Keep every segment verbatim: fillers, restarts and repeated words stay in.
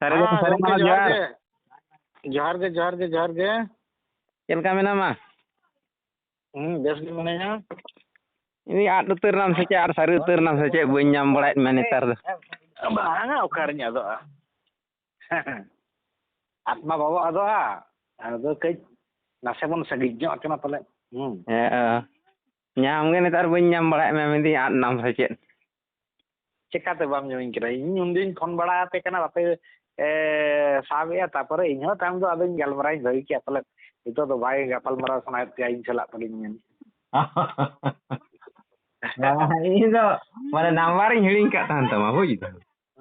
ᱥᱟᱹᱨᱤ ᱫᱚ ᱦᱮᱸ, ᱥᱟᱹᱨᱤ ᱜᱚᱢᱠᱮ, ᱢᱟᱱᱟ ᱡᱚᱦᱟᱨ ᱡᱚᱦᱟᱨ᱾ ᱜᱮ᱾ ᱡᱚᱦᱟᱨ ᱜᱮ, ᱡᱚᱦᱟᱨ ᱜᱮ, ᱡᱚᱦᱟᱨ ᱜᱮ᱾ ᱪᱮᱫ ᱞᱮᱠᱟ ᱢᱮᱱᱟᱢᱟ? ᱦᱩᱸ, ᱵᱮᱥ ᱜᱮ ᱢᱤᱱᱟᱹᱧᱟ᱾ ᱤᱧ ᱟᱫ ᱩᱛᱟᱹᱨ ᱱᱟᱢ ᱥᱮ ᱪᱮᱫ, ᱟᱨ ᱥᱟᱹᱨᱤ ᱩᱛᱟᱹᱨ ᱱᱟᱢ ᱥᱮ ᱪᱮᱫ, ᱵᱟᱹᱧ ᱧᱟᱢ ᱵᱟᱲᱟᱭᱮᱫ ᱢᱮᱭᱟ ᱱᱮᱛᱟᱨ ᱫᱚ᱾ ᱵᱟᱝᱟ, ᱚᱠᱟᱨᱤᱧ ᱟᱫᱚᱜᱼᱟ? ᱟᱫ ᱢᱟ ᱵᱟᱵᱚ ᱟᱫᱚᱜᱼᱟ, ᱟᱫᱚ ᱠᱟᱹᱡ ᱱᱟᱥᱮ ᱵᱚᱱ ᱥᱟᱺᱜᱤᱧ ᱧᱚᱜ ᱟᱠᱟᱱᱟ ᱯᱟᱞᱮ᱾ ᱦᱩᱸ᱾ ᱦᱮᱸ, ᱚ᱾ ᱧᱟᱢ ᱜᱮ ᱱᱮᱛᱟᱨ ᱵᱟᱹᱧ ᱧᱟᱢ ᱵᱟᱲᱟᱭᱮᱫ ᱢᱮᱭᱟ, ᱢᱮᱱᱫᱟᱹᱧ ᱟᱫ ᱱᱟᱢ ᱥᱮ ᱪᱮᱫ? ᱪᱮᱠᱟᱛᱮ ᱵᱟᱢ ᱧᱟᱢᱤᱧ ᱠᱟᱱᱟ? ᱤᱧ ᱩᱱᱫᱤᱱ ᱯᱷᱳᱱ ᱵᱟᱲᱟ ᱟᱯᱮ ᱠᱟᱱᱟ, ᱵᱟᱯᱮ, ᱮ, ᱥᱟᱵᱮᱜᱼᱟ᱾ ᱛᱟᱯᱚᱨᱮ ᱤᱧ ᱦᱚᱸ ᱛᱟᱭᱚᱢ ᱫᱚ ᱟᱫᱚᱧ ᱜᱟᱞᱢᱟᱨᱟᱣᱤᱧ ᱵᱷᱟᱹᱜᱤ ᱠᱮᱜᱼᱟ, ᱯᱟᱞᱮ ᱱᱤᱛᱚᱜ ᱫᱚ ᱵᱟᱭ ᱜᱟᱯᱟᱞ ᱢᱟᱨᱟᱣ ᱥᱟᱱᱟᱭᱮᱫ ᱯᱮᱭᱟ ᱤᱧ ᱥᱟᱞᱟᱜ ᱯᱟᱞᱮᱧ ᱢᱮᱱ᱾ ᱵᱟᱝ, ᱤᱧ ᱫᱚ ᱢᱟᱱᱮ ᱱᱟᱢᱵᱟᱨᱤᱧ ᱦᱤᱲᱤᱧ ᱠᱟᱜ ᱛᱟᱦᱮᱱ ᱛᱟᱢᱟ, ᱵᱩᱡᱽ ᱫᱟᱢ᱾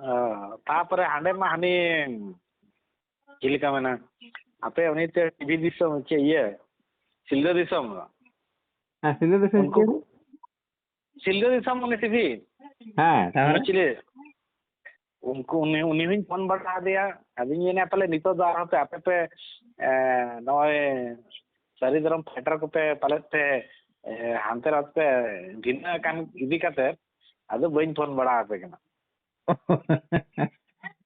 ᱚ, ᱛᱟᱯᱚᱨᱮ ᱦᱟᱸᱰᱮ ᱢᱟ ᱦᱟᱹᱱᱤ, ᱪᱮᱫ ᱞᱮᱠᱟ ᱢᱮᱱᱟ, ᱟᱯᱮ ᱩᱱᱤ ᱛᱮ ᱴᱤᱵᱷᱤ ᱫᱤᱥᱚᱢ, ᱪᱮᱫ ᱤᱭᱟᱹ, ᱥᱤᱞᱫᱟᱹ ᱫᱤᱥᱚᱢ ᱫᱚ᱾ ᱦᱮᱸ, ᱥᱤᱞᱫᱟᱹ ᱫᱤᱥᱚᱢ ᱩᱱᱠᱩ ᱪᱮᱫ? ᱥᱤᱞᱫᱟᱹ ᱫᱤᱥᱚᱢ ᱩᱱᱤ ᱴᱤᱵᱷᱤ᱾ ᱦᱮᱸ, ᱛᱟᱯᱚᱨᱮ? ᱩᱱᱤ ᱪᱤᱞᱤ? ᱩᱱᱠᱩ, ᱩᱱᱤ, ᱩᱱᱤ ᱦᱚᱸᱧ ᱯᱷᱳᱱ ᱵᱟᱲᱟ ᱟᱫᱮᱭᱟ᱾ ᱟᱫᱚᱧ ᱢᱮᱱᱟ, ᱯᱟᱞᱮ ᱱᱤᱛᱚᱜ ᱫᱚ ᱟᱨᱦᱚᱸ ᱯᱮ, ᱟᱯᱮ ᱯᱮ, ᱮ, ᱱᱚᱜᱼᱚᱭ ᱥᱟᱹᱨᱤ ᱫᱷᱚᱨᱚᱢ ᱯᱷᱟᱭᱴᱟᱨ ᱠᱚᱯᱮ ᱯᱟᱞᱮᱫ ᱯᱮ, ᱮ, ᱦᱟᱱᱛᱮ ᱱᱟᱛᱮ ᱯᱮ ᱵᱷᱤᱱᱟᱹ ᱟᱠᱟᱱ ᱤᱫᱤ ᱠᱟᱛᱮ, ᱟᱫᱚ ᱵᱟᱹᱧ ᱯᱷᱳᱱ ᱵᱟᱲᱟ ᱟᱯᱮ ᱠᱟᱱᱟ᱾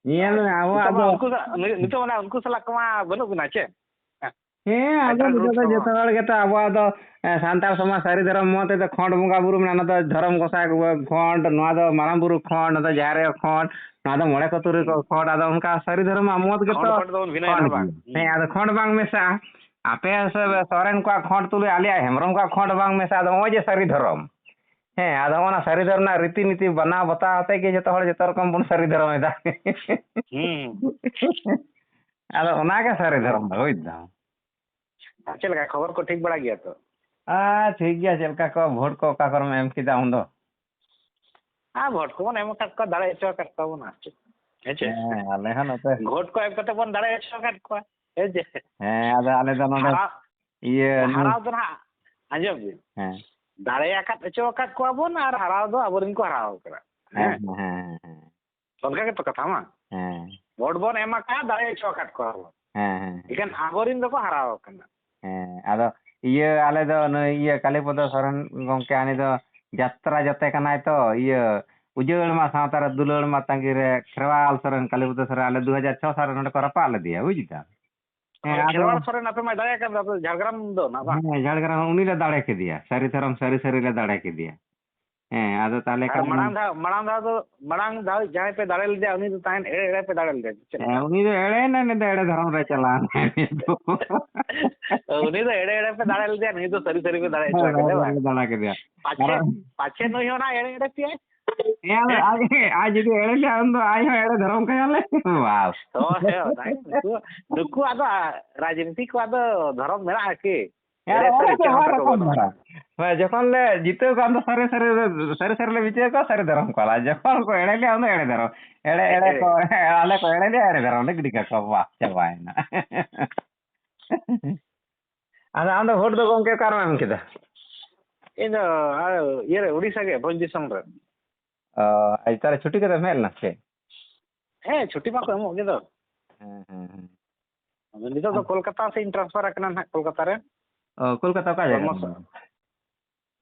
ᱧᱮᱞ ᱢᱮ, ᱟᱵᱚᱣᱟᱜ ᱱᱤᱛᱚᱜ ᱢᱟ ᱫᱚ ᱩᱱᱠᱩ ᱥᱟ-, ᱱᱤᱛᱚᱜ ᱢᱟᱱᱮ ᱩᱱᱠᱩ ᱥᱟᱞᱟᱜ ᱠᱚᱢᱟ ᱵᱟᱹᱱᱩᱜ ᱵᱤᱱᱟ ᱪᱮ? ᱦᱮᱸ, ᱟᱫᱚ ᱮᱴᱟᱜ ᱱᱤᱛᱚᱜ ᱜᱨᱩᱯ ᱫᱚ ᱠᱚ᱾ ᱡᱚᱛᱚ ᱦᱚᱲ ᱜᱮᱛᱚ ᱟᱵᱚᱣᱟᱜ ᱫᱚ, ᱮ, ᱥᱟᱱᱛᱟᱲ ᱥᱚᱢᱟᱡᱽ ᱥᱟᱹᱨᱤ ᱫᱷᱚᱨᱚᱢ ᱢᱚᱛ ᱛᱮᱫᱚ ᱠᱷᱚᱸᱰ ᱵᱚᱸᱜᱟ ᱵᱩᱨᱩ ᱢᱮᱱᱟᱜᱼᱟ, ᱚᱱᱟ ᱫᱚ ᱫᱷᱚᱨᱚᱢ ᱜᱚᱸᱥᱟᱭ ᱠᱚ ᱠᱷᱚᱸᱰ, ᱱᱚᱣᱟ ᱫᱚ ᱢᱟᱨᱟᱝ ᱵᱩᱨᱩ ᱠᱷᱚᱸᱰ, ᱱᱚᱣᱟ ᱫᱚ ᱢᱚᱬᱮ ᱠᱚ ᱛᱩᱨᱩᱭ ᱠᱚ ᱦᱩᱸ᱾ ᱠᱷᱚᱸᱰ, ᱟᱫᱚ ᱚᱱᱠᱟ ᱥᱟᱹᱨᱤ ᱫᱷᱚᱨᱚᱢᱟᱜ ᱢᱚᱛ ᱜᱮᱛᱚ ᱠᱷᱚᱸᱰ, ᱠᱷᱚᱸᱰ ᱫᱚᱵᱚᱱ ᱵᱷᱤᱱᱟᱹᱭᱟ, ᱠᱷᱚᱸᱰ ᱦᱮᱸ ᱵᱟᱝ? ᱜᱮ᱾ ᱦᱩᱸ᱾ ᱦᱮᱸ, ᱟᱫᱚ ᱠᱷᱚᱸᱰ ᱵᱟᱝ ᱢᱮᱥᱟᱜᱼᱟ᱾ ᱟᱯᱮ ᱥᱮ ᱦᱩᱸ᱾ ᱥᱚᱨᱮᱱ ᱠᱚᱣᱟᱜ ᱠᱷᱚᱸᱰ ᱛᱩᱞᱩᱡ ᱟᱞᱮᱭᱟᱜ ᱦᱮᱢᱵᱨᱚᱢ ᱠᱚᱣᱟᱜ ᱠᱷᱚᱸᱰ ᱵᱟᱝ ᱢᱮᱥᱟᱜᱼᱟ, ᱟᱫᱚ ᱱᱚᱜᱼᱚᱭ ᱡᱮ ᱥᱟᱹᱨᱤ ᱫᱷᱚᱨᱚᱢ᱾ ᱦᱮᱸ, ᱟᱫᱚ ᱚᱱᱟ ᱥᱟᱹᱨᱤ ᱫᱷᱚᱨᱚᱢ ᱨᱮᱱᱟᱜ ᱨᱤᱛᱤ ᱱᱤᱛᱤ ᱵᱟᱱᱟᱣ ᱵᱟᱛᱟᱣ ᱟᱛᱮ ᱜᱮ ᱡᱚᱛᱚ ᱦᱚᱲ ᱡᱚᱛᱚ ᱨᱚᱠᱚᱢ ᱵᱚᱱ ᱥᱟᱹᱨᱤ ᱫᱷᱚᱨᱚᱢ ᱮᱫᱟ᱾ ᱦᱩᱸ᱾ ᱟᱫᱚ ᱚᱱᱟ ᱜᱮ ᱥᱟᱹᱨᱤ ᱫᱷᱚᱨᱚᱢ ᱫᱚ, ᱵᱩᱡᱽ ᱫᱟᱢ᱾ ᱟᱨ ᱪᱮᱫ ᱞᱮᱠᱟ ᱠᱷᱚᱵᱚᱨ ᱠᱚ ᱴᱷᱤᱠ ᱵᱟᱲᱟ ᱜᱮᱭᱟ ᱛᱚ? ᱟᱨ ᱴᱷᱤᱠ ᱜᱮᱭᱟ, ᱪᱮᱫ ᱞᱮᱠᱟ ᱠᱚ ᱵᱷᱳᱴ ᱠᱚ ᱚᱠᱟ ᱠᱚᱨᱮᱢ ᱮᱢ ᱠᱮᱫᱟ ᱩᱱᱫᱚ? ᱟᱨ ᱵᱷᱳᱴ ᱠᱚᱵᱚᱱ ᱮᱢ ᱟᱠᱟᱫ ᱠᱚᱣᱟ, ᱫᱟᱲᱮ ᱦᱚᱪᱚ ᱟᱠᱟᱫ ᱠᱚᱣᱟ ᱵᱚᱱ, ᱟᱨ ᱪᱮᱫ? ᱦᱮᱸ ᱪᱮ? ᱦᱮᱸ, ᱟᱞᱮ ᱦᱚᱸ ᱱᱚᱛᱮ᱾ ᱵᱷᱳᱴ ᱠᱚ ᱮᱢ ᱠᱟᱛᱮ ᱵᱚᱱ ᱫᱟᱲᱮ ᱦᱚᱪᱚ ᱟᱠᱟᱫ ᱠᱚᱣᱟ, ᱦᱮᱸ ᱪᱮ? ᱦᱮᱸ, ᱟᱫᱚ ᱟᱞᱮ ᱫᱚ ᱱᱚᱰᱮ ᱦᱟᱨᱟᱣ, ᱤᱭᱟᱹ, ᱱᱩᱭ ᱦᱟᱨᱟᱣ ᱫᱚ ᱱᱟᱦᱟᱜ, ᱟᱸᱡᱚᱢ ᱵᱤᱱ, ᱦᱮᱸ᱾ ᱫᱟᱲᱮ ᱟᱠᱟᱫ ᱦᱚᱪᱚ ᱟᱠᱟᱫ ᱠᱚᱣᱟ ᱵᱚᱱ ᱟᱨ ᱦᱟᱨᱟᱣ ᱫᱚ ᱟᱵᱚᱨᱮᱱ ᱠᱚ ᱦᱟᱨᱟᱣ ᱟᱠᱟᱱᱟ᱾ ᱦᱮᱸ, ᱦᱮᱸ? ᱦᱮᱸ, ᱦᱮᱸ, ᱦᱮᱸ᱾ ᱚᱱᱠᱟ ᱜᱮᱛᱚ ᱠᱟᱛᱷᱟ ᱢᱟ᱾ ᱦᱮᱸ᱾ ᱵᱷᱳᱴ ᱵᱚᱱ ᱮᱢ ᱟᱠᱟᱫ, ᱫᱟᱲᱮ ᱦᱚᱪᱚ ᱟᱠᱟᱫ ᱠᱚᱣᱟ ᱵᱚᱱ᱾ ᱦᱮᱸ, ᱦᱮᱸ᱾ ᱮᱱᱠᱷᱟᱱ ᱟᱵᱚᱨᱮᱱ ᱫᱚᱠᱚ ᱦᱟᱨᱟᱣ ᱟᱠᱟᱱᱟ᱾ ᱦᱮᱸ, ᱟᱫᱚ ᱤᱭᱟᱹ, ᱟᱞᱮ ᱫᱚ ᱱᱩᱭ ᱤᱭᱟᱹ ᱠᱟᱞᱤᱯᱚᱫᱚ ᱥᱚᱨᱮᱱ ᱜᱚᱢᱠᱮ, ᱩᱱᱤ ᱫᱚ ᱡᱟᱛᱨᱟ ᱡᱟᱛᱮ ᱠᱟᱱᱟᱭ ᱛᱚ, ᱤᱭᱟᱹ, ᱩᱡᱟᱹᱲ ᱢᱟ ᱥᱟᱶᱛᱟ ᱨᱮ ᱫᱩᱞᱟᱹᱲ ᱢᱟ ᱛᱟᱺᱜᱤ ᱨᱮ, ᱠᱷᱮᱨᱣᱟᱞ ᱥᱚᱨᱮᱱ ᱠᱟᱞᱤᱯᱚᱫᱚ ᱥᱚᱨᱮᱱ ᱟᱞᱮ ᱫᱩ ᱦᱟᱡᱟᱨ ᱪᱷᱚ ᱥᱟᱞ ᱨᱮ ᱱᱚᱰᱮ ᱠᱚ ᱨᱟᱯᱟᱜ ᱞᱮᱫᱮᱭᱟ, ᱵᱩᱡᱽ ᱫᱟᱢ᱾ ᱦᱮᱸ, ᱟᱫᱚ ᱠᱷᱮᱨᱣᱟᱞ ᱥᱚᱨᱮᱱ ᱟᱯᱮ ᱢᱟ ᱫᱟᱲᱮ ᱠᱟᱱ ᱫᱚ, ᱟᱯᱮ ᱡᱷᱟᱲᱜᱨᱟᱢ ᱫᱚ ᱱᱟ ᱵᱟᱝ? ᱦᱮᱸ, ᱡᱷᱟᱲᱜᱨᱟᱢ ᱩᱱᱤ ᱞᱮ ᱫᱟᱲᱮ ᱠᱮᱫᱮᱭᱟ, ᱥᱟᱹᱨᱤ ᱫᱷᱚᱨᱚᱢ ᱥᱟᱹᱨᱤ ᱥᱟᱹᱨᱤ ᱞᱮ ᱫᱟᱲᱮ ᱠᱮᱫᱮᱭᱟ᱾ ᱦᱮᱸ, ᱟᱫᱚ ᱛᱟᱦᱚᱞᱮ ᱟᱨ ᱠᱷᱟᱱ ᱢᱟᱲᱟᱝ ᱫᱷᱟᱣ, ᱢᱟᱲᱟᱝ ᱫᱷᱟᱣ ᱫᱚ, ᱢᱟᱲᱟᱝ ᱫᱷᱟᱣ ᱡᱟᱦᱟᱸᱭ ᱯᱮ ᱫᱟᱲᱮ ᱞᱮᱫᱮᱭᱟ, ᱩᱱᱤ ᱫᱚ ᱛᱟᱦᱮᱱ ᱮᱲᱮ ᱮᱲᱮ ᱯᱮ ᱫᱟᱲᱮ ᱞᱮᱫᱮᱭᱟ, ᱪᱮᱫ ᱦᱮᱸ, ᱞᱮᱠᱟ? ᱩᱱᱤ ᱫᱚ ᱮᱲᱮᱭᱮᱱᱟ, ᱩᱱᱤ ᱫᱚ ᱮᱲᱮ ᱫᱷᱚᱨᱚᱢ ᱨᱮ ᱪᱟᱞᱟᱣ ᱮᱱᱟᱭ, ᱩᱱᱤ ᱫᱚ᱾ ᱩᱱᱤ ᱫᱚ ᱮᱲᱮ ᱮᱲᱮ ᱯᱮ ᱫᱟᱲᱮ ᱞᱮᱫᱮᱭᱟ, ᱱᱩᱭ ᱫᱚ ᱥᱟᱹᱨᱤ ᱥᱟᱹᱨᱤ ᱯᱮ ᱫᱟᱲᱮ ᱦᱚᱪᱚ ᱦᱮᱸ, ᱟᱠᱟᱫᱮᱭᱟ ᱵᱟᱝ? ᱫᱟᱲᱮ ᱠᱮᱫᱮᱭᱟ᱾ ᱯᱟᱪᱷᱮ, ᱟᱨ ᱯᱟᱪᱷᱮ ᱱᱩᱭ ᱦᱚᱸ ᱚᱱᱟ ᱮᱲᱮ ᱮᱲᱮ ᱯᱮᱭᱟᱭ᱾ ᱦᱮᱸ, ᱟᱫᱚ ᱟᱡ, ᱟᱡ ᱡᱩᱫᱤ ᱮᱲᱮ ᱞᱮᱭᱟ, ᱩᱱ ᱫᱚ ᱟᱡ ᱦᱚᱸ ᱮᱲᱮ ᱫᱷᱚᱨᱚᱢ ᱠᱟᱭᱟᱞᱮ᱾ ᱵᱟᱥ᱾ ᱦᱳᱭ, ᱦᱳᱭ, ᱚᱱᱟ ᱜᱮ᱾ ᱱᱩᱠᱩ, ᱱᱩᱠᱩᱣᱟᱜ ᱫᱚ, ᱟ, ᱨᱟᱡᱽᱱᱤᱛᱤ ᱠᱚᱣᱟᱜ ᱫᱚ ᱫᱷᱚᱨᱚᱢ ᱢᱮᱱᱟᱜᱼᱟ ᱠᱤ? ᱦᱮᱸ, ᱮᱲᱮ ᱚᱱᱟ ᱥᱟᱹᱨᱤ ᱫᱚ ᱪᱮᱫ ᱦᱚᱸ ᱦᱚᱲ ᱛᱟᱠᱚ ᱨᱚᱠᱚᱢ ᱵᱟᱹᱱᱩᱜᱼᱟ᱾ ᱫᱷᱟᱨᱟ᱾ ᱦᱳᱭ, ᱡᱚᱠᱷᱚᱱ ᱞᱮ ᱡᱤᱛᱟᱹᱣ ᱠᱚᱣᱟ, ᱩᱱ ᱫᱚ ᱥᱟᱹᱨᱤ ᱥᱟᱹᱨᱤ ᱞᱮ, ᱥᱟᱹᱨᱤ ᱥᱟᱹᱨᱤ ᱞᱮ ᱵᱤᱪᱟᱹᱨ ᱠᱚᱣᱟ, ᱥᱟᱹᱨᱤ ᱫᱷᱚᱨᱚᱢ ᱠᱚᱣᱟ᱾ ᱟᱨ ᱡᱚᱠᱷᱚᱱ ᱠᱚ ᱮᱲᱮ ᱞᱮᱭᱟ, ᱩᱱ ᱫᱚ ᱮᱲᱮ ᱫᱷᱚᱨᱚᱢ᱾ ᱮᱲᱮ, ᱮᱲᱮ ᱠᱚ, ᱟᱞᱮ ᱠᱚ ᱮᱲᱮ ᱞᱮᱭᱟ, ᱮᱲᱮ ᱫᱷᱚᱨᱚᱢ ᱞᱮ ᱜᱤᱰᱤ ᱠᱟᱠᱚᱣᱟ᱾ ᱵᱟᱥ, ᱪᱟᱵᱟᱭᱮᱱᱟ᱾ ᱟᱫᱚ ᱟᱢ ᱫᱚ ᱵᱷᱳᱴ ᱫᱚ ᱜᱚᱢᱠᱮ ᱚᱠᱟ ᱨᱮᱢ ᱮᱢ ᱠᱮᱫᱟ? ᱤᱧ ᱫᱚ, ᱟᱨ, ᱤᱭᱟᱹ ᱨᱮ, ᱩᱲᱤᱥᱥᱟ ᱜᱮ, ᱵᱷᱚᱸᱡᱽ ᱫᱤᱥᱚᱢ ᱨᱮ᱾ ᱚ, ᱟᱨ ᱛᱟᱦᱞᱮ ᱪᱷᱩᱴᱤ ᱠᱟᱛᱮᱢ ᱦᱮᱡ ᱞᱮᱱᱟ ᱥᱮ ᱪᱮᱫ? ᱦᱮᱸ, ᱪᱷᱩᱴᱤ ᱢᱟᱠᱚ ᱮᱢᱚᱜ ᱜᱮ ᱫᱚ᱾ ᱦᱮᱸ, ᱦᱮᱸ, ᱦᱮᱸ᱾ ᱟᱫᱚ ᱱᱤᱛᱚᱜ ᱫᱚ ᱟᱢ ᱠᱳᱞᱠᱟᱛᱟ ᱥᱮᱫ ᱤᱧ transfer ᱟᱠᱟᱱᱟ ᱱᱟᱦᱟᱜ, ᱠᱳᱞᱠᱟᱛᱟ ᱨᱮ᱾ ᱚ, ᱠᱳᱞᱠᱟᱛᱟ ᱚᱠᱟ ᱡᱟᱭᱜᱟ ᱠᱚᱨᱢᱚ-, ᱠᱟᱱᱟ?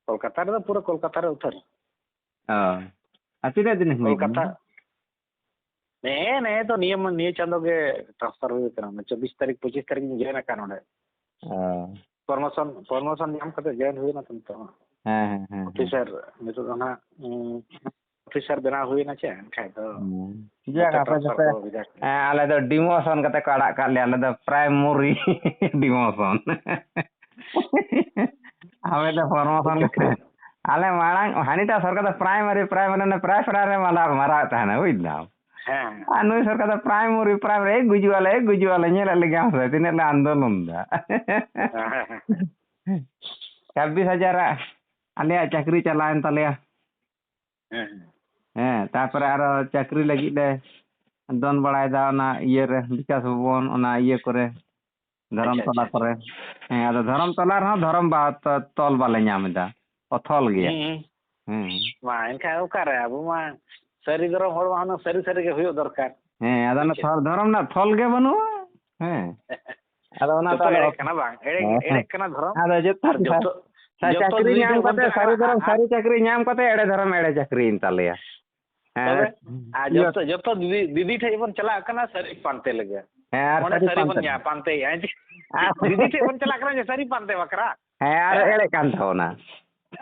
ᱠᱳᱞᱠᱟᱛᱟ ᱨᱮ ᱫᱚ ᱯᱩᱨᱟᱹ ᱠᱳᱞᱠᱟᱛᱟ ᱨᱮ ᱩᱛᱟᱹᱨ᱾ ᱚ, ᱟᱨ ᱛᱤᱱᱟᱹᱜ ᱫᱤᱱ ᱦᱩᱭ ᱠᱳᱞᱠᱟᱛᱟ᱾ ᱠᱟᱱᱟ? ᱱᱮ, ᱱᱮ ᱛᱚ ᱱᱤᱭᱟᱹ ᱢᱟ-, ᱱᱤᱭᱟᱹ ᱪᱟᱸᱫᱚ ᱜᱮ transfer ᱦᱩᱭ ᱟᱠᱟᱱᱟ, ᱢᱟᱱᱮ ᱪᱚᱵᱵᱤᱥ ᱛᱟᱹᱨᱤᱠᱷ, ᱯᱚᱸᱪᱤᱥ ᱛᱟᱹᱨᱤᱠᱷ ᱤᱧ join ᱟᱠᱟᱱᱟ ᱱᱚᱰᱮ᱾ ᱚ᱾ Promotion, promotion ᱧᱟᱢ ᱠᱟᱛᱮ join ᱦᱩᱭ ᱮᱱᱟ ᱛᱚ ᱱᱤᱛᱚᱜ ᱦᱚᱸ᱾ ᱦᱮᱸ, ᱦᱮᱸ, ᱦᱮᱸ, ᱦᱮᱸ᱾ Officer, ᱱᱤᱛᱚᱜ ᱫᱚ ᱱᱟᱦᱟᱜ, ᱩᱸ, officer ᱵᱮᱱᱟᱣ ᱦᱩᱭ ᱮᱱᱟ ᱪᱮ, ᱮᱱᱠᱷᱟᱡ ᱫᱚ ᱦᱩᱸ᱾ ᱡᱟᱠ, ᱱᱚᱛᱮ ᱟᱯᱮ transfer ᱫᱚᱯᱮ, ᱠᱚ ᱵᱷᱮᱡᱟ ᱠᱮᱫᱟ᱾ ᱦᱮᱸ, ᱟᱞᱮ ᱫᱚ demotion ᱠᱟᱛᱮ ᱠᱚ ᱟᱲᱟᱜ ᱠᱟᱜ ᱞᱮᱭᱟ, ᱟᱞᱮ ᱫᱚ primary demotion᱾ ᱟᱯᱮ ᱫᱚ promotion ᱠᱟᱛᱮ᱾ ᱟᱞᱮ ᱢᱟᱲᱟᱝ ᱦᱟᱹᱱᱤᱴᱟᱜ ᱥᱚᱨᱠᱟᱨ ᱫᱚ primary, primary, ᱚᱱᱮ primary ᱨᱮ ᱢᱟᱨᱟᱣ, ᱢᱟᱨᱟᱣᱮᱫ ᱛᱟᱦᱮᱱᱟ, ᱵᱩᱡᱽ ᱫᱟᱢ᱾ ᱦᱮᱸ᱾ ᱟᱨ ᱱᱩᱭ ᱥᱚᱨᱠᱟᱨ ᱫᱚ primary, primary, ᱮ ᱜᱩᱡᱩᱜ ᱟᱞᱮ, ᱮ ᱜᱩᱡᱩᱜ ᱟᱞᱮ, ᱧᱮᱞᱮᱫ ᱞᱮᱜᱮᱭᱟᱢ ᱥᱮ, ᱛᱤᱱᱟᱹᱜ ᱞᱮ ᱟᱱᱫᱳᱞᱚᱱ ᱫᱟ᱾ ᱦᱮᱸ, ᱦᱮᱸ, ᱦᱮᱸ᱾ ᱪᱷᱟᱵᱵᱤᱥ ᱦᱟᱡᱟᱨᱟᱜ ᱟᱞᱮᱭᱟᱜ ᱪᱟᱹᱠᱨᱤ ᱪᱟᱞᱟᱣᱮᱱ ᱛᱟᱞᱮᱭᱟ᱾ ᱦᱮᱸ, ᱦᱮᱸ᱾ ᱦᱮᱸ, ᱛᱟᱨᱯᱚᱨᱮ ᱟᱨᱚ ᱪᱟᱹᱠᱨᱤ ᱞᱟᱹᱜᱤᱫ ᱞᱮ ᱫᱚᱱ ᱵᱟᱲᱟᱭᱮᱫᱟ ᱚᱱᱟ ᱤᱭᱟᱹ ᱨᱮ, ᱵᱤᱠᱟᱥ ᱵᱷᱚᱵᱚᱱ, ᱚᱱᱟ ᱤᱭᱟᱹ ᱠᱚᱨᱮ, ᱫᱷᱚᱨᱚᱢ ᱟᱪᱪᱷᱟ, ᱛᱚᱞᱟ ᱟᱪᱪᱷᱟ, ᱟᱪᱪᱷᱟ᱾ ᱠᱚᱨᱮ᱾ ᱦᱮᱸ, ᱟᱫᱚ ᱫᱷᱚᱨᱚᱢ ᱛᱚᱞᱟ ᱨᱮᱦᱚᱸ ᱫᱷᱚᱨᱚᱢ ᱵᱟ-, ᱛᱚ-, ᱛᱚᱞ ᱵᱟᱞᱮ ᱧᱟᱢ ᱮᱫᱟ, ᱚᱛᱷᱚᱞ ᱜᱮᱭᱟ᱾ ᱦᱩᱸ, ᱦᱩᱸ᱾ ᱦᱮᱸ᱾ ᱢᱟ, ᱮᱱᱠᱷᱟᱱ ᱚᱠᱟᱨᱮ ᱟᱵᱚ ᱢᱟ ᱥᱟᱹᱨᱤ ᱫᱷᱚᱨᱚᱢ ᱦᱚᱲ ᱢᱟ ᱦᱩᱱᱟᱹᱝ ᱥᱟᱹᱨᱤ ᱥᱟᱹᱨᱤ ᱜᱮ ᱦᱩᱭᱩᱜ ᱫᱚᱨᱠᱟᱨ᱾ ᱦᱮᱸ, ᱟᱫᱚ ᱦᱮᱸ ᱚᱱᱟ ᱪᱮ? ᱛᱷᱚᱞ, ᱫᱷᱚᱨᱚᱢ ᱨᱮᱱᱟᱜ ᱛᱷᱚᱞ ᱜᱮ ᱵᱟᱹᱱᱩᱜᱼᱟ᱾ ᱦᱮᱸ᱾ ᱟᱫᱚ ᱚᱱᱟ ᱡᱚᱛᱚ ᱛᱟᱦᱞᱮ ᱮᱲᱮᱜ ᱚᱠ-, ᱠᱟᱱᱟ ᱵᱟᱝ? ᱮᱲᱮ, ᱦᱮᱸ, ᱦᱮᱸ᱾ ᱮᱲᱮᱜ ᱠᱟᱱᱟ ᱫᱷᱚᱨᱚᱢ᱾ ᱟᱫᱚ ᱡᱚᱛᱚ ᱟᱨ ᱥᱟ-, ᱡᱚᱛᱚ, ᱥᱟ-, ᱡᱚᱛᱚ ᱪᱟᱹᱠᱨᱤ ᱫᱩᱭ ᱧᱟᱢ ᱴᱷᱮᱱ ᱵᱚᱱ ᱠᱟᱛᱮ ᱪᱟᱞᱟᱜ ᱥᱟᱹᱨᱤ ᱠᱟᱱᱟ, ᱫᱷᱚᱨᱚᱢ, ᱟᱨ ᱥᱟᱹᱨᱤ ᱪᱟᱹᱠᱨᱤ ᱧᱟᱢ ᱠᱟᱛᱮ ᱮᱲᱮ ᱫᱷᱚᱨᱚᱢ ᱮᱲᱮ ᱪᱟᱹᱠᱨᱤᱭᱮᱱ ᱛᱟᱞᱮᱭᱟ᱾ ᱦᱮᱸ᱾ ᱛᱚᱵᱮ, ᱟᱨ ᱤᱭᱟᱹ ᱡᱚᱛᱚ, ᱡᱚᱛᱚ ᱫᱤᱫᱤ, ᱫᱤᱫᱤ ᱴᱷᱮᱡ ᱵᱚᱱ ᱪᱟᱞᱟᱜ ᱠᱟᱱᱟ ᱥᱟᱹᱨᱤ ᱯᱟᱱᱛᱮ ᱞᱟᱹᱜᱤᱫ᱾ ᱦᱮᱸ, ᱟᱨ ᱚᱸᱰᱮ ᱥᱟᱹᱨᱤ ᱥᱟᱹᱨᱤ ᱵᱚᱱ ᱯᱟᱱᱛᱮ᱾ ᱧᱟ-, ᱯᱟᱱᱛᱮᱭᱮᱜᱼᱟ᱾ ᱟᱨ ᱫᱤᱫᱤ ᱴᱷᱮᱡ ᱵᱚᱱ ᱪᱟᱞᱟᱜ ᱠᱟᱱᱟ ᱡᱮ ᱥᱟᱹᱨᱤ ᱯᱟᱱᱛᱮ ᱵᱟᱠᱷᱨᱟ᱾ ᱦᱮᱸ, ᱟᱨ ᱦᱮᱸ? ᱮᱲᱮᱜ ᱠᱟᱱ ᱛᱟᱵᱚᱱᱟ᱾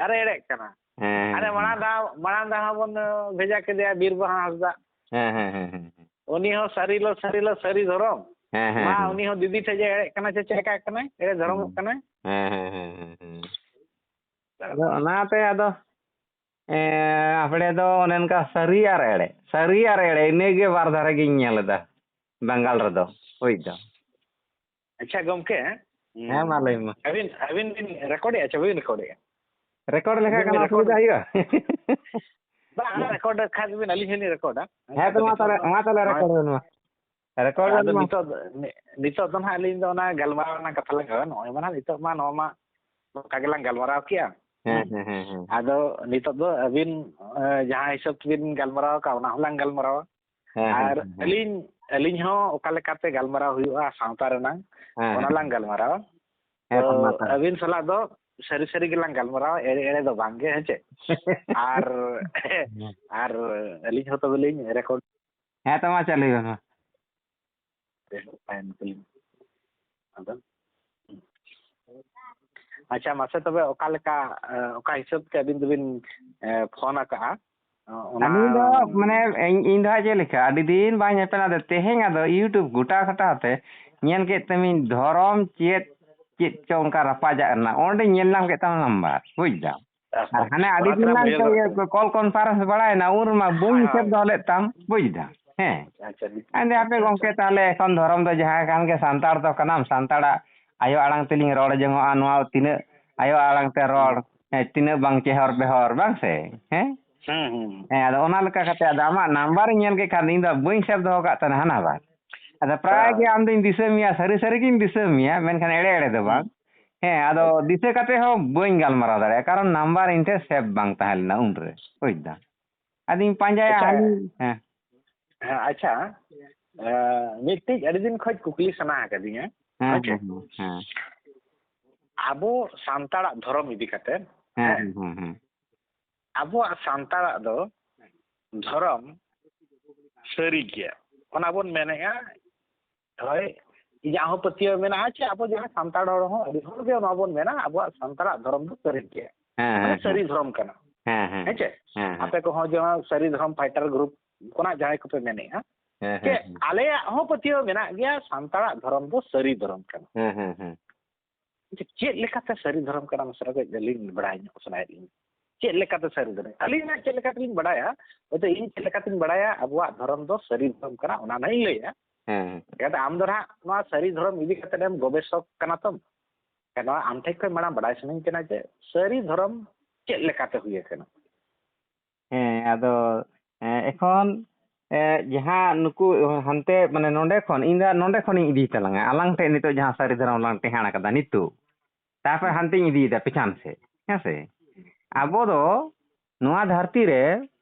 ᱟᱨᱮ ᱮᱲᱮᱜ ᱠᱟᱱᱟ᱾ ᱦᱮᱸ, ᱦᱟᱱᱮ ᱦᱮᱸ, ᱢᱟᱲᱟᱝ ᱦᱮᱸ᱾ ᱫᱷᱟᱣ, ᱢᱟᱲᱟᱝ ᱫᱷᱟᱣ ᱦᱚᱸ ᱵᱚᱱ, ᱟᱹ, ᱵᱷᱮᱡᱟ ᱠᱮᱫᱮᱭᱟ ᱵᱤᱨ ᱵᱟᱦᱟ ᱦᱟᱸᱥᱫᱟ᱾ ᱦᱮᱸ, ᱦᱮᱸ, ᱦᱮᱸ, ᱦᱮᱸ, ᱦᱮᱸ᱾ ᱩᱱᱤ ᱦᱚᱸ ᱥᱟᱹᱨᱤ ᱞᱚ ᱥᱟᱹᱨᱤ ᱞᱚ ᱥᱟᱹᱨᱤ ᱫᱷᱚᱨᱚᱢ᱾ ᱦᱮᱸ, ᱦᱮᱸ, ᱢᱟ, ᱦᱮᱸ᱾ ᱩᱱᱤ ᱦᱚᱸ ᱫᱤᱫᱤ ᱴᱷᱮᱡ ᱮ ᱮᱲᱮᱜ ᱠᱟᱱᱟ ᱪᱮ ᱪᱮᱫ ᱞᱮᱠᱟᱜ ᱠᱟᱱᱟᱭ? ᱮᱲᱮ ᱫᱷᱚᱨᱚᱢᱚᱜ ᱦᱮᱸ᱾ ᱠᱟᱱᱟᱭ᱾ ᱦᱮᱸ, ᱦᱮᱸ, ᱦᱮᱸ, ᱦᱮᱸ, ᱦᱮᱸ᱾ ᱟᱫᱚ ᱚᱱᱟᱛᱮ ᱟᱫᱚ, ᱮᱸ, ᱟᱯᱲᱮ ᱫᱚ ᱚᱱᱮ ᱚᱱᱠᱟ ᱥᱟᱹᱨᱤ ᱟᱨ ᱮᱲᱮ, ᱥᱟᱹᱨᱤ ᱟᱨ ᱮᱲᱮ, ᱤᱱᱟᱹᱜᱮ ᱵᱟᱨ ᱫᱷᱟᱨᱮ ᱜᱤᱧ ᱧᱮᱞ ᱮᱫᱟ ᱵᱟᱝᱜᱟᱞ ᱨᱮᱫᱚ, ᱵᱩᱡᱽ ᱫᱟᱢ᱾ ᱟᱪᱪᱷᱟ ᱜᱚᱢᱠᱮ, ᱦᱮᱸ, ᱢᱟ ᱞᱟᱹᱭ ᱢᱮ᱾ ᱟᱹᱵᱤᱱ, ᱟᱹᱵᱤᱱ ᱵᱤᱱ ᱨᱮᱠᱚᱨᱰᱮᱜᱼᱟ ᱪᱮ ᱵᱟᱹᱵᱤᱱ ᱨᱮᱠᱚᱨᱰᱮᱜᱼᱟ? ᱨᱮᱠᱚᱨᱰ ᱞᱮᱠᱷᱟᱱ ᱟᱹᱵᱤᱱ ᱵᱤᱱ ᱠᱟᱱᱟ ᱨᱮᱠᱚᱨᱰ ᱚᱥᱩᱵᱤᱫᱷᱟ ᱦᱩᱭᱩᱜᱼᱟ? ᱵᱟᱝ, ᱨᱮᱠᱚᱨᱰ ᱠᱷᱟᱱ ᱵᱤᱱ ᱟᱹᱞᱤᱧ ᱦᱚᱸᱞᱤᱧ ᱨᱮᱠᱚᱨᱰᱟ᱾ ᱦᱮᱸ ᱦᱮᱸ, ᱛᱚ ᱟᱫᱚ ᱢᱟ ᱱᱤᱛᱚᱜ ᱛᱟᱦᱞᱮ, ᱫᱚ ᱢᱟ ᱛᱟᱦᱞᱮ ᱱᱚᱜᱼᱚᱭ ᱨᱮᱠᱚᱨᱰ ᱢᱮ ᱢᱟ᱾ ᱨᱮᱠᱚᱨᱰ ᱟᱫᱚ ᱢᱮ ᱢᱟ᱾ ᱱᱤᱛᱚᱜ, ᱱᱤᱛᱚᱜ ᱫᱚ ᱱᱟᱦᱟᱜ ᱟᱹᱞᱤᱧ ᱫᱚ ᱚᱱᱟ ᱜᱟᱞᱢᱟᱨᱟᱣ ᱨᱮᱱᱟᱜ ᱠᱟᱛᱷᱟ ᱞᱟᱝ ᱨᱚᱲᱟ᱾ ᱱᱚᱜᱼᱚᱭ ᱢᱟ ᱱᱟᱦᱟᱜ ᱱᱤᱛᱚᱜ ᱢᱟ ᱱᱚᱣᱟ ᱢᱟ ᱱᱚᱝᱠᱟ ᱜᱮᱞᱟᱝ ᱜᱟᱞᱢᱟᱨᱟᱣ ᱠᱮᱜᱼᱟ᱾ ᱦᱮᱸ, ᱦᱮᱸ᱾ ᱦᱮᱸ, ᱦᱮᱸ, ᱦᱮᱸ᱾ ᱟᱫᱚ ᱱᱤᱛᱚᱜ ᱫᱚ ᱟᱹᱵᱤᱱ, ᱮ, ᱡᱟᱦᱟᱸ ᱦᱤᱥᱟᱹᱵ ᱛᱮᱵᱤᱱ ᱜᱟᱞᱢᱟᱨᱟᱣ ᱠᱟᱜᱼᱟ, ᱚᱱᱟ ᱦᱚᱸᱞᱟᱝ ᱜᱟᱞᱢᱟᱨᱟᱣᱟ᱾ ᱦᱮᱸ, ᱦᱮᱸ, ᱟᱨ ᱦᱮᱸ, ᱦᱮᱸ᱾ ᱟᱹᱞᱤᱧ, ᱟᱹᱞᱤᱧ ᱦᱚᱸ ᱚᱠᱟ ᱞᱮᱠᱟᱛᱮ ᱜᱟᱞᱢᱟᱨᱟᱣ ᱦᱩᱭᱩᱜᱼᱟ ᱥᱟᱶᱛᱟ ᱨᱮᱱᱟᱝ, ᱦᱮᱸ, ᱚᱱᱟ ᱦᱮᱸ, ᱞᱟᱝ ᱦᱮᱸ᱾ ᱜᱟᱞᱢᱟᱨᱟᱣᱟ᱾ ᱦᱮᱸ, ᱛᱚ ᱛᱚ ᱢᱟ ᱛᱟᱦᱞᱮ᱾ ᱟᱹᱵᱤᱱ ᱥᱟᱞᱟᱜ ᱫᱚ ᱥᱟᱹᱨᱤ ᱥᱟᱹᱨᱤ ᱜᱮᱞᱟᱝ ᱜᱟᱞᱢᱟᱨᱟᱣᱟ, ᱮᱲᱮ ᱮᱲᱮ ᱫᱚ ᱵᱟᱝ ᱜᱮ, ᱦᱮᱸ ᱪᱮ? ᱟᱨ, ᱦᱮᱸ᱾ ᱟᱨ ᱟᱹᱞᱤᱧ ᱦᱚᱸ ᱛᱚᱵᱮ ᱞᱤᱧ ᱨᱮᱠᱚᱨᱰ᱾ ᱦᱮᱸ, ᱛᱚ ᱢᱟ ᱪᱟᱹᱞᱩᱭ ᱵᱮᱱ ᱢᱟ᱾ ᱟᱫᱚ, ᱟᱪᱪᱷᱟ, ᱢᱟᱥᱮ ᱛᱚᱵᱮ ᱚᱠᱟ ᱞᱮᱠᱟ, ᱮ, ᱚᱠᱟ ᱦᱤᱥᱟᱹᱵ ᱛᱮ ᱟᱹᱵᱤᱱ ᱫᱚᱵᱤᱱ, ᱮ, ᱯᱷᱳᱱ ᱟᱠᱟᱜᱼᱟ? ᱚᱱᱟ ᱟᱹᱞᱤᱧ ᱫᱚ, ᱢᱟᱱᱮ, ᱤᱧ, ᱤᱧ ᱫᱚ ᱦᱟᱸᱜ ᱪᱮᱫ ᱞᱮᱠᱟ, ᱟᱹᱰᱤ ᱫᱤᱱ ᱵᱟᱝ ᱧᱮᱯᱮᱞ, ᱟᱫᱚ ᱛᱮᱦᱮᱧ ᱟᱫᱚ YouTube ᱜᱚᱴᱟ ᱠᱟᱴᱟ ᱛᱮ ᱧᱮᱞ ᱠᱮᱫ ᱛᱟᱹᱢᱤᱧ, ᱫᱷᱚᱨᱚᱢ ᱪᱮᱫ, ᱪᱮᱫ ᱪᱚ ᱚᱱᱠᱟ ᱨᱟᱯᱟᱪᱟᱜ ᱠᱟᱱᱟ, ᱚᱸᱰᱮᱧ ᱧᱮᱞ ᱧᱟᱢ ᱠᱮᱫ ᱛᱟᱢᱟ ᱱᱟᱢᱵᱟᱨ, ᱵᱩᱡᱽ ᱫᱟᱢ᱾ ᱟᱨ ᱦᱟᱱᱮ ᱟᱹᱰᱤ ᱚᱱᱟ ᱫᱤᱱ ᱛᱮᱱᱟᱜ ᱞᱟᱝ ᱵᱷᱟᱹᱭᱟᱹ ᱠᱚᱞ ᱠᱚᱱᱯᱷᱟᱨᱮᱱᱥ ᱵᱟᱲᱟᱭᱮᱱᱟ, ᱩᱱ ᱨᱮᱢᱟ ᱵᱟᱹᱧ ᱦᱳᱭ, ᱥᱮᱵᱷ ᱦᱳᱭ᱾ ᱫᱚᱦᱚ ᱞᱮᱫ ᱛᱟᱢ, ᱵᱩᱡᱽ ᱫᱟᱢ᱾ ᱦᱮᱸ᱾ ᱟᱪᱪᱷᱟ, ᱟᱪᱪᱷᱟ, ᱟᱪᱪᱷᱟ, ᱟᱪᱪᱷᱟ᱾ ᱜᱚᱢᱠᱮ, ᱛᱟᱦᱞᱮ ᱮᱠᱷᱚᱱ ᱫᱷᱚᱨᱚᱢ ᱫᱚ ᱡᱟᱦᱟᱸ ᱠᱟᱱ ᱜᱮ ᱥᱟᱱᱛᱟᱲ ᱫᱚ ᱠᱟᱱᱟᱢ, ᱥᱟᱱᱛᱟᱲᱟᱜ ᱟᱭᱳ ᱟᱲᱟᱝ ᱛᱮᱞᱤᱧ ᱨᱚᱲ ᱡᱚᱝᱚᱜᱼᱟ, ᱱᱚᱣᱟ ᱛᱤᱱᱟᱹᱜ ᱟᱭᱳ ᱟᱲᱟᱝ ᱛᱮ ᱨᱚᱲ, ᱦᱩᱸ᱾ ᱦᱮᱸ, ᱛᱤᱱᱟᱹᱜ ᱵᱟᱝ ᱪᱮᱦᱚᱨ ᱵᱮᱦᱚᱨ, ᱵᱟᱝ ᱥᱮ? ᱦᱮᱸ? ᱦᱩᱸ, ᱦᱩᱸ, ᱦᱩᱸ᱾ ᱦᱮᱸ, ᱟᱫᱚ ᱚᱱᱟ ᱞᱮᱠᱟ ᱠᱟᱛᱮ ᱟᱫᱚ ᱟᱢᱟᱜ ᱱᱟᱢᱵᱟᱨᱤᱧ ᱧᱮᱞ ᱠᱮᱫ ᱠᱷᱟᱱ ᱤᱧ ᱫᱚ ᱵᱟᱹᱧ ᱥᱮᱵᱷ ᱫᱚᱦᱚ ᱠᱟᱜ ᱛᱟᱦᱮᱱᱟ ᱦᱟᱱᱟ ᱵᱟᱨ᱾ ᱟᱫᱚ ᱯᱨᱟᱭ ᱜᱮ ᱦᱳᱭ᱾ ᱟᱢ ᱫᱚᱧ ᱫᱤᱥᱟᱹ ᱢᱮᱭᱟ, ᱥᱟᱹᱨᱤ ᱥᱟᱹᱨᱤ ᱜᱤᱧ ᱫᱤᱥᱟᱹ ᱢᱮᱭᱟ, ᱢᱮᱱᱠᱷᱟᱱ ᱮᱲᱮ ᱮᱲᱮ ᱫᱚ ᱦᱩᱸ᱾ ᱵᱟᱝ᱾ ᱦᱮᱸ, ᱟᱫᱚ ᱟᱪᱪᱷᱟ᱾ ᱫᱤᱥᱟᱹ ᱠᱟᱛᱮ ᱦᱚᱸ ᱵᱟᱹᱧ ᱜᱟᱞᱢᱟᱨᱟᱣ ᱫᱟᱲᱮᱭᱟᱜᱼᱟ, ᱠᱟᱨᱚᱱ ᱱᱟᱢᱵᱟᱨ ᱤᱧ ᱴᱷᱮᱱ ᱥᱮᱵᱷ ᱵᱟᱝ ᱛᱟᱦᱮᱸ ᱞᱮᱱᱟ ᱩᱱᱨᱮ, ᱵᱩᱡᱽ ᱫᱟᱢ᱾ ᱟᱫᱚᱧ ᱯᱟᱸᱡᱟᱭᱟ ᱟᱪᱪᱷᱟ᱾ ᱦᱟᱹᱱᱤ, ᱦᱮᱸ᱾ ᱦᱮᱸ, ᱟᱪᱪᱷᱟ, ᱮᱸ, ᱢᱤᱫᱴᱤᱡ ᱟᱹᱰᱤ ᱫᱤᱱ ᱠᱷᱚᱡ ᱠᱩᱠᱞᱤ ᱥᱟᱱᱟ ᱟᱠᱟᱫᱤᱧᱟ, ᱦᱮᱸ, ᱦᱮᱸ ᱪᱮ? ᱦᱮᱸ, ᱦᱮᱸ᱾ ᱟᱵᱚ ᱥᱟᱱᱛᱟᱲᱟᱜ ᱫᱷᱚᱨᱚᱢ ᱤᱫᱤ ᱠᱟᱛᱮ, ᱦᱮᱸ, ᱦᱮᱸ? ᱦᱮᱸ, ᱦᱮᱸ, ᱦᱮᱸ᱾ ᱟᱵᱚᱣᱟᱜ ᱥᱟᱱᱛᱟᱲᱟᱜ ᱫᱚ ᱫᱷᱚᱨᱚᱢ ᱥᱟᱹᱨᱤ ᱜᱮᱭᱟ, ᱚᱱᱟ ᱵᱚᱱ ᱢᱮᱱᱮᱫᱼᱟ᱾ ᱦᱳᱭ, ᱤᱧᱟᱹᱜ ᱦᱚᱸ ᱯᱟᱹᱛᱭᱟᱹᱣ ᱢᱮᱱᱟᱜᱼᱟ ᱪᱮ ᱟᱵᱚ ᱡᱟᱦᱟᱸ ᱥᱟᱱᱛᱟᱲ ᱦᱚᱲ ᱦᱚᱸ ᱟᱹᱰᱤ ᱦᱚᱲ ᱜᱮ ᱱᱚᱣᱟ ᱵᱚᱱ ᱢᱮᱱᱟ, ᱟᱵᱚᱣᱟᱜ ᱥᱟᱱᱛᱟᱲᱟᱜ ᱫᱷᱚᱨᱚᱢ ᱫᱚ ᱥᱟᱹᱨᱤ ᱜᱮᱭᱟ, ᱦᱮᱸ ᱢᱟᱱᱮ ᱦᱮᱸ ᱥᱟᱹᱨᱤ ᱫᱷᱚᱨᱚᱢ ᱠᱟᱱᱟ᱾ ᱦᱮᱸ ᱦᱮᱸ ᱦᱮᱸ ᱪᱮ? ᱦᱮᱸ ᱦᱮᱸ ᱟᱯᱮ ᱠᱚᱦᱚᱸ ᱡᱮᱢᱚᱱ ᱥᱟᱹᱨᱤ ᱫᱷᱚᱨᱚᱢ ᱯᱷᱟᱭᱴᱟᱨ ᱜᱨᱩᱯ ᱠᱷᱚᱱᱟᱜ ᱡᱟᱦᱟᱸᱭ ᱠᱚᱯᱮ ᱢᱮᱱᱮᱫᱼᱟ, ᱦᱮᱸ ᱪᱮ ᱦᱮᱸ ᱦᱮᱸ ᱟᱞᱮᱭᱟᱜ ᱦᱚᱸ ᱯᱟᱹᱛᱭᱟᱹᱣ ᱢᱮᱱᱟᱜ ᱜᱮᱭᱟ ᱥᱟᱱᱛᱟᱲᱟᱜ ᱫᱷᱚᱨᱚᱢ ᱫᱚ ᱥᱟᱹᱨᱤ ᱫᱷᱚᱨᱚᱢ ᱠᱟᱱᱟ᱾ ᱦᱮᱸ ᱦᱮᱸ ᱦᱮᱸ ᱪᱮᱫ ᱞᱮᱠᱟᱛᱮ ᱥᱟᱹᱨᱤ ᱫᱷᱚᱨᱚᱢ ᱠᱟᱱᱟ ᱢᱟᱥᱮ ᱠᱟᱹᱡ ᱟᱹᱞᱤᱧ ᱵᱟᱲᱟᱭ ᱧᱚᱜ ᱥᱟᱱᱟᱭᱮᱫ ᱞᱤᱧᱟ᱾ ᱪᱮᱫ ᱞᱮᱠᱟᱛᱮ ᱥᱟᱹᱨᱤ ᱫᱷᱚᱨᱚᱢ? ᱟᱹᱞᱤᱧᱟᱜ ᱪᱮᱫ ᱞᱮᱠᱟᱛᱮᱞᱤᱧ ᱵᱟᱲᱟᱭᱟ, ᱦᱚᱭᱛᱳ ᱤᱧ ᱪᱮᱫ ᱞᱮᱠᱟᱛᱤᱧ ᱵᱟᱲᱟᱭᱟ ᱟᱵᱚᱣᱟᱜ ᱫᱷᱚᱨᱚᱢ ᱫᱚ ᱥᱟᱹᱨᱤ ᱫᱷᱚᱨᱚᱢ ᱠᱟᱱᱟ, ᱚᱱᱟ ᱱᱟᱦᱟᱜ ᱤᱧ ᱞᱟᱹᱭᱟ᱾ ᱦᱮᱸ ᱪᱤᱠᱟᱹᱛᱮ ᱟᱢ ᱫᱚ ᱱᱟᱦᱟᱜ ᱱᱚᱣᱟ ᱥᱟᱹᱨᱤ ᱫᱷᱚᱨᱚᱢ ᱤᱫᱤ ᱠᱟᱛᱮ ᱮᱢ ᱜᱚᱵᱮᱥᱚᱠ ᱠᱟᱱᱟ ᱛᱚ, ᱮᱱᱠᱷᱟᱱ ᱱᱚᱣᱟ ᱟᱢ ᱴᱷᱮᱱ ᱠᱷᱚᱱ ᱢᱟᱲᱟᱝ ᱵᱟᱲᱟᱭ ᱥᱟᱱᱟᱧ ᱠᱟᱱᱟ ᱡᱮ ᱥᱟᱹᱨᱤ ᱫᱷᱚᱨᱚᱢ ᱪᱮᱫ ᱞᱮᱠᱟᱛᱮ ᱦᱩᱭ ᱟᱠᱟᱱᱟ? ᱦᱮᱸ, ᱟᱫᱚ ᱮᱠᱷᱚᱱ ᱡᱟᱦᱟᱸ ᱱᱩᱠᱩ ᱦᱟᱱᱛᱮ, ᱢᱟᱱᱮ, ᱱᱚᱰᱮ ᱠᱷᱚᱱ, ᱤᱧ ᱫᱚ ᱱᱚᱰᱮ ᱠᱷᱚᱱᱤᱧ ᱤᱫᱤᱭ ᱛᱟᱞᱟᱝᱟ, ᱟᱞᱟᱝ ᱴᱷᱮᱱ ᱱᱤᱛᱚᱜ ᱡᱟᱦᱟᱸ ᱥᱟᱹᱨᱤ ᱫᱷᱚᱨᱚᱢ ᱞᱟᱝ ᱴᱮᱦᱟᱸᱰ ᱟᱠᱟᱫᱟ ᱱᱤᱛᱚᱜ, ᱛᱟᱨᱯᱚᱨ ᱦᱟᱱᱛᱮᱧ ᱤᱫᱤᱭᱮᱫᱟ ᱯᱮᱪᱷᱟᱱ ᱥᱮᱫ᱾ ᱦᱮᱸ ᱥᱮ? ᱟᱵᱚ ᱫᱚ ᱱᱚᱣᱟ ᱫᱷᱟᱹᱨᱛᱤ ᱨᱮ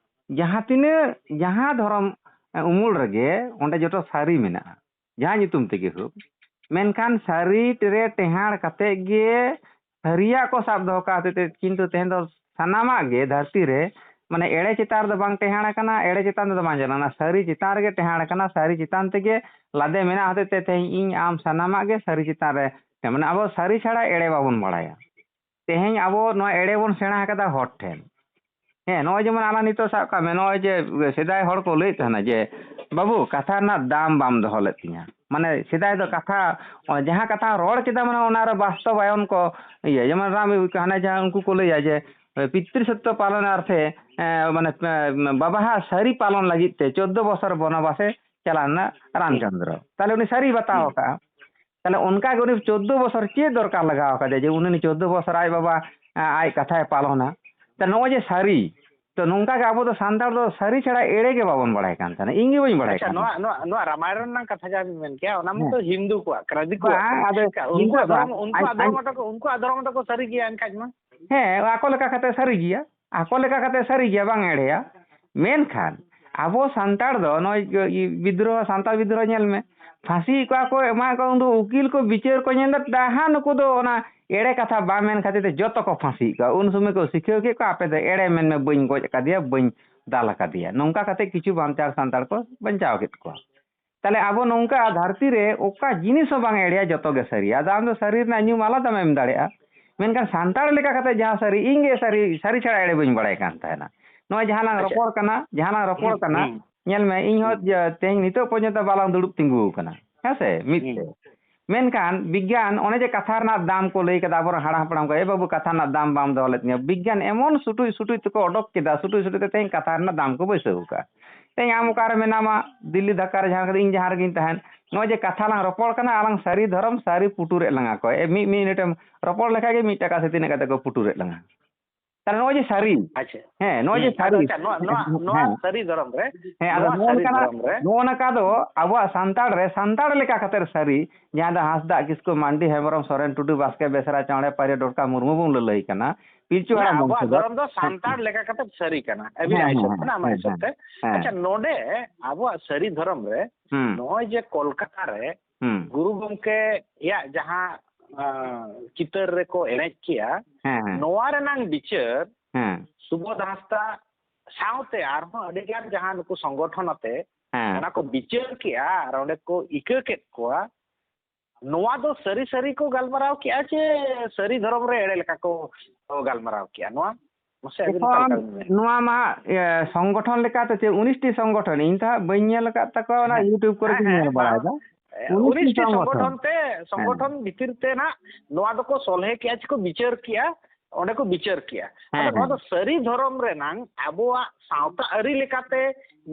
ᱡᱟᱦᱟᱸ ᱛᱤᱱᱟᱹᱜ, ᱡᱟᱦᱟᱸ ᱫᱷᱚᱨᱚᱢ ᱩᱢᱩᱞ ᱨᱮᱜᱮ, ᱚᱸᱰᱮ ᱡᱚᱛᱚ ᱥᱟᱹᱨᱤ ᱢᱮᱱᱟᱜᱼᱟ, ᱡᱟᱦᱟᱸ ᱧᱩᱛᱩᱢ ᱛᱮᱜᱮ ᱦᱳᱠ᱾ ᱢᱮᱱᱠᱷᱟᱱ ᱥᱟᱹᱨᱤ ᱨᱮ ᱴᱮᱦᱟᱸᱰ ᱠᱟᱛᱮ ᱜᱮ ᱥᱟᱹᱨᱤᱭᱟᱜ ᱠᱚ ᱥᱟᱵ ᱫᱚᱦᱚ ᱠᱟᱜᱼᱟ ᱦᱚᱛᱮᱡ ᱛᱮ, ᱠᱤᱱᱛᱩ ᱛᱮᱦᱮᱧ ᱫᱚ ᱥᱟᱱᱟᱢᱟᱜ ᱜᱮ ᱫᱷᱟᱹᱨᱛᱤ ᱨᱮ, ᱢᱟᱱᱮ, ᱮᱲᱮ ᱪᱮᱛᱟᱱ ᱨᱮᱫᱚ ᱵᱟᱝ ᱴᱮᱦᱟᱸᱰ ᱟᱠᱟᱱᱟ, ᱮᱲᱮ ᱪᱮᱛᱟᱱ ᱨᱮᱫᱚ ᱵᱟᱝ ᱪᱟᱞᱟᱜ ᱠᱟᱱᱟ, ᱥᱟᱹᱨᱤ ᱪᱮᱛᱟᱱ ᱨᱮᱜᱮ ᱴᱮᱦᱟᱸᱰ ᱟᱠᱟᱱᱟ, ᱥᱟᱹᱨᱤ ᱪᱮᱛᱟᱱ ᱛᱮᱜᱮ ᱞᱟᱫᱮ ᱢᱮᱱᱟᱜ ᱦᱚᱛᱮᱡ ᱛᱮ ᱛᱮᱦᱮᱧ ᱤᱧ ᱟᱢ ᱥᱟᱱᱟᱢᱟᱜ ᱜᱮ ᱥᱟᱹᱨᱤ ᱪᱮᱛᱟᱱ ᱨᱮ, ᱢᱟᱱᱮ, ᱟᱵᱚ ᱥᱟᱹᱨᱤ ᱪᱷᱟᱲᱟ ᱮᱲᱮ ᱵᱟᱵᱚᱱ ᱵᱟᱲᱟᱭᱟ᱾ ᱛᱮᱦᱮᱧ ᱟᱵᱚ ᱱᱚᱣᱟ ᱮᱲᱮ ᱵᱚᱱ ᱥᱮᱬᱟ ᱟᱠᱟᱫᱟ ᱦᱚᱲ ᱴᱷᱮᱱ᱾ ᱦᱮᱸ, ᱱᱚᱜᱼᱚᱭ ᱡᱮᱢᱚᱱ ᱟᱞᱟᱝ ᱱᱤᱛᱚᱜ ᱥᱟᱵ ᱠᱟᱜ ᱢᱮ, ᱱᱚᱜᱼᱚᱭ ᱡᱮ ᱥᱮᱫᱟᱭ ᱦᱚᱲ ᱠᱚ ᱞᱟᱹᱭᱮᱫ ᱛᱟᱦᱮᱱᱟ ᱡᱮ, "ᱵᱟᱹᱵᱩ, ᱠᱟᱛᱷᱟ ᱨᱮᱱᱟᱜ ᱫᱟᱢ ᱵᱟᱢ ᱫᱚᱦᱚ ᱞᱮᱫ ᱛᱤᱧᱟ", ᱢᱟᱱᱮ, ᱥᱮᱫᱟᱭ ᱫᱚ ᱠᱟᱛᱷᱟ, ᱡᱟᱦᱟᱸ ᱠᱟᱛᱷᱟ ᱨᱚᱲ ᱠᱮᱫᱟ, ᱢᱟᱱᱮ, ᱚᱱᱟ ᱨᱮ ᱵᱟᱥᱛᱚᱵᱟᱭᱚᱱ ᱠᱚ ᱤᱭᱟᱹ, ᱡᱮᱢᱚᱱ ᱨᱟᱢ, ᱦᱟᱱᱮ ᱡᱟᱦᱟᱸ ᱩᱱᱠᱩ ᱠᱚ ᱞᱟᱹᱭᱟ ᱡᱮ, "ᱯᱤᱛᱨᱤ ᱥᱚᱛᱛᱚ ᱯᱟᱞᱚᱱ ᱟᱨᱛᱷᱮ", ᱮ, ᱢᱟᱱᱮ, ᱮ, ᱵᱟᱵᱟᱦᱟᱜ ᱥᱟᱹᱨᱤ ᱯᱟᱞᱚᱱ ᱞᱟᱹᱜᱤᱫ ᱛᱮ ᱪᱳᱫᱽᱫᱳ ᱵᱚᱥᱚᱨ ᱵᱚᱱᱚᱵᱟᱥᱮ ᱪᱟᱞᱟᱣ ᱞᱮᱱᱟ ᱨᱟᱢᱪᱚᱸᱫᱽᱨᱚ᱾ ᱛᱟᱦᱞᱮ ᱩᱱᱤ ᱥᱟᱹᱨᱤ ᱵᱟᱛᱟᱣ ᱟᱠᱟᱫᱼᱟ᱾ ᱛᱟᱦᱞᱮ ᱚᱱᱠᱟ ᱜᱮ ᱩᱱᱤ ᱪᱳᱫᱽᱫᱳ ᱵᱚᱥᱚᱨ ᱪᱮᱫ ᱫᱚᱨᱠᱟᱨ ᱞᱟᱜᱟᱣ ᱟᱠᱟᱫᱮᱭᱟ ᱡᱮ ᱩᱱᱤ ᱪᱳᱫᱽᱫᱳ ᱵᱚᱥᱚᱨ ᱟᱡ ᱵᱟᱵᱟ, ᱟ, ᱟᱡ ᱠᱟᱛᱷᱟᱭ ᱯᱟᱞᱚᱱᱟ? ᱛᱚ, ᱱᱚᱜᱼᱚᱭ ᱡᱮ ᱥᱟᱹᱨᱤ, ᱛᱚ, ᱱᱚᱝᱠᱟ ᱜᱮ ᱟᱵᱚ ᱫᱚ ᱥᱟᱱᱛᱟᱲ ᱫᱚ ᱥᱟᱹᱨᱤ ᱪᱷᱟᱲᱟ ᱮᱲᱮ ᱜᱮ ᱵᱟᱵᱚᱱ ᱵᱟᱲᱟᱭ ᱠᱟᱱ ᱛᱟᱦᱮᱱᱟ᱾ ᱤᱧ ᱜᱮ ᱵᱟᱹᱧ ᱵᱟᱲᱟᱭ ᱟᱪᱪᱷᱟ, ᱠᱟᱱ ᱱᱚᱣᱟ ᱛᱟᱦᱮᱱᱟ᱾ ᱱᱚᱣᱟ ᱱᱚᱣᱟ ᱨᱟᱢᱟᱭᱚᱱ ᱨᱮᱱᱟᱜ ᱠᱟᱛᱷᱟ ᱡᱟᱦᱟᱸ ᱵᱤᱱ ᱢᱮᱱ ᱠᱮᱭᱟ, ᱚᱱᱟ ᱦᱮᱸ᱾ ᱢᱟᱛᱚ ᱦᱤᱱᱫᱩ ᱠᱚᱣᱟᱜ ᱠᱟᱱᱟ, ᱫᱤᱠᱩᱣᱟᱜ᱾ ᱵᱟᱝ, ᱟᱫᱚ ᱮᱱᱠᱷᱟᱱ ᱦᱤᱱᱫᱩ ᱩᱱᱠᱩᱣᱟᱜ ᱫᱚ ᱵᱟᱝ᱾ ᱫᱷᱚᱨᱚᱢ, ᱩᱱᱠᱩᱣᱟᱜ ᱟᱡ, ᱫᱷᱚᱨᱚᱢ ᱟᱡ ᱢᱟᱛᱚ ᱠᱚ, ᱩᱱᱠᱩᱣᱟᱜ ᱫᱷᱚᱨᱚᱢ ᱢᱟᱛᱚ ᱠᱚ ᱥᱟᱹᱨᱤ ᱜᱮᱭᱟ ᱮᱱᱠᱷᱟᱡ ᱢᱟ᱾ ᱦᱮᱸ, ᱟᱠᱚ ᱞᱮᱠᱟ ᱠᱟᱛᱮ ᱥᱟᱹᱨᱤ ᱜᱮᱭᱟ, ᱟᱠᱚ ᱞᱮᱠᱟ ᱠᱟᱛᱮ ᱥᱟᱹᱨᱤ ᱜᱮᱭᱟ, ᱵᱟᱝ ᱮᱲᱮᱭᱟ᱾ ᱢᱮᱱᱠᱷᱟᱱ ᱟᱵᱚ ᱥᱟᱱᱛᱟᱲ ᱫᱚ ᱱᱚᱜᱼᱚᱭ ᱵᱤᱫᱽᱨᱳᱦᱚ, ᱥᱟᱱᱛᱟᱲ ᱵᱤᱫᱽᱨᱳᱦᱚ ᱧᱮᱞ ᱢᱮ, ᱯᱷᱟᱸᱥᱤᱭᱮᱫ ᱠᱚᱣᱟ ᱠᱚ, ᱮᱢᱟ ᱠᱚ, ᱩᱱᱠᱩ ᱩᱠᱤᱞ ᱠᱚ, ᱵᱤᱪᱟᱹᱨ ᱠᱚ ᱧᱮᱞ ᱮᱫᱟ, ᱰᱟᱦᱟ ᱱᱩᱠᱩ ᱫᱚ ᱚᱱᱟ ᱮᱲᱮ ᱠᱟᱛᱷᱟ ᱵᱟᱝ ᱢᱮᱱ ᱠᱷᱟᱹᱛᱤᱨ ᱛᱮ ᱡᱚᱛᱚ ᱠᱚ ᱯᱷᱟᱸᱥᱤᱭᱮᱫ ᱠᱚᱣᱟ᱾ ᱩᱱ ᱥᱚᱢᱚᱭ ᱠᱚ ᱥᱤᱠᱷᱟᱹᱣ ᱠᱮᱫ ᱠᱚᱣᱟ, "ᱟᱯᱮ ᱫᱚ ᱮᱲᱮ ᱢᱮᱱ ᱢᱮ, ᱵᱟᱹᱧ ᱜᱚᱡ ᱟᱠᱟᱫᱮᱭᱟ, ᱵᱟᱹᱧ ᱫᱟᱞ ᱟᱠᱟᱫᱮᱭᱟ᱾ ᱱᱚᱝᱠᱟ ᱠᱟᱛᱮ ᱠᱤᱪᱷᱩ ᱵᱟᱧᱪᱟᱣ ᱥᱟᱱᱛᱟᱲ ᱠᱚ ᱵᱟᱧᱪᱟᱣ ᱠᱮᱫ ᱠᱚᱣᱟ᱾ ᱛᱟᱦᱞᱮ ᱟᱵᱚ ᱱᱚᱝᱠᱟ ᱫᱷᱟᱹᱨᱛᱤ ᱨᱮ ᱚᱠᱟ ᱡᱤᱱᱤᱥ ᱦᱚᱸ ᱵᱟᱝ ᱮᱲᱮᱭᱟ, ᱡᱚᱛᱚ ᱜᱮ ᱥᱟᱹᱨᱤᱭᱟ᱾ ᱟᱫᱚ ᱟᱢ ᱫᱚ ᱥᱟᱹᱨᱤ ᱨᱮᱱᱟᱜ ᱧᱩᱢ ᱟᱞᱟᱫᱟᱢ ᱮᱢ ᱫᱟᱲᱮᱭᱟᱜᱼᱟ, ᱢᱮᱱᱠᱷᱟᱱ ᱥᱟᱱᱛᱟᱲ ᱞᱮᱠᱟ ᱠᱟᱛᱮ ᱡᱟᱦᱟᱸ ᱥᱟᱹᱨᱤ, ᱤᱧ ᱜᱮ ᱥᱟᱹᱨᱤ, ᱥᱟᱹᱨᱤ ᱪᱷᱟᱲᱟ ᱮᱲᱮ ᱵᱟᱹᱧ ᱵᱟᱲᱟᱭ ᱠᱟᱱ ᱛᱟᱦᱮᱱᱟ᱾ ᱱᱚᱜᱼᱚᱭ ᱡᱟᱦᱟᱸ ᱞᱟᱝ ᱟᱪᱪᱷᱟ᱾ ᱨᱚᱯᱚᱲ ᱠᱟᱱᱟ, ᱡᱟᱦᱟᱸ ᱞᱟᱝ ᱨᱚᱯᱚᱲ ᱦᱩᱸ, ᱠᱟᱱᱟ, ᱦᱩᱸ᱾ ᱧᱮᱞ ᱢᱮ, ᱤᱧ ᱦᱚᱸ ᱦᱩᱸ᱾ ᱡᱮ ᱛᱮᱦᱮᱧ ᱱᱤᱛᱚᱜ ᱯᱚᱨᱡᱚᱱᱛᱚ ᱵᱟᱞᱟᱝ ᱫᱩᱲᱩᱵ ᱛᱤᱸᱜᱩ ᱟᱠᱟᱱᱟ, ᱦᱮᱸ ᱥᱮ, ᱢᱤᱫ ᱛᱮ᱾ ᱦᱩᱸ᱾ ᱢᱮᱱᱠᱷᱟᱱ ᱵᱤᱜᱽᱜᱟᱱ, ᱚᱱᱮ ᱡᱮ ᱠᱟᱛᱷᱟ ᱨᱮᱱᱟᱜ ᱫᱟᱢ ᱠᱚ ᱞᱟᱹᱭ ᱠᱟᱫᱟ ᱟᱵᱚᱨᱮᱱ ᱦᱟᱲᱟᱢ ᱦᱟᱯᱲᱟᱢ ᱠᱚ, "ᱮ ᱵᱟᱹᱵᱩ, ᱠᱟᱛᱷᱟ ᱨᱮᱱᱟᱜ ᱫᱟᱢ ᱵᱟᱢ ᱫᱚᱦᱚ ᱞᱮᱫ ᱛᱤᱧᱟᱹ", ᱵᱤᱜᱽᱜᱟᱱ ᱮᱢᱚᱱ ᱥᱩᱴᱩᱡ ᱥᱩᱴᱩᱡ ᱛᱮᱠᱚ ᱚᱰᱚᱠ ᱠᱮᱫᱟ, ᱥᱩᱴᱩᱡ ᱥᱩᱴᱩᱡ ᱛᱮ ᱛᱮᱦᱮᱧ ᱠᱟᱛᱷᱟ ᱨᱮᱱᱟᱜ ᱫᱟᱢ ᱠᱚ ᱵᱟᱹᱭᱥᱟᱹᱣ ᱟᱠᱟᱫᱼᱟ᱾ ᱛᱮᱦᱮᱧ ᱟᱢ ᱦᱩᱸ᱾ ᱚᱠᱟᱨᱮ ᱢᱮᱱᱟᱢᱟ, ᱫᱤᱞᱞᱤ ᱫᱷᱟᱠᱟ ᱨᱮ, ᱡᱟᱦᱟᱸ ᱨᱮ ᱤᱧ ᱡᱟᱦᱟᱸ ᱨᱮᱜᱤᱧ ᱛᱟᱦᱮᱱ, ᱱᱚᱜᱼᱚᱭ ᱡᱮ ᱠᱟᱛᱷᱟ ᱞᱟᱝ ᱨᱚᱯᱚᱲ ᱠᱟᱱᱟ, ᱟᱞᱟᱝ ᱥᱟᱹᱨᱤ ᱫᱷᱚᱨᱚᱢ ᱥᱟᱹᱨᱤ ᱯᱩᱴᱩᱨᱮᱫ ᱞᱟᱝᱟ ᱠᱚ᱾ ᱮ, ᱢᱤᱫ ᱢᱤᱱᱤᱴ ᱮᱢ ᱨᱚᱯᱚᱲ ᱞᱮᱠᱷᱟᱡ ᱜᱮ ᱢᱤᱫ ᱴᱟᱠᱟ ᱥᱮ ᱛᱤᱱᱟᱹᱜ ᱠᱟᱛᱮ ᱠᱚ ᱯᱩᱴᱩᱨᱮᱫ ᱞᱟᱝᱟ᱾ ᱛᱟᱦᱞᱮ ᱱᱚᱜᱼᱚᱭ ᱡᱮ ᱥᱟᱹᱨᱤ, ᱟᱪᱪᱷᱟ᱾ ᱦᱮᱸ, ᱱᱚᱜᱼᱚᱭ ᱡᱮ ᱦᱩᱸ, ᱟᱫᱚ ᱥᱟᱹᱨᱤ, ᱟᱪᱪᱷᱟ, ᱱᱚᱣᱟ, ᱱᱚᱣᱟ, ᱱᱚᱣᱟ ᱦᱮᱸ᱾ ᱥᱟᱹᱨᱤ ᱫᱷᱚᱨᱚᱢ ᱨᱮ, ᱦᱮᱸ, ᱟᱫᱚ ᱱᱚᱣᱟ ᱱᱚᱜᱼᱚ ᱥᱟᱹᱨᱤ ᱱᱚᱝᱠᱟᱱᱟᱜ, ᱫᱷᱚᱨᱚᱢ ᱨᱮ ᱱᱚᱜᱼᱚ ᱱᱚᱝᱠᱟ ᱫᱚ ᱟᱵᱚᱣᱟᱜ ᱥᱟᱱᱛᱟᱲ ᱨᱮ, ᱥᱟᱱᱛᱟᱲ ᱞᱮᱠᱟ ᱠᱟᱛᱮ ᱥᱟᱹᱨᱤ, ᱡᱟᱦᱟᱸ ᱫᱚ ᱦᱟᱸᱥᱫᱟᱜ, ᱠᱤᱥᱠᱩ, ᱢᱟᱱᱰᱤ, ᱦᱮᱢᱵᱨᱚᱢ, ᱥᱚᱨᱮᱱ, ᱴᱩᱰᱩ, ᱵᱟᱥᱠᱮ, ᱵᱮᱥᱨᱟ, ᱪᱟᱣᱲᱮ, ᱯᱟᱭᱨᱤ, ᱰᱚᱴᱠᱟ, ᱢᱩᱨᱢᱩ ᱵᱚᱱ ᱞᱟᱹᱞᱟᱹᱭ ᱠᱟᱱᱟ, ᱯᱤᱞᱪᱩ ᱦᱮᱸ, ᱦᱟᱲᱟᱢ ᱟᱵᱚᱣᱟᱜ ᱵᱚᱝᱥᱚ ᱫᱚ᱾ ᱫᱷᱚᱨᱚᱢ ᱫᱚ ᱦᱮᱸ, ᱥᱟᱱᱛᱟᱲ ᱞᱮᱠᱟ ᱠᱟᱛᱮ ᱥᱟᱹᱨᱤ ᱠᱟᱱᱟ, ᱟᱹᱵᱤᱱᱟᱜ ᱦᱮᱸ, ᱦᱤᱥᱟᱹᱵ ᱦᱮᱸ, ᱛᱮ᱾ ᱦᱮᱸ᱾ ᱟᱪᱪᱷᱟ, ᱱᱚᱰᱮ ᱟᱵᱚᱣᱟᱜ ᱥᱟᱹᱨᱤ ᱫᱷᱚᱨᱚᱢ ᱨᱮ ᱦᱩᱸ᱾ ᱱᱚᱜᱼᱚᱭ ᱡᱮ ᱠᱳᱞᱠᱟᱛᱟ ᱨᱮ ᱦᱩᱸ᱾ ᱜᱩᱨᱩ ᱜᱚᱢᱠᱮᱭᱟᱜ ᱡᱟᱦᱟᱸ, ᱟᱸ, ᱪᱤᱛᱟᱹᱨ ᱨᱮᱠᱚ ᱮᱱᱮᱡ ᱠᱮᱜᱼᱟ, ᱦᱮᱸ, ᱦᱮᱸ᱾ ᱱᱚᱣᱟ ᱨᱮᱱᱟᱝ ᱵᱤᱪᱟᱹᱨ ᱦᱮᱸ᱾ ᱥᱩᱵᱳᱫᱷ ᱦᱟᱸᱥᱫᱟ ᱥᱟᱶᱛᱮ ᱟᱨᱦᱚᱸ ᱟᱹᱰᱤ ᱜᱟᱱ ᱡᱟᱦᱟᱸ ᱱᱩᱠᱩ ᱥᱚᱝᱜᱚᱴᱷᱚᱱ ᱟᱛᱮ ᱦᱮᱸ᱾ ᱚᱱᱟ ᱠᱚ ᱵᱤᱪᱟᱹᱨ ᱠᱮᱜᱼᱟ ᱟᱨ ᱚᱸᱰᱮ ᱠᱚ ᱤᱠᱟᱹ ᱠᱮᱫ ᱠᱚᱣᱟ, ᱱᱚᱣᱟ ᱫᱚ ᱥᱟᱹᱨᱤ ᱥᱟᱹᱨᱤ ᱠᱚ ᱜᱟᱞᱢᱟᱨᱟᱣ ᱠᱮᱜᱼᱟ ᱪᱮ ᱥᱟᱹᱨᱤ ᱫᱷᱚᱨᱚᱢ ᱨᱮ ᱮᱲᱮ ᱞᱮᱠᱟ ᱠᱚ, ᱠᱚ ᱜᱟᱞᱢᱟᱨᱟᱣ ᱠᱮᱜᱼᱟ? ᱱᱚᱣᱟ ᱢᱟᱥᱮ ᱟᱹᱵᱤᱱ ᱚᱠᱟ ᱮᱠᱷᱚᱱ ᱞᱮᱠᱟ ᱵᱤᱱ ᱢᱮᱱᱟ? ᱱᱚᱣᱟ ᱢᱟ, ᱮ, ᱥᱚᱝᱜᱚᱴᱷᱚᱱ ᱞᱮᱠᱟᱛᱮ ᱪᱮ ᱩᱱᱤᱥ ᱴᱤ ᱥᱚᱝᱜᱚᱴᱷᱚᱱ, ᱤᱧ ᱫᱚ ᱦᱟᱸᱜ ᱵᱟᱹᱧ ᱧᱮᱞ ᱟᱠᱟᱫ ᱛᱟᱠᱚᱣᱟ, ᱚᱱᱟ ᱦᱮᱸ, YouTube ᱠᱚᱨᱮ ᱦᱮᱸ, ᱜᱤᱧ ᱦᱮᱸ, ᱧᱮᱞ ᱵᱟᱝ, ᱵᱟᱲᱟᱭᱮᱫᱟ᱾ ᱮ, ᱩᱱᱤᱥ ᱴᱤ ᱩᱱᱤᱥ ᱴᱤ ᱥᱚᱝᱜᱚᱴᱷᱚᱱ᱾ ᱥᱚᱝᱜᱚᱴᱷᱚᱱ ᱛᱮ, ᱦᱮᱸ᱾ ᱥᱚᱝᱜᱚᱴᱷᱚᱱ ᱵᱷᱤᱛᱤᱨ ᱛᱮ ᱱᱟᱜ ᱱᱚᱣᱟ ᱫᱚᱠᱚ ᱥᱚᱞᱦᱮ ᱠᱮᱜᱼᱟ ᱪᱮ ᱠᱚ ᱵᱤᱪᱟᱹᱨ ᱠᱮᱜᱼᱟ, ᱚᱸᱰᱮ ᱠᱚ ᱵᱤᱪᱟᱹᱨ ᱠᱮᱜᱼᱟ᱾ ᱦᱮᱸ, ᱟᱫᱚ ᱱᱚᱣᱟ ᱦᱮᱸ᱾ ᱫᱚ ᱥᱟᱹᱨᱤ ᱫᱷᱚᱨᱚᱢ ᱨᱮᱱᱟᱝ ᱟᱵᱚᱣᱟᱜ ᱥᱟᱶᱛᱟ ᱟᱹᱨᱤ ᱞᱮᱠᱟᱛᱮ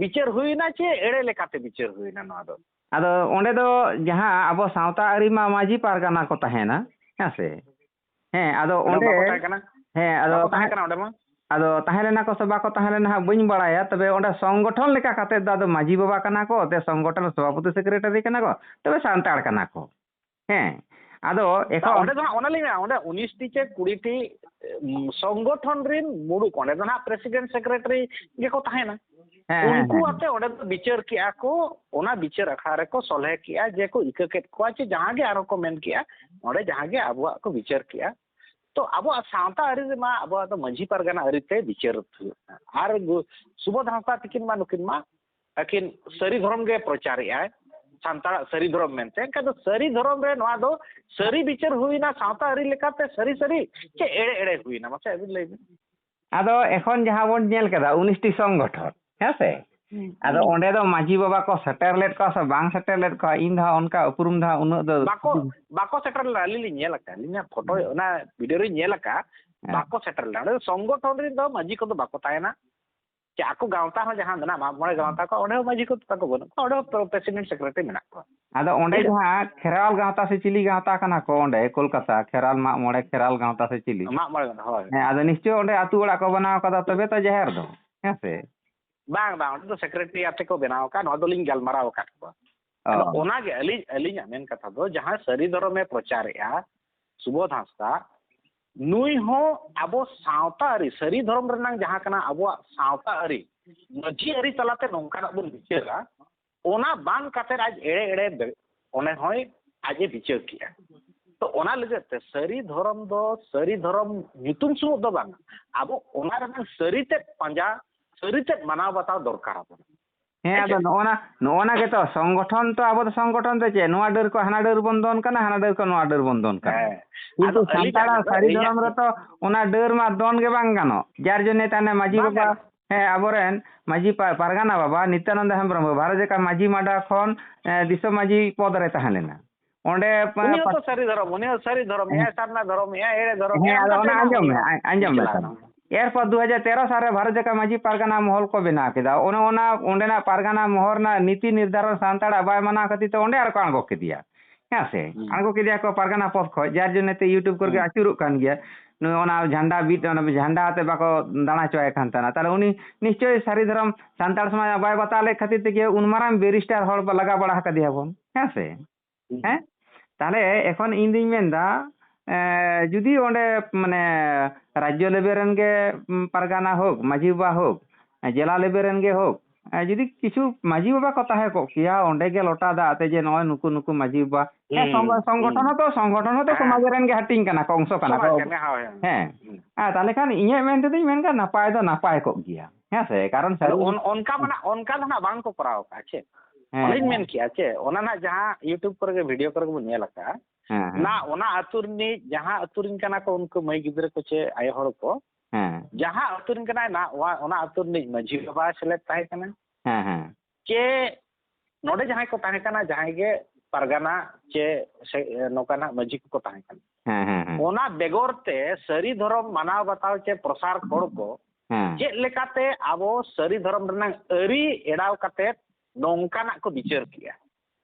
ᱵᱤᱪᱟᱹᱨ ᱦᱩᱭᱱᱟ ᱪᱮ ᱮᱲᱮ ᱞᱮᱠᱟᱛᱮ ᱵᱤᱪᱟᱹᱨ ᱦᱩᱭᱱᱟ ᱱᱚᱣᱟ ᱫᱚ? ᱟᱫᱚ ᱚᱸᱰᱮ ᱫᱚ ᱡᱟᱦᱟᱸ ᱟᱵᱚ ᱥᱟᱶᱛᱟ ᱟᱹᱨᱤ ᱢᱟ ᱢᱟᱹᱡᱷᱤ ᱯᱟᱨᱜᱟᱱᱟ ᱠᱚ ᱛᱟᱦᱮᱱᱟ, ᱦᱮᱸ ᱥᱮ? ᱦᱮᱸ, ᱟᱫᱚ ᱚᱸᱰᱮ ᱚᱸᱰᱮ, ᱵᱟᱠᱚ ᱛᱟᱦᱮᱸ ᱠᱟᱱᱟ? ᱦᱮᱸ, ᱟᱫᱚ ᱵᱟᱠᱚ ᱛᱟᱦᱮᱸ ᱛᱟᱦᱮᱸ, ᱠᱟᱱᱟ ᱚᱸᱰᱮ ᱢᱟ? ᱟᱫᱚ ᱛᱟᱦᱮᱸ ᱞᱮᱱᱟ ᱠᱚ ᱥᱮ ᱵᱟᱠᱚ ᱛᱟᱦᱮᱸ ᱞᱮᱱᱟ ᱦᱟᱸᱜ ᱵᱟᱹᱧ ᱵᱟᱲᱟᱭᱟ, ᱛᱚᱵᱮ ᱚᱸᱰᱮ ᱥᱚᱝᱜᱚᱴᱷᱚᱱ ᱞᱮᱠᱟ ᱠᱟᱛᱮ ᱫᱚ ᱟᱫᱚ ᱢᱟᱹᱡᱷᱤ ᱵᱟᱵᱟ ᱠᱟᱱᱟ ᱠᱚ, ᱛᱮ ᱥᱚᱝᱜᱚᱴᱷᱚᱱ ᱥᱚᱵᱷᱟᱯᱚᱛᱤ ᱥᱮᱠᱨᱮᱴᱟᱨᱤ ᱠᱟᱱᱟ ᱠᱚ, ᱛᱚᱵᱮ ᱥᱟᱱᱛᱟᱲ ᱠᱟᱱᱟ ᱠᱚ᱾ ᱦᱮᱸ, ᱟᱫᱚ ᱵᱟ, ᱮᱠᱷᱚᱱ ᱚᱸᱰᱮ ᱫᱚ ᱦᱟᱸᱜ ᱚᱱᱟ ᱞᱤᱧ ᱢᱮᱱᱟ, ᱚᱸᱰᱮ ᱩᱱᱤᱥ ᱴᱤ ᱪᱮ ᱠᱩᱲᱤ ᱴᱤ, ᱩᱢ, ᱥᱚᱝᱜᱚᱴᱷᱚᱱ ᱨᱤᱱ ᱢᱩᱲᱩᱫ, ᱚᱸᱰᱮ ᱫᱚ ᱦᱟᱸᱜ ᱯᱨᱮᱥᱤᱰᱮᱱᱴ ᱥᱮᱠᱨᱮᱴᱟᱨᱤ ᱜᱮᱠᱚ ᱛᱟᱦᱮᱱᱟ᱾ ᱦᱮᱸ, ᱦᱮᱸ, ᱩᱱᱠᱩ ᱦᱮᱸ᱾ ᱟᱛᱮ ᱚᱸᱰᱮ ᱫᱚ ᱵᱤᱪᱟᱹᱨ ᱠᱮᱜᱼᱟ ᱠᱚ, ᱚᱱᱟ ᱵᱤᱪᱟᱹᱨ ᱟᱠᱷᱲᱟ ᱨᱮᱠᱚ ᱥᱚᱞᱦᱮ ᱠᱮᱜᱼᱟ ᱡᱮ ᱠᱚ ᱤᱠᱟᱹ ᱠᱮᱫ ᱠᱚᱣᱟ ᱪᱮ ᱡᱟᱦᱟᱸ ᱜᱮ ᱟᱨᱦᱚᱸ ᱠᱚ ᱢᱮᱱ ᱠᱮᱜᱼᱟ, ᱚᱸᱰᱮ ᱡᱟᱦᱟᱸ ᱜᱮ ᱟᱵᱚᱣᱟᱜ ᱠᱚ ᱵᱤᱪᱟᱹᱨ ᱠᱮᱜᱼᱟ᱾ ᱛᱚ ᱟᱵᱚᱣᱟᱜ ᱥᱟᱶᱛᱟ ᱟᱹᱨᱤ ᱨᱮᱢᱟ ᱟᱵᱚᱣᱟᱜ ᱫᱚ ᱢᱟᱹᱡᱷᱤ ᱯᱟᱨᱜᱟᱱᱟ ᱟᱹᱨᱤ ᱛᱮ ᱵᱤᱪᱟᱹᱨ ᱦᱩᱭᱩᱜ ᱠᱟᱱᱟ᱾ ᱟᱨ ᱜᱩ- ᱥᱩᱵᱳᱫᱷ ᱦᱟᱸᱥᱫᱟ ᱛᱤᱠᱤᱱ ᱢᱟ, ᱱᱩᱠᱤᱱ ᱢᱟ ᱟᱹᱠᱤᱱ ᱥᱟᱹᱨᱤ ᱫᱷᱚᱨᱚᱢ ᱜᱮ ᱯᱨᱚᱪᱟᱨᱮᱜᱼᱟᱭ, ᱥᱟᱱᱛᱟᱲᱟᱜ ᱥᱟᱹᱨᱤ ᱫᱷᱚᱨᱚᱢ ᱢᱮᱱᱛᱮ᱾ ᱮᱱᱠᱷᱟᱱ ᱫᱚ ᱥᱟᱹᱨᱤ ᱫᱷᱚᱨᱚᱢ ᱨᱮ ᱱᱚᱣᱟ ᱫᱚ ᱥᱟᱹᱨᱤ ᱵᱤᱪᱟᱹᱨ ᱦᱩᱭᱱᱟ, ᱥᱟᱶᱛᱟ ᱟᱹᱨᱤ ᱞᱮᱠᱟᱛᱮ ᱥᱟᱹᱨᱤ ᱥᱟᱹᱨᱤ ᱪᱮ ᱮᱲᱮ ᱮᱲᱮ ᱦᱩᱭᱱᱟ? ᱢᱟᱥᱮ ᱟᱹᱵᱤᱱ ᱞᱟᱹᱭ ᱵᱤᱱ᱾ ᱟᱫᱚ ᱮᱠᱷᱚᱱ ᱡᱟᱦᱟᱸ ᱵᱚᱱ ᱧᱮᱞ ᱠᱮᱫᱟ, ᱩᱱᱤᱥᱴᱤ ᱥᱚᱝᱜᱚᱴᱷᱚᱱ, ᱦᱮᱸ ᱥᱮ? ᱟᱫᱚ ᱚᱸᱰᱮ ᱫᱚ ᱢᱟᱹᱡᱷᱤ ᱵᱟᱵᱟ ᱠᱚ ᱥᱮᱴᱮᱨ ᱞᱮᱫ ᱠᱚᱣᱟ ᱥᱮ ᱵᱟᱝ ᱥᱮᱴᱮᱨ ᱞᱮᱫ ᱠᱚᱣᱟ, ᱤᱧ ᱫᱚ ᱦᱟᱸᱜ ᱚᱱᱠᱟ ᱩᱯᱨᱩᱢ ᱫᱚ ᱦᱟᱸᱜ ᱩᱱᱟᱹᱜ ᱫᱚ ᱵᱟᱠᱚ ᱵᱟᱠᱚ ᱥᱮᱴᱮᱨ ᱞᱮᱱᱟ᱾ ᱟᱹᱞᱤᱧ ᱞᱤᱧ ᱧᱮᱞ ᱟᱠᱟᱫᱼᱟ, ᱟᱹᱞᱤᱧᱟᱜ ᱯᱷᱳᱴᱳ, ᱚᱱᱟ ᱵᱷᱤᱰᱤᱭᱳ ᱨᱤᱧ ᱧᱮᱞ ᱟᱠᱟᱫᱼᱟ᱾ ᱦᱮᱸ᱾ ᱵᱟᱠᱚ ᱥᱮᱴᱮᱨ ᱞᱮᱱᱟ᱾ ᱚᱸᱰᱮ ᱫᱚ ᱥᱚᱝᱜᱚᱴᱷᱚᱱ ᱨᱮᱱ ᱫᱚ ᱢᱟᱹᱡᱷᱤ ᱠᱚᱫᱚ ᱵᱟᱠᱚ ᱛᱟᱦᱮᱱᱟ᱾ ᱪᱮ ᱟᱠᱚ ᱜᱟᱶᱛᱟ ᱦᱚᱸ ᱡᱟᱦᱟᱸ ᱢᱮᱱᱟᱜᱼᱟ, ᱢᱟᱜ ᱢᱚᱬᱮ ᱜᱟᱶᱛᱟ ᱠᱚ, ᱚᱸᱰᱮ ᱦᱚᱸ ᱢᱟᱹᱡᱷᱤ ᱠᱚ ᱛᱟᱠᱚ ᱵᱟᱹᱱᱩᱜ ᱠᱚᱣᱟ, ᱚᱸᱰᱮ ᱦᱚᱸ ᱯᱨᱮᱥᱤᱰᱮᱱᱴ ᱥᱮᱠᱨᱮᱴᱟᱨᱤ ᱢᱮᱱᱟᱜ ᱠᱚᱣᱟ᱾ ᱟᱫᱚ ᱚᱸᱰᱮ ᱡᱟᱦᱟᱸ ᱠᱷᱮᱨᱣᱟᱞ ᱜᱟᱶᱛᱟ ᱥᱮ ᱪᱤᱞᱤ ᱜᱟᱶᱛᱟ ᱠᱟᱱᱟ ᱠᱚ ᱚᱸᱰᱮ ᱠᱳᱞᱠᱟᱛᱟ, ᱠᱷᱮᱨᱣᱟᱞ ᱢᱟᱜ ᱢᱚᱬᱮ ᱠᱷᱮᱨᱣᱟᱞ ᱜᱟᱶᱛᱟ ᱥᱮ ᱪᱤᱞᱤ? ᱢᱟᱜ ᱢᱚᱬᱮ ᱜᱟᱶᱛᱟ, ᱦᱳᱭ᱾ ᱦᱮᱸ, ᱟᱫᱚ ᱱᱤᱥᱪᱚᱭ ᱚᱸᱰᱮ ᱟᱹᱛᱩ ᱚᱲᱟᱜ ᱠᱚ ᱵᱮᱱᱟᱣ ᱠᱟᱫᱟ, ᱛᱚᱵᱮ ᱛᱚ ᱡᱟᱦᱮᱨ ᱫᱚ, ᱦᱮᱸ ᱥᱮ? ᱵᱟᱝ, ᱵᱟᱝ, ᱚᱸᱰᱮ ᱫᱚ ᱥᱮᱠᱨᱮᱴᱟᱨᱤ ᱟᱛᱮ ᱠᱚ ᱵᱮᱱᱟᱣ ᱟᱠᱟᱫ, ᱱᱚᱣᱟ ᱫᱚᱞᱤᱧ ᱜᱟᱞᱢᱟᱨᱟᱣ ᱟᱠᱟᱫ ᱠᱚᱣᱟ᱾ ᱚ᱾ ᱟᱫᱚ ᱚᱱᱟᱜᱮ ᱟᱹᱞᱤᱧ, ᱟᱹᱞᱤᱧᱟᱜ ᱢᱮᱱ ᱠᱟᱛᱷᱟ ᱫᱚ, ᱡᱟᱦᱟᱸᱭ ᱥᱟᱹᱨᱤ ᱫᱷᱚᱨᱚᱢᱮ ᱯᱨᱚᱪᱟᱨᱮᱜᱼᱟ ᱥᱩᱵᱳᱫᱷ ᱦᱟᱸᱥᱫᱟ, ᱱᱩᱭ ᱦᱚᱸ ᱟᱵᱚ ᱥᱟᱶᱛᱟ ᱟᱹᱨᱤ, ᱥᱟᱹᱨᱤ ᱫᱷᱚᱨᱚᱢ ᱨᱮᱱᱟᱜ ᱡᱟᱦᱟᱸ ᱠᱟᱱᱟ ᱟᱵᱚᱣᱟᱜ ᱥᱟᱶᱛᱟ ᱟᱹᱨᱤ, ᱢᱟᱹᱡᱷᱤ ᱟᱹᱨᱤ ᱛᱟᱞᱟᱛᱮ ᱱᱚᱝᱠᱟᱱᱟᱜ ᱵᱚᱱ ᱵᱤᱪᱟᱹᱨᱟ, ᱚᱱᱟ ᱵᱟᱝ ᱠᱟᱛᱮ ᱟᱡ ᱮᱲᱮ ᱮᱲᱮ ᱵᱮ-, ᱚᱱᱮ ᱦᱚᱸᱭ ᱟᱡ ᱮ ᱵᱤᱪᱟᱹᱨ ᱠᱮᱜᱼᱟ᱾ ᱛᱚ ᱚᱱᱟ ᱞᱟᱹᱜᱤᱫ ᱛᱮ ᱥᱟᱹᱨᱤ ᱫᱷᱚᱨᱚᱢ ᱫᱚ ᱥᱟᱹᱨᱤ ᱫᱷᱚᱨᱚᱢ ᱧᱩᱛᱩᱢ ᱥᱩᱢᱩᱝ ᱫᱚ ᱵᱟᱝ, ᱟᱵᱚ ᱚᱱᱟ ᱨᱮᱱᱟᱜ ᱥᱟᱹᱨᱤ ᱛᱮᱫ ᱯᱟᱸᱡᱟ, ᱥᱟᱹᱨᱤ ᱛᱮᱫ ᱢᱟᱱᱟᱣ ᱵᱟᱛᱟᱣ ᱫᱚᱨᱠᱟᱨ ᱟᱵᱚᱱᱟ᱾ ᱦᱮᱸ, ᱦᱮᱸ ᱟᱫᱚ ᱥᱮ? ᱱᱚᱜᱼᱚ ᱱᱟ, ᱱᱚᱜᱼᱚ ᱱᱟ ᱜᱮᱛᱚ ᱥᱚᱝᱜᱚᱴᱷᱚᱱ ᱛᱚ, ᱟᱵᱚ ᱫᱚ ᱥᱚᱝᱜᱚᱴᱷᱚᱱ ᱫᱚ ᱪᱮᱫ, ᱱᱚᱣᱟ ᱰᱟᱹᱨ ᱠᱚ ᱦᱟᱱᱟ ᱰᱟᱹᱨ ᱵᱚᱱ ᱫᱚᱱ ᱠᱟᱱᱟ, ᱦᱟᱱᱟ ᱰᱟᱹᱨ ᱠᱚ ᱱᱚᱣᱟ ᱰᱟᱹᱨ ᱵᱚᱱ ᱫᱚᱱ ᱠᱟᱱᱟ᱾ ᱦᱮᱸ᱾ ᱠᱤᱱᱛᱩ ᱟᱫᱚ ᱟᱹᱞᱤᱧᱟᱜ ᱥᱟᱱᱛᱟᱲᱟᱜ ᱢᱮᱱᱫᱚ ᱥᱟᱹᱨᱤ ᱤᱧᱟᱹᱜ ᱫᱷᱚᱨᱚᱢ ᱨᱮᱛᱚ ᱚᱱᱟ ᱰᱟᱹᱨ ᱢᱟ ᱫᱚᱱ ᱜᱮ ᱵᱟᱝ ᱜᱟᱱᱚᱜ, ᱡᱟᱨ ᱡᱚᱱᱱᱮ ᱛᱟᱦᱚᱞᱮ ᱢᱟᱹᱡᱷᱤ ᱵᱟᱝ ᱵᱟᱵᱟ, ᱜᱟᱱᱚᱜ᱾ ᱦᱮᱸ, ᱟᱵᱚᱨᱮᱱ ᱢᱟᱹᱡᱷᱤ ᱯᱟ-, ᱯᱟᱨᱜᱟᱱᱟ ᱵᱟᱵᱟ ᱱᱤᱛᱭᱟᱱᱚᱱᱫ ᱦᱮᱢᱵᱨᱚᱢ ᱵᱟᱵᱟ ᱵᱷᱟᱨᱚᱛ ᱡᱟᱠᱟᱛ ᱢᱟᱹᱡᱷᱤ ᱢᱟᱰᱟ ᱠᱷᱚᱱ, ᱮ, ᱫᱤᱥᱚᱢ ᱢᱟᱹᱡᱷᱤ ᱯᱚᱫ ᱨᱮ ᱛᱟᱦᱮᱸ ᱞᱮᱱᱟ᱾ ᱚᱸᱰᱮ ᱯᱟ-, ᱩᱱᱤ ᱦᱚᱸᱛᱚ ᱯᱟ-, ᱥᱟᱹᱨᱤ ᱫᱷᱚᱨᱚᱢ, ᱩᱱᱤ ᱦᱚᱸ ᱥᱟᱹᱨᱤ ᱫᱷᱚᱨᱚᱢ ᱮᱜᱼᱟᱭ, ᱥᱟᱨᱱᱟ ᱫᱷᱚᱨᱚᱢ ᱮᱜᱼᱟᱭ, ᱮᱲᱮ ᱫᱷᱚᱨᱚᱢ ᱦᱮᱸ, ᱮᱜᱼᱟᱭ, ᱟᱫᱚ ᱚᱱᱠᱟ ᱚᱱᱟ ᱛᱮ ᱟᱸᱡᱚᱢ ᱢᱮ, ᱦᱚᱸ ᱟ-, ᱟᱸᱡᱚᱢ ᱢᱮ ᱪᱟᱞᱟᱣ ᱛᱟᱦᱚᱞᱮ᱾ ᱮᱱᱟ᱾ ᱮᱨᱯᱚᱨ ᱫᱩ ᱦᱟᱡᱟᱨ ᱛᱮᱨᱚ ᱥᱟᱞ ᱨᱮ ᱵᱷᱟᱨᱚᱛ ᱡᱟᱠᱟᱛ ᱢᱟᱹᱡᱷᱤ ᱯᱟᱨᱜᱟᱱᱟ ᱢᱚᱦᱚᱞ ᱠᱚ ᱵᱮᱱᱟᱣ ᱠᱮᱫᱟ᱾ ᱚᱱᱮ ᱚᱱᱟ ᱚᱸᱰᱮᱱᱟᱜ ᱯᱟᱨᱜᱟᱱᱟ ᱢᱚᱦᱚᱞ ᱨᱮᱱᱟᱜ ᱱᱤᱛᱤ ᱱᱤᱨᱫᱷᱟᱨᱚᱱ ᱥᱟᱱᱛᱟᱲᱟᱜ ᱵᱟᱭ ᱢᱟᱱᱟᱣ ᱠᱷᱟᱹᱛᱤᱨ ᱛᱮ ᱚᱸᱰᱮ ᱟᱨ ᱠᱚ ᱟᱬᱜᱚ ᱠᱮᱫᱮᱭᱟ᱾ ᱦᱮᱸ ᱥᱮ? ᱦᱩᱸ᱾ ᱟᱬᱜᱚ ᱠᱮᱫᱮᱭᱟ ᱠᱚ ᱯᱟᱨᱜᱟᱱᱟ ᱯᱚᱫᱽ ᱠᱷᱚᱱ, ᱡᱟᱨ ᱡᱚᱱᱱᱮ ᱛᱮ YouTube ᱠᱚᱨᱮ ᱜᱮ ᱦᱩᱸ᱾ ᱟᱹᱪᱩᱨᱚᱜ ᱠᱟᱱ ᱜᱮᱭᱟ᱾ ᱱᱩᱭ ᱚᱱᱟ ᱡᱷᱟᱱᱰᱟ ᱵᱤᱫ, ᱚᱱᱟ ᱡᱷᱟᱱᱰᱟ ᱟᱛᱮ ᱵᱟᱠᱚ ᱫᱟᱬᱟ ᱦᱚᱪᱚᱣᱟᱭ ᱠᱟᱱ ᱛᱟᱦᱮᱱᱟ᱾ ᱛᱟᱦᱚᱞᱮ ᱩᱱᱤ ᱱᱤᱥᱪᱚᱭ ᱥᱟᱹᱨᱤ ᱫᱷᱚᱨᱚᱢ ᱥᱟᱱᱛᱟᱲ ᱥᱚᱢᱟᱡᱽ ᱵᱟᱭ ᱵᱟᱛᱟᱣ ᱞᱮᱫ ᱠᱷᱟᱹᱛᱤᱨ ᱛᱮᱜᱮ ᱩᱱ ᱢᱟᱨᱟᱝ ᱵᱮᱨᱤᱥᱴᱟᱨ ᱦᱚᱲ ᱞᱟᱜᱟ ᱵᱟᱲᱟ ᱟᱠᱟᱫᱮᱭᱟ ᱵᱚᱱ, ᱦᱮᱸ ᱥᱮ? ᱦᱩᱸ᱾ ᱦᱮᱸ? ᱛᱟᱦᱚᱞᱮ ᱮᱠᱷᱚᱱ ᱤᱧ ᱫᱩᱧ ᱢᱮᱱᱫᱟ, ᱮ, ᱡᱩᱫᱤ ᱚᱸᱰᱮ ᱢᱟᱱᱮ ᱨᱟᱡᱽᱡᱚ ᱞᱮᱵᱮᱞ ᱨᱮᱱ ᱜᱮ, ᱩᱢ, ᱯᱟᱨᱜᱟᱱᱟ ᱦᱳᱠ, ᱢᱟᱹᱡᱷᱤ ᱵᱟᱵᱟ ᱦᱳᱠ, ᱡᱮᱞᱟ ᱞᱮᱵᱮᱞ ᱨᱮᱱ ᱜᱮ ᱦᱳᱠ, ᱟᱨ ᱡᱩᱫᱤ ᱠᱤᱪᱷᱩ ᱢᱟᱹᱡᱷᱤ ᱵᱟᱵᱟ ᱠᱚ ᱛᱟᱦᱮᱸ ᱠᱚᱜ ᱠᱮᱭᱟ ᱚᱸᱰᱮ ᱜᱮ ᱞᱚᱴᱟ ᱫᱟᱜ ᱟᱛᱮ, ᱡᱮ ᱱᱚᱜᱼᱚᱭ ᱱᱩᱠᱩ ᱱᱩᱠᱩ ᱢᱟᱹᱡᱷᱤ ᱵᱟᱵᱟ, ᱦᱮᱸ, ᱦᱩᱸ, ᱥᱚᱝᱜᱚ-, ᱥᱚᱝᱜᱚᱴᱷᱚᱱ ᱦᱩᱸ᱾ ᱦᱚᱸᱛᱚ, ᱥᱚᱝᱜᱚᱴᱷᱚᱱ ᱦᱚᱸᱛᱚ ᱦᱮᱸ᱾ ᱥᱚᱢᱟᱡᱽ ᱨᱮᱱ ᱜᱮ ᱦᱟᱹᱴᱤᱧ ᱠᱟᱱᱟ ᱠᱚ, ᱚᱝᱥᱚ ᱠᱟᱱᱟ ᱥᱚᱢᱟᱡᱽ ᱠᱚ᱾ ᱨᱮᱱ ᱜᱮ, ᱦᱳᱭ, ᱦᱳᱭ᱾ ᱦᱮᱸ᱾ ᱦᱩᱸ᱾ ᱟᱨ ᱛᱟᱦᱚᱞᱮ ᱠᱷᱟᱱ ᱤᱧᱟᱹᱜ ᱢᱮᱱ ᱛᱮᱫᱚᱧ ᱢᱮᱱ ᱠᱷᱟᱱ ᱱᱟᱯᱟᱭ ᱫᱚ ᱱᱟᱯᱟᱭ ᱠᱚᱜ ᱜᱮᱭᱟ, ᱦᱮᱸ ᱥᱮ? ᱠᱟᱨᱚᱱ ᱟᱫᱚ ᱥᱟᱹᱨᱤ ᱚᱱ-, ᱚᱱᱠᱟ ᱢᱟ ᱱᱟᱜ, ᱚᱱᱠᱟ ᱫᱚ ᱱᱟᱜ ᱵᱟᱝ ᱠᱚ ᱠᱚᱨᱟᱣ ᱠᱟᱜᱼᱟ ᱪᱮ᱾ ᱦᱮᱸ, ᱚᱱᱮᱧ ᱦᱮᱸ᱾ ᱢᱮᱱ ᱠᱮᱜᱼᱟ ᱪᱮ, ᱚᱱᱟ ᱱᱟᱜ ᱡᱟᱦᱟᱸ YouTube ᱠᱚᱨᱮ ᱜᱮ, video ᱠᱚᱨᱮ ᱜᱮᱵᱚᱱ ᱧᱮᱞ ᱟᱠᱟᱜᱼᱟ, ᱦᱮᱸ, ᱦᱮᱸ᱾ ᱱᱟ ᱚᱱᱟ ᱟᱹᱛᱩ ᱨᱤᱱᱤᱡ ᱡᱟᱦᱟᱸ ᱟᱹᱛᱩ ᱨᱤᱱ ᱠᱟᱱᱟ ᱠᱚ ᱩᱱᱠᱩ ᱢᱟᱹᱭ ᱜᱤᱫᱽᱨᱟᱹ ᱠᱚ ᱪᱮ ᱟᱭᱳ ᱦᱚᱲ ᱠᱚ, ᱦᱮᱸ᱾ ᱡᱟᱦᱟᱸ ᱟᱹᱛᱩ ᱨᱤᱱ ᱠᱟᱱᱟᱭ ᱱᱟ, ᱚᱱᱟ, ᱚᱱᱟ ᱟᱹᱛᱩ ᱨᱤᱱᱤᱡ ᱢᱟᱹᱡᱷᱤ ᱵᱟᱵᱟ ᱥᱮᱞᱮᱫ ᱛᱟᱦᱮᱸ ᱠᱟᱱᱟ᱾ ᱦᱮᱸ, ᱦᱮᱸ᱾ ᱪᱮ ᱱᱚᱰᱮ ᱡᱟᱦᱟᱸᱭ ᱠᱚ ᱛᱟᱦᱮᱸ ᱠᱟᱱᱟ, ᱡᱟᱦᱟᱸᱭ ᱜᱮ ᱯᱟᱨᱜᱟᱱᱟ ᱪᱮ, ᱥᱮ, ᱱᱚᱝᱠᱟᱱᱟᱜ ᱢᱟᱹᱡᱷᱤ ᱠᱚᱠᱚ ᱛᱟᱦᱮᱸ ᱠᱟᱱᱟ᱾ ᱦᱮᱸ, ᱦᱮᱸ, ᱦᱮᱸ᱾ ᱚᱱᱟ ᱵᱮᱜᱚᱨ ᱛᱮ ᱥᱟᱹᱨᱤ ᱫᱷᱚᱨᱚᱢ ᱢᱟᱱᱟᱣ ᱵᱟᱛᱟᱣ ᱪᱮ ᱯᱨᱚᱥᱟᱨ ᱦᱚᱲ ᱠᱚ ᱦᱮᱸ᱾ ᱪᱮᱫ ᱞᱮᱠᱟᱛᱮ ᱟᱵᱚ ᱥᱟᱹᱨᱤ ᱫᱷᱚᱨᱚᱢ ᱨᱮᱱᱟᱜ ᱟᱹᱨᱤ ᱮᱲᱟᱣ ᱠᱟᱛᱮ ᱱᱚᱝᱠᱟᱱᱟᱜ ᱠᱚ ᱵᱤᱪᱟᱹᱨ ᱠᱮᱜᱼᱟ?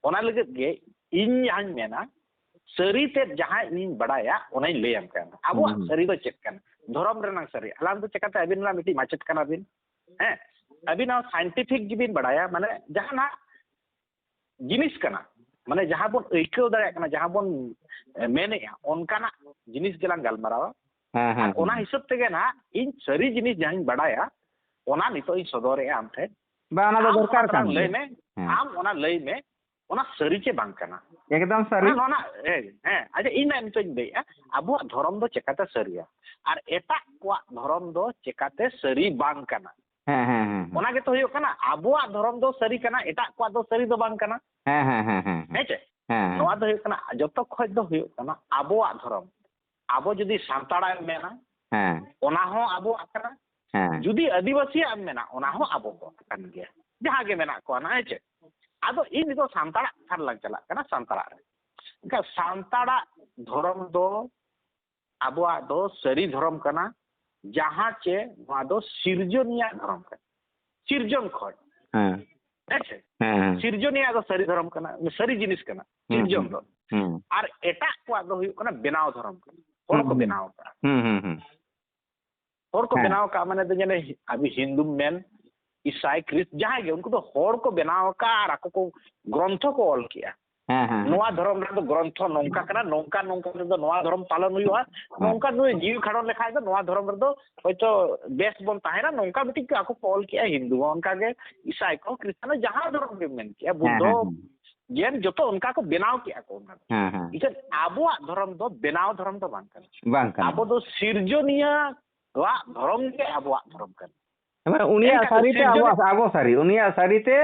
ᱚᱱᱟ ᱞᱟᱹᱜᱤᱫ ᱜᱮ ᱤᱧ ᱡᱟᱦᱟᱸᱧ ᱢᱮᱱᱟ, ᱥᱟᱹᱨᱤ ᱛᱮᱫ ᱡᱟᱦᱟᱸ ᱤᱧᱤᱧ ᱵᱟᱰᱟᱭᱟ ᱚᱱᱟᱧ ᱞᱟᱹᱭᱟᱢ ᱠᱟᱱᱟ᱾ ᱟᱵᱚᱣᱟᱜ ᱦᱩᱸ᱾ ᱥᱟᱹᱨᱤ ᱫᱚ ᱪᱮᱫ ᱠᱟᱱᱟ? ᱫᱷᱚᱨᱚᱢ ᱨᱮᱱᱟᱜ ᱥᱟᱹᱨᱤ᱾ ᱟᱞᱟᱝ ᱫᱚ ᱪᱮᱠᱟᱛᱮ, ᱟᱹᱵᱤᱱ ᱢᱟ ᱢᱤᱫᱴᱤᱡ ᱢᱟᱪᱮᱫ ᱠᱟᱱᱟ ᱵᱤᱱ, ᱦᱮᱸ, ᱟᱹᱵᱤᱱ ᱦᱚᱸ scientific ᱜᱮᱵᱤᱱ ᱵᱟᱰᱟᱭᱟ, ᱢᱟᱱᱮ ᱡᱟᱦᱟᱱᱟᱜ ᱡᱤᱱᱤᱥ ᱠᱟᱱᱟ, ᱢᱟᱱᱮ ᱡᱟᱦᱟᱸ ᱵᱚᱱ ᱟᱹᱭᱠᱟᱹᱣ ᱫᱟᱲᱮᱭᱟᱜ ᱠᱟᱱᱟ, ᱡᱟᱦᱟᱸ ᱵᱚᱱ, ᱮ, ᱢᱮᱱᱮᱜᱼᱟ, ᱚᱱᱠᱟᱱᱟᱜ ᱡᱤᱱᱤᱥ ᱜᱮᱞᱟᱝ ᱜᱟᱞᱢᱟᱨᱟᱣᱟ᱾ ᱦᱮᱸ, ᱦᱮᱸ, ᱟᱨ ᱚᱱᱟ ᱦᱮᱸ᱾ ᱦᱤᱥᱟᱹᱵ ᱛᱮᱜᱮ ᱱᱟᱦᱟᱜ ᱤᱧ ᱥᱟᱹᱨᱤ ᱡᱤᱱᱤᱥ ᱡᱟᱦᱟᱸᱧ ᱵᱟᱰᱟᱭᱟ, ᱚᱱᱟ ᱱᱤᱛᱚᱜ ᱤᱧ ᱥᱚᱫᱚᱨᱮᱜᱼᱟ ᱟᱢ ᱴᱷᱮᱱ᱾ ᱵᱟᱝ, ᱚᱱᱟ ᱫᱚ ᱟᱢ ᱫᱚᱨᱠᱟᱨ ᱚᱱᱟ ᱠᱟᱱ ᱛᱟᱞᱟᱝ ᱞᱟᱹᱭ ᱜᱮᱭᱟ᱾ ᱢᱮ, ᱦᱮᱸ᱾ ᱟᱢ ᱚᱱᱟ ᱞᱟᱹᱭ ᱢᱮ, ᱚᱱᱟ ᱥᱟᱹᱨᱤ ᱪᱮ ᱵᱟᱝ ᱠᱟᱱᱟ? ᱮᱠᱫᱚᱢ ᱥᱟᱹᱨᱤ᱾ ᱚᱱᱟ, ᱱᱚᱣᱟ ᱱᱟᱜ, ᱦᱮᱸ, ᱦᱮᱸ, ᱟᱪᱪᱷᱟ, ᱤᱧ ᱱᱟᱜ ᱱᱤᱛᱚᱜ ᱤᱧ ᱞᱟᱹᱭᱮᱜᱼᱟ, ᱟᱵᱚᱣᱟᱜ ᱫᱷᱚᱨᱚᱢ ᱫᱚ ᱪᱮᱠᱟᱛᱮ ᱥᱟᱹᱨᱤᱭᱟ ᱟᱨ ᱮᱴᱟᱜ ᱠᱚᱣᱟᱜ ᱫᱷᱚᱨᱚᱢ ᱫᱚ ᱪᱮᱠᱟᱛᱮ ᱥᱟᱹᱨᱤ ᱵᱟᱝ ᱠᱟᱱᱟ? ᱦᱮᱸ, ᱦᱮᱸ, ᱦᱮᱸ, ᱦᱮᱸ᱾ ᱚᱱᱟ ᱜᱮᱛᱚ ᱦᱩᱭᱩᱜ ᱠᱟᱱᱟ, ᱟᱵᱚᱣᱟᱜ ᱫᱷᱚᱨᱚᱢ ᱫᱚ ᱥᱟᱹᱨᱤ ᱠᱟᱱᱟ, ᱮᱴᱟᱜ ᱠᱚᱣᱟᱜ ᱫᱚ ᱥᱟᱹᱨᱤ ᱫᱚ ᱵᱟᱝ ᱠᱟᱱᱟ᱾ ᱦᱮᱸ, ᱦᱮᱸ, ᱦᱮᱸ, ᱦᱮᱸ, ᱦᱮᱸ᱾ ᱦᱮᱸ ᱪᱮ? ᱦᱮᱸ, ᱦᱮᱸ᱾ ᱱᱚᱣᱟ ᱫᱚ ᱦᱩᱭᱩᱜ ᱠᱟᱱᱟ, ᱡᱚᱛᱚ ᱠᱷᱚᱡ ᱫᱚ ᱦᱩᱭᱩᱜ ᱠᱟᱱᱟ ᱟᱵᱚᱣᱟᱜ ᱫᱷᱚᱨᱚᱢ᱾ ᱟᱵᱚ ᱡᱩᱫᱤ ᱥᱟᱱᱛᱟᱲᱟᱜ ᱮᱢ ᱢᱮᱱᱟ, ᱦᱮᱸ᱾ ᱚᱱᱟ ᱦᱚᱸ ᱟᱵᱚᱣᱟᱜ ᱠᱟᱱᱟ᱾ ᱦᱮᱸ᱾ ᱡᱩᱫᱤ ᱟᱹᱫᱤᱵᱟᱹᱥᱤᱭᱟᱜ ᱮᱢ ᱢᱮᱱᱟ, ᱚᱱᱟ ᱦᱚᱸ ᱟᱵᱚ ᱠᱚᱣᱟᱜ ᱠᱟᱱ ᱜᱮᱭᱟ, ᱡᱟᱦᱟᱸ ᱜᱮ ᱢᱮᱱᱟᱜ ᱠᱚᱣᱟ ᱱᱟᱜ, ᱦᱮᱸ ᱪᱮ? ᱟᱫᱚ ᱤᱧ ᱱᱤᱛᱚᱜ ᱥᱟᱱᱛᱟᱲᱟᱜ ᱠᱟᱛᱷᱟ ᱨᱮᱞᱟᱝ ᱪᱟᱞᱟᱜ ᱠᱟᱱᱟ, ᱥᱟᱱᱛᱟᱲᱟᱜ ᱨᱮ᱾ ᱮᱱᱠᱷᱟᱱ ᱥᱟᱱᱛᱟᱲᱟᱜ ᱫᱷᱚᱨᱚᱢ ᱫᱚ ᱟᱵᱚᱣᱟᱜ ᱫᱚ ᱥᱟᱹᱨᱤ ᱫᱷᱚᱨᱚᱢ ᱠᱟᱱᱟ, ᱡᱟᱦᱟᱸ ᱪᱮ ᱱᱚᱣᱟ ᱫᱚ ᱥᱤᱨᱡᱚᱱᱤᱭᱟᱜ ᱫᱷᱚᱨᱚᱢ ᱠᱟᱱᱟ, ᱥᱤᱨᱡᱚᱱ ᱠᱷᱚᱱ᱾ ᱦᱮᱸ᱾ ᱦᱮᱸ ᱪᱮ? ᱦᱮᱸ, ᱦᱮᱸ᱾ ᱥᱤᱨᱡᱚᱱᱤᱭᱟᱜ ᱫᱚ ᱥᱟᱹᱨᱤ ᱫᱷᱚᱨᱚᱢ ᱠᱟᱱᱟ, ᱥᱟᱹᱨᱤ ᱡᱤᱱᱤᱥ ᱠᱟᱱᱟ, ᱦᱩᱸ, ᱥᱤᱨᱡᱚᱱ ᱦᱩᱸ, ᱫᱚ᱾ ᱦᱩᱸ᱾ ᱟᱨ ᱮᱴᱟᱜ ᱠᱚᱣᱟᱜ ᱫᱚ ᱦᱩᱭᱩᱜ ᱠᱟᱱᱟ ᱵᱮᱱᱟᱣ ᱫᱷᱚᱨᱚᱢ ᱠᱟᱱᱟ, ᱦᱚᱲ ᱦᱩᱸ, ᱠᱚ ᱦᱩᱸ᱾ ᱵᱮᱱᱟᱣ ᱟᱠᱟᱫᱼᱟ᱾ ᱦᱩᱸ, ᱦᱩᱸ, ᱦᱩᱸ᱾ ᱦᱚᱲ ᱠᱚ ᱦᱮᱸ᱾ ᱵᱮᱱᱟᱣ ᱟᱠᱟᱫᱼᱟ, ᱢᱟᱱᱮ ᱫᱚ ᱧᱮᱞᱮ, ᱟᱵᱚ ᱦᱤᱱᱫᱩᱢ ᱢᱮᱱ, ᱤᱥᱟᱭ, ᱠᱷᱨᱤᱥᱴ, ᱡᱟᱦᱟᱸᱭ ᱜᱮ, ᱩᱱᱠᱩ ᱫᱚ ᱦᱚᱲ ᱠᱚ ᱵᱮᱱᱟᱣ ᱟᱠᱟᱫᱼᱟ ᱟᱨ ᱟᱠᱚ ᱠᱚ ᱜᱨᱚᱱᱛᱷᱚ ᱠᱚ ᱚᱞ ᱠᱮᱜᱼᱟ᱾ ᱦᱮᱸ, ᱦᱮᱸ, ᱦᱮᱸ᱾ ᱱᱚᱣᱟ ᱫᱷᱚᱨᱚᱢ ᱨᱮᱱᱟᱜ ᱫᱚ ᱜᱨᱚᱱᱛᱷᱚ ᱱᱚᱝᱠᱟ ᱠᱟᱱᱟ, ᱱᱚᱝᱠᱟ, ᱱᱚᱝᱠᱟ ᱛᱮᱫᱚ ᱱᱚᱣᱟ ᱫᱷᱚᱨᱚᱢ ᱯᱟᱞᱚᱱ ᱦᱩᱭᱩᱜᱼᱟ, ᱦᱮᱸ᱾ ᱱᱚᱝᱠᱟ ᱱᱩᱭ ᱡᱤᱣᱤ ᱠᱷᱟᱸᱰᱚᱱ ᱞᱮᱠᱷᱟᱡ ᱫᱚ ᱱᱚᱣᱟ ᱫᱷᱚᱨᱚᱢ ᱨᱮᱫᱚ ᱦᱚᱭᱛᱳ ᱵᱮᱥ ᱵᱚᱱ ᱛᱟᱦᱮᱱᱟ, ᱱᱚᱝᱠᱟ ᱢᱤᱫᱴᱤᱡ ᱠᱚ ᱟᱠᱚ ᱠᱚ ᱚᱞ ᱠᱮᱜᱼᱟ, ᱦᱤᱱᱫᱩ ᱦᱚᱸ ᱚᱱᱠᱟ ᱜᱮ, ᱤᱥᱟᱭ ᱠᱚ, ᱠᱷᱨᱤᱥᱴᱟᱱ, ᱡᱟᱦᱟᱸ ᱫᱷᱚᱨᱚᱢ ᱜᱮ ᱢᱮᱱ ᱠᱮᱜᱼᱟ, ᱦᱮᱸ, ᱵᱩᱫᱽᱫᱷᱚ, ᱦᱮᱸ, ᱦᱮᱸ᱾ ᱡᱮᱱ, ᱡᱚᱛᱚ ᱚᱱᱠᱟ ᱠᱚ ᱵᱮᱱᱟᱣ ᱠᱮᱜᱼᱟ ᱠᱚ ᱚᱱᱟ ᱫᱚ᱾ ᱦᱮᱸ, ᱦᱮᱸ᱾ ᱮᱱᱠᱷᱟᱱ ᱟᱵᱚᱣᱟᱜ ᱫᱷᱚᱨᱚᱢ ᱫᱚ ᱵᱮᱱᱟᱣ ᱫᱷᱚᱨᱚᱢ ᱫᱚ ᱵᱟᱝ ᱠᱟᱱᱟ᱾ ᱵᱟᱝ ᱠᱟᱱᱟ᱾ ᱟᱵᱚ ᱫᱚ ᱥᱤᱨᱡᱚᱱᱤᱭᱟᱹ ᱟᱜ ᱫᱷᱚᱨᱚᱢ ᱜᱮ ᱟᱵᱚᱣᱟᱜ ᱫᱷᱚᱨᱚᱢ ᱠᱟᱱᱟ᱾ ᱢᱟᱱᱮ ᱩᱱᱤᱭᱟᱜ ᱮᱱᱠᱷᱟᱱ ᱥᱟᱹᱨᱤᱛᱮ ᱥᱤᱨᱡᱚᱱᱤ- ᱟᱵᱚᱣᱟᱜ, ᱟᱵᱚ ᱥᱟᱹᱨᱤ, ᱩᱱᱤᱭᱟᱜ ᱥᱟᱹᱨᱤᱛᱮ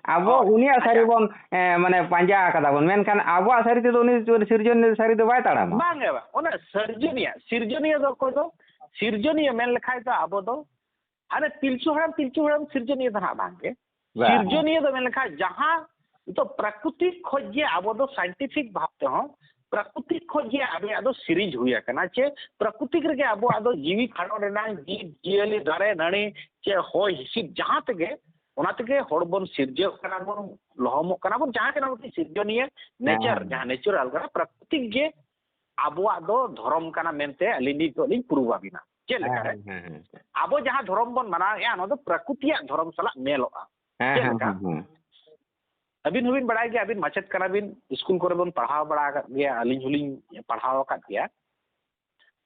ᱟᱵᱚ, ᱦᱳᱭ, ᱩᱱᱤᱭᱟᱜ ᱥᱟᱹᱨᱤ ᱟᱪᱪᱷᱟ᱾ ᱵᱚᱱ, ᱮ, ᱢᱟᱱᱮ ᱯᱟᱸᱡᱟ ᱟᱠᱟᱫᱟ ᱵᱚᱱ, ᱢᱮᱱᱠᱷᱟᱱ ᱟᱵᱚᱣᱟᱜ ᱥᱟᱹᱨᱤ ᱛᱮᱫᱚ ᱩᱱᱤ ᱥᱤᱨᱡᱚᱱᱤᱭᱟᱹ ᱥᱟᱹᱨᱤ ᱫᱚ ᱵᱟᱭ ᱛᱟᱲᱟᱢᱟ᱾ ᱵᱟᱝ ᱜᱮ ᱵᱟᱝ, ᱚᱱᱟ ᱥᱤᱨᱡᱚᱱᱤᱭᱟᱹ, ᱥᱤᱨᱡᱚᱱᱤᱭᱟᱹ ᱫᱚ ᱚᱠᱚᱭ ᱫᱚ? ᱥᱤᱨᱡᱚᱱᱤᱭᱟᱹ ᱢᱮᱱ ᱞᱮᱠᱷᱟᱡ ᱫᱚ ᱟᱵᱚ ᱫᱚ ᱦᱟᱱᱮ ᱯᱤᱞᱪᱩ ᱦᱟᱲᱟᱢ ᱯᱤᱞᱪᱩ ᱦᱟᱲᱟᱢ ᱥᱤᱨᱡᱚᱱᱤᱭᱟᱹ ᱫᱚ ᱱᱟᱦᱟᱜ ᱵᱟᱝ ᱜᱮ᱾ ᱵᱟᱝ᱾ ᱥᱤᱨᱡᱚᱱᱤᱭᱟᱹ ᱫᱚ ᱢᱮᱱ ᱞᱮᱠᱷᱟᱡ ᱡᱟᱦᱟᱸ ᱱᱤᱛᱚᱜ ᱯᱨᱟᱠᱨᱤᱛᱤᱠ ᱠᱷᱚᱡ ᱜᱮ ᱟᱵᱚ ᱫᱚ scientific ᱵᱷᱟᱵ ᱛᱮᱦᱚᱸ ᱯᱨᱟᱠᱨᱤᱛᱤᱠ ᱠᱷᱚᱡ ᱜᱮ ᱟᱵᱚᱣᱟᱜ ᱫᱚ ᱥᱤᱨᱤᱡᱽ ᱦᱩᱭ ᱟᱠᱟᱱᱟ, ᱪᱮ ᱯᱨᱟᱠᱨᱤᱛᱤᱠ ᱨᱮᱜᱮ ᱟᱵᱚᱣᱟᱜ ᱫᱚ ᱡᱤᱣᱤ ᱠᱷᱟᱸᱰᱚ ᱨᱮᱱᱟᱜ ᱡᱤᱵᱽ ᱡᱤᱭᱟᱹᱞᱤ, ᱫᱟᱨᱮ ᱱᱟᱹᱲᱤ, ᱪᱮ ᱦᱚᱭ ᱦᱤᱸᱥᱤᱫ, ᱡᱟᱦᱟᱸ ᱛᱮᱜᱮ, ᱚᱱᱟ ᱛᱮᱜᱮ ᱦᱚᱲ ᱵᱚᱱ ᱥᱤᱨᱡᱟᱹᱜ ᱠᱟᱱᱟ ᱵᱚᱱ, ᱞᱚᱦᱚᱢᱚᱜ ᱠᱟᱱᱟ ᱵᱚᱱ, ᱡᱟᱦᱟᱸ ᱠᱟᱱᱟ ᱵᱚᱱ ᱥᱤᱨᱡᱚᱱᱤᱭᱟᱹ, ᱦᱮᱸ, nature, ᱦᱮᱸ᱾ ᱡᱟᱦᱟᱸ natural ᱠᱟᱱᱟ, ᱯᱨᱟᱠᱨᱤᱛᱤᱠ ᱜᱮ ᱟᱵᱚᱣᱟᱜ ᱫᱚ ᱫᱷᱚᱨᱚᱢ ᱠᱟᱱᱟ ᱢᱮᱱᱛᱮ ᱟᱹᱞᱤᱧ ᱱᱤᱛᱚᱜ ᱞᱤᱧ prove ᱟᱵᱤᱱᱟ᱾ ᱪᱮᱫ ᱞᱮᱠᱟ ᱨᱮ? ᱦᱮᱸ, ᱦᱮᱸ, ᱦᱮᱸ᱾ ᱟᱵᱚ ᱡᱟᱦᱟᱸ ᱫᱷᱚᱨᱚᱢ ᱵᱚᱱ ᱢᱟᱱᱟᱣᱮᱫᱼᱟ, ᱱᱚᱣᱟ ᱫᱚ ᱯᱨᱟᱠᱨᱤᱛᱤᱭᱟᱜ ᱫᱷᱚᱨᱚᱢ ᱥᱟᱞᱟᱜ ᱢᱮᱞᱚᱜᱼᱟ᱾ ᱦᱮᱸ, ᱪᱮᱫ ᱦᱮᱸ, ᱞᱮᱠᱟ? ᱦᱮᱸ, ᱦᱮᱸ᱾ ᱟᱹᱵᱤᱱ ᱦᱚᱸᱵᱤᱱ ᱵᱟᱲᱟᱭ ᱜᱮᱭᱟ, ᱟᱹᱵᱤᱱ ᱢᱟᱪᱮᱫ ᱠᱟᱱᱟ ᱵᱤᱱ, ᱥᱠᱩᱞ ᱠᱚᱨᱮ ᱵᱚᱱ ᱯᱟᱲᱦᱟᱣ ᱵᱟᱲᱟ ᱟᱠᱟᱫ ᱜᱮᱭᱟ, ᱟᱹᱞᱤᱧ ᱦᱚᱸᱞᱤᱧ ᱯᱟᱲᱦᱟᱣ ᱟᱠᱟᱫ ᱜᱮᱭᱟ᱾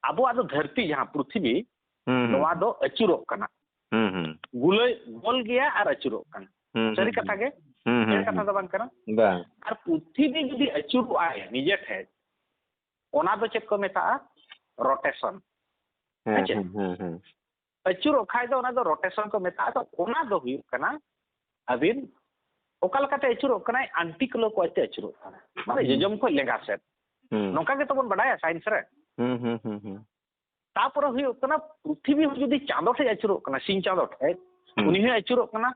ᱟᱵᱚᱣᱟᱜ ᱫᱚ ᱫᱷᱟᱹᱨᱛᱤ ᱡᱟᱦᱟᱸ ᱯᱨᱤᱛᱷᱤᱵᱤ, ᱦᱩᱸ, ᱦᱩᱸ, ᱱᱚᱣᱟ ᱦᱩᱸ᱾ ᱫᱚ ᱟᱹᱪᱩᱨᱚᱜ ᱠᱟᱱᱟ᱾ ᱦᱩᱸ, ᱦᱩᱸ᱾ ᱜᱩᱞᱟᱹᱭ, ᱜᱳᱞ ᱜᱮᱭᱟ ᱟᱨ ᱟᱹᱪᱩᱨᱚᱜ ᱠᱟᱱᱟ᱾ ᱦᱩᱸ, ᱥᱟᱹᱨᱤ ᱦᱩᱸ, ᱠᱟᱛᱷᱟ ᱦᱩᱸ᱾ ᱜᱮ? ᱦᱩᱸ, ᱦᱩᱸ, ᱮᱲᱮ ᱠᱟᱛᱷᱟ ᱦᱩᱸ᱾ ᱫᱚ ᱵᱟᱝ ᱠᱟᱱᱟ? ᱵᱟᱝ᱾ ᱟᱨ ᱯᱨᱤᱛᱷᱤᱵᱤ ᱡᱩᱫᱤ ᱟᱹᱪᱩᱨᱚᱜ ᱟᱭ ᱱᱤᱡᱮ ᱴᱷᱮᱡ, ᱚᱱᱟ ᱫᱚ ᱪᱮᱫ ᱠᱚ ᱢᱮᱛᱟᱜᱼᱟ? Rotation᱾ ᱦᱮᱸ, ᱦᱮᱸ ᱪᱮ? ᱦᱮᱸ, ᱦᱮᱸ, ᱦᱮᱸ᱾ ᱟᱹᱪᱩᱨᱚᱜ ᱠᱷᱟᱡ ᱫᱚ ᱚᱱᱟ ᱫᱚ rotation ᱠᱚ ᱢᱮᱛᱟᱜᱼᱟ᱾ ᱛᱚ ᱚᱱᱟ ᱫᱚ ᱦᱩᱭᱩᱜ ᱠᱟᱱᱟ ᱟᱹᱵᱤᱱ ᱚᱠᱟ ᱞᱮᱠᱟᱛᱮ ᱟᱹᱪᱩᱨᱚᱜ ᱠᱟᱱᱟᱭ, anti-clockwise ᱛᱮ ᱟᱹᱪᱩᱨᱚᱜ ᱠᱟᱱᱟ, ᱢᱟᱱᱮ ᱦᱩᱸ᱾ ᱡᱚᱡᱚᱢ ᱠᱷᱚᱡ ᱞᱮᱸᱜᱟ ᱥᱮᱫ᱾ ᱦᱩᱸ᱾ ᱱᱚᱝᱠᱟ ᱜᱮᱛᱚ ᱵᱚᱱ ᱵᱟᱰᱟᱭᱟ science ᱨᱮ᱾ ᱦᱩᱸ, ᱦᱩᱸ, ᱦᱩᱸ, ᱦᱩᱸ᱾ ᱛᱟᱯᱚᱨᱮ ᱦᱩᱭᱩᱜ ᱠᱟᱱᱟ, ᱯᱨᱤᱛᱷᱤᱵᱤ ᱦᱚᱸ ᱡᱩᱫᱤ ᱪᱟᱸᱫᱚ ᱴᱷᱮᱡ ᱟᱹᱪᱩᱨᱚᱜ ᱠᱟᱱᱟ, ᱥᱤᱧ ᱪᱟᱸᱫᱚ ᱴᱷᱮᱡ, ᱦᱩᱸ᱾ ᱩᱱᱤ ᱦᱚᱸᱭ ᱟᱹᱪᱩᱨᱚᱜ ᱠᱟᱱᱟ,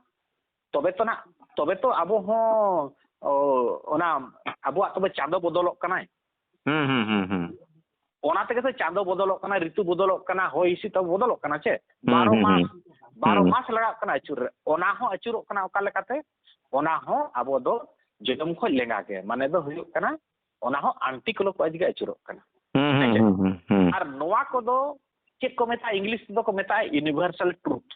ᱛᱚᱵᱮ ᱛᱚ ᱱᱟᱜ, ᱛᱚᱵᱮ ᱛᱚ ᱟᱵᱚ ᱦᱚᱸ, ᱚ, ᱚᱱᱟ ᱟᱵᱚᱣᱟᱜ ᱛᱚᱵᱮ ᱪᱟᱸᱫᱚ ᱵᱚᱫᱚᱞᱚᱜ ᱠᱟᱱᱟᱭ᱾ ᱦᱩᱸ, ᱦᱩᱸ, ᱦᱩᱸ, ᱦᱩᱸ᱾ ᱚᱱᱟ ᱛᱮᱜᱮ ᱛᱚ ᱪᱟᱸᱫᱚ ᱵᱚᱫᱚᱞᱚᱜ ᱠᱟᱱᱟ, ᱨᱤᱛᱩ ᱵᱚᱫᱚᱞᱚᱜ ᱠᱟᱱᱟ, ᱦᱚᱭ ᱦᱤᱸᱥᱤᱫ ᱛᱟᱵᱚ ᱵᱚᱫᱚᱞᱚᱜ ᱠᱟᱱᱟ ᱪᱮ? ᱦᱩᱸ, ᱵᱟᱨᱚ ᱦᱩᱸ, ᱢᱟᱥ, ᱦᱩᱸ᱾ ᱵᱟᱨᱚ ᱦᱩᱸ᱾ ᱢᱟᱥ ᱞᱟᱜᱟᱜ ᱠᱟᱱᱟ ᱟᱹᱪᱩᱨ ᱨᱮ᱾ ᱚᱱᱟ ᱦᱚᱸ ᱟᱹᱪᱩᱨᱚᱜ ᱠᱟᱱᱟ ᱚᱠᱟ ᱞᱮᱠᱟᱛᱮ? ᱚᱱᱟ ᱦᱚᱸ ᱟᱵᱚ ᱫᱚ ᱡᱚᱡᱚᱢ ᱠᱷᱚᱡ ᱞᱮᱸᱜᱟ ᱜᱮ, ᱢᱟᱱᱮ ᱫᱚ ᱦᱩᱭᱩᱜ ᱠᱟᱱᱟ, ᱚᱱᱟ ᱦᱚᱸ anti-clockwise ᱜᱮ ᱟᱹᱪᱩᱨᱚᱜ ᱠᱟᱱᱟ᱾ ᱦᱩᱸ, ᱦᱩᱸ, ᱦᱮᱸ ᱪᱮ? ᱦᱩᱸ, ᱦᱩᱸ, ᱦᱩᱸ᱾ ᱟᱨ ᱱᱚᱣᱟ ᱠᱚᱫᱚ ᱪᱮᱫ ᱠᱚ ᱢᱮᱛᱟᱜᱼᱟ? English ᱛᱮᱫᱚ ᱠᱚ ᱢᱮᱛᱟᱜᱼᱟ universal truth᱾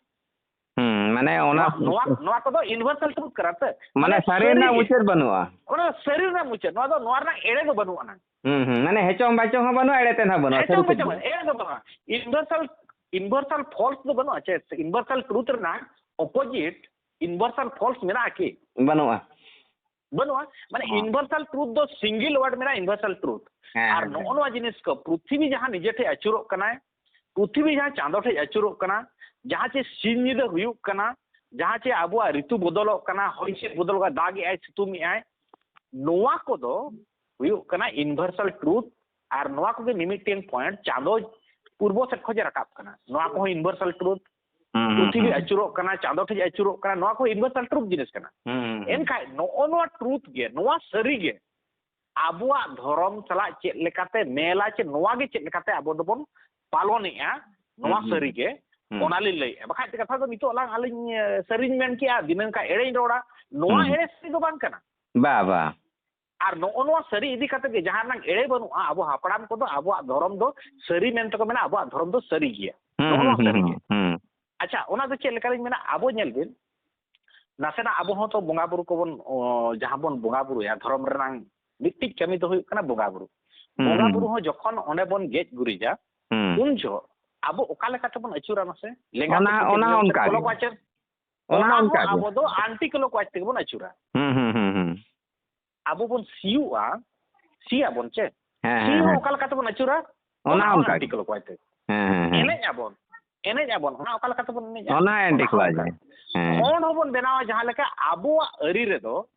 ᱦᱩᱸ, ᱢᱟᱱᱮ ᱚᱱᱟ ᱱᱚᱣᱟ, ᱱᱚᱣᱟ, ᱱᱚᱣᱟ ᱠᱚᱫᱚ ᱤᱭᱩᱱᱤᱵᱷᱟᱨᱥᱟᱞ ᱴᱨᱩᱛᱷ ᱠᱟᱱᱟ ᱥᱮ᱾ ᱢᱟᱱᱮ ᱢᱟᱱᱮ ᱥᱟᱹᱨᱤ ᱨᱮᱱᱟᱜ ᱥᱟᱹᱨᱤ ᱢᱩᱪᱟᱹᱫ ᱵᱟᱹᱱᱩᱜᱼᱟ᱾ ᱚᱱᱟ ᱫᱚ ᱥᱟᱹᱨᱤ ᱨᱮᱱᱟᱜ ᱢᱩᱪᱟᱹᱫ, ᱱᱚᱣᱟ ᱫᱚ, ᱱᱚᱣᱟ ᱨᱮᱱᱟᱜ ᱮᱲᱮ ᱫᱚ ᱵᱟᱹᱱᱩᱜ ᱟᱱᱟᱝ᱾ ᱦᱩᱸ, ᱦᱩᱸ, ᱢᱟᱱᱮ ᱦᱮᱪᱚᱝ ᱵᱟᱪᱚᱝ ᱦᱚᱸ ᱵᱟᱹᱱᱩᱜᱼᱟ, ᱮᱲᱮ ᱛᱮᱫ ᱦᱚᱸ ᱵᱟᱹᱱᱩᱜᱼᱟ, ᱥᱟᱹᱨᱤ ᱦᱮᱪᱚᱝ ᱠᱩᱠᱞᱤ ᱵᱟᱪᱚᱝ ᱠᱟᱱᱟ᱾ ᱮᱲᱮ ᱫᱚ ᱵᱟᱹᱱᱩᱜᱼᱟ᱾ ᱤᱭᱩᱱᱤᱵᱷᱟᱨᱥᱟᱞ, ᱤᱭᱩᱱᱤᱵᱷᱟᱨᱥᱟᱞ ᱯᱷᱚᱞᱥ ᱫᱚ ᱵᱟᱹᱱᱩᱜᱼᱟ ᱪᱮ? ᱤᱭᱩᱱᱤᱵᱷᱟᱨᱥᱟᱞ ᱴᱨᱩᱛᱷ ᱨᱮᱱᱟᱜ ᱚᱯᱳᱡᱤᱴ ᱤᱭᱩᱱᱤᱵᱷᱟᱨᱥᱟᱞ ᱯᱷᱚᱞᱥ ᱢᱮᱱᱟᱜᱼᱟ ᱠᱤ? ᱵᱟᱹᱱᱩᱜᱼᱟ᱾ ᱵᱟᱹᱱᱩᱜᱼᱟ᱾ ᱢᱟᱱᱮ ᱦᱚᱸ᱾ ᱤᱭᱩᱱᱤᱵᱷᱟᱨᱥᱟᱞ ᱴᱨᱩᱛᱷ ᱫᱚ ᱥᱤᱝᱜᱮᱞ ᱣᱟᱨᱰ ᱢᱮᱱᱟᱜᱼᱟ, ᱤᱭᱩᱱᱤᱵᱷᱟᱨᱥᱟᱞ ᱴᱨᱩᱛᱷ᱾ ᱦᱮᱸ, ᱟᱨ ᱦᱮᱸ, ᱱᱚᱜᱼᱚ ᱦᱮᱸ᱾ ᱱᱚᱣᱟ ᱡᱤᱱᱤᱥ ᱠᱚ, ᱯᱨᱤᱛᱷᱤᱵᱤ ᱡᱟᱦᱟᱸ ᱱᱤᱡᱮ ᱴᱷᱮᱡ ᱟᱹᱪᱩᱨᱚᱜ ᱠᱟᱱᱟᱭ, ᱯᱨᱤᱛᱷᱤᱵᱤ ᱡᱟᱦᱟᱸ ᱪᱟᱸᱫᱚ ᱴᱷᱮᱡ ᱟᱹᱪᱩᱨᱚᱜ ᱠᱟᱱᱟ, ᱡᱟᱦᱟᱸ ᱪᱮ ᱥᱤᱧ ᱧᱤᱫᱟᱹ ᱦᱩᱭᱩᱜ ᱠᱟᱱᱟ, ᱡᱟᱦᱟᱸ ᱪᱮ ᱟᱵᱚᱣᱟᱜ ᱨᱤᱛᱩ ᱵᱚᱫᱚᱞᱚᱜ ᱠᱟᱱᱟ, ᱦᱚᱭ ᱦᱤᱸᱥᱤᱫ ᱵᱚᱫᱚᱞᱚᱜ ᱠᱟᱱᱟ, ᱫᱟᱜ ᱮᱜᱼᱟᱭ, ᱥᱤᱛᱩᱝ ᱮᱜᱼᱟᱭ, ᱱᱚᱣᱟ ᱠᱚᱫᱚ ᱦᱩᱭᱩᱜ ᱠᱟᱱᱟ ᱤᱭᱩᱱᱤᱵᱷᱟᱨᱥᱟᱞ ᱴᱨᱩᱛᱷ᱾ ᱟᱨ ᱱᱚᱣᱟ ᱠᱚᱜᱮ ᱢᱤᱢᱤᱫᱴᱮᱱ ᱯᱚᱭᱮᱱᱴ ᱪᱟᱸᱫᱚ ᱯᱩᱨᱵᱚ ᱥᱮᱫ ᱠᱷᱚᱡ ᱮ ᱨᱟᱠᱟᱵ ᱠᱟᱱᱟ, ᱱᱚᱣᱟ ᱠᱚᱦᱚᱸ ᱤᱭᱩᱱᱤᱵᱷᱟᱨᱥᱟᱞ ᱴᱨᱩᱛᱷ᱾ ᱦᱩᱸ, ᱦᱩᱸ, ᱯᱨᱤᱛᱷᱤᱵᱤ ᱦᱩᱸ᱾ ᱟᱹᱪᱩᱨᱚᱜ ᱠᱟᱱᱟ, ᱪᱟᱸᱫᱚ ᱴᱷᱮᱡ ᱟᱹᱪᱩᱨᱚᱜ ᱠᱟᱱᱟ, ᱱᱚᱣᱟ ᱠᱚ ᱤᱭᱩᱱᱤᱵᱷᱟᱨᱥᱟᱞ ᱴᱨᱩᱛᱷ ᱡᱤᱱᱤᱥ ᱠᱟᱱᱟ᱾ ᱦᱩᱸ, ᱦᱩᱸ, ᱦᱩᱸ᱾ ᱮᱱᱠᱷᱟᱡ ᱱᱚᱜᱼᱚ ᱱᱚᱣᱟ ᱴᱨᱩᱛᱷ ᱜᱮ, ᱱᱚᱣᱟ ᱥᱟᱹᱨᱤ ᱜᱮ ᱟᱵᱚᱣᱟᱜ ᱫᱷᱚᱨᱚᱢ ᱥᱟᱞᱟᱜ ᱪᱮᱫ ᱞᱮᱠᱟᱛᱮ ᱢᱮᱞᱟ, ᱪᱮ ᱱᱚᱣᱟ ᱜᱮ ᱪᱮᱫ ᱞᱮᱠᱟᱛᱮ ᱟᱵᱚ ᱫᱚᱵᱚᱱ ᱯᱟᱞᱚᱱᱮᱜᱼᱟ, ᱱᱚᱣᱟ ᱦᱩᱸ, ᱦᱩᱸ, ᱥᱟᱹᱨᱤ ᱜᱮ, ᱦᱩᱸ᱾ ᱚᱱᱟ ᱞᱤᱧ ᱞᱟᱹᱭᱮᱜᱼᱟ᱾ ᱵᱟᱠᱷᱟᱡ ᱠᱟᱛᱷᱟ ᱫᱚ ᱱᱤᱛᱚᱜ ᱟᱞᱟᱝ, ᱟᱹᱞᱤᱧ, ᱮ, ᱥᱟᱹᱨᱤᱧ ᱢᱮᱱ ᱠᱮᱜᱼᱟ, ᱫᱷᱤᱱᱟᱹᱝ ᱠᱷᱟᱡ ᱮᱲᱮᱧ ᱨᱚᱲᱟ, ᱱᱚᱣᱟ ᱦᱩᱸ, ᱦᱩᱸ᱾ ᱮᱲᱮ ᱥᱟᱹᱨᱤ ᱫᱚ ᱵᱟᱝ ᱠᱟᱱᱟ᱾ ᱵᱟ, ᱵᱟ᱾ ᱟᱨ ᱱᱚᱜᱼᱚ ᱱᱚᱣᱟ ᱥᱟᱹᱨᱤ ᱤᱫᱤ ᱠᱟᱛᱮ ᱜᱮ ᱡᱟᱦᱟᱸ ᱨᱮᱱᱟᱝ ᱮᱲᱮ ᱵᱟᱹᱱᱩᱜᱼᱟ, ᱟᱵᱚ ᱦᱟᱯᱲᱟᱢ ᱠᱚᱫᱚ ᱟᱵᱚᱣᱟᱜ ᱫᱷᱚᱨᱚᱢ ᱫᱚ ᱥᱟᱹᱨᱤ ᱢᱮᱱᱛᱮ ᱠᱚ ᱢᱮᱱᱟ, ᱟᱵᱚᱣᱟᱜ ᱫᱷᱚᱨᱚᱢ ᱫᱚ ᱥᱟᱹᱨᱤ ᱜᱮᱭᱟ᱾ ᱦᱩᱸ, ᱱᱚᱜᱼᱚ ᱦᱩᱸ, ᱱᱚᱣᱟ ᱦᱩᱸ, ᱥᱟᱹᱨᱤ ᱦᱩᱸ, ᱜᱮ᱾ ᱦᱩᱸ᱾ ᱟᱪᱪᱷᱟ, ᱚᱱᱟ ᱫᱚ ᱪᱮᱫ ᱞᱮᱠᱟᱞᱤᱧ ᱢᱮᱱᱟ, ᱟᱵᱚ ᱧᱮᱞ ᱵᱤᱱ, ᱱᱟᱥᱮᱱᱟᱜ ᱟᱵᱚ ᱦᱚᱸ ᱛᱚ ᱵᱚᱸᱜᱟ ᱵᱩᱨᱩ ᱠᱚᱵᱚᱱ, ᱚ, ᱡᱟᱦᱟᱸ ᱵᱚᱱ ᱵᱚᱸᱜᱟ ᱵᱩᱨᱩᱭᱟ, ᱫᱷᱚᱨᱚᱢ ᱨᱮᱱᱟᱝ ᱢᱤᱫᱴᱤᱡ ᱠᱟᱹᱢᱤ ᱫᱚ ᱦᱩᱭᱩᱜ ᱠᱟᱱᱟ ᱵᱚᱸᱜᱟ ᱵᱩᱨᱩ᱾ ᱦᱩᱸ, ᱵᱚᱸᱜᱟ ᱦᱩᱸ, ᱵᱩᱨᱩ ᱦᱩᱸ᱾ ᱦᱚᱸ ᱡᱚᱠᱷᱚᱱ ᱚᱸᱰᱮ ᱵᱚᱱ ᱜᱮᱡ ᱜᱩᱨᱤᱡᱟ, ᱦᱩᱸ᱾ ᱩᱱ ᱡᱚᱦᱚᱜ ᱟᱵᱚ ᱚᱠᱟ ᱞᱮᱠᱟ ᱛᱮᱵᱚᱱ ᱟᱹᱪᱩᱨᱟ ᱢᱟᱥᱮ? ᱞᱮᱸᱜᱟ ᱚᱱᱟ, ᱥᱮᱫ ᱠᱷᱚᱱ ᱚᱱᱟ ᱪᱮᱛᱟᱱ ᱦᱚᱸ ᱥᱮᱫ, ᱚᱱᱠᱟ ᱜᱮ᱾ ᱠᱞᱚᱠᱣᱟᱭᱤᱡ᱾ ᱚᱱᱟ ᱚᱱᱟ ᱦᱚᱸ ᱚᱱᱠᱟ ᱜᱮ᱾ ᱟᱵᱚ ᱫᱚ ᱟᱱᱴᱤ ᱠᱞᱚᱠᱣᱟᱭᱤᱡ ᱛᱮᱜᱮ ᱵᱚᱱ ᱟᱹᱪᱩᱨᱟ᱾ ᱦᱩᱸ, ᱦᱩᱸ, ᱦᱩᱸ, ᱦᱩᱸ᱾ ᱟᱵᱚ ᱵᱚᱱ ᱥᱤᱭᱳᱜᱼᱟ, ᱥᱤᱭᱟᱵᱚᱱ ᱪᱮ? ᱦᱮᱸ, ᱥᱤ ᱦᱮᱸ, ᱦᱚᱸ ᱦᱮᱸ᱾ ᱚᱠᱟ ᱞᱮᱠᱟ ᱛᱮᱵᱚᱱ ᱟᱹᱪᱩᱨᱟ? ᱚᱱᱟ ᱚᱱᱟ ᱦᱚᱸ ᱚᱱᱠᱟ ᱟᱱᱴᱤ ᱜᱮ᱾ ᱠᱞᱚᱠᱣᱟᱭᱤᱡ ᱛᱮ᱾ ᱦᱮᱸ, ᱦᱮᱸ, ᱦᱮᱸ᱾ ᱮᱱᱮᱡ ᱟᱵᱚᱱ, ᱮᱱᱮᱡ ᱟᱵᱚᱱ, ᱚᱱᱟ ᱚᱠᱟ ᱞᱮᱠᱟ ᱛᱮᱵᱚᱱ ᱮᱱᱮᱡᱼᱟ? ᱚᱱᱟ ᱟᱱᱴᱤ ᱚᱱᱟ ᱦᱚᱸ ᱠᱞᱚᱠᱣᱟᱭᱤᱡ ᱚᱱᱠᱟ᱾ ᱜᱮ᱾ ᱦᱮᱸ᱾ ᱠᱷᱚᱸᱰ ᱦᱚᱸᱵᱚᱱ ᱵᱮᱱᱟᱣᱟ ᱡᱟᱦᱟᱸ ᱞᱮᱠᱟ ᱟᱵᱚᱣᱟᱜ ᱟᱹᱨᱤ ᱨᱮᱫᱚ,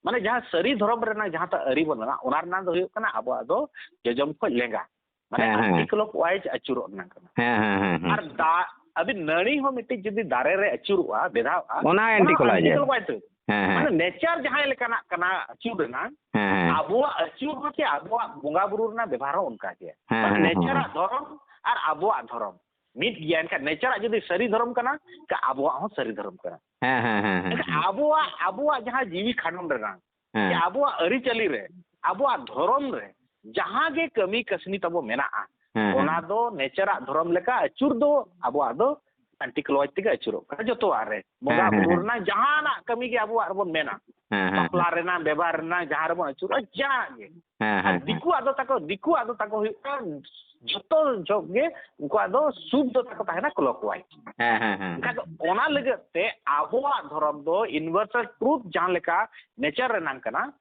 ᱢᱟᱱᱮ ᱡᱟᱦᱟᱸ ᱥᱟᱹᱨᱤ ᱫᱷᱚᱨᱚᱢ ᱨᱮᱱᱟᱜ ᱡᱟᱦᱟᱸᱴᱟᱜ ᱟᱹᱨᱤ ᱵᱚᱱ ᱢᱮᱱᱟ, ᱚᱱᱟ ᱨᱮᱱᱟᱜ ᱫᱚ ᱦᱩᱭᱩᱜ ᱠᱟᱱᱟ ᱟᱵᱚᱣᱟᱜ ᱫᱚ ᱡᱚᱡᱚᱢ ᱠᱷᱚᱡ ᱞᱮᱸᱜᱟ᱾ ᱢᱟᱱᱮ ᱦᱮᱸ, ᱦᱮᱸ᱾ ᱟᱱᱴᱤ ᱠᱞᱚᱠᱣᱟᱭᱤᱡ ᱟᱹᱪᱩᱨᱚᱜ ᱨᱮᱱᱟᱜ ᱠᱟᱱᱟ᱾ ᱦᱮᱸ, ᱦᱮᱸ, ᱦᱮᱸ, ᱦᱮᱸ᱾ ᱟᱨ ᱫᱟ-, ᱟᱹᱵᱤᱱ ᱱᱟᱹᱲᱤ ᱦᱚᱸ ᱢᱤᱫᱴᱤᱡ ᱡᱩᱫᱤ ᱫᱟᱨᱮ ᱨᱮ ᱟᱹᱪᱩᱨᱚᱜᱼᱟ, ᱵᱮᱫᱷᱟᱣᱜᱼᱟ, ᱚᱱᱟ ᱚᱱᱟ ᱟᱱᱴᱤ ᱠᱞᱚᱠᱣᱟᱭᱤᱡ᱾ ᱟᱱᱴᱤ ᱠᱞᱚᱠᱣᱟᱭᱤᱡ ᱛᱮ᱾ ᱦᱮᱸ, ᱦᱮᱸ᱾ ᱢᱟᱱᱮ ᱱᱮᱪᱟᱨ ᱡᱟᱦᱟᱸ ᱞᱮᱠᱟᱱᱟᱜ ᱠᱟᱱᱟ ᱟᱹᱪᱩᱨ ᱨᱮᱱᱟᱜ, ᱦᱮᱸ, ᱦᱮᱸ᱾ ᱟᱵᱚᱣᱟᱜ ᱟᱹᱪᱩᱨ ᱦᱚᱸ ᱪᱮ ᱟᱵᱚᱣᱟᱜ ᱵᱚᱸᱜᱟ ᱵᱩᱨᱩ ᱨᱮᱱᱟᱜ ᱵᱮᱵᱷᱟᱨ ᱦᱚᱸ ᱚᱱᱠᱟ ᱜᱮ᱾ ᱦᱮᱸ, ᱢᱟᱱᱮ ᱦᱮᱸ, ᱦᱮᱸ, ᱱᱮᱪᱟᱨᱟᱜ ᱦᱮᱸ᱾ ᱫᱷᱚᱨᱚᱢ ᱟᱨ ᱟᱵᱚᱣᱟᱜ ᱫᱷᱚᱨᱚᱢ ᱢᱤᱫ ᱜᱮᱭᱟ᱾ ᱮᱱᱠᱷᱟᱱ ᱱᱮᱪᱟᱨᱟᱜ ᱡᱩᱫᱤ ᱥᱟᱹᱨᱤ ᱫᱷᱚᱨᱚᱢ ᱠᱟᱱᱟ, ᱮᱱᱠᱷᱟᱱ ᱟᱵᱚᱣᱟᱜ ᱦᱚᱸ ᱥᱟᱹᱨᱤ ᱫᱷᱚᱨᱚᱢ ᱠᱟᱱᱟ᱾ ᱦᱮᱸ, ᱦᱮᱸ, ᱦᱮᱸ, ᱦᱮᱸ, ᱮᱱᱠᱷᱟᱱ ᱦᱮᱸ᱾ ᱟᱵᱚᱣᱟᱜ, ᱟᱵᱚᱣᱟᱜ ᱡᱟᱦᱟᱸ ᱡᱤᱣᱤ ᱠᱷᱟᱸᱰᱚᱱ ᱨᱮᱱᱟᱜ, ᱦᱮᱸ᱾ ᱥᱮ ᱟᱵᱚᱣᱟᱜ ᱟᱹᱨᱤᱪᱟᱹᱞᱤ ᱨᱮ, ᱟᱵᱚᱣᱟᱜ ᱫᱷᱚᱨᱚᱢ ᱨᱮ ᱡᱟᱦᱟᱸ ᱜᱮ ᱠᱟᱹᱢᱤ ᱠᱟᱹᱥᱱᱤ ᱛᱟᱵᱚ ᱢᱮᱱᱟᱜᱼᱟ, ᱦᱮᱸ, ᱦᱮᱸ᱾ ᱚᱱᱟ ᱫᱚ ᱱᱮᱪᱟᱨᱟᱜ ᱫᱷᱚᱨᱚᱢ ᱞᱮᱠᱟ ᱟᱹᱪᱩᱨ ᱫᱚ ᱟᱵᱚᱣᱟᱜ ᱫᱚ ᱟᱱᱴᱤ ᱠᱞᱚᱠᱣᱟᱭᱤᱡ ᱛᱮᱜᱮ ᱟᱹᱪᱩᱨᱚᱜ ᱠᱟᱱᱟ ᱡᱚᱛᱚᱣᱟᱜ ᱨᱮ᱾ ᱵᱚᱸᱜᱟ ᱦᱮᱸ, ᱦᱮᱸ, ᱵᱩᱨᱩ ᱦᱮᱸ᱾ ᱨᱮᱱᱟᱜ ᱡᱟᱦᱟᱱᱟᱜ ᱠᱟᱹᱢᱤ ᱜᱮ ᱟᱵᱚᱣᱟᱜ ᱨᱮᱵᱚᱱ ᱢᱮᱱᱟ, ᱦᱮᱸ, ᱦᱮᱸ, ᱵᱟᱯᱞᱟ ᱦᱮᱸ᱾ ᱨᱮᱱᱟᱜ, ᱵᱮᱵᱷᱟᱨ ᱨᱮᱱᱟᱜ, ᱡᱟᱦᱟᱸ ᱨᱮᱵᱚᱱ ᱟᱹᱪᱩᱨᱚᱜᱼᱟ, ᱡᱟᱦᱟᱸ ᱜᱮ᱾ ᱦᱮᱸ, ᱟᱨ ᱦᱮᱸ, ᱦᱮᱸ᱾ ᱫᱤᱠᱩᱣᱟᱜ ᱫᱚ ᱛᱟᱠᱚ, ᱫᱤᱠᱩᱣᱟᱜ ᱫᱚ ᱛᱟᱠᱚ ᱦᱩᱭᱩᱜ ᱠᱟᱱᱟ ᱡᱚᱛᱚ ᱡᱚᱜ ᱜᱮ ᱩᱱᱠᱩᱣᱟᱜ ᱫᱚ ᱥᱩᱵ ᱫᱚ ᱛᱟᱠᱚ ᱛᱟᱦᱮᱱᱟ ᱠᱞᱚᱠᱣᱟᱭᱤᱡ᱾ ᱦᱮᱸ, ᱦᱮᱸ, ᱦᱮᱸ, ᱮᱱᱠᱷᱟᱱ ᱦᱮᱸ᱾ ᱫᱚ ᱚᱱᱟ ᱞᱟᱹᱜᱤᱫ ᱛᱮ ᱟᱵᱚᱣᱟᱜ ᱫᱷᱚᱨᱚᱢ ᱫᱚ ᱤᱭᱩᱱᱤᱵᱷᱟᱨᱥᱟᱞ ᱴᱨᱩᱛᱷ ᱡᱟᱦᱟᱸ ᱞᱮᱠᱟ ᱱᱮᱪᱟᱨ ᱨᱮᱱᱟᱝ ᱠᱟᱱᱟ,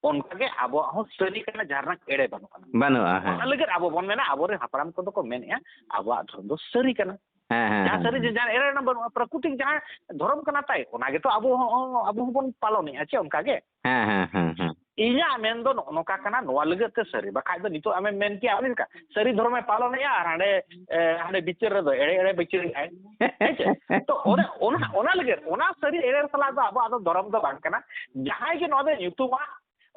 ᱚᱱᱠᱟ ᱜᱮ ᱟᱵᱚᱣᱟᱜ ᱦᱚᱸ ᱥᱟᱹᱨᱤ ᱠᱟᱱᱟ, ᱡᱟᱦᱟᱸ ᱨᱮᱱᱟᱜ ᱮᱲᱮ ᱵᱟᱹᱱᱩᱜ ᱟᱱᱟ᱾ ᱵᱟᱹᱱᱩᱜᱼᱟ, ᱦᱮᱸ᱾ ᱚᱱᱟ ᱞᱟᱹᱜᱤᱫ ᱟᱵᱚ ᱵᱚᱱ ᱢᱮᱱᱟ, ᱟᱵᱚᱨᱮᱱ ᱦᱟᱯᱲᱟᱢ ᱠᱚᱫᱚ ᱠᱚ ᱢᱮᱱᱮᱫᱼᱟ, ᱟᱵᱚᱣᱟᱜ ᱫᱷᱚᱨᱚᱢ ᱫᱚ ᱥᱟᱹᱨᱤ ᱠᱟᱱᱟ᱾ ᱦᱮᱸ, ᱦᱮᱸ, ᱡᱟᱦᱟᱸ ᱦᱮᱸ, ᱥᱟᱹᱨᱤ ᱦᱮᱸ᱾ ᱡᱟᱦᱟᱸ ᱮᱲᱮ ᱨᱮᱱᱟᱜ ᱵᱟᱹᱱᱩᱜᱼᱟ, ᱯᱨᱟᱠᱨᱤᱛᱤᱠ ᱡᱟᱦᱟᱸ ᱫᱷᱚᱨᱚᱢ ᱠᱟᱱᱟ ᱛᱟᱭ, ᱚᱱᱟ ᱜᱮᱛᱚ ᱟᱵᱚ ᱦᱚᱸ, ᱟᱵᱚ ᱦᱚᱸᱵᱚᱱ ᱯᱟᱞᱚᱱᱮᱫᱼᱟ ᱪᱮ ᱚᱱᱠᱟ ᱜᱮ? ᱦᱮᱸ, ᱦᱮᱸ, ᱦᱮᱸ, ᱦᱮᱸ᱾ ᱤᱧᱟᱹᱜ ᱢᱮᱱ ᱫᱚ ᱱᱚᱜᱼᱚ ᱱᱚᱝᱠᱟ ᱠᱟᱱᱟ, ᱱᱚᱣᱟ ᱞᱟᱹᱜᱤᱫ ᱛᱮ ᱥᱟᱹᱨᱤ, ᱵᱟᱠᱷᱟᱡ ᱫᱚ ᱱᱤᱛᱚᱜ ᱟᱢᱮᱢ ᱢᱮᱱ ᱠᱮᱭᱟ, ᱟᱢᱮᱢ ᱢᱮᱱ ᱠᱮᱭᱟ, ᱥᱟᱹᱨᱤ ᱫᱷᱚᱨᱚᱢᱮ ᱯᱟᱞᱚᱱᱮᱫᱼᱟ ᱟᱨ ᱦᱟᱸᱰᱮ, ᱮ, ᱦᱟᱸᱰᱮ ᱵᱤᱪᱟᱹᱨ ᱨᱮᱫᱚ ᱮᱲᱮ ᱮᱲᱮ ᱵᱤᱪᱟᱹᱨᱮᱫᱼᱟᱭ᱾ ᱦᱮᱸ ᱪᱮ? ᱛᱚ ᱚᱱᱮ ᱚᱱᱟ, ᱚᱱᱟ ᱞᱟᱹᱜᱤᱫ, ᱚᱱᱟ ᱥᱟᱹᱨᱤ ᱮᱲᱮ ᱥᱟᱞᱟᱜ ᱫᱚ ᱟᱵᱚᱣᱟᱜ ᱫᱚ ᱫᱷᱚᱨᱚᱢ ᱫᱚ ᱵᱟᱝ ᱠᱟᱱᱟ᱾ ᱡᱟᱦᱟᱸᱭ ᱜᱮ ᱱᱚᱣᱟ ᱫᱚ ᱧᱩᱛᱩᱢᱟ,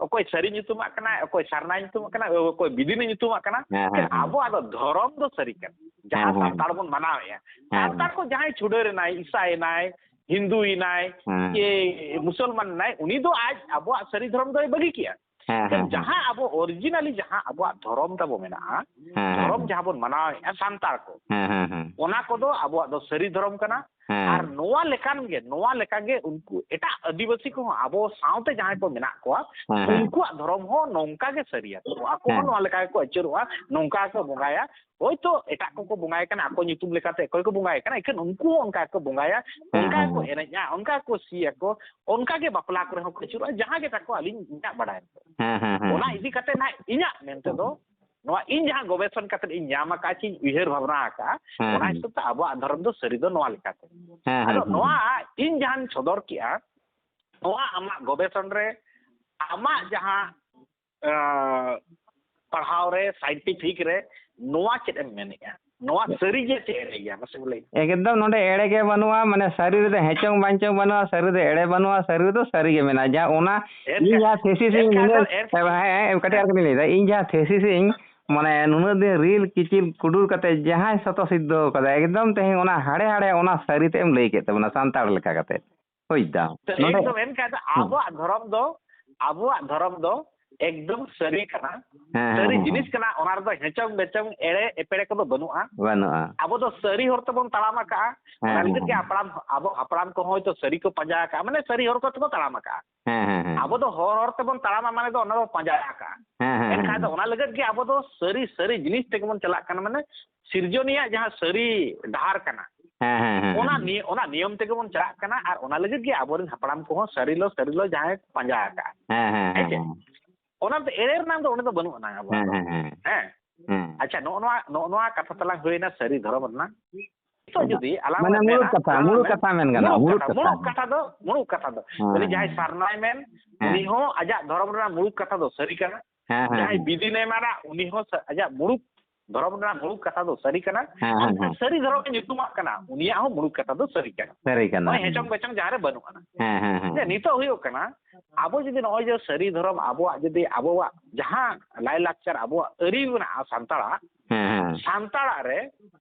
ᱚᱠᱚᱭ ᱥᱟᱹᱨᱤ ᱧᱩᱛᱩᱢᱟᱜ ᱠᱟᱱᱟᱭ, ᱚᱠᱚᱭ ᱥᱟᱨᱱᱟ ᱧᱩᱛᱩᱢᱟᱜ ᱠᱟᱱᱟᱭ, ᱚᱠᱚᱭ ᱵᱤᱫᱤᱱᱤ ᱧᱩᱛᱩᱢᱟᱜ ᱠᱟᱱᱟ, ᱦᱮᱸ, ᱦᱮᱸ, ᱦᱮᱸ᱾ ᱟᱵᱚᱣᱟᱜ ᱫᱚ ᱫᱷᱚᱨᱚᱢ ᱫᱚ ᱥᱟᱹᱨᱤ ᱠᱟᱱᱟ, ᱡᱟᱦᱟᱸ ᱦᱮᱸ, ᱦᱮᱸ᱾ ᱥᱟᱱᱛᱟᱲ ᱵᱚᱱ ᱢᱟᱱᱟᱣᱮᱫᱼᱟ᱾ ᱦᱮᱸ, ᱦᱮᱸ᱾ ᱥᱟᱱᱛᱟᱲ ᱠᱚ ᱡᱟᱦᱟᱸᱭ ᱪᱷᱩᱰᱟᱹᱨ ᱮᱱᱟᱭ, ᱤᱥᱟᱭ ᱮᱱᱟᱭ, ᱦᱤᱱᱫᱩ ᱮᱱᱟᱭ, ᱦᱮᱸ᱾ ᱪᱮ ᱢᱩᱥᱚᱞᱢᱟᱱ ᱮᱱᱟᱭ, ᱩᱱᱤ ᱫᱚ ᱟᱡ ᱟᱵᱚᱣᱟᱜ ᱥᱟᱹᱨᱤ ᱫᱷᱚᱨᱚᱢ ᱫᱚᱭ ᱵᱟᱹᱜᱤ ᱠᱮᱜᱼᱟ᱾ ᱦᱮᱸ, ᱦᱮᱸ, ᱦᱮᱸ᱾ ᱡᱟᱦᱟᱸ ᱟᱵᱚ originally ᱡᱟᱦᱟᱸ ᱟᱵᱚᱣᱟᱜ ᱫᱷᱚᱨᱚᱢ ᱛᱟᱵᱚ ᱢᱮᱱᱟᱜᱼᱟ, ᱦᱮᱸ, ᱦᱮᱸ, ᱫᱷᱚᱨᱚᱢ ᱦᱮᱸ᱾ ᱡᱟᱦᱟᱸ ᱵᱚᱱ ᱢᱟᱱᱟᱣᱮᱫᱼᱟ ᱥᱟᱱᱛᱟᱲ ᱠᱚ, ᱦᱮᱸ, ᱦᱮᱸ, ᱦᱮᱸ᱾ ᱚᱱᱟ ᱠᱚᱫᱚ ᱟᱵᱚᱣᱟᱜ ᱫᱚ ᱥᱟᱹᱨᱤ ᱫᱷᱚᱨᱚᱢ ᱠᱟᱱᱟ᱾ ᱦᱮᱸ᱾ ᱟᱨ ᱱᱚᱣᱟ ᱞᱮᱠᱟᱱ ᱜᱮ, ᱱᱚᱣᱟ ᱞᱮᱠᱟ ᱜᱮ ᱩᱱᱠᱩ ᱮᱴᱟᱜ ᱟᱹᱫᱤᱵᱟᱹᱥᱤ ᱠᱚᱦᱚᱸ ᱟᱵᱚ ᱥᱟᱶᱛᱮ ᱡᱟᱦᱟᱸᱭ ᱠᱚ ᱢᱮᱱᱟᱜ ᱠᱚᱣᱟ, ᱦᱮᱸ, ᱦᱮᱸ᱾ ᱩᱱᱠᱩᱣᱟᱜ ᱫᱷᱚᱨᱚᱢ ᱦᱚᱸ ᱱᱚᱝᱠᱟ ᱜᱮ ᱥᱟᱹᱨᱤᱭᱟ᱾ ᱟᱠᱚ ᱦᱚᱸ ᱦᱮᱸ᱾ ᱱᱚᱣᱟ ᱞᱮᱠᱟ ᱜᱮᱠᱚ ᱟᱹᱪᱩᱨᱚᱜᱼᱟ, ᱱᱚᱝᱠᱟ ᱜᱮᱠᱚ ᱵᱚᱸᱜᱟᱭᱟ᱾ ᱦᱳᱭᱛᱳ ᱮᱴᱟᱜ ᱠᱚᱠᱚ ᱵᱚᱸᱜᱟᱭ ᱠᱟᱱᱟ, ᱟᱠᱚ ᱧᱩᱛᱩᱢ ᱞᱮᱠᱟᱛᱮ ᱚᱠᱚᱭ ᱠᱚ ᱵᱚᱸᱜᱟᱭ ᱠᱟᱱᱟ, ᱮᱱᱠᱷᱟᱱ ᱩᱱᱠᱩ ᱦᱚᱸ ᱚᱱᱠᱟ ᱜᱮᱠᱚ ᱵᱚᱸᱜᱟᱭᱟ, ᱦᱮᱸ, ᱚᱱᱠᱟ ᱦᱮᱸ, ᱜᱮᱠᱚ ᱦᱮᱸ᱾ ᱮᱱᱮᱡᱼᱟ, ᱚᱱᱠᱟ ᱜᱮᱠᱚ ᱥᱤᱭᱟᱠᱚ, ᱚᱱᱠᱟ ᱜᱮ ᱵᱟᱯᱞᱟ ᱠᱚᱨᱮ ᱦᱚᱸ ᱠᱚ ᱟᱹᱪᱩᱨᱚᱜᱼᱟ, ᱡᱟᱦᱟᱸ ᱜᱮ ᱛᱟᱠᱚ ᱟᱹᱞᱤᱧ ᱤᱧᱟᱹᱜ ᱵᱟᱰᱟᱭ᱾ ᱦᱮᱸ, ᱦᱮᱸ, ᱦᱮᱸ, ᱚᱱᱟ ᱦᱮᱸ᱾ ᱤᱫᱤ ᱠᱟᱛᱮ ᱱᱟᱦᱟᱜ ᱤᱧᱟᱹᱜ ᱢᱮᱱ ᱛᱮᱫᱚ ᱱᱚᱣᱟ ᱤᱧ ᱡᱟᱦᱟᱸ ᱜᱚᱵᱮᱥᱚᱱ ᱠᱟᱛᱮ ᱤᱧ ᱧᱟᱢ ᱟᱠᱟᱫᱼᱟ, ᱪᱮᱧ ᱩᱭᱦᱟᱹᱨ ᱵᱷᱟᱵᱽᱱᱟ ᱟᱠᱟᱫᱼᱟ, ᱦᱮᱸ, ᱚᱱᱟ ᱦᱮᱸ᱾ ᱦᱤᱥᱟᱹᱵ ᱛᱮ ᱟᱵᱚᱣᱟᱜ ᱫᱷᱚᱨᱚᱢ ᱫᱚ ᱥᱟᱹᱨᱤ ᱫᱚ ᱱᱚᱣᱟ ᱞᱮᱠᱟᱛᱮ᱾ ᱦᱮᱸ, ᱦᱮᱸ, ᱟᱫᱚ ᱦᱮᱸ, ᱱᱚᱣᱟ ᱦᱮᱸ᱾ ᱤᱧ ᱡᱟᱦᱟᱸᱧ ᱥᱚᱫᱚᱨ ᱠᱮᱜᱼᱟ, ᱱᱚᱣᱟ ᱟᱢᱟᱜ ᱜᱚᱵᱮᱥᱚᱱ ᱨᱮ, ᱟᱢᱟᱜ ᱡᱟᱦᱟᱸ, ᱟᱸ, ᱯᱟᱲᱦᱟᱣ ᱨᱮ, scientific ᱨᱮ, ᱱᱚᱣᱟ ᱪᱮᱫ ᱮᱢ ᱢᱮᱱᱮᱜᱼᱟ? ᱱᱚᱣᱟ ᱥᱟᱹᱨᱤ ᱜᱮᱭᱟ ᱪᱮ ᱮᱲᱮ ᱜᱮᱭᱟ? ᱢᱟᱥᱮ ᱞᱟᱹᱭ ᱢᱮ᱾ ᱮᱠᱫᱚᱢ ᱱᱚᱰᱮ ᱮᱲᱮ ᱜᱮ ᱵᱟᱹᱱᱩᱜᱼᱟ, ᱢᱟᱱᱮ ᱥᱟᱹᱨᱤ ᱨᱮᱫᱚ ᱦᱮᱸ ᱪᱚᱝ ᱵᱟᱝ ᱪᱚᱝ ᱵᱟᱹᱱᱩᱜᱼᱟ, ᱥᱟᱹᱨᱤ ᱫᱚ ᱮᱲᱮ ᱵᱟᱹᱱᱩᱜᱼᱟ, ᱥᱟᱹᱨᱤ ᱨᱮᱫᱚ ᱥᱟᱹᱨᱤ ᱜᱮ ᱢᱮᱱᱟᱜᱼᱟ᱾ ᱡᱟ ᱚᱱᱟ ᱮᱱᱠᱷᱟᱱ, ᱤᱧ ᱡᱟᱦᱟᱸ thesis ᱤᱧ ᱮᱱᱠᱷᱟᱱ ᱱᱩᱱᱟᱹᱜ, ᱫᱚ, ᱮᱱᱠᱷᱟᱱ, ᱦᱮᱸ, ᱦᱮᱸ, ᱠᱟᱹᱴᱤᱡ ᱟᱨ ᱦᱮᱸ᱾ ᱠᱟᱹᱴᱤᱡ ᱞᱟᱹᱭᱫᱟ, ᱤᱧ ᱡᱟᱦᱟᱸ thesis ᱤᱧ ᱢᱟᱱᱮ ᱱᱩᱱᱟᱹᱜ ᱫᱤᱱ ᱨᱤᱞ ᱠᱤᱪᱤᱞ ᱠᱩᱰᱩᱨ ᱠᱟᱛᱮ ᱡᱟᱦᱟᱸᱭ ᱥᱚᱛᱚ ᱥᱤᱫᱽᱫᱷᱚ ᱠᱟᱫᱟ, ᱮᱠᱫᱚᱢ ᱛᱮᱦᱮᱧ ᱚᱱᱟ ᱦᱟᱲᱮ ᱦᱟᱲᱮ ᱚᱱᱟ ᱥᱟᱹᱨᱤ ᱛᱮᱫ ᱮᱢ ᱞᱟᱹᱭ ᱠᱮᱫ ᱛᱟᱵᱚᱱᱟ ᱥᱟᱱᱛᱟᱲ ᱞᱮᱠᱟ ᱠᱟᱛᱮ᱾ ᱵᱩᱡᱽ ᱫᱟᱢ᱾ ᱛᱚ ᱱᱚᱰᱮ ᱮᱠᱫᱚᱢ ᱮᱱᱠᱷᱟᱱ ᱫᱚ ᱦᱩᱸ᱾ ᱟᱵᱚᱣᱟᱜ ᱫᱷᱚᱨᱚᱢ ᱫᱚ, ᱟᱵᱚᱣᱟᱜ ᱫᱷᱚᱨᱚᱢ ᱫᱚ ᱮᱠᱫᱚᱢ ᱥᱟᱹᱨᱤ ᱠᱟᱱᱟ᱾ ᱦᱮᱸ, ᱦᱮᱸ, ᱥᱟᱹᱨᱤ ᱦᱮᱸ, ᱡᱤᱱᱤᱥ ᱦᱮᱸ᱾ ᱠᱟᱱᱟ, ᱚᱱᱟ ᱨᱮᱫᱚ ᱦᱮᱪᱚᱝ ᱵᱮᱪᱚᱝ ᱮᱲᱮ ᱮᱯᱮᱲᱮ ᱠᱚᱫᱚ ᱵᱟᱹᱱᱩᱜᱼᱟ᱾ ᱵᱟᱹᱱᱩᱜᱼᱟ᱾ ᱟᱵᱚ ᱫᱚ ᱥᱟᱹᱨᱤ ᱦᱚᱨ ᱛᱮᱵᱚᱱ ᱛᱟᱲᱟᱢ ᱟᱠᱟᱜᱼᱟ᱾ ᱦᱮᱸ, ᱚᱱᱟ ᱦᱮᱸ, ᱞᱟᱹᱜᱤᱫ ᱜᱮ ᱦᱮᱸ᱾ ᱦᱟᱯᱲᱟᱢ, ᱟᱵᱚ ᱦᱟᱯᱲᱟᱢ ᱠᱚᱦᱚᱸ ᱦᱚᱭᱛᱳ ᱥᱟᱹᱨᱤ ᱠᱚ ᱯᱟᱸᱡᱟ ᱟᱠᱟᱜᱼᱟ, ᱢᱟᱱᱮ ᱥᱟᱹᱨᱤ ᱦᱚᱨ ᱠᱚ ᱛᱮᱠᱚ ᱛᱟᱲᱟᱢ ᱟᱠᱟᱜᱼᱟ᱾ ᱦᱮᱸ, ᱦᱮᱸ, ᱦᱮᱸ᱾ ᱟᱵᱚ ᱫᱚ ᱦᱚᱨ ᱦᱚᱨ ᱛᱮᱵᱚᱱ ᱛᱟᱲᱟᱢᱟ, ᱢᱟᱱᱮ ᱫᱚ ᱚᱱᱟ ᱫᱚ ᱯᱟᱸᱡᱟ ᱟᱠᱟᱜᱼᱟ᱾ ᱦᱮᱸ, ᱦᱮᱸ, ᱮᱱᱠᱷᱟᱱ ᱫᱚ ᱦᱮᱸ᱾ ᱚᱱᱟ ᱞᱟᱹᱜᱤᱫ ᱜᱮ ᱟᱵᱚ ᱫᱚ ᱥᱟᱹᱨᱤ, ᱥᱟᱹᱨᱤ ᱡᱤᱱᱤᱥ ᱛᱮᱜᱮ ᱵᱚᱱ ᱪᱟᱞᱟᱜ ᱠᱟᱱᱟ, ᱢᱟᱱᱮ ᱥᱤᱨᱡᱚᱱᱤᱭᱟᱜ ᱡᱟᱦᱟᱸ ᱥᱟᱹᱨᱤ ᱰᱟᱦᱟᱨ ᱠᱟᱱᱟ, ᱦᱮᱸ, ᱦᱮᱸ, ᱦᱮᱸ, ᱚᱱᱟ ᱦᱮᱸ᱾ ᱱᱤᱭᱮ, ᱚᱱᱟ ᱱᱤᱭᱚᱢ ᱛᱮᱜᱮ ᱵᱚᱱ ᱪᱟᱞᱟᱜ ᱠᱟᱱᱟ᱾ ᱟᱨ ᱚᱱᱟ ᱞᱟᱹᱜᱤᱫ ᱜᱮ ᱟᱵᱚᱨᱮᱱ ᱦᱟᱯᱲᱟᱢ ᱠᱚᱦᱚᱸ ᱥᱟᱹᱨᱤ ᱞᱚ, ᱥᱟᱹᱨᱤ ᱞᱚ ᱡᱟᱦᱟᱸᱭ ᱠᱚ ᱯᱟᱸᱡᱟ ᱟᱠᱟᱜᱼᱟ᱾ ᱦᱮᱸ, ᱦᱮᱸ, ᱦᱮᱸ, ᱦᱮᱸ ᱪᱮ? ᱦᱮᱸ᱾ ᱚᱱᱟᱛᱮ ᱮᱲᱮ ᱨᱮᱱᱟᱜ ᱫᱚ ᱚᱸᱰᱮ ᱫᱚ ᱵᱟᱹᱱᱩᱜ ᱟᱱᱟ ᱟᱵᱚᱣᱟᱜ ᱦᱮᱸ, ᱫᱚ᱾ ᱦᱮᱸ, ᱦᱮᱸ᱾ ᱦᱮᱸ? ᱦᱮᱸ᱾ ᱟᱪᱪᱷᱟ, ᱱᱚᱜᱼᱚ ᱱᱚᱣᱟ, ᱱᱚᱜᱼᱚ ᱱᱚᱣᱟ ᱠᱟᱛᱷᱟ ᱛᱟᱞᱟᱝ ᱦᱩᱭᱱᱟ ᱥᱟᱹᱨᱤ ᱫᱷᱚᱨᱚᱢ ᱨᱮᱱᱟᱜ᱾ ᱱᱤᱛᱚᱜ ᱟᱫᱚ ᱡᱩᱫᱤ ᱟᱞᱟᱝ ᱢᱟᱱᱮ ᱞᱟᱝ ᱢᱩᱲᱩᱫ ᱢᱮᱱᱟ, ᱠᱟᱛᱷᱟ, ᱟᱞᱟᱝ ᱢᱩᱲᱩᱫ ᱞᱟᱝ ᱠᱟᱛᱷᱟ ᱢᱮᱱ ᱜᱟᱱᱚᱜᱼᱟ, ᱢᱩᱲᱩᱫ ᱢᱩᱲᱩᱫ ᱠᱟᱛᱷᱟ, ᱠᱟᱛᱷᱟ, ᱢᱩᱲᱩᱫ ᱢᱩᱲᱩᱫ ᱠᱟᱛᱷᱟ ᱫᱚ᱾ ᱦᱮᱸ, ᱩᱱᱤ ᱦᱮᱸ, ᱡᱟᱦᱟᱸᱭ ᱦᱮᱸ᱾ ᱥᱟᱨᱱᱟᱭ ᱢᱮᱱ, ᱦᱮᱸ᱾ ᱩᱱᱤ ᱦᱚᱸ ᱟᱡᱟᱜ ᱫᱷᱚᱨᱚᱢ ᱨᱮᱱᱟᱜ ᱢᱩᱲᱩᱫ ᱠᱟᱛᱷᱟ ᱫᱚ ᱥᱟᱹᱨᱤ ᱠᱟᱱᱟ᱾ ᱦᱮᱸ, ᱦᱮᱸ, ᱡᱟᱦᱟᱸᱭ ᱦᱮᱸ᱾ ᱵᱤᱫᱤᱱᱮ ᱢᱮᱱᱟ, ᱩᱱᱤ ᱦᱚᱸ ᱥᱟ-, ᱟᱡᱟᱜ ᱢᱩᱲᱩᱫ ᱫᱷᱚᱨᱚᱢ ᱨᱮᱱᱟᱜ ᱢᱩᱲᱩᱫ ᱠᱟᱛᱷᱟ ᱫᱚ ᱥᱟᱹᱨᱤ ᱠᱟᱱᱟ᱾ ᱦᱮᱸ, ᱟᱨ ᱦᱮᱸ, ᱡᱟᱦᱟᱸ ᱦᱮᱸ᱾ ᱥᱟᱹᱨᱤ ᱫᱷᱚᱨᱚᱢ ᱮ ᱧᱩᱛᱩᱢᱟᱜ ᱠᱟᱱᱟ, ᱩᱱᱤᱭᱟᱜ ᱦᱚᱸ ᱢᱩᱲᱩᱫ ᱠᱟᱛᱷᱟ ᱫᱚ ᱥᱟᱹᱨᱤ ᱠᱟᱱᱟ᱾ ᱥᱟᱹᱨᱤ ᱠᱟᱱᱟ, ᱱᱚᱜᱼᱚᱭ ᱦᱮᱸ᱾ ᱦᱮᱪᱚᱝ ᱵᱮᱪᱚᱝ ᱡᱟᱦᱟᱸ ᱨᱮ ᱵᱟᱹᱱᱩᱜ ᱟᱱᱟ᱾ ᱦᱮᱸ, ᱦᱮᱸ, ᱡᱮ ᱦᱮᱸ᱾ ᱱᱤᱛᱚᱜ ᱦᱩᱭᱩᱜ ᱠᱟᱱᱟ, ᱟᱵᱚ ᱡᱩᱫᱤ ᱱᱚᱜᱼᱚᱭ ᱡᱮ ᱥᱟᱹᱨᱤ ᱫᱷᱚᱨᱚᱢ, ᱟᱵᱚᱣᱟᱜ ᱡᱩᱫᱤ, ᱟᱵᱚᱣᱟᱜ ᱡᱟᱦᱟᱸ ᱞᱟᱭᱞᱟᱠᱪᱟᱨ, ᱟᱵᱚᱣᱟᱜ ᱟᱹᱨᱤ ᱢᱮᱱᱟᱜᱼᱟ ᱥᱟᱱᱛᱟᱲᱟᱜ, ᱦᱮᱸ, ᱦᱮᱸ᱾ ᱥᱟᱱᱛᱟᱲᱟᱜ ᱨᱮ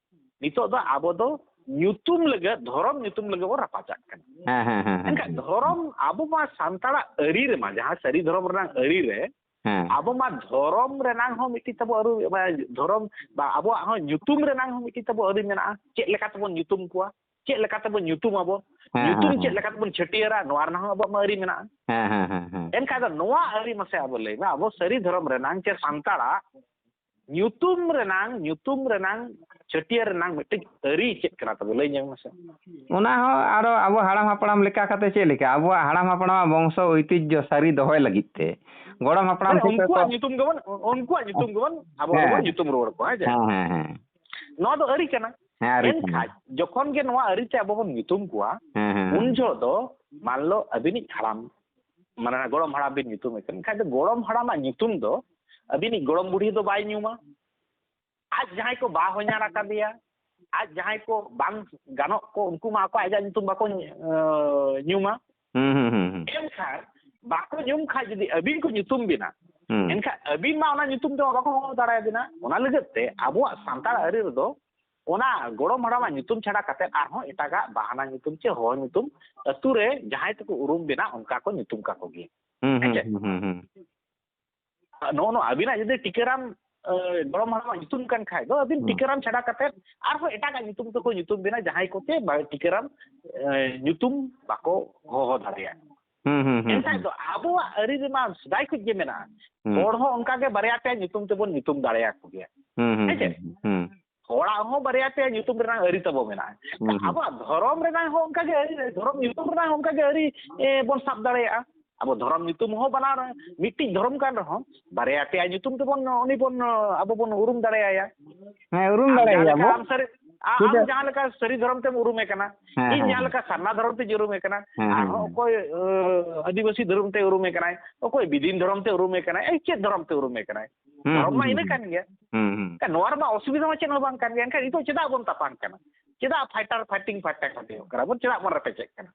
ᱱᱤᱛᱚᱜ ᱫᱚ ᱟᱵᱚ ᱫᱚ ᱧᱩᱛᱩᱢ ᱞᱟᱹᱜᱤᱫ, ᱫᱷᱚᱨᱚᱢ ᱧᱩᱛᱩᱢ ᱞᱟᱹᱜᱤᱫ ᱵᱚᱱ ᱨᱟᱯᱟᱪᱟᱜ ᱠᱟᱱᱟ᱾ ᱦᱮᱸ, ᱦᱮᱸ, ᱦᱮᱸ, ᱦᱮᱸ, ᱮᱱᱠᱷᱟᱱ ᱦᱮᱸ᱾ ᱫᱷᱚᱨᱚᱢ, ᱟᱵᱚ ᱢᱟ ᱥᱟᱱᱛᱟᱲᱟᱜ ᱟᱹᱨᱤ ᱨᱮᱢᱟ, ᱡᱟᱦᱟᱸ ᱥᱟᱹᱨᱤ ᱫᱷᱚᱨᱚᱢ ᱨᱮᱱᱟᱜ ᱟᱹᱨᱤ ᱨᱮ, ᱦᱮᱸ᱾ ᱟᱵᱚ ᱢᱟ ᱫᱷᱚᱨᱚᱢ ᱨᱮᱱᱟᱝ ᱦᱚᱸ ᱢᱤᱫᱴᱤᱡ ᱛᱟᱵᱚ ᱟᱹᱨᱩ, ᱢᱟᱱᱮ ᱫᱷᱚᱨᱚᱢ ᱵᱟ ᱟᱵᱚᱣᱟᱜ ᱦᱚᱸ ᱧᱩᱛᱩᱢ ᱨᱮᱱᱟᱝ ᱦᱚᱸ ᱢᱤᱫᱴᱤᱡ ᱛᱟᱵᱚ ᱟᱹᱨᱤ ᱢᱮᱱᱟᱜᱼᱟ᱾ ᱪᱮᱫ ᱞᱮᱠᱟ ᱛᱮᱵᱚᱱ ᱧᱩᱛᱩᱢ ᱠᱚᱣᱟ, ᱪᱮᱫ ᱞᱮᱠᱟ ᱛᱮᱵᱚᱱ ᱧᱩᱛᱩᱢ ᱟᱵᱚ, ᱦᱮᱸ, ᱧᱩᱛᱩᱢ ᱦᱮᱸ, ᱪᱮᱫ ᱦᱮᱸ᱾ ᱞᱮᱠᱟ ᱛᱮᱵᱚᱱ ᱪᱷᱟᱹᱴᱭᱟᱹᱨᱟ, ᱱᱚᱣᱟ ᱨᱮᱱᱟᱜ ᱦᱚᱸ ᱟᱵᱚᱣᱟᱜ ᱢᱟ ᱟᱹᱨᱤ ᱢᱮᱱᱟᱜᱼᱟ᱾ ᱦᱮᱸ, ᱦᱮᱸ, ᱦᱮᱸ, ᱦᱮᱸ᱾ ᱮᱱᱠᱷᱟᱱ ᱫᱚ ᱱᱚᱣᱟ ᱟᱹᱨᱤ ᱢᱟᱥᱮ ᱟᱵᱚ ᱞᱟᱹᱭ ᱢᱮ, ᱟᱵᱚ ᱥᱟᱹᱨᱤ ᱫᱷᱚᱨᱚᱢ ᱨᱮᱱᱟᱝ ᱪᱮ ᱥᱟᱱᱛᱟᱲᱟᱜ ᱧᱩᱛᱩᱢ ᱨᱮᱱᱟᱝ, ᱧᱩᱛᱩᱢ ᱨᱮᱱᱟᱝ ᱪᱷᱟᱹᱴᱭᱟᱹᱨ ᱨᱮᱱᱟᱝ ᱢᱤᱫᱴᱤᱡ ᱟᱹᱨᱤ ᱪᱮᱫ ᱠᱟᱱᱟ ᱛᱟᱵᱚ? ᱞᱟᱹᱭ ᱧᱚᱜ ᱢᱮᱥᱮ᱾ ᱚᱱᱟ ᱦᱚᱸ ᱟᱨᱚ ᱟᱵᱚ ᱦᱟᱲᱟᱢ ᱦᱟᱯᱲᱟᱢ ᱞᱮᱠᱟ ᱠᱟᱛᱮ ᱪᱮᱫ ᱞᱮᱠᱟ? ᱟᱵᱚᱣᱟᱜ ᱦᱟᱲᱟᱢ ᱦᱟᱯᱲᱟᱢᱟᱜ ᱵᱚᱝᱥᱚ ᱳᱭᱛᱤᱡᱽᱡᱷᱚ ᱥᱟᱹᱨᱤ ᱫᱚᱦᱚᱭ ᱞᱟᱹᱜᱤᱫ ᱛᱮ ᱜᱚᱲᱚᱢ ᱦᱟᱯᱲᱟᱢ ᱢᱟᱱᱮ ᱴᱷᱮᱱ ᱠᱷᱚᱱ ᱩᱱᱠᱩᱣᱟᱜ ᱠᱚ ᱧᱩᱛᱩᱢ ᱜᱮᱵᱚᱱ, ᱩᱱᱠᱩᱣᱟᱜ ᱧᱩᱛᱩᱢ ᱜᱮᱵᱚᱱ ᱟᱵᱚ ᱦᱮᱸ᱾ ᱜᱮᱵᱚᱱ ᱧᱩᱛᱩᱢ ᱨᱩᱣᱟᱹᱲ ᱠᱚᱣᱟ, ᱦᱮᱸ ᱪᱮ? ᱦᱮᱸ, ᱦᱮᱸ, ᱦᱮᱸ᱾ ᱱᱚᱣᱟ ᱫᱚ ᱟᱹᱨᱤ ᱠᱟᱱᱟ᱾ ᱦᱮᱸ, ᱟᱹᱨᱤ ᱠᱟᱱᱟ᱾ ᱮᱱᱠᱷᱟᱡ ᱡᱚᱠᱷᱚᱱ ᱜᱮ ᱱᱚᱣᱟ ᱟᱹᱨᱤ ᱛᱮ ᱟᱵᱚ ᱵᱚᱱ ᱧᱩᱛᱩᱢ ᱠᱚᱣᱟ, ᱦᱮᱸ, ᱦᱮᱸ, ᱩᱱ ᱦᱮᱸ᱾ ᱡᱚᱦᱚᱜ ᱫᱚ ᱢᱟᱱ ᱞᱚ ᱟᱹᱵᱤᱱᱤᱡ ᱦᱟᱲᱟᱢ, ᱢᱟᱱᱮ ᱜᱚᱲᱚᱢ ᱦᱟᱲᱟᱢ ᱵᱤᱱ ᱧᱩᱛᱩᱢᱮ ᱠᱟᱱ ᱠᱷᱟᱡ ᱫᱚ ᱜᱚᱲᱚᱢ ᱦᱟᱲᱟᱢᱟᱜ ᱧᱩᱛᱩᱢ ᱫᱚ ᱟᱹᱵᱤᱱᱤᱡ ᱜᱚᱲᱚᱢ ᱵᱩᱰᱷᱤ ᱫᱚ ᱵᱟᱭ ᱧᱩᱢᱟ᱾ ᱟᱡ ᱡᱟᱦᱟᱸᱭ ᱠᱚ ᱵᱟᱭ ᱦᱚᱧᱦᱟᱨ ᱟᱠᱟᱫᱮᱭᱟ, ᱟᱡ ᱡᱟᱦᱟᱸᱭ ᱠᱚ ᱵᱟᱝ ᱜᱟᱱᱚᱜ ᱠᱚ, ᱩᱱᱠᱩ ᱢᱟ ᱟᱠᱚ ᱟᱡᱟᱜ ᱧᱩᱛᱩᱢ ᱵᱟᱠᱚ, ᱮ, ᱧᱩᱢᱟ᱾ ᱦᱩᱸ, ᱦᱩᱸ, ᱦᱩᱸ, ᱦᱩᱸ᱾ ᱮᱱᱠᱷᱟᱱ ᱵᱟᱠᱚ ᱧᱩᱢ ᱠᱷᱟᱡ ᱡᱩᱫᱤ ᱟᱹᱵᱤᱱ ᱠᱚ ᱧᱩᱛᱩᱢ ᱵᱤᱱᱟ, ᱦᱩᱸ᱾ ᱮᱱᱠᱷᱟᱱ ᱟᱹᱵᱤᱱ ᱢᱟ ᱚᱱᱟ ᱧᱩᱛᱩᱢ ᱛᱮᱢᱟ ᱵᱟᱠᱚ ᱦᱚᱦᱚ ᱫᱟᱲᱮᱭᱟᱵᱤᱱᱟ᱾ ᱚᱱᱟ ᱞᱟᱹᱜᱤᱫ ᱛᱮ ᱟᱵᱚᱣᱟᱜ ᱥᱟᱱᱛᱟᱲ ᱟᱹᱨᱤ ᱨᱮᱫᱚ ᱚᱱᱟ ᱜᱚᱲᱚᱢ ᱦᱟᱲᱟᱢᱟᱜ ᱧᱩᱛᱩᱢ ᱪᱷᱟᱰᱟ ᱠᱟᱛᱮ ᱟᱨᱦᱚᱸ ᱮᱴᱟᱜᱟᱜ ᱵᱟᱦᱟᱱᱟ ᱧᱩᱛᱩᱢ ᱪᱮ ᱦᱚᱦᱚ ᱧᱩᱛᱩᱢ ᱟᱹᱛᱩ ᱨᱮ ᱡᱟᱦᱟᱸᱭ ᱛᱮᱠᱚ ᱩᱨᱩᱢ ᱵᱤᱱᱟ ᱚᱱᱠᱟ ᱠᱚ ᱧᱩᱛᱩᱢ ᱠᱟᱠᱚ ᱜᱮᱭᱟ᱾ ᱦᱩᱸ, ᱦᱮᱸ ᱦᱩᱸ, ᱪᱮ? ᱦᱩᱸ, ᱦᱩᱸ, ᱦᱩᱸ᱾ ᱱᱚᱜᱼᱚ ᱱᱚᱣᱟ ᱟᱹᱵᱤᱱᱟᱜ ᱡᱩᱫᱤ ᱴᱤᱠᱟᱹᱨᱟᱢ, ᱮ, ᱜᱚᱲᱚᱢ ᱦᱟᱲᱟᱢᱟᱜ ᱧᱩᱛᱩᱢ ᱠᱟᱱ ᱠᱷᱟᱡ ᱫᱚ, ᱟᱹᱵᱤᱱ ᱦᱩᱸ᱾ ᱴᱤᱠᱟᱹᱨᱟᱢ ᱪᱷᱟᱰᱟ ᱠᱟᱛᱮ ᱟᱨᱦᱚᱸ ᱮᱴᱟᱜᱟᱜ ᱧᱩᱛᱩᱢ ᱛᱮᱠᱚ ᱧᱩᱛᱩᱢ ᱵᱤᱱᱟ, ᱡᱟᱦᱟᱸᱭ ᱠᱚᱛᱮ ᱵᱟ-, ᱴᱤᱠᱟᱹᱨᱟᱢ, ᱮ, ᱧᱩᱛᱩᱢ ᱵᱟᱠᱚ ᱦᱚᱦᱚ ᱫᱟᱲᱮᱭᱟᱜᱼᱟ᱾ ᱦᱩᱸ, ᱦᱩᱸ, ᱦᱩᱸ, ᱮᱱᱠᱷᱟᱡ ᱦᱩᱸ᱾ ᱫᱚ ᱟᱵᱚᱣᱟᱜ ᱟᱹᱨᱤ ᱨᱮᱢᱟ ᱥᱮᱫᱟᱭ ᱠᱷᱚᱡ ᱜᱮ ᱢᱮᱱᱟᱜᱼᱟ᱾ ᱦᱩᱸ᱾ ᱦᱚᱲ ᱦᱚᱸ ᱚᱱᱠᱟ ᱜᱮ ᱵᱟᱨᱭᱟ ᱯᱮᱭᱟ ᱧᱩᱛᱩᱢ ᱛᱮᱵᱚᱱ ᱧᱩᱛᱩᱢ ᱫᱟᱲᱮᱭᱟᱠᱚ ᱜᱮᱭᱟ᱾ ᱦᱩᱸ, ᱦᱩᱸ, ᱦᱮᱸ ᱪᱮ? ᱦᱩᱸ, ᱦᱩᱸ᱾ ᱦᱚᱲᱟᱜ ᱦᱚᱸ ᱵᱟᱨᱭᱟ ᱯᱮᱭᱟ ᱧᱩᱛᱩᱢ ᱨᱮᱱᱟᱜ ᱟᱹᱨᱤ ᱛᱟᱵᱚ ᱢᱮᱱᱟᱜᱼᱟ᱾ ᱦᱩᱸ, ᱦᱩᱸ᱾ ᱟᱵᱚᱣᱟᱜ ᱫᱷᱚᱨᱚᱢ ᱨᱮᱱᱟᱜ ᱦᱚᱸ ᱚᱱᱠᱟ ᱜᱮ ᱟᱹᱨᱤ, ᱫᱷᱚᱨᱚᱢ ᱧᱩᱛᱩᱢ ᱨᱮᱱᱟᱜ ᱦᱚᱸ ᱚᱱᱠᱟ ᱜᱮ ᱟᱹᱨᱤ, ᱮ, ᱵᱚᱱ ᱥᱟᱵ ᱫᱟᱲᱮᱭᱟᱜᱼᱟ᱾ ᱟᱵᱚ ᱫᱷᱚᱨᱚᱢ ᱧᱩᱛᱩᱢ ᱦᱚᱸ ᱵᱟᱱᱟᱨ ᱢᱤᱫᱴᱤᱡ ᱫᱷᱚᱨᱚᱢ ᱠᱟᱱ ᱨᱮᱦᱚᱸ, ᱵᱟᱨᱭᱟ ᱯᱮᱭᱟ ᱧᱩᱛᱩᱢ ᱛᱮᱵᱚᱱ, ᱩᱱᱤ ᱵᱚᱱ, ᱟᱵᱚ ᱵᱚᱱ ᱩᱨᱩᱢ ᱫᱟᱲᱮᱭᱟᱭᱟ᱾ ᱦᱮᱸ, ᱩᱨᱩᱢ ᱟᱢ ᱡᱟᱦᱟᱸ ᱫᱟᱲᱮᱭᱟᱭᱟ ᱞᱮᱠᱟ ᱵᱚ᱾ ᱟᱢ ᱥᱟᱹᱨᱤ, ᱟ-, ᱴᱷᱤᱠ ᱟᱢ ᱜᱮᱭᱟ᱾ ᱡᱟᱦᱟᱸ ᱞᱮᱠᱟ ᱥᱟᱹᱨᱤ ᱫᱷᱚᱨᱚᱢ ᱛᱮᱢ ᱩᱨᱩᱢᱮ ᱠᱟᱱᱟ, ᱦᱮᱸ, ᱤᱧ ᱦᱮᱸ, ᱡᱟᱦᱟᱸ ᱦᱮᱸ᱾ ᱞᱮᱠᱟ ᱥᱟᱨᱱᱟ ᱫᱷᱚᱨᱚᱢ ᱛᱮᱧ ᱩᱨᱩᱢᱮ ᱠᱟᱱᱟ, ᱦᱮᱸ, ᱦᱮᱸ, ᱟᱨᱦᱚᱸ ᱦᱮᱸ᱾ ᱚᱠᱚᱭ, ᱟᱹ, ᱟᱹᱫᱤᱵᱟᱹᱥᱤ ᱫᱷᱚᱨᱚᱢ ᱛᱮ ᱩᱨᱩᱢᱮ ᱠᱟᱱᱟᱭ, ᱚᱠᱚᱭ ᱵᱤᱫᱤᱱ ᱫᱷᱚᱨᱚᱢ ᱛᱮ ᱩᱨᱩᱢᱮ ᱠᱟᱱᱟᱭ, ᱮᱭ ᱪᱮᱫ ᱫᱷᱚᱨᱚᱢ ᱛᱮ ᱩᱨᱩᱢᱮ ᱠᱟᱱᱟᱭ? ᱦᱩᱸ, ᱫᱷᱚᱨᱚᱢ ᱦᱩᱸ, ᱢᱟ ᱦᱩᱸ, ᱤᱱᱟᱹ ᱦᱩᱸ᱾ ᱠᱟᱱ ᱜᱮᱭᱟ᱾ ᱦᱩᱸ, ᱦᱩᱸ᱾ ᱮᱱᱠᱷᱟᱱ ᱱᱚᱣᱟ ᱨᱮᱢᱟ ᱚᱥᱩᱵᱤᱫᱷᱟ ᱢᱟ ᱪᱮᱫ ᱦᱚᱸ ᱵᱟᱝ ᱠᱟᱱ ᱜᱮᱭᱟ᱾ ᱮᱱᱠᱷᱟᱱ ᱱᱤᱛᱚᱜ ᱪᱮᱫᱟᱜ ᱵᱚᱱ ᱛᱟᱯᱟᱢ ᱠᱟᱱᱟ? ᱪᱮᱫᱟᱜ ᱯᱷᱟᱭᱴᱟᱨ, ᱯᱷᱟᱭᱴᱤᱝ, ᱯᱷᱟᱭᱴᱟᱨ ᱦᱩᱭᱩᱜ ᱠᱟᱱᱟ ᱵᱚᱱ? ᱪᱮᱫᱟᱜ ᱵᱚᱱ ᱨᱮᱯᱮᱪᱮᱫ ᱠᱟᱱᱟ?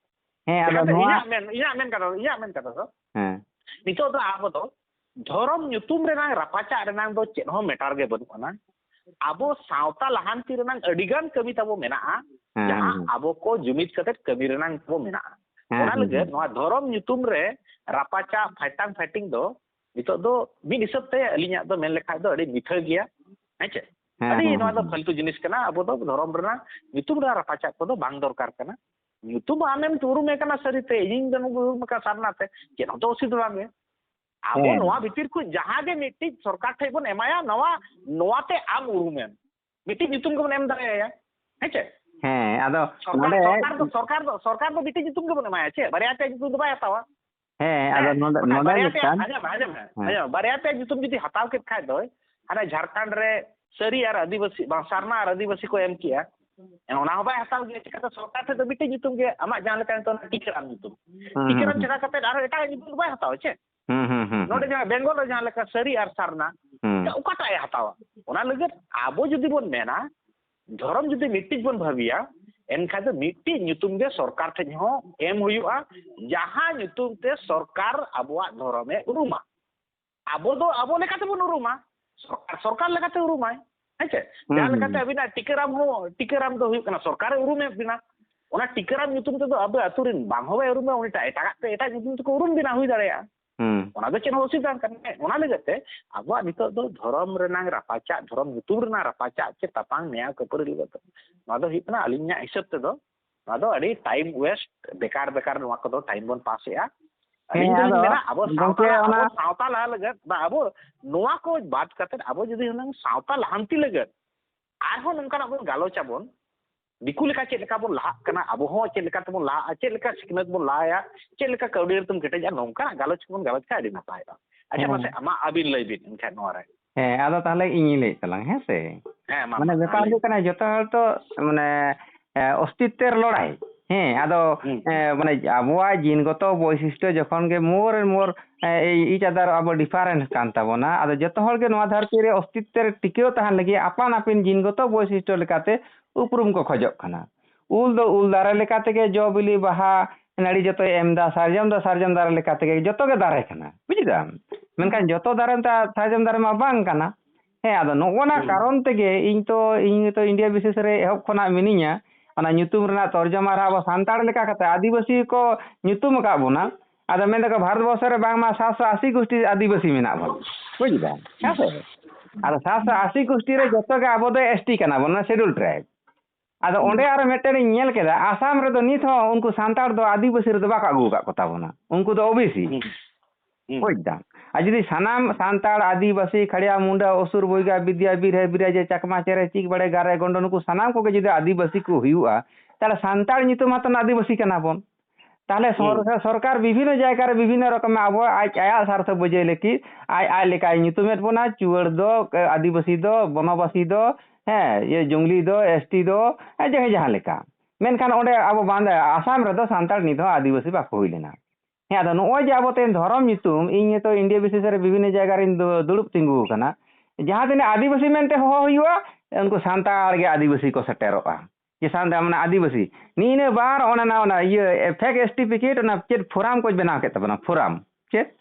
ᱦᱮᱸ, ᱟᱫᱚ ᱮᱱᱠᱷᱟᱱ ᱫᱚ ᱱᱚᱣᱟ ᱤᱧᱟᱹᱜ ᱢᱮᱱ, ᱤᱧᱟᱹᱜ ᱢᱮᱱ ᱠᱟᱛᱷᱟ ᱫᱚ, ᱤᱧᱟᱹᱜ ᱢᱮᱱ ᱠᱟᱛᱷᱟ ᱫᱚ, ᱦᱮᱸ᱾ ᱱᱤᱛᱚᱜ ᱫᱚ ᱟᱵᱚ ᱫᱚ ᱫᱷᱚᱨᱚᱢ ᱧᱩᱛᱩᱢ ᱨᱮᱱᱟᱝ ᱨᱟᱯᱟᱪᱟᱜ ᱨᱮᱱᱟᱝ ᱫᱚ ᱪᱮᱫ ᱦᱚᱸ ᱢᱮᱴᱟᱨ ᱜᱮ ᱵᱟᱹᱱᱩᱜ ᱟᱱᱟ᱾ ᱟᱵᱚ ᱥᱟᱶᱛᱟ ᱞᱟᱦᱟᱱᱛᱤ ᱨᱮᱱᱟᱝ ᱟᱹᱰᱤᱜᱟᱱ ᱠᱟᱹᱢᱤ ᱛᱟᱵᱚ ᱢᱮᱱᱟᱜᱼᱟ, ᱦᱮᱸ, ᱡᱟᱦᱟᱸ ᱦᱮᱸ, ᱦᱮᱸ᱾ ᱟᱵᱚ ᱠᱚ ᱡᱩᱢᱤᱫ ᱠᱟᱛᱮ ᱠᱟᱹᱢᱤ ᱨᱮᱱᱟᱝ ᱛᱟᱵᱚ ᱢᱮᱱᱟᱜᱼᱟ᱾ ᱦᱮᱸ, ᱚᱱᱟ ᱦᱮᱸ, ᱞᱟᱹᱜᱤᱫ ᱦᱮᱸ᱾ ᱱᱚᱣᱟ ᱫᱷᱚᱨᱚᱢ ᱧᱩᱛᱩᱢ ᱨᱮ ᱨᱟᱯᱟᱪᱟᱜ, ᱯᱷᱟᱭᱴᱟᱝ ᱯᱷᱟᱭᱴᱤᱝ ᱫᱚ ᱱᱤᱛᱚᱜ ᱫᱚ ᱢᱤᱫ ᱦᱤᱥᱟᱹᱵ ᱛᱮ ᱟᱹᱞᱤᱧᱟᱜ ᱫᱚ ᱢᱮᱱ ᱞᱮᱠᱷᱟᱡ ᱫᱚ ᱟᱹᱰᱤ ᱢᱤᱛᱷᱟᱹ ᱜᱮᱭᱟ, ᱦᱮᱸ ᱪᱮ? ᱦᱮᱸ, ᱟᱹᱰᱤ ᱦᱮᱸ, ᱱᱚᱣᱟ ᱦᱮᱸ, ᱫᱚ ᱦᱮᱸ᱾ ᱯᱷᱟᱞᱛᱩ ᱡᱤᱱᱤᱥ ᱠᱟᱱᱟ᱾ ᱟᱵᱚ ᱫᱚ ᱫᱷᱚᱨᱚᱢ ᱨᱮᱱᱟᱜ ᱧᱩᱛᱩᱢ ᱨᱮ ᱨᱟᱯᱟᱪᱟᱜ ᱠᱚᱫᱚ ᱵᱟᱝ ᱫᱚᱨᱠᱟᱨ ᱠᱟᱱᱟ᱾ ᱧᱩᱛᱩᱢ ᱟᱢᱮᱢ ᱩᱨᱩᱢᱮ ᱠᱟᱱᱟ ᱥᱟᱹᱨᱤᱛᱮ, ᱤᱧ ᱫᱚ ᱩᱨᱩᱢ ᱟᱠᱟᱫ ᱥᱟᱨᱱᱟ ᱛᱮ, ᱪᱮᱫ ᱦᱚᱸᱛᱚ ᱚᱥᱩᱵᱤᱫᱷᱟ ᱵᱟᱝ ᱜᱮ᱾ ᱟᱵᱚ ᱦᱮᱸ᱾ ᱱᱚᱣᱟ ᱵᱷᱤᱛᱤᱨ ᱠᱷᱚᱱ ᱡᱟᱦᱟᱸ ᱜᱮ ᱢᱤᱫᱴᱤᱡ ᱥᱚᱨᱠᱟᱨ ᱴᱷᱮᱡ ᱵᱚᱱ ᱮᱢᱟᱭᱟ, ᱱᱚᱣᱟ, ᱱᱚᱣᱟᱛᱮ ᱟᱢ ᱩᱨᱩᱢᱮᱢ᱾ ᱢᱤᱫᱴᱤᱡ ᱧᱩᱛᱩᱢ ᱜᱮᱵᱚᱱ ᱮᱢ ᱫᱟᱲᱮᱭᱟᱭᱟ᱾ ᱦᱮᱸ ᱪᱮ? ᱦᱮᱸ, ᱟᱫᱚ ᱥᱚᱨᱠᱟᱨ, ᱱᱚᱰᱮ ᱥᱚᱨᱠᱟᱨ ᱫᱚ, ᱥᱚᱨᱠᱟᱨ ᱫᱚ, ᱥᱚᱨᱠᱟᱨ ᱫᱚ ᱢᱤᱫᱴᱤᱡ ᱧᱩᱛᱩᱢ ᱜᱮᱵᱚᱱ ᱮᱢᱟᱭᱟ ᱪᱮ? ᱵᱟᱨᱭᱟ ᱯᱮᱭᱟ ᱧᱩᱛᱩᱢ ᱫᱚ ᱵᱟᱭ ᱦᱟᱛᱟᱣᱟ᱾ ᱦᱮᱸ, ᱟᱫᱚ ᱦᱮᱸ, ᱱᱚᱰᱮ, ᱵᱟᱠᱷᱟᱡ ᱱᱚᱰᱮ ᱵᱟᱨᱭᱟ ᱯᱮᱭᱟ, ᱢᱤᱫᱴᱟᱝ ᱟᱸᱡᱚᱢ ᱢᱮ, ᱟᱸᱡᱚᱢ ᱢᱮ, ᱦᱮᱸ᱾ ᱟᱸᱡᱚᱢ ᱢᱮ, ᱵᱟᱨᱭᱟ ᱯᱮᱭᱟ ᱧᱩᱛᱩᱢ ᱡᱩᱫᱤ ᱦᱟᱛᱟᱣ ᱠᱮᱫ ᱠᱷᱟᱡ ᱫᱚᱭ, ᱦᱟᱱᱮ ᱡᱷᱟᱲᱠᱷᱚᱸᱰ ᱨᱮ ᱥᱟᱹᱨᱤ ᱟᱨ ᱟᱹᱫᱤᱵᱟᱹᱥᱤ, ᱵᱟᱝ, ᱥᱟᱨᱱᱟ ᱟᱨ ᱟᱹᱫᱤᱵᱟᱹᱥᱤ ᱠᱚ ᱮᱢ ᱠᱮᱜᱼᱟ, ᱚᱱᱟ ᱦᱚᱸ ᱵᱟᱭ ᱦᱟᱛᱟᱣ ᱜᱮᱭᱟ᱾ ᱪᱤᱠᱟᱹᱛᱮ? ᱥᱚᱨᱠᱟᱨ ᱴᱷᱮᱱ ᱫᱚ ᱢᱤᱫᱴᱮᱡ ᱧᱩᱛᱩᱢ ᱜᱮ, ᱟᱢᱟᱜ ᱡᱟᱦᱟᱸ ᱞᱮᱠᱟ ᱱᱤᱛᱚᱜ ᱚᱱᱟ ᱴᱤᱠᱟᱹᱨᱟᱢ ᱧᱩᱛᱩᱢ, ᱦᱩᱸ, ᱦᱩᱸ, ᱴᱤᱠᱟᱹᱨᱟᱢ ᱦᱩᱸ᱾ ᱪᱷᱟᱰᱟ ᱠᱟᱛᱮ ᱟᱨᱦᱚᱸ ᱮᱴᱟᱜ ᱧᱩᱛᱩᱢ ᱫᱚ ᱵᱟᱭ ᱦᱟᱛᱟᱣᱟ ᱪᱮ? ᱦᱩᱸ, ᱦᱩᱸ, ᱦᱩᱸ, ᱱᱚᱰᱮ ᱦᱩᱸ᱾ ᱡᱟᱦᱟᱸ ᱵᱮᱝᱜᱚᱞ ᱨᱮ ᱡᱟᱦᱟᱸ ᱞᱮᱠᱟ ᱥᱟᱹᱨᱤ ᱟᱨ ᱥᱟᱨᱱᱟ, ᱦᱩᱸ᱾ ᱚᱠᱟᱴᱟᱜ ᱮ ᱦᱟᱛᱟᱣᱟ? ᱚᱱᱟ ᱞᱟᱹᱜᱤᱫ ᱟᱵᱚ ᱡᱩᱫᱤ ᱵᱚᱱ ᱢᱮᱱᱟ, ᱫᱷᱚᱨᱚᱢ ᱡᱩᱫᱤ ᱢᱤᱫᱴᱤᱡ ᱵᱚᱱ ᱵᱷᱟᱹᱵᱤᱭᱟ, ᱮᱱᱠᱷᱟᱱ ᱫᱚ ᱢᱤᱫᱴᱤᱡ ᱧᱩᱛᱩᱢ ᱜᱮ ᱥᱚᱨᱠᱟᱨ ᱴᱷᱮᱱ ᱦᱚᱸ ᱮᱢ ᱦᱩᱭᱩᱜᱼᱟ, ᱡᱟᱦᱟᱸ ᱧᱩᱛᱩᱢ ᱛᱮ ᱥᱚᱨᱠᱟᱨ ᱟᱵᱚᱣᱟᱜ ᱫᱷᱚᱨᱚᱢᱮ ᱩᱨᱩᱢᱟ᱾ ᱟᱵᱚ ᱫᱚ ᱟᱵᱚ ᱞᱮᱠᱟ ᱛᱮᱵᱚᱱ ᱩᱨᱩᱢᱟ, ᱥᱚᱨᱠᱟᱨ ᱥᱚᱨᱠᱟᱨ ᱞᱮᱠᱟᱛᱮ ᱩᱨᱩᱢᱟᱭ, ᱦᱮᱸ ᱪᱮ? ᱦᱩᱸ, ᱡᱟᱦᱟᱸ ᱦᱩᱸ, ᱞᱮᱠᱟᱛᱮ ᱦᱩᱸ᱾ ᱟᱹᱵᱤᱱᱟᱜ ᱴᱤᱠᱟᱹᱨᱟᱢ ᱦᱚᱸ, ᱴᱤᱠᱟᱹᱨᱟᱢ ᱫᱚ ᱦᱩᱭᱩᱜ ᱠᱟᱱᱟ ᱥᱚᱨᱠᱟᱨᱮ ᱩᱨᱩᱢᱮᱫ ᱵᱤᱱᱟ, ᱚᱱᱟ ᱴᱤᱠᱟᱹᱨᱟᱢ ᱧᱩᱛᱩᱢ ᱛᱮᱫᱚ ᱟᱵᱚ ᱟᱹᱛᱩ ᱨᱮᱱ ᱵᱟᱝ ᱦᱚᱸ ᱵᱟᱭ ᱩᱨᱩᱢᱟ, ᱩᱱᱤᱴᱟᱜ ᱮᱴᱟᱜᱟᱜ ᱛᱮ ᱮᱴᱟᱜ ᱧᱩᱛᱩᱢ ᱛᱮᱠᱚ ᱩᱨᱩᱢ ᱵᱤᱱᱟ, ᱦᱩᱭ ᱫᱟᱲᱮᱭᱟᱜᱼᱟ᱾ ᱦᱩᱸ᱾ ᱚᱱᱟ ᱫᱚ ᱪᱮᱫ ᱦᱚᱸ ᱚᱥᱩᱵᱤᱫᱷᱟ ᱵᱟᱝ ᱠᱟᱱᱟ᱾ ᱚᱱᱟ ᱞᱟᱹᱜᱤᱫ ᱛᱮ ᱟᱵᱚᱣᱟᱜ ᱱᱤᱛᱚᱜ ᱫᱚ ᱫᱷᱚᱨᱚᱢ ᱨᱮᱱᱟᱝ ᱨᱟᱯᱟᱪᱟᱜ, ᱫᱷᱚᱨᱚᱢ ᱧᱩᱛᱩᱢ ᱨᱮᱱᱟᱜ ᱨᱟᱯᱟᱪᱟᱜ ᱪᱮ ᱛᱟᱯᱟᱝ ᱱᱮᱭᱟᱣ ᱠᱷᱟᱹᱯᱟᱹᱨᱤ ᱞᱟᱹᱜᱤᱫ ᱛᱮ, ᱱᱚᱣᱟ ᱫᱚ ᱦᱩᱭᱩᱜ ᱠᱟᱱᱟ ᱟᱹᱞᱤᱧᱟᱜ ᱦᱤᱥᱟᱹᱵ ᱛᱮᱫᱚ ᱱᱚᱣᱟ ᱫᱚ ᱟᱹᱰᱤ time waste, ᱵᱮᱠᱟᱨ ᱵᱮᱠᱟᱨ ᱱᱚᱣᱟ ᱠᱚᱫᱚ time ᱵᱚᱱ ᱯᱟᱥ ᱮᱜᱼᱟ᱾ ᱦᱮᱸ, ᱟᱹᱞᱤᱧ ᱫᱚᱞᱤᱧ ᱟᱫᱚ ᱢᱮᱱᱟ ᱟᱵᱚ ᱜᱚᱢᱠᱮ ᱥᱟᱶᱛᱟ ᱞᱟᱦᱟ, ᱚᱱᱟ ᱟᱵᱚ ᱥᱟᱶᱛᱟ ᱞᱟᱦᱟ ᱞᱟᱹᱜᱤᱫ ᱵᱟ ᱟᱵᱚ ᱱᱚᱣᱟ ᱠᱚ ᱵᱟᱫ ᱠᱟᱛᱮ ᱟᱵᱚ ᱡᱩᱫᱤ ᱦᱩᱱᱟᱹᱝ ᱥᱟᱶᱛᱟ ᱞᱟᱦᱟᱱᱛᱤ ᱞᱟᱹᱜᱤᱫ ᱟᱨᱦᱚᱸ ᱱᱚᱝᱠᱟᱱᱟᱜ ᱵᱚᱱ ᱜᱟᱞᱚᱪ ᱟᱵᱚᱱ, ᱫᱤᱠᱩ ᱞᱮᱠᱟ ᱪᱮᱫ ᱞᱮᱠᱟ ᱵᱚᱱ ᱞᱟᱦᱟᱜ ᱠᱟᱱᱟ, ᱟᱵᱚ ᱦᱚᱸ ᱪᱮᱫ ᱞᱮᱠᱟ ᱛᱮᱵᱚᱱ ᱞᱟᱦᱟᱜᱼᱟ, ᱪᱮᱫ ᱞᱮᱠᱟ ᱥᱤᱠᱷᱱᱟᱹᱛ ᱵᱚᱱ ᱞᱟᱦᱟᱭᱟ, ᱪᱮᱫ ᱞᱮᱠᱟ ᱠᱟᱹᱣᱰᱤ ᱟᱹᱨᱤ ᱛᱮᱵᱚᱱ ᱠᱮᱴᱮᱡᱟ, ᱱᱚᱝᱠᱟᱱᱟᱜ ᱜᱟᱞᱚᱪ ᱠᱚᱵᱚᱱ ᱜᱟᱞᱚᱪ ᱠᱷᱟᱱ ᱟᱹᱰᱤ ᱱᱟᱯᱟᱭᱚᱜᱼᱟ᱾ ᱟᱪᱪᱷᱟ, ᱦᱮᱸ᱾ ᱢᱟᱥᱮ ᱟᱢᱟᱜ ᱟᱹᱵᱤᱱ ᱞᱟᱹᱭ ᱵᱤᱱ ᱮᱱᱠᱷᱟᱱ ᱱᱚᱣᱟ ᱨᱮ᱾ ᱦᱮᱸ, ᱟᱫᱚ ᱛᱟᱦᱚᱞᱮ ᱤᱧᱤᱧ ᱞᱟᱹᱭᱮᱫ ᱛᱟᱞᱟᱝ, ᱦᱮᱸ ᱥᱮ? ᱦᱮᱸ, ᱢᱟ, ᱢᱟᱱᱮ ᱢᱟ, ᱢᱟ, ᱵᱮᱯᱟᱨ ᱞᱟᱹᱭ ᱦᱩᱭᱩᱜ ᱵᱤᱱ᱾ ᱠᱟᱱᱟ, ᱡᱚᱛᱚ ᱦᱚᱲ ᱛᱚ, ᱢᱟᱱᱮ, ᱮ, ᱚᱥᱛᱤᱛᱛᱮᱨ ᱞᱚᱲᱟᱭ᱾ ᱦᱮᱸ, ᱟᱫᱚ, ᱦᱩᱸ᱾ ᱮ, ᱢᱟᱱᱮ, ᱟᱵᱚᱣᱟᱜ ᱡᱤᱱᱜᱚᱛᱚ ᱵᱳᱭᱥᱤᱥᱴᱚ ᱡᱚᱠᱷᱚᱱ ᱜᱮ more and more, ᱮ, ᱮᱭ each other ᱟᱵᱚ different ᱠᱟᱱ ᱛᱟᱵᱚᱱᱟ, ᱟᱫᱚ ᱡᱚᱛᱚ ᱦᱚᱲ ᱜᱮ ᱱᱚᱣᱟ ᱫᱷᱟᱹᱨᱛᱤ ᱨᱮ ᱚᱥᱛᱤᱛᱛᱮᱨ ᱴᱤᱠᱟᱹᱣ ᱛᱟᱦᱮᱱ ᱞᱟᱹᱜᱤᱫ ᱟᱯᱟᱱ ᱟᱹᱯᱤᱱ ᱡᱤᱱᱜᱚᱛᱚ ᱵᱳᱭᱥᱤᱥᱴᱚ ᱞᱮᱠᱟᱛᱮ ᱩᱯᱨᱩᱢ ᱠᱚ ᱠᱷᱚᱡᱚᱜ ᱠᱟᱱᱟ᱾ ᱩᱞ ᱫᱚ ᱩᱞ ᱫᱟᱨᱮ ᱞᱮᱠᱟ ᱛᱮᱜᱮ ᱡᱚ ᱵᱤᱞᱤ ᱵᱟᱦᱟ ᱱᱟᱹᱲᱤ ᱡᱚᱛᱚᱭ ᱮᱢ ᱮᱫᱟ, ᱥᱟᱨᱡᱚᱢ ᱫᱚ ᱥᱟᱨᱡᱚᱢ ᱫᱟᱨᱮ ᱞᱮᱠᱟ ᱛᱮᱜᱮ ᱡᱚᱛᱚ ᱜᱮ ᱫᱟᱨᱮ ᱠᱟᱱᱟ, ᱵᱩᱡ ᱫᱟᱢ? ᱢᱮᱱᱠᱷᱟᱱ ᱡᱚᱛᱚ ᱫᱟᱨᱮ ᱫᱚ ᱥᱟᱨᱡᱚᱢ ᱫᱟᱨᱮ ᱢᱟ ᱵᱟᱝ ᱠᱟᱱᱟ᱾ ᱦᱮᱸ, ᱟᱫᱚ ᱱᱚᱜᱼᱚ ᱱᱟ ᱦᱩᱸ᱾ ᱠᱟᱨᱚᱱ ᱛᱮᱜᱮ ᱤᱧ ᱛᱚ, ᱤᱧ ᱛᱚ ᱤᱱᱰᱤᱭᱟ ᱵᱤᱥᱮᱥ ᱨᱮ ᱮᱦᱚᱵ ᱠᱷᱚᱱᱟᱜ ᱢᱤᱱᱟᱹᱧᱟ, ᱚᱱᱟ ᱧᱩᱛᱩᱢ ᱨᱮᱱᱟᱜ ᱛᱚᱨᱡᱚᱢᱟ ᱨᱮ ᱟᱵᱚ ᱥᱟᱱᱛᱟᱲ ᱞᱮᱠᱟ ᱠᱟᱛᱮ ᱟᱹᱫᱤᱵᱟᱹᱥᱤ ᱠᱚ ᱧᱩᱛᱩᱢ ᱟᱠᱟᱫ ᱵᱚᱱᱟ᱾ ᱟᱫᱚ ᱢᱮᱱ ᱫᱟᱠᱚ ᱵᱷᱟᱨᱚᱛ ᱵᱚᱨᱥᱚ ᱨᱮ ᱵᱟᱝᱢᱟ ᱥᱟᱛᱥᱚ ᱟᱥᱤ ᱜᱩᱥᱴᱤ ᱟᱹᱫᱤᱵᱟᱹᱥᱤ ᱢᱮᱱᱟᱜ ᱵᱚᱱᱟ, ᱵᱩᱡ ᱫᱟᱢ? ᱦᱮᱸ ᱥᱮ? ᱟᱫᱚ ᱥᱟᱛᱥᱚ ᱟᱥᱤ ᱜᱩᱥᱴᱤ ᱨᱮ ᱡᱚᱛᱚ ᱜᱮ ᱟᱵᱚ ᱫᱚ ᱮᱥ ᱴᱤ ᱠᱟᱱᱟ ᱵᱚᱱ, ᱚᱱᱟ ᱥᱮᱰᱩᱞ ᱴᱨᱟᱭᱤᱵᱽ᱾ ᱟᱫᱚ ᱦᱩᱸ᱾ ᱚᱸᱰᱮ ᱟᱨᱚ ᱢᱤᱫᱴᱮᱱ ᱤᱧ ᱧᱮᱞ ᱠᱮᱫᱟ, ᱟᱥᱟᱢ ᱨᱮᱫᱚ ᱱᱤᱛ ᱦᱚᱸ ᱩᱱᱠᱩ ᱥᱟᱱᱛᱟᱲ ᱫᱚ ᱟᱹᱫᱤᱵᱟᱹᱥᱤ ᱨᱮᱫᱚ ᱵᱟᱠᱚ ᱟᱹᱜᱩ ᱟᱠᱟᱫ ᱠᱚ ᱛᱟᱵᱚᱱᱟ, ᱩᱱᱠᱩ ᱫᱚ ᱳ ᱵᱤ ᱥᱤ᱾ ᱦᱩᱸ᱾ ᱦᱩᱸ᱾ ᱵᱩᱡ ᱫᱟᱢ? ᱟᱨ ᱡᱩᱫᱤ ᱥᱟᱱᱟᱢ ᱦᱩᱸ᱾ ᱥᱟᱱᱛᱟᱲ, ᱟᱹᱫᱤᱵᱟᱹᱥᱤ, ᱠᱷᱟᱲᱭᱟ, ᱢᱩᱱᱰᱟ, ᱚᱥᱩᱨ, ᱵᱚᱭᱜᱟ, ᱵᱤᱫᱤᱭᱟ, ᱵᱤᱨᱦᱮ, ᱵᱤᱨᱟᱡᱮ, ᱪᱟᱠᱢᱟ, ᱪᱮᱨᱮ, ᱪᱤᱠ, ᱵᱟᱲᱮ, ᱜᱟᱨᱮ, ᱜᱚᱱᱰᱚ, ᱱᱩᱠᱩ ᱥᱟᱱᱟᱢ ᱠᱚᱜᱮ ᱡᱩᱫᱤ ᱟᱹᱫᱤᱵᱟᱹᱥᱤ ᱠᱚ ᱦᱩᱭᱩᱜᱼᱟ, ᱛᱟᱦᱞᱮ ᱥᱟᱱᱛᱟᱲ ᱧᱩᱛᱩᱢ ᱦᱚᱸᱛᱚ ᱟᱹᱫᱤᱵᱟᱹᱥᱤ ᱠᱟᱱᱟ ᱵᱚᱱ᱾ ᱛᱟᱦᱞᱮ ᱥᱚᱨ-, ᱦᱩᱸ᱾ ᱥᱚᱨᱠᱟᱨ ᱵᱤᱵᱷᱤᱱᱱᱚ ᱡᱟᱭᱜᱟ ᱨᱮ ᱵᱤᱵᱷᱤᱱᱱᱚ ᱨᱚᱠᱚᱢ ᱟᱵᱚ ᱟᱡ, ᱟᱭᱟᱜ ᱥᱟᱨᱛᱷᱚ ᱵᱩᱡᱷᱟᱹᱣ ᱞᱟᱹᱜᱤᱫ ᱟᱡ, ᱟᱡ ᱞᱮᱠᱟᱭ ᱧᱩᱛᱩᱢᱮᱫ ᱵᱚᱱᱟ, ᱪᱩᱣᱟᱹᱲ ᱫᱚ, ᱟᱹᱫᱤᱵᱟᱹᱥᱤ ᱫᱚ, ᱵᱚᱱᱚᱵᱟᱥᱤ ᱫᱚ, ᱦᱮᱸ, ᱤᱭᱟᱹ, ᱡᱚᱝᱞᱤ ᱫᱚ, ᱮᱥ ᱴᱤ ᱫᱚ, ᱦᱮᱸ, ᱡᱟᱦᱟᱸᱭ ᱡᱟᱦᱟᱸ ᱞᱮᱠᱟ᱾ ᱢᱮᱱᱠᱷᱟᱱ ᱚᱸᱰᱮ ᱟᱵᱚ ᱵᱟᱝ, ᱟᱥᱟᱢ ᱨᱮᱫᱚ ᱥᱟᱱᱛᱟᱲ ᱱᱤᱛ ᱦᱚᱸ ᱟᱹᱫᱤᱵᱟᱹᱥᱤ ᱵᱟᱠᱚ ᱦᱩᱭ ᱞᱮᱱᱟ᱾ ᱦᱮᱸ, ᱟᱫᱚ ᱱᱚᱜᱼᱚᱭ ᱡᱮ ᱟᱵᱚ ᱛᱮᱦᱮᱧ ᱫᱷᱚᱨᱚᱢ ᱧᱩᱛᱩᱢ, ᱤᱧ ᱱᱤᱛᱚᱜ ᱤᱱᱰᱤᱭᱟ ᱵᱤᱥᱮᱥ ᱨᱮ ᱵᱤᱵᱷᱤᱱᱱᱚ ᱡᱟᱭᱜᱟ ᱨᱤᱧ ᱫᱩ-, ᱫᱩᱲᱩᱵ ᱛᱤᱸᱜᱩ ᱟᱠᱟᱱᱟ, ᱡᱟᱦᱟᱸ ᱛᱤᱱᱟᱹᱜ ᱟᱹᱫᱤᱵᱟᱹᱥᱤ ᱢᱮᱱᱛᱮ ᱦᱚᱦᱚ ᱦᱩᱭᱩᱜᱼᱟ, ᱩᱱᱠᱩ ᱥᱟᱱᱛᱟᱲ ᱜᱮ ᱟᱹᱫᱤᱵᱟᱹᱥᱤ ᱠᱚ ᱥᱮᱴᱮᱨᱚᱜᱼᱟ᱾ ᱡᱮ ᱥᱟᱱᱛᱟᱲ ᱢᱟᱱᱮ ᱟᱹᱫᱤᱵᱟᱹᱥᱤ, ᱱᱤᱭᱟᱹ ᱵᱟᱨ ᱚᱱᱟ, ᱚᱱᱟ, ᱚᱱᱟ ᱤᱭᱟᱹ, ᱯᱷᱮᱠ ᱥᱟᱨᱴᱤᱯᱷᱤᱠᱮᱴ, ᱚᱱᱟ ᱪᱮᱫ ᱯᱷᱚᱨᱟᱢ ᱠᱚ ᱵᱮᱱᱟᱣ ᱠᱮᱫ ᱛᱟᱵᱚᱱᱟ, ᱯᱷᱚᱨᱟᱢ, ᱪᱮᱫ?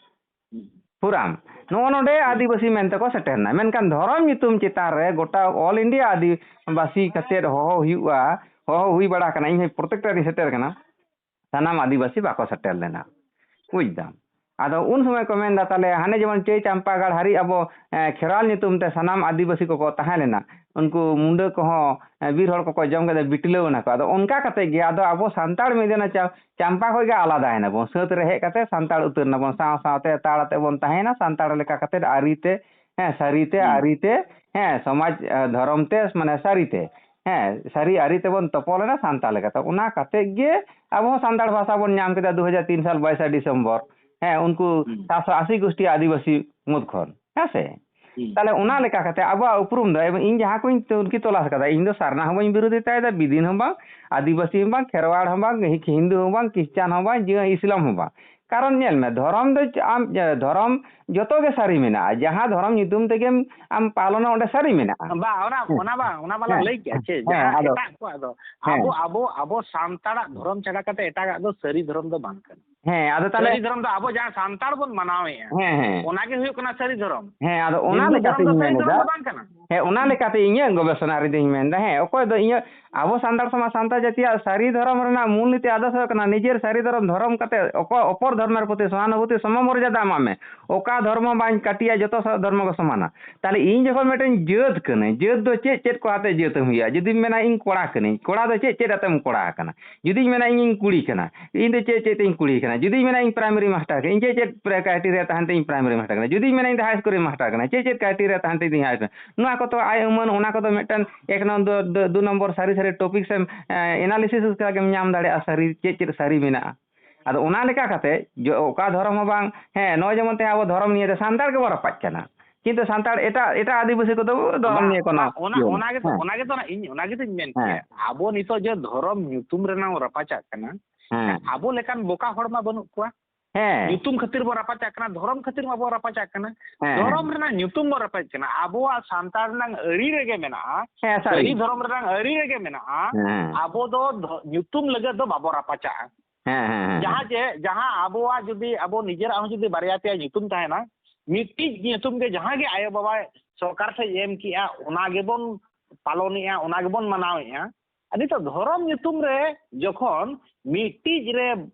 ᱯᱷᱚᱨᱟᱢ᱾ ᱱᱚᱜᱼᱚ ᱱᱚᱰᱮ ᱦᱩᱸ᱾ ᱟᱹᱫᱤᱵᱟᱹᱥᱤ ᱢᱮᱱᱛᱮ ᱠᱚ ᱥᱮᱴᱮᱨ ᱮᱱᱟ, ᱢᱮᱱᱠᱷᱟᱱ ᱫᱷᱚᱨᱚᱢ ᱧᱩᱛᱩᱢ ᱪᱮᱛᱟᱱ ᱨᱮ ᱜᱚᱴᱟ ᱚᱞ ᱤᱱᱰᱤᱭᱟ ᱟᱹᱫᱤᱵᱟᱹᱥᱤ ᱠᱟᱛᱮᱫ ᱦᱚᱦᱚ ᱦᱩᱭᱩᱜᱼᱟ, ᱦᱚᱦᱚ ᱦᱩᱭ ᱵᱟᱲᱟ ᱟᱠᱟᱱᱟ, ᱤᱧ ᱦᱚᱸ ᱯᱨᱚᱛᱮᱠᱴᱟ ᱨᱤᱧ ᱥᱮᱴᱮᱨ ᱟᱠᱟᱱᱟ᱾ ᱥᱟᱱᱟᱢ ᱟᱹᱫᱤᱵᱟᱹᱥᱤ ᱵᱟᱠᱚ ᱥᱮᱴᱮᱨ ᱞᱮᱱᱟ, ᱵᱩᱡ ᱫᱟᱢ᱾ ᱟᱫᱚ ᱩᱱ ᱥᱚᱢᱚᱭ ᱠᱚ ᱢᱮᱱᱫᱟ, ᱛᱟᱦᱞᱮ ᱦᱟᱱᱮ ᱡᱮᱢᱚᱱ ᱪᱟᱹᱭ ᱪᱟᱢᱯᱟᱜᱟᱲ ᱦᱟᱹᱨᱤᱡ ᱟᱵᱚ, ᱮ, ᱠᱷᱮᱨᱣᱟᱞ ᱧᱩᱛᱩᱢ ᱛᱮ ᱥᱟᱱᱟᱢ ᱟᱹᱫᱤᱵᱟᱹᱥᱤ ᱠᱚᱠᱚ ᱛᱟᱦᱮᱸ ᱞᱮᱱᱟ, ᱩᱱᱠᱩ ᱢᱩᱸᱰᱟᱹ ᱠᱚᱦᱚᱸ, ᱮ, ᱵᱤᱨ ᱦᱚᱲ ᱠᱚᱠᱚ ᱡᱚᱢ ᱠᱮᱫᱟ, ᱵᱤᱴᱞᱟᱹᱣ ᱮᱱᱟ ᱠᱚ᱾ ᱟᱫᱚ ᱚᱱᱠᱟ ᱠᱟᱛᱮ ᱜᱮ ᱟᱫᱚ ᱟᱵᱚ ᱥᱟᱱᱛᱟᱲ ᱢᱤᱫ ᱫᱤᱱ ᱪᱟ-, ᱪᱟᱢᱯᱟ ᱠᱷᱚᱡ ᱜᱮ ᱟᱞᱟᱫᱟᱭᱮᱱᱟ ᱵᱚᱱ, ᱥᱟᱹᱛ ᱨᱮ ᱦᱮᱡ ᱠᱟᱛᱮ ᱥᱟᱱᱛᱟᱲ ᱩᱛᱟᱹᱨ ᱱᱟᱵᱚᱱ, ᱥᱟᱶ ᱥᱟᱶᱛᱮ ᱛᱟᱲ ᱟᱛᱮ ᱵᱚᱱ ᱛᱟᱦᱮᱸᱭᱮᱱᱟ ᱥᱟᱱᱛᱟᱲ ᱞᱮᱠᱟ ᱠᱟᱛᱮ, ᱟᱹᱨᱤ ᱛᱮ, ᱦᱮᱸ, ᱥᱟᱹᱨᱤ ᱛᱮ, ᱦᱩᱸ᱾ ᱟᱹᱨᱤ ᱛᱮ, ᱦᱮᱸ, ᱥᱚᱢᱟᱡᱽ, ᱮ, ᱫᱷᱚᱨᱚᱢ ᱛᱮ, ᱢᱟᱱᱮ ᱥᱟᱹᱨᱤ ᱛᱮ, ᱦᱮᱸ, ᱥᱟᱹᱨᱤ ᱟᱹᱨᱤ ᱛᱮᱵᱚᱱ ᱛᱚᱯᱚᱞ ᱮᱱᱟ ᱥᱟᱱᱛᱟᱲ ᱞᱮᱠᱟᱛᱮ᱾ ᱚᱱᱟ ᱠᱟᱛᱮ ᱜᱮ ᱟᱵᱚ ᱦᱚᱸ ᱥᱟᱱᱛᱟᱲ ᱵᱷᱟᱥᱟ ᱵᱚᱱ ᱧᱟᱢ ᱠᱮᱫᱟ ᱫᱩ ᱦᱟᱡᱟᱨ ᱛᱤᱱ ᱥᱟᱞ ᱵᱟᱭᱤᱥᱟ ᱰᱤᱥᱮᱢᱵᱚᱨ᱾ ᱦᱮᱸ, ᱩᱱᱠᱩ ᱦᱩᱸ᱾ ᱥᱟᱛᱥᱚ ᱟᱥᱤ ᱜᱳᱥᱴᱤ ᱟᱹᱫᱤᱵᱟᱹᱥᱤ ᱢᱩᱫᱽ ᱠᱷᱚᱱ, ᱦᱮᱸ ᱥᱮ? ᱦᱩᱸ᱾ ᱛᱟᱦᱞᱮ ᱚᱱᱟ ᱞᱮᱠᱟ ᱠᱟᱛᱮ ᱟᱵᱚᱣᱟᱜ ᱩᱯᱨᱩᱢ ᱫᱚ, ᱮᱵᱚᱝ ᱤᱧ ᱡᱟᱦᱟᱸ ᱠᱚᱧ ᱛᱩᱱᱠᱷᱤ ᱛᱚᱞᱟᱥ ᱠᱟᱫᱟ, ᱤᱧ ᱫᱚ ᱥᱟᱨᱱᱟ ᱦᱚᱸ ᱵᱟᱹᱧ ᱵᱤᱨᱳᱫᱷᱤᱛᱟᱭᱮᱫᱟ, ᱵᱤᱫᱤᱱ ᱦᱚᱸ ᱵᱟᱝ, ᱟᱹᱫᱤᱵᱟᱹᱥᱤ ᱦᱚᱸ ᱵᱟᱝ, ᱠᱷᱮᱨᱣᱟᱲ ᱦᱚᱸ ᱵᱟᱝ, ᱦᱤ-, ᱦᱤᱱᱫᱩ ᱦᱚᱸ ᱵᱟᱝ, ᱠᱷᱨᱤᱥᱪᱟᱱ ᱦᱚᱸ ᱵᱟᱝ, ᱡᱮ ᱤᱥᱞᱟᱢ ᱦᱚᱸ ᱵᱟᱝ᱾ ᱠᱟᱨᱚᱱ ᱧᱮᱞ ᱢᱮ, ᱫᱷᱚᱨᱚᱢ ᱫᱚ ᱪ-, ᱟᱢ, ᱮ, ᱫᱷᱚᱨᱚᱢ ᱡᱚᱛᱚ ᱜᱮ ᱥᱟᱹᱨᱤ ᱢᱮᱱᱟᱜᱼᱟ᱾ ᱡᱟᱦᱟᱸ ᱫᱷᱚᱨᱚᱢ ᱧᱩᱛᱩᱢ ᱛᱮᱜᱮᱢ ᱟᱢ ᱯᱟᱞᱚᱱᱟ, ᱚᱸᱰᱮ ᱥᱟᱹᱨᱤ ᱢᱮᱱᱟᱜᱼᱟ᱾ ᱵᱟᱝ, ᱚᱱᱟ, ᱦᱮᱸ᱾ ᱚᱱᱟ ᱵᱟᱝ, ᱚᱱᱟ ᱢᱟᱞᱟᱝ ᱦᱮᱸ᱾ ᱞᱟᱹᱭ ᱠᱮᱜᱼᱟ, ᱪᱮᱫ? ᱦᱮᱸ, ᱡᱟᱦᱟᱸ ᱟᱫᱚ ᱮᱴᱟᱜ ᱠᱚᱣᱟᱜ ᱫᱚ, ᱦᱮᱸ᱾ ᱟᱵᱚ, ᱟᱵᱚ, ᱟᱵᱚ ᱥᱟᱱᱛᱟᱲᱟᱜ ᱫᱷᱚᱨᱚᱢ ᱪᱷᱟᱰᱟ ᱠᱟᱛᱮ ᱮᱴᱟᱜᱟᱜ ᱫᱚ ᱥᱟᱹᱨᱤ ᱫᱷᱚᱨᱚᱢ ᱫᱚ ᱵᱟᱝ ᱠᱟᱱᱟ᱾ ᱦᱮᱸ, ᱟᱫᱚ ᱛᱟᱦᱞᱮ ᱥᱟᱹᱨᱤ ᱫᱷᱚᱨᱚᱢ ᱫᱚ ᱟᱵᱚ ᱡᱟᱦᱟᱸ ᱥᱟᱱᱛᱟᱲ ᱵᱚᱱ ᱢᱟᱱᱟᱣᱮᱫᱼᱟ, ᱦᱮᱸ, ᱦᱮᱸ᱾ ᱚᱱᱟ ᱜᱮ ᱦᱩᱭᱩᱜ ᱠᱟᱱᱟ ᱥᱟᱹᱨᱤ ᱫᱷᱚᱨᱚᱢ᱾ ᱦᱮᱸ, ᱟᱫᱚ ᱚᱱᱟ ᱦᱤᱱᱫᱩ ᱫᱷᱚᱨᱚᱢ ᱞᱮᱠᱟᱛᱤᱧ ᱫᱚ ᱥᱟᱹᱨᱤ ᱫᱷᱚᱨᱚᱢ ᱢᱮᱱᱮᱫᱟ᱾ ᱫᱚ ᱵᱟᱝ ᱠᱟᱱᱟ᱾ ᱦᱮᱸ, ᱚᱱᱟ ᱞᱮᱠᱟᱛᱮ ᱤᱧᱟᱹᱜ ᱜᱚᱵᱮᱥᱚᱱᱟ ᱨᱮᱫᱚᱧ ᱢᱮᱱᱫᱟ, ᱦᱮᱸ, ᱚᱠᱚᱭ ᱫᱚ ᱤᱧᱟᱹᱜ, ᱟᱵᱚ ᱥᱟᱱᱛᱟᱲ ᱥᱚᱢᱟᱡᱽ, ᱥᱟᱱᱛᱟᱲ ᱡᱟᱹᱛᱤᱭᱟᱜ ᱥᱟᱹᱨᱤ ᱫᱷᱚᱨᱚᱢ ᱨᱮᱱᱟᱜ ᱢᱩᱞ ᱱᱤᱛᱤ ᱟᱫᱚᱨᱥᱚ ᱦᱩᱭᱩᱜ ᱠᱟᱱᱟ, ᱱᱤᱡᱮᱨ ᱥᱟᱹᱨᱤ ᱫᱷᱚᱨᱚᱢ ᱫᱷᱚᱨᱚᱢ ᱠᱟᱛᱮ ᱚᱠᱚ-, ᱚᱯᱚᱨ ᱫᱷᱚᱨᱢᱮᱨ ᱯᱨᱚᱛᱤ ᱥᱚᱦᱟᱱᱩᱵᱷᱩᱛᱤ, ᱥᱚᱢᱚᱢᱚᱨᱡᱟᱫᱟ ᱮᱢᱟᱜ ᱢᱮ᱾ ᱚᱠᱟ ᱫᱷᱚᱨᱢᱚ ᱵᱟᱹᱧ ᱠᱟᱹᱴᱤᱡᱼᱟ, ᱡᱚᱛᱚ ᱥᱟ-, ᱫᱷᱚᱨᱢᱚ ᱜᱮ ᱥᱚᱢᱟᱱᱟ᱾ ᱛᱟᱦᱞᱮ ᱤᱧ ᱡᱚᱠᱷᱚᱱ ᱢᱤᱫᱴᱮᱱ ᱡᱟᱹᱛ ᱠᱟᱹᱱᱟᱹᱧ, ᱡᱟᱹᱛ ᱫᱚ ᱪᱮᱫ ᱪᱮᱫ ᱠᱚ ᱟᱛᱮ ᱡᱟᱹᱛ ᱮᱢ ᱦᱩᱭᱩᱜᱼᱟ? ᱡᱩᱫᱤᱢ ᱢᱮᱱᱟ ᱤᱧ ᱠᱚᱲᱟ ᱠᱟᱹᱱᱟᱹᱧ, ᱠᱚᱲᱟ ᱫᱚ ᱪᱮᱫ ᱪᱮᱫ ᱟᱛᱮᱢ ᱠᱚᱲᱟ ᱟᱠᱟᱱᱟ? ᱡᱩᱫᱤᱧ ᱢᱮᱱᱟ ᱤᱧᱤᱧ ᱠᱩᱲᱤ ᱠᱟᱱᱟ, ᱤᱧ ᱫᱚ ᱪᱮᱫ ᱪᱮᱫ ᱛᱤᱧ ᱠᱩᱲᱤ ᱠᱟᱱᱟ? ᱡᱩᱫᱤᱧ ᱢᱮᱱᱟ ᱤᱧ ᱯᱨᱟᱭᱢᱟᱨᱤ ᱢᱟᱥᱴᱟᱨ ᱠᱟᱱᱟ, ᱤᱧ ᱪᱮᱫ ᱪᱮᱫ ᱯᱨᱮ-, criteria ᱛᱟᱦᱮᱱ ᱛᱮ ᱤᱧ ᱯᱨᱟᱭᱢᱟᱨᱤ ᱢᱟᱥᱴᱟᱨ ᱠᱟᱱᱟ? ᱡᱩᱫᱤᱧ ᱢᱮᱱᱟ ᱤᱧ ᱫᱚ ᱦᱟᱭ ᱥᱠᱩᱞ ᱨᱮ ᱢᱟᱥᱴᱟᱨ ᱠᱟᱱᱟ, ᱪᱮᱫ ᱪᱮᱫ criteria ᱛᱟᱦᱮᱱ ᱛᱮ ᱤᱧ ᱦᱟᱭ ᱥᱠᱩᱞ? ᱱᱚᱣᱟ ᱠᱚᱫᱚ ᱟᱭ ᱩᱢᱟᱹᱱ, ᱚᱱᱟ ᱠᱚᱫᱚ ᱢᱤᱫᱴᱮᱱ ᱮᱠ ᱱᱚᱢᱵᱚᱨ, ᱫᱩ, ᱫᱩ, ᱫᱩ ᱱᱚᱢᱵᱚᱨ ᱥᱟᱹᱨᱤ ᱥᱟᱹᱨᱤ topics ᱮᱢ, ᱮ, analysis ᱠᱟᱛᱮ ᱜᱮᱢ ᱧᱟᱢ ᱫᱟᱲᱮᱭᱟᱜᱼᱟ, ᱥᱟᱹᱨᱤ ᱪᱮᱫ ᱪᱮᱫ ᱥᱟᱹᱨᱤ ᱢᱮᱱᱟᱜᱼᱟ᱾ ᱟᱫᱚ ᱚᱱᱟ ᱞᱮᱠᱟ ᱠᱟᱛᱮ ᱡᱚ-, ᱚᱠᱟ ᱫᱷᱚᱨᱚᱢ ᱦᱚᱸ ᱵᱟᱝ, ᱦᱮᱸ, ᱱᱚᱜᱼᱚᱭ ᱡᱮᱢᱚᱱ ᱛᱮᱦᱮᱧ ᱟᱵᱚ ᱫᱷᱚᱨᱚᱢ ᱱᱤᱭᱮ ᱛᱮ ᱥᱟᱱᱛᱟᱲ ᱜᱮᱵᱚᱱ ᱨᱟᱯᱟᱜ ᱠᱟᱱᱟ, ᱠᱤᱱᱛᱩ ᱥᱟᱱᱛᱟᱲ ᱮᱴᱟᱜ, ᱮᱴᱟᱜ ᱟᱹᱫᱤᱵᱟᱹᱥᱤ ᱠᱚᱫᱚ ᱫᱷᱚᱨᱚᱢ ᱵᱟᱝ, ᱱᱤᱭᱮ ᱠᱳᱱᱳ ᱵᱟᱝ, ᱚᱱᱟ, ᱤᱭᱟᱹ ᱚᱱᱟ ᱵᱟᱹᱱᱩᱜ᱾ ᱜᱮᱛᱚ, ᱦᱮᱸ᱾ ᱚᱱᱟ ᱜᱮᱛᱚ ᱤᱧ, ᱚᱱᱟ ᱜᱮᱛᱚᱧ ᱢᱮᱱ ᱦᱮᱸ᱾ ᱠᱮᱭᱟ᱾ ᱟᱵᱚ ᱱᱤᱛᱚᱜ ᱡᱮ ᱫᱷᱚᱨᱚᱢ ᱧᱩᱛᱩᱢ ᱨᱮᱱᱟᱝ ᱨᱟᱯᱟᱪᱟᱜ ᱠᱟᱱᱟ, ᱦᱮᱸ᱾ ᱟᱵᱚ ᱞᱮᱠᱟᱱ ᱵᱚᱠᱟ ᱦᱚᱲ ᱢᱟ ᱵᱟᱹᱱᱩᱜ ᱠᱚᱣᱟ᱾ ᱦᱮᱸ᱾ ᱧᱩᱛᱩᱢ ᱠᱷᱟᱹᱛᱤᱨ ᱵᱚ ᱨᱟᱯᱟᱪᱟᱜ ᱠᱟᱱᱟ, ᱫᱷᱚᱨᱚᱢ ᱠᱷᱟᱹᱛᱤᱨ ᱢᱟᱵᱚ ᱨᱟᱯᱟᱪᱟᱜ ᱠᱟᱱᱟ᱾ ᱦᱮᱸ, ᱫᱷᱚᱨᱚᱢ ᱦᱮᱸ᱾ ᱨᱮᱱᱟᱜ ᱧᱩᱛᱩᱢ ᱵᱚ ᱨᱟᱯᱟᱪ ᱠᱟᱱᱟ᱾ ᱟᱵᱚᱣᱟᱜ ᱥᱟᱱᱛᱟᱲ ᱨᱮᱱᱟᱜ ᱟᱹᱨᱤ ᱨᱮᱜᱮ ᱢᱮᱱᱟᱜᱼᱟ, ᱦᱮᱸ, ᱥᱟᱹᱨᱤ᱾ ᱥᱟᱹᱨᱤ ᱫᱷᱚᱨᱚᱢ ᱨᱮᱱᱟᱜ ᱟᱹᱨᱤ ᱨᱮᱜᱮ ᱢᱮᱱᱟᱜᱼᱟ᱾ ᱦᱮᱸ᱾ ᱟᱵᱚ ᱫᱚ ᱫᱷᱚ-, ᱧᱩᱛᱩᱢ ᱞᱟᱹᱜᱤᱫ ᱫᱚ ᱵᱟᱵᱚ ᱨᱟᱯᱟᱪᱟᱜᱼᱟ᱾ ᱦᱮᱸ, ᱦᱮᱸ, ᱦᱮᱸ, ᱡᱟᱦᱟᱸ ᱦᱮᱸ᱾ ᱡᱮ, ᱡᱟᱦᱟᱸ ᱟᱵᱚᱣᱟᱜ ᱡᱩᱫᱤ ᱟᱵᱚ ᱱᱤᱡᱮᱨᱟᱜ ᱦᱚᱸ ᱡᱩᱫᱤ ᱵᱟᱨᱭᱟ ᱯᱮᱭᱟ ᱧᱩᱛᱩᱢ ᱛᱟᱦᱮᱱᱟ, ᱢᱤᱫᱴᱤᱡ ᱧᱩᱛᱩᱢ ᱜᱮ ᱡᱟᱦᱟᱸ ᱜᱮ ᱟᱭᱳ ᱵᱟᱵᱟ ᱥᱚᱨᱠᱟᱨ ᱴᱷᱮᱡ ᱮᱢ ᱠᱮᱜᱼᱟ, ᱚᱱᱟ ᱜᱮᱵᱚᱱ ᱯᱟᱞᱚᱱᱮᱜᱼᱟ, ᱚᱱᱟ ᱜᱮᱵᱚᱱ ᱢᱟᱱᱟᱣᱮᱜᱼᱟ᱾ ᱟᱨ ᱱᱤᱛᱚᱜ ᱫᱷᱚᱨᱚᱢ ᱧᱩᱛᱩᱢ ᱨᱮ ᱡᱚᱠᱷᱚᱱ ᱢᱤᱫᱴᱤᱡ ᱨᱮ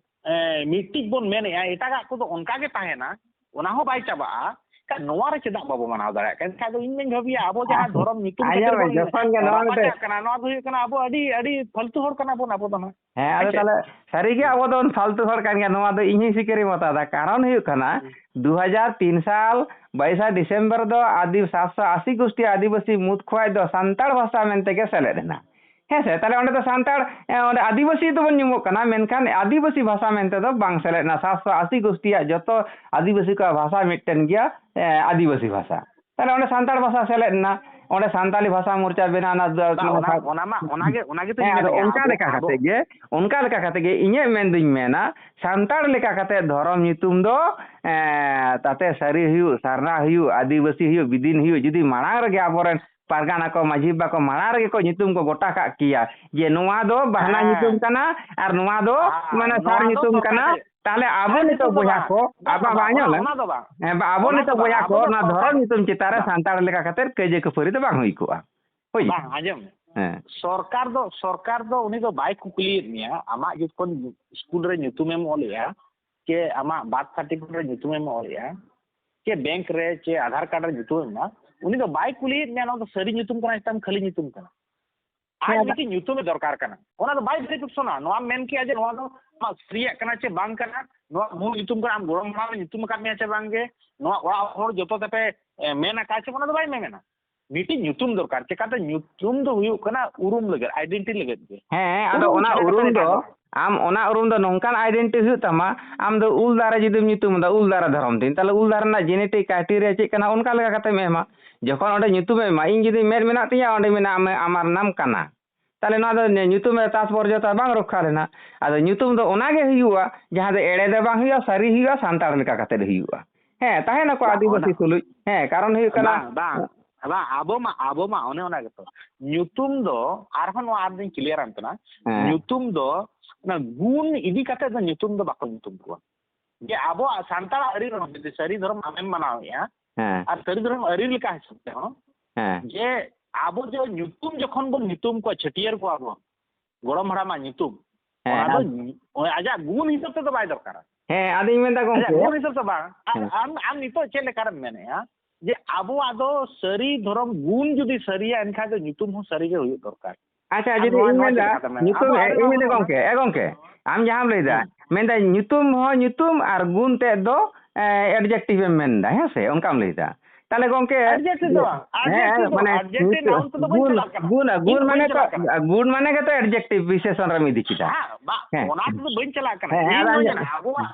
ᱮ, ᱢᱤᱫᱴᱤᱡ ᱵᱚᱱ ᱢᱮᱱᱮᱜᱼᱟ, ᱮᱴᱟᱜᱟᱜ ᱠᱚᱫᱚ ᱚᱱᱠᱟ ᱜᱮ ᱛᱟᱦᱮᱱᱟ, ᱚᱱᱟ ᱦᱚᱸ ᱵᱟᱭ ᱪᱟᱵᱟᱜᱼᱟ᱾ ᱮᱱᱠᱷᱟᱱ ᱱᱚᱣᱟ ᱨᱮ ᱪᱮᱫᱟᱜ ᱵᱟᱵᱚ ᱢᱟᱱᱟᱣ ᱫᱟᱲᱮᱭᱟᱜ ᱠᱟᱱᱟ? ᱮᱱᱠᱷᱟᱱ ᱫᱚ ᱤᱧ ᱢᱟᱧ ᱵᱷᱟᱹᱵᱤᱭᱟ, ᱟᱵᱚ ᱡᱟᱦᱟᱸ ᱫᱷᱚᱨᱚᱢ ᱧᱩᱛᱩᱢ ᱠᱷᱟᱹᱛᱤᱨ ᱟᱸᱡᱚᱢ ᱢᱮ, ᱵᱚᱱ ᱡᱚᱠᱷᱚᱱ ᱜᱮ ᱱᱚᱣᱟ ᱢᱤᱫᱴᱮᱡ ᱨᱟᱯᱟᱪᱟᱜ ᱠᱟᱱᱟ, ᱱᱚᱣᱟ ᱫᱚ ᱦᱩᱭᱩᱜ ᱠᱟᱱᱟ ᱟᱵᱚ ᱟᱹᱰᱤ, ᱟᱹᱰᱤ ᱯᱷᱟᱞᱛᱩ ᱦᱚᱲ ᱠᱟᱱᱟ ᱵᱚᱱ ᱟᱵᱚ ᱫᱚ ᱱᱟᱦᱟᱜ᱾ ᱦᱮᱸ, ᱟᱫᱚ ᱦᱮᱸ ᱥᱮ? ᱛᱟᱦᱞᱮ ᱥᱟᱹᱨᱤᱜᱮ ᱟᱵᱚ ᱫᱚ ᱯᱷᱟᱞᱛᱩ ᱦᱚᱲ ᱠᱟᱱ ᱜᱮᱭᱟ, ᱱᱚᱣᱟ ᱫᱚ ᱤᱧ ᱦᱚᱸᱧ ᱥᱤᱠᱟᱹᱨᱤ ᱢᱚᱛᱟ ᱫᱟ᱾ ᱠᱟᱨᱚᱱ ᱦᱩᱭᱩᱜ ᱠᱟᱱᱟ, ᱦᱩᱸ᱾ ᱫᱩ ᱦᱟᱡᱟᱨ ᱛᱤᱱ ᱥᱟᱞ ᱵᱟᱭᱤᱥᱟ ᱰᱤᱥᱮᱢᱵᱚᱨ ᱫᱚ ᱟᱹᱫᱤ-, ᱥᱟᱛᱥᱚ ᱟᱥᱤ ᱜᱩᱥᱴᱤ ᱟᱹᱫᱤᱵᱟᱹᱥᱤ ᱢᱩᱫᱽ ᱠᱷᱚᱱ ᱫᱚ ᱥᱟᱱᱛᱟᱲ ᱵᱷᱟᱥᱟ ᱢᱮᱱᱛᱮ ᱜᱮ ᱥᱮᱞᱮᱫ ᱮᱱᱟ᱾ ᱦᱮᱸ ᱥᱮ? ᱛᱟᱦᱞᱮ ᱚᱸᱰᱮ ᱫᱚ ᱥᱟᱱᱛᱟᱲ, ᱮ, ᱚᱸᱰᱮ ᱟᱹᱫᱤᱵᱟᱹᱥᱤ ᱫᱚᱵᱚᱱ ᱧᱩᱢᱚᱜ ᱠᱟᱱᱟ, ᱢᱮᱱᱠᱷᱟᱱ ᱟᱹᱫᱤᱵᱟᱹᱥᱤ ᱵᱷᱟᱥᱟ ᱢᱮᱱᱛᱮ ᱫᱚ ᱵᱟᱝ ᱥᱮᱞᱮᱫ ᱮᱱᱟ᱾ ᱥᱟᱛᱥᱚ ᱟᱥᱤ ᱜᱩᱥᱴᱤᱭᱟᱜ ᱡᱚᱛᱚ ᱟᱹᱫᱤᱵᱟᱹᱥᱤ ᱠᱚᱣᱟᱜ ᱵᱷᱟᱥᱟ ᱢᱤᱫᱴᱮᱱ ᱜᱮᱭᱟ, ᱮ, ᱟᱹᱫᱤᱵᱟᱹᱥᱤ ᱵᱷᱟᱥᱟ᱾ ᱛᱟᱦᱞᱮ ᱚᱸᱰᱮ ᱥᱟᱱᱛᱟᱲ ᱵᱷᱟᱥᱟ ᱥᱮᱞᱮᱫ ᱮᱱᱟ, ᱚᱸᱰᱮ ᱥᱟᱱᱛᱟᱞᱤ ᱵᱷᱟᱥᱟ ᱢᱳᱨᱪᱟ ᱵᱮᱱᱟᱣ ᱮᱱᱟ, ᱫᱩ-, ᱵᱟᱝ, ᱱᱚᱣᱟ ᱚᱱᱟ, ᱥᱟ-, ᱚᱱᱟ ᱢᱟ, ᱚᱱᱟ ᱜᱮ, ᱚᱱᱟ ᱜᱮᱛᱚᱧ ᱦᱮᱸ, ᱟᱫᱚ ᱢᱮᱱᱮᱜᱼᱟ, ᱚᱱᱠᱟ ᱟᱵᱚ, ᱞᱮᱠᱟ ᱟᱵᱚ ᱠᱟᱛᱮ ᱜᱮ, ᱚᱱᱠᱟ ᱞᱮᱠᱟ ᱠᱟᱛᱮ ᱜᱮ ᱤᱧᱟᱹᱜ ᱢᱮᱱ ᱫᱩᱧ ᱢᱮᱱᱟ, ᱥᱟᱱᱛᱟᱲ ᱞᱮᱠᱟ ᱠᱟᱛᱮ ᱫᱷᱚᱨᱚᱢ ᱧᱩᱛᱩᱢ ᱫᱚ, ᱮ, ᱛᱟᱛᱮ ᱥᱟᱹᱨᱤ ᱦᱩᱭᱩᱜ, ᱥᱟᱨᱱᱟ ᱦᱩᱭᱩᱜ, ᱟᱹᱫᱤᱵᱟᱹᱥᱤ ᱦᱩᱭᱩᱜ, ᱵᱤᱫᱤᱱ ᱦᱩᱭᱩᱜ, ᱡᱩᱫᱤ ᱢᱟᱲᱟᱝ ᱨᱮᱜᱮ ᱟᱵᱚᱨᱮᱱ ᱯᱟᱨᱜᱟᱱᱟ ᱠᱚ, ᱢᱟᱹᱡᱷᱤ ᱵᱟᱵᱟ ᱠᱚ ᱢᱟᱲᱟᱝ ᱨᱮᱜᱮ ᱠᱚ ᱧᱩᱛᱩᱢ ᱠᱚ ᱜᱚᱴᱟ ᱠᱟᱜ ᱠᱮᱭᱟ ᱡᱮ ᱱᱚᱣᱟ ᱫᱚ ᱵᱟᱦᱱᱟ ᱦᱮᱸ᱾ ᱧᱩᱛᱩᱢ ᱠᱟᱱᱟ ᱟᱨ ᱱᱚᱣᱟ ᱫᱚ ᱟᱨ ᱢᱟᱱᱮ ᱥᱟᱨ ᱱᱚᱣᱟ ᱫᱚ ᱧᱩᱛᱩᱢ ᱥᱚᱨᱠᱟᱨ ᱠᱟᱱᱟ᱾ ᱴᱷᱮᱱ, ᱛᱟᱦᱞᱮ ᱟᱵᱚ ᱥᱟᱨ ᱱᱤᱛᱚᱜ ᱧᱩᱛᱩᱢ ᱫᱚ ᱵᱚᱭᱦᱟ ᱵᱟᱝ, ᱠᱚ, ᱵᱟᱝ, ᱟᱵᱚ ᱵᱟᱝ, ᱵᱟᱝ, ᱧᱮᱞ ᱚᱱᱟ, ᱞᱮ᱾ ᱚᱱᱟ ᱫᱚ ᱵᱟᱝ, ᱦᱮᱸ, ᱵᱟ-, ᱟᱵᱚ ᱚᱱᱟ ᱫᱚ ᱱᱤᱛᱚᱜ ᱵᱚᱭᱦᱟ ᱥᱚᱨᱠᱟᱨ, ᱠᱚ ᱚᱱᱟ ᱚᱱᱟ ᱫᱷᱚᱨᱚᱢ ᱫᱚ ᱧᱩᱛᱩᱢ ᱪᱮᱛᱟᱱ ᱨᱮ ᱵᱟᱝ᱾ ᱥᱟᱱᱛᱟᱲ ᱞᱮᱠᱟ ᱠᱟᱛᱮ ᱠᱟᱹᱭᱡᱟᱹ ᱠᱷᱟᱹᱯᱟᱹᱨᱤ ᱫᱚ ᱵᱟᱝ ᱦᱩᱭ ᱠᱚᱜᱼᱟ᱾ ᱦᱳᱭ᱾ ᱵᱟᱝ, ᱟᱸᱡᱚᱢ ᱢᱮ᱾ ᱦᱮᱸ᱾ ᱥᱚᱨᱠᱟᱨ ᱫᱚ, ᱥᱚᱨᱠᱟᱨ ᱫᱚ ᱩᱱᱤ ᱫᱚ ᱵᱟᱭ ᱠᱩᱠᱞᱤᱭᱮᱫ ᱢᱮᱭᱟ, ᱟᱢᱟᱜ ᱡᱚᱠᱷᱚᱱ ᱥᱠᱩᱞ ᱨᱮ ᱧᱩᱛᱩᱢᱮᱢ ᱚᱞᱮᱜᱼᱟ, ᱪᱮ ᱟᱢᱟᱜ ᱵᱟᱨᱛᱷ ᱥᱟᱨᱴᱤᱯᱷᱤᱠᱮᱴ ᱨᱮ ᱧᱩᱛᱩᱢᱮᱢ ᱚᱞᱮᱜᱼᱟ, ᱪᱮ ᱵᱮᱝᱠ ᱨᱮ, ᱪᱮ ᱟᱫᱷᱟᱨ ᱠᱟᱨᱰ ᱨᱮ ᱧᱩᱛᱩᱢᱮᱢ ᱮᱢᱟ, ᱩᱱᱤ ᱫᱚ ᱵᱟᱭ ᱠᱩᱞᱤᱭᱮᱫ ᱢᱮᱭᱟ ᱱᱚᱣᱟ ᱫᱚ ᱥᱟᱹᱨᱤ ᱧᱩᱛᱩᱢ ᱠᱟᱱᱟ ᱥᱮ ᱛᱟᱢ ᱠᱷᱟᱹᱞᱤ ᱧᱩᱛᱩᱢ ᱠᱟᱱᱟ᱾ ᱟᱡ ᱦᱮᱸ, ᱟᱫᱚ ᱢᱤᱫᱴᱤᱡ ᱧᱩᱛᱩᱢᱮ ᱫᱚᱨᱠᱟᱨ ᱠᱟᱱᱟ, ᱚᱱᱟ ᱫᱚ ᱵᱟᱭ ᱵᱷᱮᱨᱤᱯᱷᱤᱠᱮᱥᱚᱱᱟ᱾ ᱱᱚᱣᱟᱢ ᱢᱮᱱ ᱠᱮᱜᱼᱟ ᱡᱮ ᱱᱚᱣᱟ ᱫᱚ ᱟᱢᱟᱜ ᱥᱟᱹᱨᱤᱭᱟᱜ ᱠᱟᱱᱟ ᱪᱮ ᱵᱟᱝ ᱠᱟᱱᱟ, ᱱᱚᱣᱟ ᱢᱩᱞ ᱧᱩᱛᱩᱢ ᱠᱟᱱᱟ, ᱟᱢ ᱜᱚᱲᱚᱢ ᱦᱟᱲᱟᱢᱮ ᱧᱩᱛᱩᱢ ᱟᱠᱟᱫ ᱢᱮᱭᱟ ᱪᱮ ᱵᱟᱝ ᱜᱮ, ᱱᱚᱣᱟ ᱚᱲᱟᱜ ᱦᱚᱲ ᱡᱚᱛᱚ ᱛᱮᱯᱮ, ᱮ, ᱢᱮᱱ ᱟᱠᱟᱫ ᱪᱮ, ᱚᱱᱟ ᱫᱚ ᱵᱟᱭ ᱢᱮᱢᱮᱱᱟ᱾ ᱢᱤᱫᱴᱤᱡ ᱧᱩᱛᱩᱢ ᱫᱚᱨᱠᱟᱨ᱾ ᱪᱮᱠᱟᱛᱮ? ᱧᱩᱛᱩᱢ ᱫᱚ ᱦᱩᱭᱩᱜ ᱠᱟᱱᱟ ᱩᱨᱩᱢ ᱞᱟᱹᱜᱤᱫ, ᱟᱭᱰᱮᱱᱴᱤᱴᱤ ᱞᱟᱹᱜᱤᱫ ᱜᱮ᱾ ᱦᱮᱸ, ᱟᱫᱚ ᱩᱨᱩᱢ ᱚᱱᱟ ᱪᱤᱠᱟᱹ ᱠᱟᱛᱮ ᱩᱨᱩᱢ ᱫᱚ, ᱮᱴᱟᱜ ᱦᱚᱲ? ᱟᱢ ᱚᱱᱟ ᱩᱨᱩᱢ ᱫᱚ ᱱᱚᱝᱠᱟᱱ ᱟᱭᱰᱮᱱᱴᱤᱴᱤ ᱦᱩᱭᱩᱜ ᱛᱟᱢᱟ, ᱟᱢ ᱫᱚ ᱩᱞ ᱫᱟᱨᱮ ᱡᱩᱫᱤᱢ ᱧᱩᱛᱩᱢ ᱮᱫᱟ, ᱩᱞ ᱫᱟᱨᱮ ᱫᱷᱚᱨᱚᱢ ᱛᱤᱧ, ᱛᱟᱦᱞᱮ ᱩᱞ ᱫᱟᱨᱮ ᱨᱮᱱᱟᱜ ᱡᱮᱱᱮᱴᱤᱠ ᱠᱨᱟᱭᱴᱮᱨᱤᱭᱟ ᱪᱮᱫ ᱠᱟᱱᱟ, ᱚᱱᱠᱟ ᱞᱮᱠᱟ ᱠᱟᱛᱮᱢ ᱮᱢᱟ᱾ ᱡᱚᱠᱷᱚᱱ ᱚᱸᱰᱮ ᱧᱩᱛᱩᱢᱮᱢ ᱮᱢᱟ, ᱤᱧ ᱡᱩᱫᱤ ᱢᱮᱫ ᱢᱮᱱᱟᱜ ᱛᱤᱧᱟ, ᱚᱸᱰᱮ ᱢᱮᱱᱟᱜᱼᱟ ᱟᱢᱟᱨ ᱱᱟᱢ ᱠᱟᱱᱟ, ᱛᱟᱦᱞᱮ ᱱᱚᱣᱟ ᱫᱚ ᱧᱩᱛᱩᱢ ᱨᱮ ᱛᱟᱛᱯᱚᱨᱡᱚᱛᱟ ᱵᱟᱝ ᱨᱚᱠᱠᱷᱟ ᱞᱮᱱᱟ᱾ ᱟᱫᱚ ᱧᱩᱛᱩᱢ ᱫᱚ ᱚᱱᱟ ᱜᱮ ᱦᱩᱭᱩᱜᱼᱟ, ᱡᱟᱦᱟᱸ ᱫᱚ ᱮᱲᱮ ᱫᱚ ᱵᱟᱝ ᱦᱩᱭᱩᱜᱼᱟ, ᱥᱟᱹᱨᱤ ᱦᱩᱭᱩᱜᱼᱟ, ᱥᱟᱱᱛᱟᱲ ᱞᱮᱠᱟ ᱠᱟᱛᱮ ᱦᱩᱭᱩᱜᱼᱟ᱾ ᱦᱮᱸ, ᱛᱟᱦᱮᱱᱟᱠᱚ ᱵᱟᱝ, ᱟᱹᱫᱤᱵᱟᱹᱥᱤ ᱚᱱᱟ, ᱛᱩᱞᱩᱡ᱾ ᱦᱮᱸ, ᱠᱟᱨᱚᱱ ᱦᱩᱭᱩᱜ ᱠᱟᱱᱟ, ᱵᱟᱝ, ᱵᱟᱝ, ᱵᱟᱝ, ᱟᱵᱚ ᱢᱟ, ᱟᱵᱚ ᱢᱟ ᱚᱱᱮ ᱚᱱᱟ ᱜᱮᱛᱚ᱾ ᱧᱩᱛᱩᱢ ᱫᱚ, ᱟᱨᱦᱚᱸ ᱱᱚᱣᱟ ᱟᱨ ᱫᱚᱧ ᱠᱞᱤᱭᱟᱨ ᱟᱢ ᱠᱟᱱᱟ, ᱦᱮᱸ᱾ ᱧᱩᱛᱩᱢ ᱫᱚ ᱚᱱᱟ ᱜᱩᱱ ᱤᱫᱤ ᱠᱟᱛᱮ ᱫᱚ ᱧᱩᱛᱩᱢ ᱫᱚ ᱵᱟᱠᱚ ᱧᱩᱛᱩᱢ ᱠᱚᱣᱟ᱾ ᱡᱮ ᱟᱵᱚᱣᱟᱜ ᱥᱟᱱᱛᱟᱲᱟᱜ ᱟᱹᱨᱤ ᱨᱮᱦᱚᱸ ᱡᱩᱫᱤ ᱥᱟᱹᱨᱤ ᱫᱷᱚᱨᱚᱢ ᱟᱢᱮᱢ ᱢᱟᱱᱟᱣᱮᱫᱼᱟ, ᱦᱮᱸ᱾ ᱟᱨ ᱥᱟᱹᱨᱤ ᱫᱷᱚᱨᱚᱢ ᱟᱹᱨᱤ ᱞᱮᱠᱟ ᱦᱤᱥᱟᱹᱵ ᱛᱮᱦᱚᱸ, ᱦᱮᱸ᱾ ᱡᱮ ᱟᱵᱚ ᱡᱮ ᱧᱩᱛᱩᱢ ᱡᱚᱠᱷᱚᱱ ᱵᱚᱱ ᱧᱩᱛᱩᱢ ᱠᱚᱣᱟ, ᱪᱷᱟᱹᱴᱭᱟᱹᱨ ᱠᱚᱣᱟ ᱵᱚᱱ, ᱜᱚᱲᱚᱢ ᱦᱟᱲᱟᱢᱟᱜ ᱧᱩᱛᱩᱢ, ᱦᱮᱸ, ᱚᱱᱟ ᱫᱚ ᱟᱨ ᱚᱱᱟ ᱟᱡᱟᱜ ᱜᱩᱱ ᱦᱤᱥᱟᱹᱵ ᱛᱮᱫᱚ ᱵᱟᱭ ᱫᱚᱨᱠᱟᱨᱟ᱾ ᱦᱮᱸ, ᱟᱫᱚᱧ ᱢᱮᱱᱫᱟ ᱟᱡᱟᱜ ᱜᱚᱢᱠᱮ, ᱜᱩᱱ ᱦᱤᱥᱟᱹᱵ ᱛᱮ ᱵᱟᱝ᱾ ᱟᱨ ᱦᱮᱸ᱾ ᱟᱢ, ᱟᱢ ᱱᱤᱛᱚᱜ ᱪᱮᱫ ᱞᱮᱠᱟᱨᱮᱢ ᱢᱮᱱᱮᱫᱼᱟ ᱡᱮ ᱟᱵᱚᱣᱟᱜ ᱫᱚ ᱥᱟᱹᱨᱤ ᱫᱷᱚᱨᱚᱢ ᱜᱩᱱ ᱡᱩᱫᱤ ᱥᱟᱹᱨᱤᱭᱟ, ᱮᱱᱠᱷᱟᱱ ᱫᱚ ᱧᱩᱛᱩᱢ ᱦᱚᱸ ᱥᱟᱹᱨᱤ ᱜᱮ ᱦᱩᱭᱩᱜ ᱫᱚᱨᱠᱟᱨ᱾ ᱟᱪᱪᱷᱟ, ᱟᱨ ᱡᱩᱫᱤ ᱱᱚᱣᱟ, ᱤᱧ ᱱᱚᱣᱟ ᱪᱮᱫ ᱢᱮᱱᱫᱟ, ᱞᱮᱠᱟᱛᱮᱢ ᱢᱮᱱᱟ? ᱧᱩᱛᱩᱢ, ᱟᱵᱚᱣᱟᱜ ᱮ, ᱤᱧ ᱢᱮᱱᱫᱟ ᱫᱚ ᱜᱚᱢᱠᱮ, ᱮ ᱜᱚᱢᱠᱮ, ᱟᱢ ᱡᱟᱦᱟᱸᱢ ᱞᱟᱹᱭᱫᱟ, ᱦᱩᱸ᱾ ᱢᱮᱱᱫᱟ ᱧᱩᱛᱩᱢ ᱦᱚᱸ ᱧᱩᱛᱩᱢ ᱟᱨ ᱜᱩᱱ ᱛᱮᱫ ᱫᱚ, ᱮ, adjective ᱮᱢ ᱢᱮᱱᱫᱟ, ᱦᱮᱸ ᱥᱮ? ᱚᱱᱠᱟᱢ ᱞᱟᱹᱭᱫᱟ᱾ ᱛᱟᱦᱞᱮ ᱜᱚᱢᱠᱮ, adjective ᱫᱚ ᱵᱟᱝ, ᱦᱮᱸ, adjective ᱫᱚ, ᱢᱟᱱᱮ adjective ᱧᱩᱛᱩᱢ, noun ᱛᱮᱫᱚ ᱵᱟᱹᱧ ᱜᱩᱱ, ᱪᱟᱞᱟᱜ ᱠᱟᱱᱟ᱾ ᱜᱩᱱ, ᱤᱧ ᱜᱩᱱ ᱫᱚ ᱢᱟᱱᱮ ᱵᱟᱹᱧ ᱛᱚ, ᱪᱟᱞᱟᱜ ᱠᱟᱱᱟ᱾ ᱜᱩᱱ ᱢᱟᱱᱮ ᱜᱮᱛᱚ adjective ᱵᱤᱥᱮᱥᱚᱱ ᱨᱮᱢ ᱤᱫᱤ ᱠᱮᱫᱟ᱾ ᱦᱮᱸ, ᱵᱟ, ᱦᱮᱸ᱾ ᱚᱱᱟ ᱛᱮᱫᱚ ᱵᱟᱹᱧ ᱪᱟᱞᱟᱜ ᱠᱟᱱᱟ᱾ ᱦᱮᱸ, ᱦᱮᱸ, ᱤᱧ ᱟᱫᱚ ᱱᱚᱣᱟ ᱟᱸᱡᱚᱢ ᱧᱮᱞᱟ, ᱟᱵᱚᱣᱟᱜ,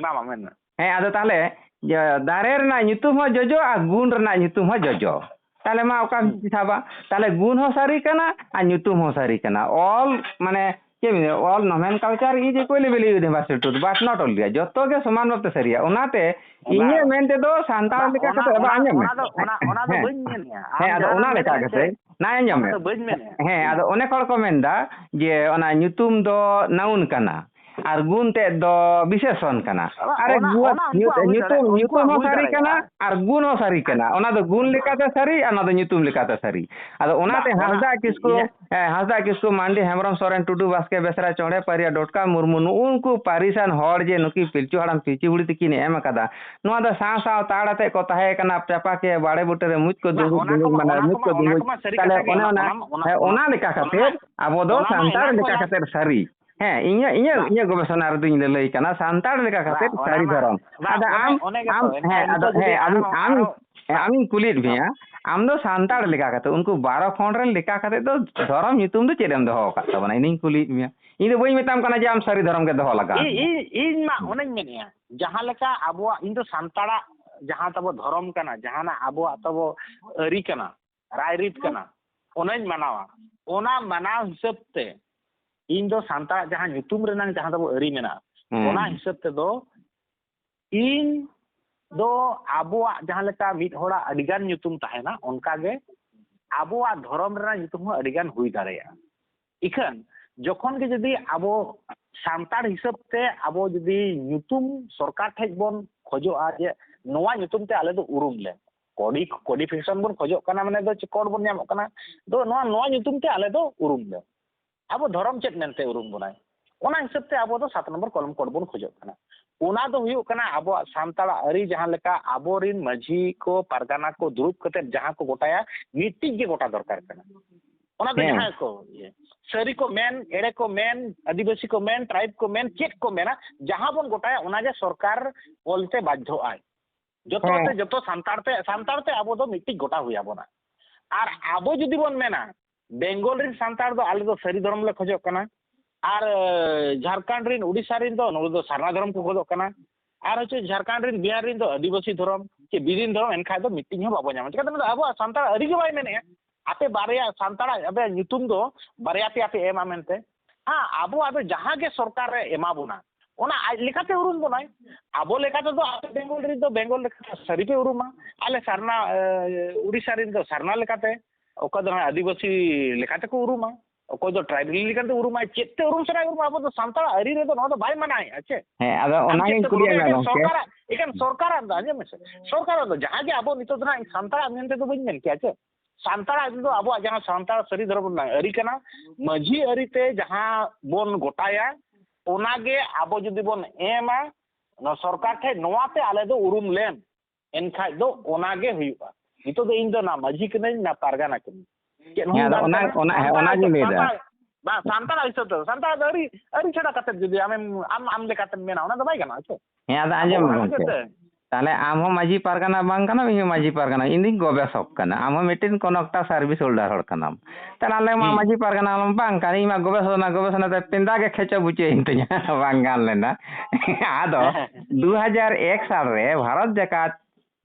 ᱢᱟ, ᱢᱟ, ᱢᱮᱱ ᱢᱮ᱾ ᱦᱮᱸ, ᱟᱫᱚ ᱛᱟᱦᱞᱮ, ᱡᱮ, ᱫᱟᱨᱮ ᱨᱮᱱᱟᱜ ᱧᱩᱛᱩᱢ ᱦᱚᱸ ᱡᱚᱡᱚ ᱟᱨ ᱜᱩᱱ ᱨᱮᱱᱟᱜ ᱧᱩᱛᱩᱢ ᱦᱚᱸ ᱡᱚᱡᱚ᱾ ᱛᱟᱦᱞᱮ ᱢᱟ ᱚᱠᱟᱢ ᱦᱩᱸ᱾ ᱥᱟᱵᱟ? ᱛᱟᱦᱞᱮ ᱜᱩᱱ ᱦᱚᱸ ᱥᱟᱹᱨᱤ ᱠᱟᱱᱟ ᱟᱨ ᱧᱩᱛᱩᱢ ᱦᱚᱸ ᱥᱟᱹᱨᱤ ᱠᱟᱱᱟ᱾ All, ᱢᱟᱱᱮ, ᱪᱮᱫ ᱮᱢ ᱞᱟᱹᱭᱟ? All nomenclature is equally valid universal truth, but not all. ᱡᱚᱛᱚ ᱜᱮ ᱥᱚᱢᱟᱱ ᱵᱷᱟᱵᱛᱮ ᱥᱟᱹᱨᱤᱭᱟ᱾ ᱚᱱᱟᱛᱮ ᱵᱟᱝ, ᱤᱧᱟᱹᱜ ᱢᱮᱱ ᱛᱮᱫᱚ ᱥᱟᱱᱛᱟᱲ ᱵᱟᱝ, ᱞᱮᱠᱟ ᱚᱱᱟ, ᱠᱟᱛᱮ, ᱵᱟᱵᱟ, ᱚᱱᱟ, ᱟᱸᱡᱚᱢ ᱢᱮ᱾ ᱚᱱᱟ ᱫᱚ, ᱚᱱᱟ, ᱚᱱᱟ ᱫᱚ ᱦᱮᱸ᱾ ᱵᱟᱹᱧ ᱢᱮᱱᱮᱜᱼᱟ᱾ ᱟᱢ ᱦᱮᱸ, ᱟᱫᱚ ᱡᱟᱦᱟᱸ ᱚᱱᱟ ᱢᱮᱱ ᱞᱮᱠᱟ ᱮᱫ ᱠᱟᱛᱮ, ᱥᱮ, ᱱᱟ, ᱟᱸᱡᱚᱢ ᱢᱮ᱾ ᱚᱱᱟ ᱫᱚ ᱵᱟᱹᱧ ᱢᱮᱱᱮᱜᱼᱟ᱾ ᱦᱮᱸ, ᱟᱫᱚ ᱚᱱᱮᱠ ᱦᱚᱲ ᱠᱚ ᱢᱮᱱᱫᱟ ᱡᱮ ᱚᱱᱟ ᱧᱩᱛᱩᱢ ᱫᱚ noun ᱠᱟᱱᱟ ᱟᱨ ᱜᱩᱱ ᱛᱮᱫ ᱫᱚ ᱵᱤᱥᱮᱥᱚᱱ ᱠᱟᱱᱟ᱾ ᱟᱵᱟ, ᱟᱨᱮ ᱚᱱᱟ, ᱜᱩ-, ᱚᱱᱟ ᱩᱱᱠᱩᱣᱟᱜ ᱧᱩᱛ-, ᱦᱩᱭ ᱧᱩᱛᱩᱢ, ᱫᱟᱲᱮᱭᱟᱜᱼᱟ, ᱧᱩᱛᱩᱢ ᱩᱱᱠᱩᱣᱟᱜ ᱦᱚᱸ ᱦᱩᱭ ᱥᱟᱹᱨᱤ ᱠᱟᱱᱟ ᱫᱟᱲᱮᱭᱟᱜᱼᱟ᱾ ᱟᱨ ᱜᱩᱱ ᱦᱚᱸ ᱥᱟᱹᱨᱤ ᱠᱟᱱᱟ᱾ ᱚᱱᱟ ᱫᱚ ᱜᱩᱱ ᱞᱮᱠᱟᱛᱮ ᱥᱟᱹᱨᱤ ᱟᱨ ᱚᱱᱟ ᱫᱚ ᱧᱩᱛᱩᱢ ᱞᱮᱠᱟᱛᱮ ᱥᱟᱹᱨᱤ᱾ ᱟᱫᱚ ᱚᱱᱟᱛᱮ ᱵᱟᱝ, ᱚᱱᱟ ᱦᱟᱸᱥᱫᱟ ᱠᱤᱥᱠᱩ, ᱤᱧᱟᱹᱜ ᱦᱮᱸ, ᱦᱟᱸᱥᱫᱟ ᱠᱤᱥᱠᱩ, ᱢᱟᱱᱰᱤ ᱦᱮᱢᱵᱨᱚᱢ, ᱥᱚᱨᱮᱱ, ᱴᱩᱰᱩ, ᱵᱟᱥᱠᱮ, ᱵᱮᱥᱨᱟ, ᱪᱚᱬᱮ, ᱯᱟᱹᱨᱤᱭᱟ, ᱰᱚᱴᱠᱟ, ᱢᱩᱨᱢᱩ, ᱱᱩᱜᱼᱩ ᱱᱩᱠᱩ ᱯᱟᱹᱨᱤᱥᱟᱱ ᱦᱚᱲ ᱡᱮ ᱱᱩᱠᱤᱱ ᱯᱤᱞᱪᱩ ᱦᱟᱲᱟᱢ ᱯᱤᱞᱪᱩ ᱵᱩᱲᱦᱤ ᱛᱤᱠᱤᱱ ᱮᱢ ᱟᱠᱟᱫᱟ, ᱱᱚᱣᱟ ᱫᱚ ᱥᱟᱶ ᱥᱟᱶ ᱛᱟᱲ ᱟᱛᱮ ᱠᱚ ᱛᱟᱦᱮᱸ ᱠᱟᱱᱟ, ᱪᱟᱯᱟ ᱠᱮ ᱵᱟᱲᱮ ᱵᱩᱴᱟᱹ ᱨᱮ ᱢᱩᱡ ᱠᱚ ᱵᱟᱝ, ᱫᱩᱢᱩᱡ, ᱚᱱᱟ ᱫᱩᱢᱩᱡ, ᱠᱚᱢᱟ, ᱢᱟᱱᱮ ᱚᱱᱟ ᱢᱩᱡ ᱠᱚᱢᱟ, ᱠᱚ ᱚᱱᱟ ᱫᱩᱢᱩᱡ᱾ ᱠᱚᱢᱟ ᱥᱟᱹᱨᱤ ᱛᱟᱦᱞᱮ ᱠᱟᱛᱷᱟ ᱜᱮ, ᱚᱱᱮ ᱚᱱᱟ ᱚᱱᱟ, ᱠᱚᱢᱟ, ᱦᱮᱸ, ᱚᱱᱟ ᱚᱱᱟ ᱢᱟ ᱞᱮᱠᱟ ᱮᱱᱟᱝ ᱠᱟᱛᱮ ᱠᱷᱚᱱᱟᱜ ᱟᱵᱚ ᱫᱚ ᱚᱱᱟ ᱢᱟ ᱥᱟᱱᱛᱟᱲ ᱮᱱᱟᱝ ᱞᱮᱠᱟ ᱠᱷᱚᱱᱟᱜ ᱠᱟᱛᱮ ᱥᱟᱹᱨᱤ᱾ ᱦᱮᱸ, ᱤᱧᱟᱹᱜ, ᱤᱧᱟᱹᱜ, ᱵᱟᱝ᱾ ᱤᱧᱟᱹᱜ ᱜᱚᱵᱮᱥᱚᱱᱟ ᱨᱮᱫᱚᱧ ᱞᱟᱹᱞᱟᱹᱭ ᱠᱟᱱᱟ, ᱥᱟᱱᱛᱟᱲ ᱞᱮᱠᱟ ᱠᱟᱛᱮ ᱵᱟᱝ, ᱚᱱᱟ ᱥᱟᱹᱨᱤ ᱢᱟ, ᱫᱷᱚᱨᱚᱢ᱾ ᱵᱟᱝ, ᱟᱫᱚ ᱚᱱᱮ, ᱟᱢ, ᱚᱱᱮ ᱜᱮᱛᱚ, ᱟᱢ, ᱮᱱᱠᱷᱟᱱ ᱦᱮᱸ, ᱟᱫᱚ, ᱱᱤᱛᱚᱜ ᱡᱩᱫᱤ ᱦᱮᱸ, ᱟᱢᱤᱧ, ᱟᱨᱦᱚᱸ, ᱦᱮᱸ, ᱟᱨᱦᱚᱸ, ᱟᱢᱤᱧ ᱠᱩᱞᱤᱭᱮᱫ ᱦᱮᱸ᱾ ᱢᱮᱭᱟ, ᱟᱢ ᱫᱚ ᱥᱟᱱᱛᱟᱲ ᱦᱮᱸ᱾ ᱞᱮᱠᱟ ᱠᱟᱛᱮ, ᱩᱱᱠᱩ ᱵᱟᱨᱚ ᱠᱷᱚᱸᱰ ᱨᱮᱱ ᱞᱮᱠᱟ ᱠᱟᱛᱮ ᱫᱚ ᱫᱷᱚᱨᱚᱢ ᱧᱩᱛᱩᱢ ᱫᱚ ᱪᱮᱫ ᱮᱢ ᱫᱚᱦᱚ ᱟᱠᱟᱫ ᱛᱟᱵᱚᱱᱟ? ᱤᱧᱤᱧ ᱠᱩᱞᱤᱭᱮᱫ ᱢᱮᱭᱟ᱾ ᱤᱧ ᱫᱚ ᱵᱟᱹᱧ ᱢᱮᱛᱟᱢ ᱠᱟᱱᱟ ᱡᱮ ᱟᱢ ᱥᱟᱹᱨᱤ ᱫᱷᱚᱨᱚᱢ ᱜᱮ ᱫᱚᱦᱚ ᱞᱟᱜᱟᱣ ᱤᱧ, ᱢᱮᱭᱟ᱾ ᱤᱧ, ᱤᱧ ᱢᱟ ᱦᱩᱸ᱾ ᱚᱱᱮᱧ ᱢᱮᱱᱮᱫᱼᱟ, ᱡᱟᱦᱟᱸ ᱞᱮᱠᱟ ᱟᱵᱚᱣᱟᱜ, ᱤᱧ ᱫᱚ ᱥᱟᱱᱛᱟᱲᱟᱜ ᱡᱟᱦᱟᱸ ᱛᱟᱵᱚ ᱫᱷᱚᱨᱚᱢ ᱠᱟᱱᱟ, ᱡᱟᱦᱟᱸᱱᱟᱜ ᱟᱵᱚᱣᱟᱜ ᱛᱟᱵᱚ ᱟᱹᱨᱤ ᱠᱟᱱᱟ, ᱨᱟᱭᱨᱤᱛ ᱠᱟᱱᱟ, ᱚᱱᱟᱧ ᱢᱟᱱᱟᱣᱟ᱾ ᱚᱱᱟ ᱢᱟᱱᱟᱣ ᱦᱤᱥᱟᱹᱵ ᱛᱮ ᱤᱧ ᱫᱚ ᱥᱟᱱᱛᱟᱲᱟᱜ ᱡᱟᱦᱟᱸ ᱧᱩᱛᱩᱢ ᱨᱮᱱᱟᱝ ᱡᱟᱦᱟᱸ ᱛᱟᱵᱚ ᱟᱹᱨᱤ ᱢᱮᱱᱟᱜᱼᱟ, ᱦᱩᱸ᱾ ᱚᱱᱟ ᱦᱤᱥᱟᱹᱵ ᱛᱮᱫᱚ ᱤᱧ ᱫᱚ ᱟᱵᱚᱣᱟᱜ ᱡᱟᱦᱟᱸ ᱞᱮᱠᱟ ᱢᱤᱫ ᱦᱚᱲᱟᱜ ᱟᱹᱰᱤᱜᱟᱱ ᱧᱩᱛᱩᱢ ᱛᱟᱦᱮᱱᱟ, ᱚᱱᱠᱟᱜᱮ ᱟᱵᱚᱣᱟᱜ ᱫᱷᱚᱨᱚᱢ ᱨᱮᱱᱟᱜ ᱧᱩᱛᱩᱢ ᱦᱚᱸ ᱟᱹᱰᱤᱜᱟᱱ ᱦᱩᱭ ᱫᱟᱲᱮᱭᱟᱜᱼᱟ᱾ ᱤᱠᱷᱟᱹᱱ ᱡᱚᱠᱷᱚᱱ ᱜᱮ ᱡᱩᱫᱤ ᱟᱵᱚ ᱥᱟᱱᱛᱟᱲ ᱦᱤᱥᱟᱹᱵ ᱛᱮ ᱟᱵᱚ ᱡᱩᱫᱤ ᱧᱩᱛᱩᱢ ᱥᱚᱨᱠᱟᱨ ᱴᱷᱮᱡ ᱵᱚᱱ ᱠᱷᱚᱡᱚᱜᱼᱟ ᱡᱮ ᱱᱚᱣᱟ ᱧᱩᱛᱩᱢ ᱛᱮ ᱟᱞᱮ ᱫᱚ ᱩᱨᱩᱢ ᱞᱮ, ᱠᱚᱰᱤ-, codification ᱵᱚᱱ ᱠᱷᱚᱡᱚᱜ ᱠᱟᱱᱟ, ᱢᱟᱱᱮ ᱫᱚ ᱪᱮᱫ code ᱵᱚᱱ ᱧᱟᱢᱚᱜ ᱠᱟᱱᱟ, ᱛᱚ ᱱᱚᱣᱟ, ᱱᱚᱣᱟ ᱧᱩᱛᱩᱢ ᱛᱮ ᱟᱞᱮ ᱫᱚ ᱩᱨᱩᱢ ᱞᱮ᱾ ᱟᱵᱚ ᱫᱷᱚᱨᱚᱢ ᱪᱮᱫ ᱢᱮᱱᱛᱮ ᱩᱨᱩᱢ ᱵᱚᱱᱟᱭ? ᱚᱱᱟ ᱦᱤᱥᱟᱹᱵ ᱛᱮ ᱟᱵᱚ ᱫᱚ ᱥᱟᱛ ᱱᱚᱢᱵᱚᱨ column code ᱵᱚᱱ ᱠᱷᱚᱡᱚᱜ ᱠᱟᱱᱟ᱾ ᱚᱱᱟ ᱫᱚ ᱦᱩᱭᱩᱜ ᱠᱟᱱᱟ ᱟᱵᱚᱣᱟᱜ ᱥᱟᱱᱛᱟᱲᱟᱜ ᱟᱹᱨᱤ ᱡᱟᱦᱟᱸ ᱞᱮᱠᱟ ᱟᱵᱚᱨᱤᱱ ᱢᱟᱹᱡᱷᱤ ᱠᱚ ᱯᱟᱨᱜᱟᱱᱟ ᱠᱚ ᱫᱩᱲᱩᱵ ᱠᱟᱛᱮ ᱡᱟᱦᱟᱸ ᱠᱚ ᱜᱚᱴᱟᱭᱟ, ᱢᱤᱫᱴᱤᱡ ᱜᱮ ᱜᱚᱴᱟ ᱫᱚᱨᱠᱟᱨ ᱠᱟᱱᱟ᱾ ᱚᱱᱟ ᱫᱚ ᱦᱮᱸ᱾ ᱡᱟᱦᱟᱸᱭ ᱠᱚ ᱤᱭᱟᱹ, ᱥᱟᱹᱨᱤ ᱠᱚ ᱢᱮᱱ, ᱮᱲᱮ ᱠᱚ ᱢᱮᱱ, ᱟᱹᱫᱤᱵᱟᱹᱥᱤ ᱠᱚ ᱢᱮᱱ, tribe ᱠᱚ ᱢᱮᱱ, ᱪᱮᱫ ᱠᱚ ᱢᱮᱱᱟ, ᱡᱟᱦᱟᱸ ᱵᱚᱱ ᱜᱚᱴᱟᱭᱟ ᱚᱱᱟᱜᱮ ᱥᱚᱨᱠᱟᱨ ᱚᱞᱛᱮ ᱵᱟᱫᱽᱫᱷᱚᱜᱼᱟᱭ᱾ ᱡᱚᱛᱚ ᱦᱮᱸ᱾ ᱛᱮ, ᱡᱚᱛᱚ ᱥᱟᱱᱛᱟᱲ ᱛᱮ, ᱥᱟᱱᱛᱟᱲ ᱛᱮ ᱟᱵᱚ ᱫᱚ ᱢᱤᱫᱴᱤᱡ ᱜᱚᱴᱟ ᱦᱩᱭ ᱟᱵᱚᱱᱟ᱾ ᱟᱨ ᱟᱵᱚ ᱡᱩᱫᱤ ᱵᱚᱱ ᱢᱮᱱᱟ, ᱵᱮᱝᱜᱚᱞ ᱨᱮᱱ ᱥᱟᱱᱛᱟᱲ ᱫᱚ ᱟᱞᱮ ᱫᱚ ᱥᱟᱹᱨᱤ ᱫᱷᱚᱨᱚᱢ ᱞᱮ ᱠᱷᱚᱡᱚᱜ ᱠᱟᱱᱟ, ᱟᱨ, ᱮ, ᱡᱷᱟᱲᱠᱷᱚᱸᱰ ᱨᱮᱱ, ᱩᱰᱤᱥᱥᱟ ᱨᱮᱱ ᱫᱚ ᱱᱚᱰᱮ ᱫᱚ ᱥᱟᱨᱱᱟ ᱫᱷᱚᱨᱚᱢ ᱠᱚ ᱠᱷᱚᱡᱚᱜ ᱠᱟᱱᱟ, ᱟᱨ ᱦᱚᱪᱚ ᱡᱷᱟᱲᱠᱷᱚᱸᱰ ᱨᱮᱱ, ᱵᱤᱦᱟᱨ ᱨᱮᱱ ᱫᱚ ᱟᱹᱫᱤᱵᱟᱹᱥᱤ ᱫᱷᱚᱨᱚᱢ ᱪᱮ ᱵᱤᱫᱤᱱ ᱫᱷᱚᱨᱚᱢ, ᱮᱱᱠᱷᱟᱡ ᱫᱚ ᱢᱤᱫᱴᱤᱡ ᱦᱚᱸ ᱵᱟᱵᱚ ᱧᱟᱢᱟ᱾ ᱪᱤᱠᱟᱹᱛᱮ? ᱱᱚᱰᱮ ᱟᱵᱚᱣᱟᱜ ᱥᱟᱱᱛᱟᱲ ᱟᱹᱨᱤ ᱜᱮ ᱵᱟᱭ ᱢᱮᱱᱮᱜᱼᱟ᱾ ᱟᱯᱮ ᱵᱟᱨᱭᱟ ᱥᱟᱱᱛᱟᱲᱟᱜ ᱟᱯᱮᱭᱟᱜ ᱧᱩᱛᱩᱢ ᱫᱚ ᱵᱟᱨᱭᱟ ᱯᱮᱭᱟ ᱯᱮ ᱮᱢᱟ ᱢᱮᱱᱛᱮ᱾ ᱦᱮᱸ, ᱟᱵᱚᱣᱟᱜ ᱫᱚ ᱡᱟᱦᱟᱸ ᱜᱮ ᱥᱚᱨᱠᱟᱨ ᱮ ᱮᱢᱟ ᱵᱚᱱᱟ, ᱚᱱᱟ ᱟᱡ ᱞᱮᱠᱟᱛᱮ ᱩᱨᱩᱢ ᱵᱚᱱᱟᱭ᱾ ᱟᱵᱚ ᱞᱮᱠᱟ ᱛᱮᱫᱚ ᱟᱯᱮ ᱵᱮᱝᱜᱚᱞ ᱨᱮᱱ ᱫᱚ ᱵᱮᱝᱜᱚᱞ ᱞᱮᱠᱟᱛᱮ ᱥᱟᱹᱨᱤ ᱯᱮ ᱩᱨᱩᱢᱟ, ᱟᱞᱮ ᱥᱟᱨᱱᱟ, ᱮ, ᱩᱲᱤᱥᱥᱟ ᱨᱮᱱ ᱫᱚ ᱥᱟᱨᱱᱟ ᱞᱮᱠᱟᱛᱮ, ᱚᱠᱚᱭ ᱫᱚ ᱦᱟᱸᱜ ᱟᱹᱫᱤᱵᱟᱹᱥᱤ ᱞᱮᱠᱟᱛᱮ ᱠᱚ ᱩᱨᱩᱢᱟ, ᱚᱠᱚᱭ ᱫᱚ tribal ᱞᱮᱠᱟᱛᱮ ᱩᱨᱩᱢᱟ, ᱪᱮᱫ ᱛᱮ ᱩᱨᱩᱢ ᱥᱟᱱᱟᱭᱮᱫ ᱵᱚᱱᱟ? ᱟᱵᱚ ᱫᱚ ᱥᱟᱱᱛᱟᱲᱟᱜ ᱟᱹᱨᱤ ᱨᱮᱫᱚ ᱱᱚᱣᱟ ᱫᱚ ᱵᱟᱭ ᱢᱟᱱᱟᱭᱮᱫᱼᱟ ᱪᱮ? ᱦᱮᱸ, ᱟᱫᱚ ᱟᱢ ᱚᱱᱟ ᱪᱮᱫ ᱜᱤᱧ ᱛᱮᱢ ᱠᱩᱞᱤᱭᱮᱫ ᱩᱨᱩᱢᱟ? ᱢᱮᱭᱟ ᱮᱠᱮᱱ ᱜᱚᱢᱠᱮ᱾ ᱥᱚᱨᱠᱟᱨᱟᱜ, ᱮᱠᱮᱱ ᱥᱚᱨᱠᱟᱨᱟᱜ ᱫᱚ, ᱟᱸᱡᱚᱢ ᱢᱮᱥᱮ, ᱥᱚᱨᱠᱟᱨᱟᱜ ᱫᱚ ᱡᱟᱦᱟᱸ ᱜᱮ ᱟᱵᱚ ᱱᱤᱛᱚᱜ ᱫᱚ ᱦᱟᱸᱜ ᱤᱧ ᱥᱟᱱᱛᱟᱲᱟᱜ ᱢᱮᱱᱛᱮ ᱫᱚ ᱵᱟᱹᱧ ᱢᱮᱱ ᱠᱮᱭᱟ ᱪᱮ, ᱥᱟᱱᱛᱟᱲᱟᱜ ᱫᱚ ᱟᱵᱚᱣᱟᱜ ᱡᱟᱦᱟᱸ ᱥᱟᱱᱛᱟᱲ ᱥᱟᱹᱨᱤ ᱫᱷᱚᱨᱚᱢ ᱨᱮᱱᱟᱜ ᱟᱹᱨᱤ ᱠᱟᱱᱟ, ᱢᱟᱹᱡᱷᱤ ᱟᱹᱨᱤ ᱛᱮ ᱡᱟᱦᱟᱸ ᱵᱚᱱ ᱜᱚᱴᱟᱭᱟ, ᱚᱱᱟᱜᱮ ᱟᱵᱚ ᱡᱩᱫᱤ ᱵᱚᱱ ᱮᱢᱟ ᱱᱚᱣᱟ ᱥᱚᱨᱠᱟᱨ ᱴᱷᱮᱱ, ᱱᱚᱣᱟ ᱛᱮ ᱟᱞᱮ ᱫᱚ ᱩᱨᱩᱢ ᱞᱮᱢ, ᱮᱱᱠᱷᱟᱡ ᱫᱚ ᱚᱱᱟᱜᱮ ᱦᱩᱭᱩᱜᱼᱟ᱾ ᱱᱤᱛᱚᱜ ᱫᱚ ᱤᱧ ᱫᱚ ᱱᱟ ᱢᱟᱹᱡᱷᱤ ᱠᱟᱹᱱᱟᱹᱧ, ᱱᱟ ᱯᱟᱨᱜᱟᱱᱟ ᱠᱟᱹᱱᱟᱹᱧ, ᱪᱮᱫ ᱦᱚᱸ ᱦᱮᱸ, ᱟᱫᱚ ᱵᱟᱝ ᱚᱱᱟ, ᱠᱟᱱᱟ᱾ ᱚᱱᱟ, ᱦᱮᱸ, ᱥᱟᱱᱛᱟᱲ ᱚᱱᱟᱜᱤᱧ ᱦᱤᱥᱟᱹᱵ, ᱞᱟᱹᱭᱫᱟ᱾ ᱥᱟᱱᱛᱟᱲ, ᱵᱟᱝ, ᱥᱟᱱᱛᱟᱲᱟᱜ ᱦᱤᱥᱟᱹᱵ ᱛᱮ, ᱥᱟᱱᱛᱟᱲ ᱫᱚ ᱟᱹᱰᱤ, ᱟᱹᱰᱤ ᱪᱷᱟᱲᱟ ᱠᱟᱛᱮ ᱡᱩᱫᱤ ᱟᱢᱮᱢ, ᱟᱢ, ᱟᱢ ᱞᱮᱠᱟᱛᱮᱢ ᱢᱮᱱᱟ, ᱚᱱᱟ ᱫᱚ ᱵᱟᱭ ᱜᱟᱱᱚᱜᱼᱟ ᱪᱮ? ᱦᱮᱸ, ᱟᱫᱚ ᱟᱸᱡᱚᱢ ᱢᱮ ᱚᱱᱟ ᱜᱚᱢᱠᱮ᱾ ᱦᱤᱥᱟᱹᱵ ᱛᱮ᱾ ᱛᱟᱦᱞᱮ ᱟᱢ ᱦᱚᱸ ᱢᱟᱹᱡᱷᱤ ᱯᱟᱨᱜᱟᱱᱟ ᱵᱟᱝ ᱠᱟᱱᱟᱢ, ᱤᱧ ᱦᱚᱸ ᱢᱟᱹᱡᱷᱤ ᱯᱟᱨᱜᱟᱱᱟ, ᱤᱧ ᱫᱚᱧ ᱜᱚᱵᱮᱥᱚᱠ ᱠᱟᱱᱟ, ᱟᱢ ᱦᱚᱸ ᱢᱤᱫᱴᱮᱱ ᱠᱚᱱᱚ ᱮᱠᱴᱟ service holder ᱦᱚᱲ ᱠᱟᱱᱟᱢ᱾ ᱛᱟᱦᱞᱮ ᱟᱞᱮ ᱢᱟ ᱦᱩᱸ᱾ ᱢᱟᱹᱡᱷᱤ ᱯᱟᱨᱜᱟᱱᱟ ᱢᱟ ᱵᱟᱝ ᱠᱟᱱ, ᱤᱧ ᱢᱟ ᱜᱚᱵᱮᱥᱚᱱᱟ, ᱜᱚᱵᱮᱥᱚᱱᱟ ᱛᱮ ᱯᱮᱸᱫᱟ ᱜᱮ ᱠᱷᱮᱪᱚ ᱵᱩᱪᱟᱹᱭᱮᱱ ᱛᱤᱧᱟ, ᱵᱟᱝ ᱜᱟᱱ ᱞᱮᱱᱟ᱾ ᱟᱫᱚ ᱦᱮᱸ, ᱦᱮᱸ᱾ ᱫᱩ ᱦᱟᱡᱟᱨ ᱮᱠ ᱥᱟᱞ ᱨᱮ ᱵᱷᱟᱨᱚᱛ ᱡᱟᱠᱟᱛ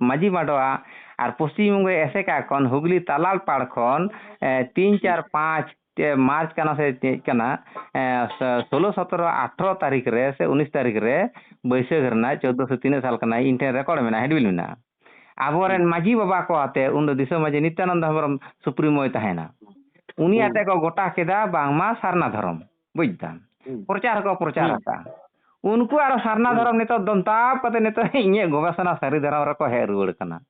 ᱢᱟᱹᱡᱷᱤ ᱢᱟᱰᱣᱟ ᱟᱨ ᱯᱚᱥᱪᱤᱢ ᱵᱚᱝᱜᱚ ᱮᱥᱮᱠᱟ ᱠᱷᱚᱱ ᱦᱩᱜᱽᱞᱤ ᱛᱟᱞᱟᱞ ᱯᱟᱲ ᱠᱷᱚᱱ, ᱮ, ᱛᱤᱱ, ᱪᱟᱨ, ᱯᱟᱸᱪ, ᱮ, ᱢᱟᱨᱪ ᱠᱟᱱᱟ ᱥᱮ ᱪᱮᱫ ᱠᱟᱱᱟ, ᱮ, ᱥᱳ-, ᱥᱳᱞᱳ, ᱥᱚᱛᱨᱚ, ᱟᱴᱷᱨᱚ ᱛᱟᱹᱨᱤᱠᱷ ᱨᱮ ᱥᱮ ᱩᱱᱤᱥ ᱛᱟᱹᱨᱤᱠᱷ ᱨᱮ, ᱵᱟᱹᱭᱥᱟᱹᱠᱷ ᱨᱮᱱᱟᱜ ᱪᱳᱫᱽᱫᱚᱥᱚ ᱛᱤᱱᱟᱹᱜ ᱥᱟᱞ ᱠᱟᱱᱟ, ᱤᱧ ᱴᱷᱮᱱ record ᱢᱮᱱᱟᱜᱼᱟ, handbill ᱢᱮᱱᱟᱜᱼᱟ᱾ ᱟᱵᱚᱨᱮᱱ ᱦᱩᱸ᱾ ᱢᱟᱹᱡᱷᱤ ᱵᱟᱵᱟ ᱠᱚ ᱟᱛᱮ ᱩᱱ ᱫᱚ ᱫᱤᱥᱚᱢ ᱢᱟᱹᱡᱷᱤ ᱱᱤᱛᱭᱟᱱᱚᱱᱫᱚ ᱦᱮᱢᱵᱨᱚᱢ ᱥᱩᱯᱨᱤᱢᱳᱭ ᱛᱟᱦᱮᱱᱟ᱾ ᱩᱱᱤ ᱦᱩᱸ᱾ ᱟᱛᱮ ᱠᱚ ᱜᱚᱴᱟ ᱠᱮᱫᱟ ᱵᱟᱝᱢᱟ ᱥᱟᱨᱱᱟ ᱫᱷᱚᱨᱚᱢ, ᱵᱩᱡᱽ ᱫᱟᱢ᱾ ᱦᱩᱸ᱾ ᱯᱨᱚᱪᱟᱨ ᱦᱚᱸᱠᱚ ᱯᱨᱚᱪᱟᱨ ᱦᱩᱸ᱾ ᱟᱠᱟᱫᱼᱟ᱾ ᱩᱱᱠᱩ ᱟᱨᱚ ᱥᱟᱨᱱᱟ ᱦᱩᱸ᱾ ᱫᱷᱚᱨᱚᱢ ᱱᱤᱛᱚᱜ ᱫᱚᱱᱛᱟᱯ ᱠᱟᱛᱮ ᱱᱤᱛᱚᱜ ᱤᱧᱟᱹᱜ ᱜᱚᱵᱮᱥᱚᱱᱟ ᱥᱟᱹᱨᱤ ᱫᱷᱚᱨᱚᱢ ᱨᱮᱠᱚ ᱦᱮᱡ ᱨᱩᱣᱟᱹᱲ ᱠᱟᱱᱟ᱾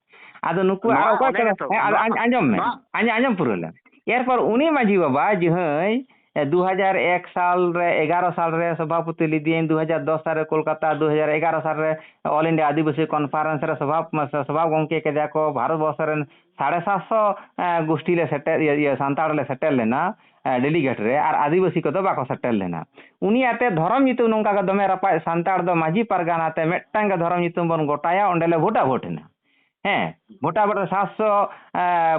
ᱟᱫᱚ ᱱᱩᱠᱩ ᱟᱨᱚ ᱱᱚᱣᱟ ᱚᱠᱚᱭ ᱚᱱᱮ ᱠᱚ, ᱜᱮᱛᱚ, ᱦᱮᱸ, ᱟᱫᱚ ᱱᱚᱣᱟ, ᱟᱸᱡ-, ᱟᱸᱡᱚᱢ ᱢᱮ, ᱱᱚᱣᱟ ᱟᱸᱡ-, ᱟᱸᱡᱚᱢ ᱯᱩᱨᱟᱹᱣ ᱞᱮᱢ᱾ ᱮᱨᱯᱚᱨ ᱩᱱᱤ ᱢᱟᱹᱡᱷᱤ ᱵᱟᱵᱟ ᱡᱟᱦᱟᱸᱭ ᱮ, ᱫᱩ ᱦᱟᱡᱟᱨ ᱮᱠ ᱥᱟᱞ ᱨᱮ, ᱮᱜᱟᱨᱚ ᱥᱟᱞ ᱨᱮ ᱥᱚᱵᱷᱟᱯᱚᱛᱤ ᱞᱤᱫᱤᱭᱟᱹᱧ, ᱫᱩ ᱦᱟᱡᱟᱨ ᱫᱚᱥ ᱥᱟᱞ ᱨᱮ ᱠᱳᱞᱠᱟᱛᱟ, ᱫᱩ ᱦᱟᱡᱟᱨ ᱮᱜᱟᱨᱚ ᱥᱟᱞ ᱨᱮ All India ᱟᱹᱫᱤᱵᱟᱹᱥᱤ Conference ᱨᱮ ᱥᱚᱵᱷᱟ-, ᱥᱚᱵᱷᱟ ᱜᱚᱢᱠᱮ ᱠᱮᱫᱮᱭᱟ ᱠᱚ᱾ ᱵᱷᱟᱨᱚᱛ ᱵᱚᱨᱥᱚ ᱨᱮᱱ ᱥᱟᱲᱮ ᱥᱟᱛᱥᱚ, ᱮ, ᱜᱩᱥᱴᱤ ᱞᱮ ᱥᱮᱴᱮᱨ, ᱤᱭᱟᱹ, ᱤᱭᱟᱹ, ᱥᱟᱱᱛᱟᱲ ᱞᱮ ᱥᱮᱴᱮᱨ ᱞᱮᱱᱟ, ᱮ, delegate ᱨᱮ, ᱟᱨ ᱟᱹᱫᱤᱵᱟᱹᱥᱤ ᱠᱚᱫᱚ ᱵᱟᱠᱚ ᱥᱮᱴᱮᱨ ᱞᱮᱱᱟ᱾ ᱩᱱᱤ ᱟᱛᱮ ᱫᱷᱚᱨᱚᱢ ᱧᱩᱛᱩᱢ ᱱᱚᱝᱠᱟ ᱜᱮ ᱫᱚᱢᱮ ᱨᱟᱯᱟᱡ, ᱥᱟᱱᱛᱟᱲ ᱫᱚ ᱢᱟᱹᱡᱷᱤ ᱯᱟᱨᱜᱟᱱᱟ ᱛᱮ ᱢᱤᱫᱴᱟᱝ ᱜᱮ ᱫᱷᱚᱨᱚᱢ ᱧᱩᱛᱩᱢ ᱵᱚᱱ ᱜᱚᱴᱟᱭᱟ, ᱚᱸᱰᱮ ᱞᱮ ᱵᱷᱳᱴᱟ ᱵᱷᱳᱴ ᱮᱱᱟ᱾ ᱦᱮᱸ, ᱜᱚᱴᱟ ᱵᱚᱨᱮ ᱥᱟᱛᱥᱚ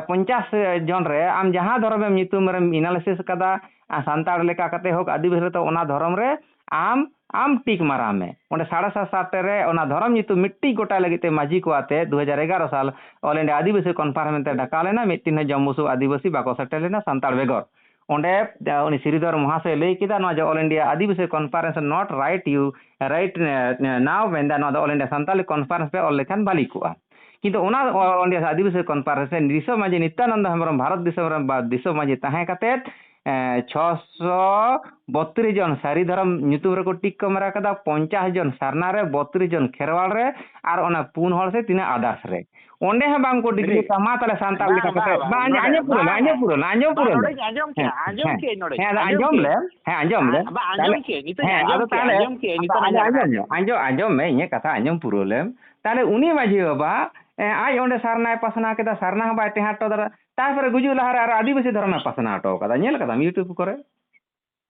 ᱯᱚᱧᱪᱟᱥ ᱡᱚᱱ ᱨᱮ ᱟᱢ ᱡᱟᱦᱟᱸ ᱫᱷᱚᱨᱚᱢᱮᱢ ᱧᱩᱛᱩᱢ ᱨᱮᱢ analysis ᱠᱟᱫᱟ, ᱟᱨ ᱥᱟᱱᱛᱟᱲ ᱞᱮᱠᱟ ᱠᱟᱛᱮ ᱦᱳᱠ, ᱟᱹᱫᱤᱵᱟᱹᱥᱤ ᱨᱮ, ᱛᱚ ᱚᱱᱟ ᱫᱷᱚᱨᱚᱢ ᱨᱮ ᱟᱢ, ᱟᱢ ᱴᱤᱠ ᱢᱟᱨᱟᱣ ᱢᱮ᱾ ᱚᱸᱰᱮ ᱥᱟᱲᱮ ᱥᱟᱛ ᱥᱟᱛ ᱨᱮ ᱚᱱᱟ ᱫᱷᱚᱨᱚᱢ ᱧᱩᱛᱩᱢ ᱢᱤᱫᱴᱤᱡ ᱜᱚᱴᱟᱭ ᱞᱟᱹᱜᱤᱫ ᱛᱮ ᱢᱟᱹᱡᱷᱤ ᱠᱚ ᱟᱛᱮ ᱫᱩ ᱦᱟᱡᱟᱨ ᱮᱜᱟᱨᱚ ᱥᱟᱞ All India ᱟᱹᱫᱤᱵᱟᱹᱥᱤ Conference ᱢᱮᱱᱛᱮ ᱰᱟᱠᱟᱣ ᱞᱮᱱᱟ, ᱢᱤᱫᱴᱤᱱ ᱦᱚᱸ ᱡᱚᱢᱢᱩ ᱥᱩ ᱟᱹᱫᱤᱵᱟᱹᱥᱤ ᱵᱟᱠᱚ ᱥᱮᱴᱮᱨ ᱞᱮᱱᱟ ᱥᱟᱱᱛᱟᱲ ᱵᱮᱜᱚᱨ᱾ ᱚᱸᱰᱮ, ᱟ, ᱩᱱᱤ ᱥᱨᱤᱫᱷᱚᱨ ᱢᱚᱦᱟᱥᱚᱭ ᱞᱟᱹᱭ ᱠᱮᱫᱟ, ᱱᱚᱣᱟ ᱡᱮ All India Adivasi Conference not right you, right, A, A, now, ᱢᱮᱱᱫᱟ, ᱱᱚᱣᱟ ᱫᱚ All India ᱥᱟᱱᱛᱟᱞᱤ Conference ᱯᱮ ᱚᱞ ᱞᱮᱠᱷᱟᱱ ᱵᱷᱟᱞᱤ ᱠᱚᱜᱼᱟ᱾ ᱠᱤᱱᱛᱩ ᱚᱱᱟ All India ᱟᱹᱫᱤᱵᱟᱹᱥᱤ Conference ᱨᱮ ᱫᱤᱥᱚᱢ ᱢᱟᱹᱡᱷᱤ ᱱᱤᱛᱭᱟᱱᱚᱱᱫᱚ ᱦᱮᱢᱵᱨᱚᱢ ᱵᱷᱟᱨᱚᱛ ᱫᱤᱥᱚᱢ ᱨᱮᱱ ᱵᱟ-, ᱫᱤᱥᱚᱢ ᱢᱟᱹᱡᱷᱤ ᱛᱟᱦᱮᱸ ᱠᱟᱛᱮᱫ, ᱮ, ᱪᱷᱚᱥᱚ ᱵᱚᱛᱨᱤᱥ ᱡᱚᱱ ᱥᱟᱹᱨᱤ ᱫᱷᱚᱨᱚᱢ ᱧᱩᱛᱩᱢ ᱨᱮᱠᱚ ᱴᱤᱠ ᱠᱚ ᱢᱟᱨᱟ ᱠᱟᱫᱟ, ᱯᱚᱧᱪᱟᱥ ᱡᱚᱱ ᱥᱟᱨᱱᱟ ᱨᱮ, ᱵᱚᱛᱨᱤᱥ ᱡᱚᱱ ᱠᱷᱮᱨᱣᱟᱲ ᱨᱮ, ᱟᱨ ᱚᱱᱟ ᱯᱩᱱ ᱦᱚᱲ ᱥᱮ ᱛᱤᱱᱟᱹᱜ others ᱨᱮ᱾ ᱚᱸᱰᱮ ᱦᱚᱸ ᱵᱟᱝ ᱠᱚ degree ᱴᱷᱤᱠ᱾ ᱠᱟᱜᱼᱟ, ᱢᱟ ᱛᱟᱦᱞᱮ ᱥᱟᱱᱛᱟᱲ ᱵᱟᱝ, ᱞᱮᱠᱟ ᱵᱟᱝ, ᱠᱟᱛᱮ᱾ ᱵᱟᱝ, ᱵᱟᱝ, ᱟᱸᱡᱚᱢ ᱱᱚᱰᱮ, ᱯᱩᱨᱟᱹᱣ ᱢᱮ, ᱵᱟᱝ, ᱟᱸᱡᱚᱢ ᱯᱩᱨᱟᱹᱣ ᱢᱮ, ᱵᱟᱝ, ᱟᱸᱡᱚᱢ ᱯᱩᱨᱟᱹᱣ ᱢᱮ, ᱱᱚᱰᱮᱧ ᱟᱸᱡᱚᱢ ᱠᱮᱜᱼᱟ, ᱦᱮᱸ, ᱟᱸᱡᱚᱢ ᱦᱮᱸ, ᱠᱮᱜᱼᱟ, ᱱᱚᱰᱮ᱾ ᱦᱮᱸ, ᱟᱫᱚ ᱟᱸᱡᱚᱢ ᱟᱸᱡᱚᱢ ᱞᱮᱢ᱾ ᱠᱮᱜᱼᱟ, ᱦᱮᱸ, ᱱᱤᱛᱚᱜ ᱵᱟᱝ, ᱤᱧ ᱟᱸᱡᱚᱢ ᱟᱸᱡᱚᱢ ᱠᱮᱜᱼᱟ᱾ ᱠᱮᱜᱼᱟ, ᱱᱤᱛᱚᱜ ᱟᱫᱚ ᱤᱧ ᱟᱸᱡᱚᱢ ᱟᱸᱡᱚᱢ ᱠᱮᱜᱼᱟ, ᱧᱚᱜ, ᱱᱤᱛᱚᱜ ᱟᱸᱡᱚᱢ ᱟᱸᱡᱚᱢ ᱟᱸᱡᱚᱢ ᱧᱚᱜ, ᱟᱸᱡᱚᱢ, ᱟᱸᱡᱚᱢ ᱢᱮ, ᱤᱧᱟᱹᱜ ᱠᱟᱛᱷᱟ ᱟᱸᱡᱚᱢ ᱯᱩᱨᱟᱹᱣ ᱞᱮᱢ᱾ ᱛᱟᱦᱞᱮ ᱩᱱᱤ ᱢᱟᱹᱡᱷᱤ ᱵᱟᱵᱟ, ᱮ, ᱟᱡ ᱚᱸᱰᱮ ᱥᱟᱨᱱᱟᱭ ᱯᱟᱥᱱᱟᱣ ᱠᱮᱫᱟ, ᱥᱟᱨᱱᱟ ᱦᱚᱸ ᱵᱟᱭ ᱴᱮᱦᱟᱸᱴ ᱦᱚᱴᱚ ᱫᱟᱲᱮᱭᱟᱜᱼᱟ᱾ ᱛᱟᱨᱯᱚᱨᱮ ᱜᱩᱡᱩᱜ ᱞᱟᱦᱟᱨᱮ ᱟᱨᱚ ᱟᱹᱫᱤᱵᱟᱹᱥᱤ ᱫᱷᱚᱨᱚᱢᱮ ᱯᱟᱥᱱᱟᱣ ᱦᱚᱴᱚ ᱠᱟᱫᱟ, ᱧᱮᱞ ᱠᱟᱫᱟᱢ YouTube ᱠᱚᱨᱮ?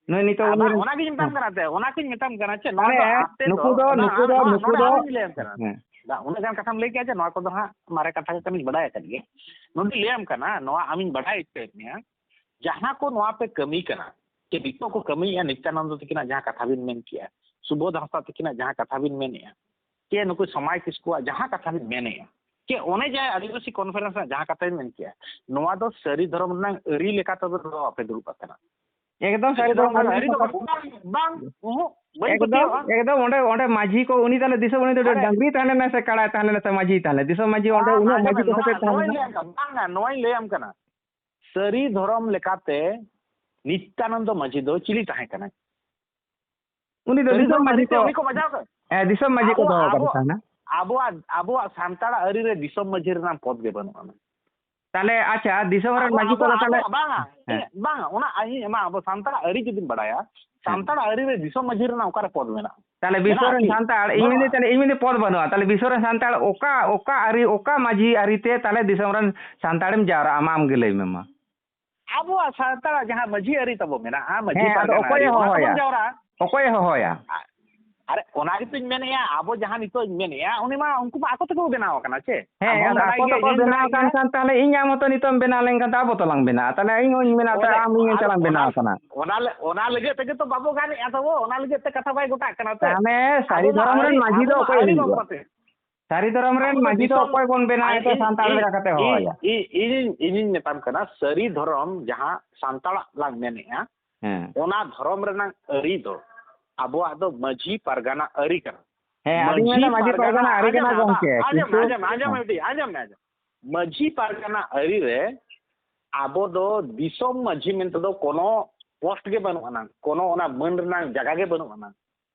ᱱᱩᱭ ᱱᱤᱛᱚᱜ ᱟᱫᱚ ᱩᱱᱤ ᱨᱮᱱ ᱚᱱᱟᱜᱤᱧ ᱢᱮᱛᱟᱢ ᱦᱮᱸ᱾ ᱠᱟᱱᱟ ᱥᱮ, ᱚᱱᱟᱜᱤᱧ ᱢᱮᱛᱟᱢ ᱠᱟᱱᱟ ᱪᱮ, ᱱᱚᱣᱟ ᱫᱚ ᱛᱟᱦᱞᱮ ᱟᱯᱮ ᱫᱚ, ᱱᱩᱠᱩ ᱫᱚ, ᱚᱱᱟ, ᱱᱩᱠᱩ ᱟᱢ ᱫᱚ, ᱱᱚᱣᱟ, ᱱᱩᱠᱩ ᱱᱚᱰᱮ ᱫᱚ ᱟᱨᱦᱚᱸᱧ ᱞᱟᱹᱭᱟᱢ ᱠᱟᱱᱟ᱾ ᱦᱮᱸ᱾ ᱫᱟ, ᱩᱱᱟᱹᱜ ᱜᱟᱱ ᱠᱟᱛᱷᱟᱢ ᱞᱟᱹᱭ ᱠᱮᱜᱼᱟ ᱡᱮ ᱱᱚᱣᱟ ᱠᱚᱫᱚ ᱦᱟᱸᱜ ᱢᱟᱨᱮ ᱠᱟᱛᱷᱟ ᱠᱟᱱ ᱠᱟᱱᱟᱧ ᱵᱟᱰᱟᱭ ᱟᱠᱟᱫ ᱜᱮ᱾ ᱱᱚᱰᱮᱧ ᱞᱟᱹᱭᱟᱢ ᱠᱟᱱᱟ, ᱱᱚᱣᱟ ᱟᱢᱤᱧ ᱵᱟᱰᱟᱭ ᱦᱚᱪᱚᱭᱮᱫ ᱢᱮᱭᱟ, ᱡᱟᱦᱟᱸ ᱠᱚ ᱱᱚᱣᱟ ᱯᱮ ᱠᱟᱹᱢᱤ ᱠᱟᱱᱟ, ᱪᱮ ᱱᱤᱛᱚᱜ ᱠᱚ ᱠᱟᱹᱢᱤᱭᱮᱫᱼᱟ, ᱱᱤᱛᱭᱟᱱᱚᱱᱫᱚ ᱛᱟᱹᱠᱤᱱᱟᱜ ᱡᱟᱦᱟᱸ ᱠᱟᱛᱷᱟ ᱵᱤᱱ ᱢᱮᱱ ᱠᱮᱜᱼᱟ, ᱥᱩᱵᱳᱫᱷ ᱦᱟᱸᱥᱫᱟ ᱛᱟᱹᱠᱤᱱᱟᱜ ᱡᱟᱦᱟᱸ ᱠᱟᱛᱷᱟ ᱵᱤᱱ ᱢᱮᱱᱮᱜᱼᱟ, ᱪᱮ ᱱᱩᱠᱩ ᱥᱚᱢᱟᱭ ᱠᱤᱥᱠᱩᱣᱟᱜ ᱡᱟᱦᱟᱸ ᱠᱟᱛᱷᱟ ᱵᱤᱱ ᱢᱮᱱᱮᱜᱼᱟ, ᱪᱮ ᱚᱱᱮ ᱡᱟᱦᱟᱸ ᱟᱹᱫᱤᱵᱟᱹᱥᱤ conference ᱨᱮᱱᱟᱜ ᱡᱟᱦᱟᱸ ᱠᱟᱛᱷᱟ ᱵᱤᱱ ᱢᱮᱱ ᱠᱮᱜᱼᱟ, ᱱᱚᱣᱟ ᱫᱚ ᱥᱟᱹᱨᱤ ᱫᱷᱚᱨᱚᱢ ᱨᱮᱱᱟᱜ ᱟᱹᱨᱤ ᱞᱮᱠᱟ ᱛᱮᱫᱚ ᱫᱚ ᱵᱟᱯᱮ ᱫᱩᱲᱩᱵ ᱟᱠᱟᱱᱟ᱾ ᱮᱠᱫᱚᱢ ᱥᱟᱹᱨᱤ ᱥᱟᱹᱨᱤ ᱫᱷᱚᱨᱚᱢ ᱫᱷᱚᱨᱚᱢ ᱨᱮᱱᱟᱜ ᱟᱹᱨᱤ ᱫᱚ ᱵᱟᱹᱱᱩᱜ ᱟᱠᱟᱫᱟ᱾ ᱵᱟᱝ, ᱩᱦᱩᱸ, ᱵᱟᱹᱧ ᱮᱠᱫᱚᱢ, ᱯᱟᱹᱛᱭᱟᱹᱣᱟᱜᱼᱟ᱾ ᱮᱠᱫᱚᱢ ᱚᱸᱰᱮ, ᱚᱸᱰᱮ ᱢᱟᱹᱡᱷᱤ ᱠᱚ, ᱩᱱᱤ ᱛᱟᱦᱞᱮ ᱫᱤᱥᱚᱢ, ᱩᱱᱤ ᱫᱚ ᱟᱨᱮ ᱰᱟᱝᱨᱤ ᱛᱟᱦᱮᱸ ᱞᱮᱱᱟᱭ ᱥᱮ ᱠᱟᱲᱟᱭ ᱛᱟᱦᱮᱸ ᱞᱮᱱᱟ ᱥᱮ ᱢᱟᱹᱡᱷᱤ ᱛᱟᱦᱮᱸ ᱞᱮᱱᱟ? ᱫᱤᱥᱚᱢ ᱢᱟᱹᱡᱷᱤ ᱚᱸᱰᱮ ᱵᱟᱝ, ᱩᱱᱟᱹᱜ ᱟᱸᱡᱚᱢ ᱢᱟᱹᱡᱷᱤ ᱢᱮ, ᱠᱚ ᱥᱮᱴᱮᱨ ᱱᱚᱣᱟ, ᱛᱟᱦᱮᱸ ᱱᱚᱣᱟᱧ ᱞᱮᱱᱟ? ᱞᱟᱹᱭᱟᱢ ᱠᱟᱱᱟ, ᱱᱚᱣᱟᱧ ᱞᱟᱹᱭᱟᱢ ᱠᱟᱱᱟ᱾ ᱥᱟᱹᱨᱤ ᱫᱷᱚᱨᱚᱢ ᱞᱮᱠᱟᱛᱮ ᱱᱤᱛᱭᱟᱱᱚᱱᱫᱚ ᱢᱟᱹᱡᱷᱤ ᱫᱚ ᱪᱤᱞᱤ ᱛᱟᱦᱮᱸ ᱠᱟᱱᱟᱭ? ᱩᱱᱤ ᱫᱚ ᱥᱟᱹᱨᱤ ᱫᱤᱥᱚᱢ ᱫᱷᱚᱨᱚᱢ ᱢᱟᱹᱡᱷᱤ ᱟᱹᱨᱤᱛᱮ ᱠᱚ, ᱩᱱᱤ ᱠᱚ ᱵᱟᱡᱟᱣ ᱠᱟᱜ? ᱦᱮᱸ, ᱫᱤᱥᱚᱢ ᱢᱟᱹᱡᱷᱤ ᱠᱚ ᱟᱵᱚ, ᱫᱚᱦᱚ ᱠᱟᱫᱮ ᱟᱵᱚ, ᱛᱟᱦᱮᱱᱟ᱾ ᱟᱵᱚᱣᱟᱜ, ᱟᱵᱚᱣᱟᱜ ᱥᱟᱱᱛᱟᱲᱟᱜ ᱟᱹᱨᱤ ᱨᱮ ᱫᱤᱥᱚᱢ ᱢᱟᱹᱡᱷᱤ ᱨᱮᱱᱟᱜ ᱯᱚᱫᱽ ᱜᱮ ᱵᱟᱹᱱᱩᱜ ᱟᱱᱟ᱾ ᱛᱟᱦᱞᱮ ᱟᱪᱪᱷᱟ, ᱫᱤᱥᱚᱢ ᱨᱮᱱ ᱟᱵᱚ, ᱢᱟᱹᱡᱷᱤ ᱟᱵᱚ, ᱠᱚᱫᱚ ᱟᱵᱚ, ᱛᱟᱦᱞᱮ ᱵᱟᱝᱟ, ᱦᱮᱸ᱾ ᱤᱧ, ᱵᱟᱝᱟ, ᱚᱱᱟ ᱤᱧ ᱮᱢᱟ, ᱟᱵᱚ ᱥᱟᱱᱛᱟᱲᱟᱜ ᱟᱹᱨᱤ ᱡᱩᱫᱤᱢ ᱵᱟᱲᱟᱭᱟ, ᱦᱮᱸ᱾ ᱥᱟᱱᱛᱟᱲᱟᱜ ᱟᱹᱨᱤ ᱨᱮ ᱫᱤᱥᱚᱢ ᱢᱟᱹᱡᱷᱤ ᱨᱮᱱᱟᱜ ᱚᱠᱟᱨᱮ ᱯᱚᱫᱽ ᱢᱮᱱᱟᱜᱼᱟ? ᱛᱟᱦᱞᱮ ᱵᱤᱥᱥᱚ ᱢᱮᱱᱟᱜᱼᱟ ᱨᱮᱱ ᱠᱤ? ᱥᱟᱱᱛᱟᱲ, ᱤᱧ ᱵᱟᱹᱱᱩᱜᱼᱟ᱾ ᱢᱮᱱᱫᱟᱹᱧ, ᱛᱟᱦᱞᱮ ᱤᱧ ᱢᱮᱱᱫᱟᱹᱧ ᱯᱚᱫᱽ ᱵᱟᱹᱱᱩᱜᱼᱟ᱾ ᱛᱟᱦᱞᱮ ᱵᱤᱥᱥᱚ ᱨᱮᱱ ᱥᱟᱱᱛᱟᱲ ᱚᱠᱟ, ᱚᱠᱟ ᱟᱹᱨᱤ, ᱚᱠᱟ ᱢᱟᱹᱡᱷᱤ ᱟᱹᱨᱤ ᱛᱮ ᱛᱟᱦᱞᱮ ᱫᱤᱥᱚᱢ ᱨᱮᱱ ᱥᱟᱱᱛᱟᱲᱮᱢ ᱡᱟᱣᱨᱟᱜᱼᱟ? ᱢᱟ ᱟᱢ ᱜᱮ ᱞᱟᱹᱭ ᱢᱮ ᱢᱟ᱾ ᱟᱵᱚᱣᱟᱜ ᱥᱟᱱᱛᱟᱲᱟᱜ ᱡᱟᱦᱟᱸ ᱢᱟᱹᱡᱷᱤ ᱟᱹᱨᱤ ᱛᱟᱵᱚ ᱢᱮᱱᱟᱜᱼᱟ, ᱢᱟᱹᱡᱷᱤ ᱦᱮᱸ, ᱟᱫᱚ ᱯᱟᱨᱜᱟᱱᱟ ᱚᱠᱚᱭᱮ ᱟᱹᱨᱤ, ᱚᱱᱟ ᱦᱚᱦᱚᱣᱟᱭᱟ? ᱛᱟᱵᱚᱱ ᱡᱟᱣᱨᱟᱜᱼᱟ᱾ ᱚᱠᱚᱭᱮ ᱦᱚᱦᱚᱣᱟᱭᱟ? ᱟ-, ᱟᱨᱮ, ᱚᱱᱟ ᱜᱮᱛᱚᱧ ᱢᱮᱱᱮᱫᱼᱟ, ᱟᱵᱚ ᱡᱟᱦᱟᱸ ᱱᱤᱛᱚᱜ ᱤᱧ ᱢᱮᱱᱮᱫᱼᱟ, ᱩᱱᱤ ᱢᱟ, ᱩᱱᱠᱩ ᱢᱟ ᱟᱠᱚ ᱛᱮᱠᱚ ᱵᱮᱱᱟᱣ ᱟᱠᱟᱱᱟ ᱪᱮ? ᱦᱮᱸ, ᱟᱢ ᱦᱚᱸᱢ ᱟᱫᱚ ᱵᱟᱰᱟᱭ ᱟᱠᱚ ᱜᱮᱭᱟ, ᱛᱮᱠᱚ ᱤᱧ ᱦᱚᱸᱧ ᱵᱮᱱᱟᱣ ᱵᱟᱰᱟᱭ ᱟᱠᱟᱱ ᱜᱮᱭᱟ᱾ ᱠᱷᱟᱱ, ᱛᱟᱦᱞᱮ ᱤᱧ ᱟᱢ ᱦᱚᱸᱛᱚ ᱱᱤᱛᱚᱜ ᱮᱢ ᱵᱮᱱᱟᱣ ᱞᱮᱱᱠᱷᱟᱱ ᱫᱚ ᱟᱵᱚ ᱛᱚᱞᱟᱝ ᱵᱮᱱᱟᱜᱼᱟ᱾ ᱛᱟᱦᱞᱮ ᱤᱧ ᱦᱚᱸᱧ ᱢᱮᱱᱟ, ᱛᱟᱦᱞᱮ ᱚᱱᱮ, ᱟᱢ ᱤᱧ ᱟᱫᱚ ᱪᱟᱞᱟᱝ ᱚᱱᱟ, ᱵᱮᱱᱟᱣ ᱟᱠᱟᱱᱟ᱾ ᱚᱱᱟ ᱞᱮ-, ᱚᱱᱟ ᱞᱟᱹᱜᱤᱫ ᱛᱮᱜᱮ ᱛᱚ ᱵᱟᱵᱚ ᱜᱟᱱᱮᱫᱼᱟ ᱛᱟᱵᱚ, ᱚᱱᱟ ᱞᱟᱹᱜᱤᱫ ᱛᱮ ᱠᱟᱛᱷᱟ ᱵᱟᱭ ᱜᱚᱴᱟᱜ ᱠᱟᱱᱟ ᱛᱚ᱾ ᱛᱟᱦᱞᱮ ᱥᱟᱹᱨᱤ ᱟᱵᱚ ᱫᱷᱚᱨᱚᱢ ᱢᱟ ᱨᱮᱱ ᱟᱹᱨᱤ, ᱢᱟᱹᱡᱷᱤ ᱟᱵᱚ ᱫᱚ ᱢᱟ ᱚᱠᱚᱭ ᱟᱹᱨᱤ ᱦᱩᱭᱩᱜᱼᱟ? ᱵᱟᱝ ᱠᱟᱛᱮ᱾ ᱥᱟᱹᱨᱤ ᱫᱷᱚᱨᱚᱢ ᱨᱮᱱ ᱟᱵᱚ ᱫᱚ ᱢᱟᱹᱡᱷᱤ ᱫᱚ ᱫᱤᱥᱚᱢ, ᱚᱠᱚᱭ ᱵᱚᱱ ᱵᱮᱱᱟᱣᱮᱫ ᱟᱨ ᱠᱚᱣᱟ ᱤᱧ, ᱥᱟᱱᱛᱟᱲ ᱤᱧ, ᱞᱮᱠᱟᱛᱮ ᱤᱧ, ᱦᱚᱦᱚᱭᱟ? ᱤᱧ, ᱤᱧᱤᱧ, ᱤᱧᱤᱧ ᱢᱮᱛᱟᱢ ᱠᱟᱱᱟ, ᱥᱟᱹᱨᱤ ᱫᱷᱚᱨᱚᱢ ᱡᱟᱦᱟᱸ ᱥᱟᱱᱛᱟᱲᱟᱜ ᱞᱟᱝ ᱢᱮᱱᱮᱫᱼᱟ, ᱦᱮᱸ᱾ ᱚᱱᱟ ᱫᱷᱚᱨᱚᱢ ᱨᱮᱱᱟᱜ ᱟᱹᱨᱤ ᱫᱚ ᱟᱵᱚᱣᱟᱜ ᱫᱚ ᱢᱟᱹᱡᱷᱤ ᱯᱟᱨᱜᱟᱱᱟ ᱟᱹᱨᱤ ᱠᱟᱱᱟ᱾ ᱦᱮᱸ, ᱟᱫᱚᱧ ᱢᱟᱹᱡᱷᱤ ᱢᱮᱱᱫᱟ ᱢᱟᱹᱡᱷᱤ ᱯᱟᱨᱜᱟᱱᱟ, ᱯᱟᱨᱜᱟᱱᱟ ᱟᱹᱨᱤ ᱟᱸᱡᱚᱢ ᱠᱟᱱᱟ ᱢᱮ, ᱟᱫᱚ ᱜᱚᱢᱠᱮ, ᱟᱸᱡᱚᱢ ᱢᱮ, ᱠᱤᱱᱛᱩ ᱟᱸᱡᱚᱢ ᱢᱮ, ᱟᱸᱡᱚᱢ ᱢᱮ, ᱦᱮᱸ᱾ ᱟᱹᱰᱤ, ᱟᱸᱡᱚᱢ ᱢᱮ, ᱟᱸᱡᱚᱢ ᱢᱮ᱾ ᱢᱟᱹᱡᱷᱤ ᱯᱟᱨᱜᱟᱱᱟ ᱟᱹᱨᱤ ᱨᱮ ᱟᱵᱚ ᱫᱚ ᱫᱤᱥᱚᱢ ᱢᱟᱹᱡᱷᱤ ᱢᱮᱱᱛᱮ ᱫᱚ ᱠᱳᱱᱳ ᱯᱳᱥᱴ ᱜᱮ ᱵᱟᱹᱱᱩᱜ ᱟᱱᱟᱝ, ᱠᱳᱱᱳ ᱚᱱᱟ ᱢᱟᱹᱱ ᱨᱮᱱᱟᱜ ᱡᱟᱭᱜᱟ ᱜᱮ ᱵᱟᱹᱱᱩᱜ ᱟᱱᱟᱝ᱾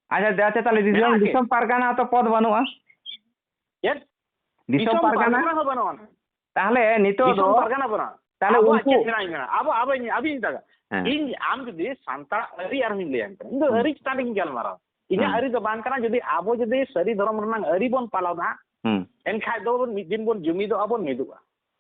ᱟᱪᱪᱷᱟ, ᱟᱪᱪᱷᱟ, ᱛᱟᱦᱞᱮ ᱫᱤᱥᱚᱢ, ᱢᱮᱱᱟᱜᱼᱟ ᱠᱤ? ᱫᱤᱥᱚᱢ ᱯᱟᱨᱜᱟᱱᱟ ᱛᱚ ᱯᱚᱫᱽ ᱵᱟᱹᱱᱩᱜᱼᱟ? ᱪᱮᱫ? ᱫᱤᱥᱚᱢ ᱫᱤᱥᱚᱢ ᱯᱟᱨᱜᱟᱱᱟ? ᱯᱟᱨᱜᱟᱱᱟ ᱦᱚᱸ ᱵᱟᱹᱱᱩᱜᱼᱟ᱾ ᱛᱟᱦᱞᱮ ᱱᱤᱛᱚᱜ ᱫᱤᱥᱚᱢ ᱫᱚ, ᱯᱟᱨᱜᱟᱱᱟ ᱵᱟᱹᱱᱩᱜᱼᱟ᱾ ᱛᱟᱦᱞᱮ ᱟᱵᱚᱣᱟᱜ ᱩᱱᱠᱩ ᱪᱮᱫ ᱢᱮᱱᱟᱜᱼᱟ? ᱤᱧ ᱢᱮᱱᱟ, ᱟᱵᱚ, ᱟᱵᱚ, ᱤᱧ, ᱟᱵᱤᱱ ᱢᱮᱛᱟᱜ ᱦᱮᱸ᱾ ᱤᱧ, ᱟᱢ ᱡᱩᱫᱤ ᱥᱟᱱᱛᱟᱲᱟᱜ ᱟᱹᱨᱤ ᱟᱨᱦᱚᱸᱧ ᱞᱟᱹᱭᱟᱢ ᱠᱟᱱᱟ, ᱤᱧ ᱫᱚ ᱦᱩᱸ᱾ ᱟᱹᱨᱤ ᱪᱮᱛᱟᱱ ᱨᱮᱧ ᱜᱟᱞᱢᱟᱨᱟᱣᱟ᱾ ᱤᱧᱟᱹᱜ ᱦᱩᱸ᱾ ᱟᱹᱨᱤ ᱫᱚ ᱵᱟᱝ ᱠᱟᱱᱟ, ᱡᱩᱫᱤ ᱟᱵᱚ ᱡᱩᱫᱤ ᱥᱟᱹᱨᱤ ᱫᱷᱚᱨᱚᱢ ᱨᱮᱱᱟᱜ ᱟᱹᱨᱤ ᱵᱚᱱ ᱯᱟᱞᱚᱱᱟ, ᱦᱩᱸ᱾ ᱮᱱᱠᱷᱟᱡ ᱫᱚ ᱢᱤᱫ ᱫᱤᱱ ᱵᱚᱱ ᱡᱩᱢᱤᱫᱚᱜᱼᱟ, ᱵᱚᱱ ᱢᱤᱫᱚᱜᱼᱟ᱾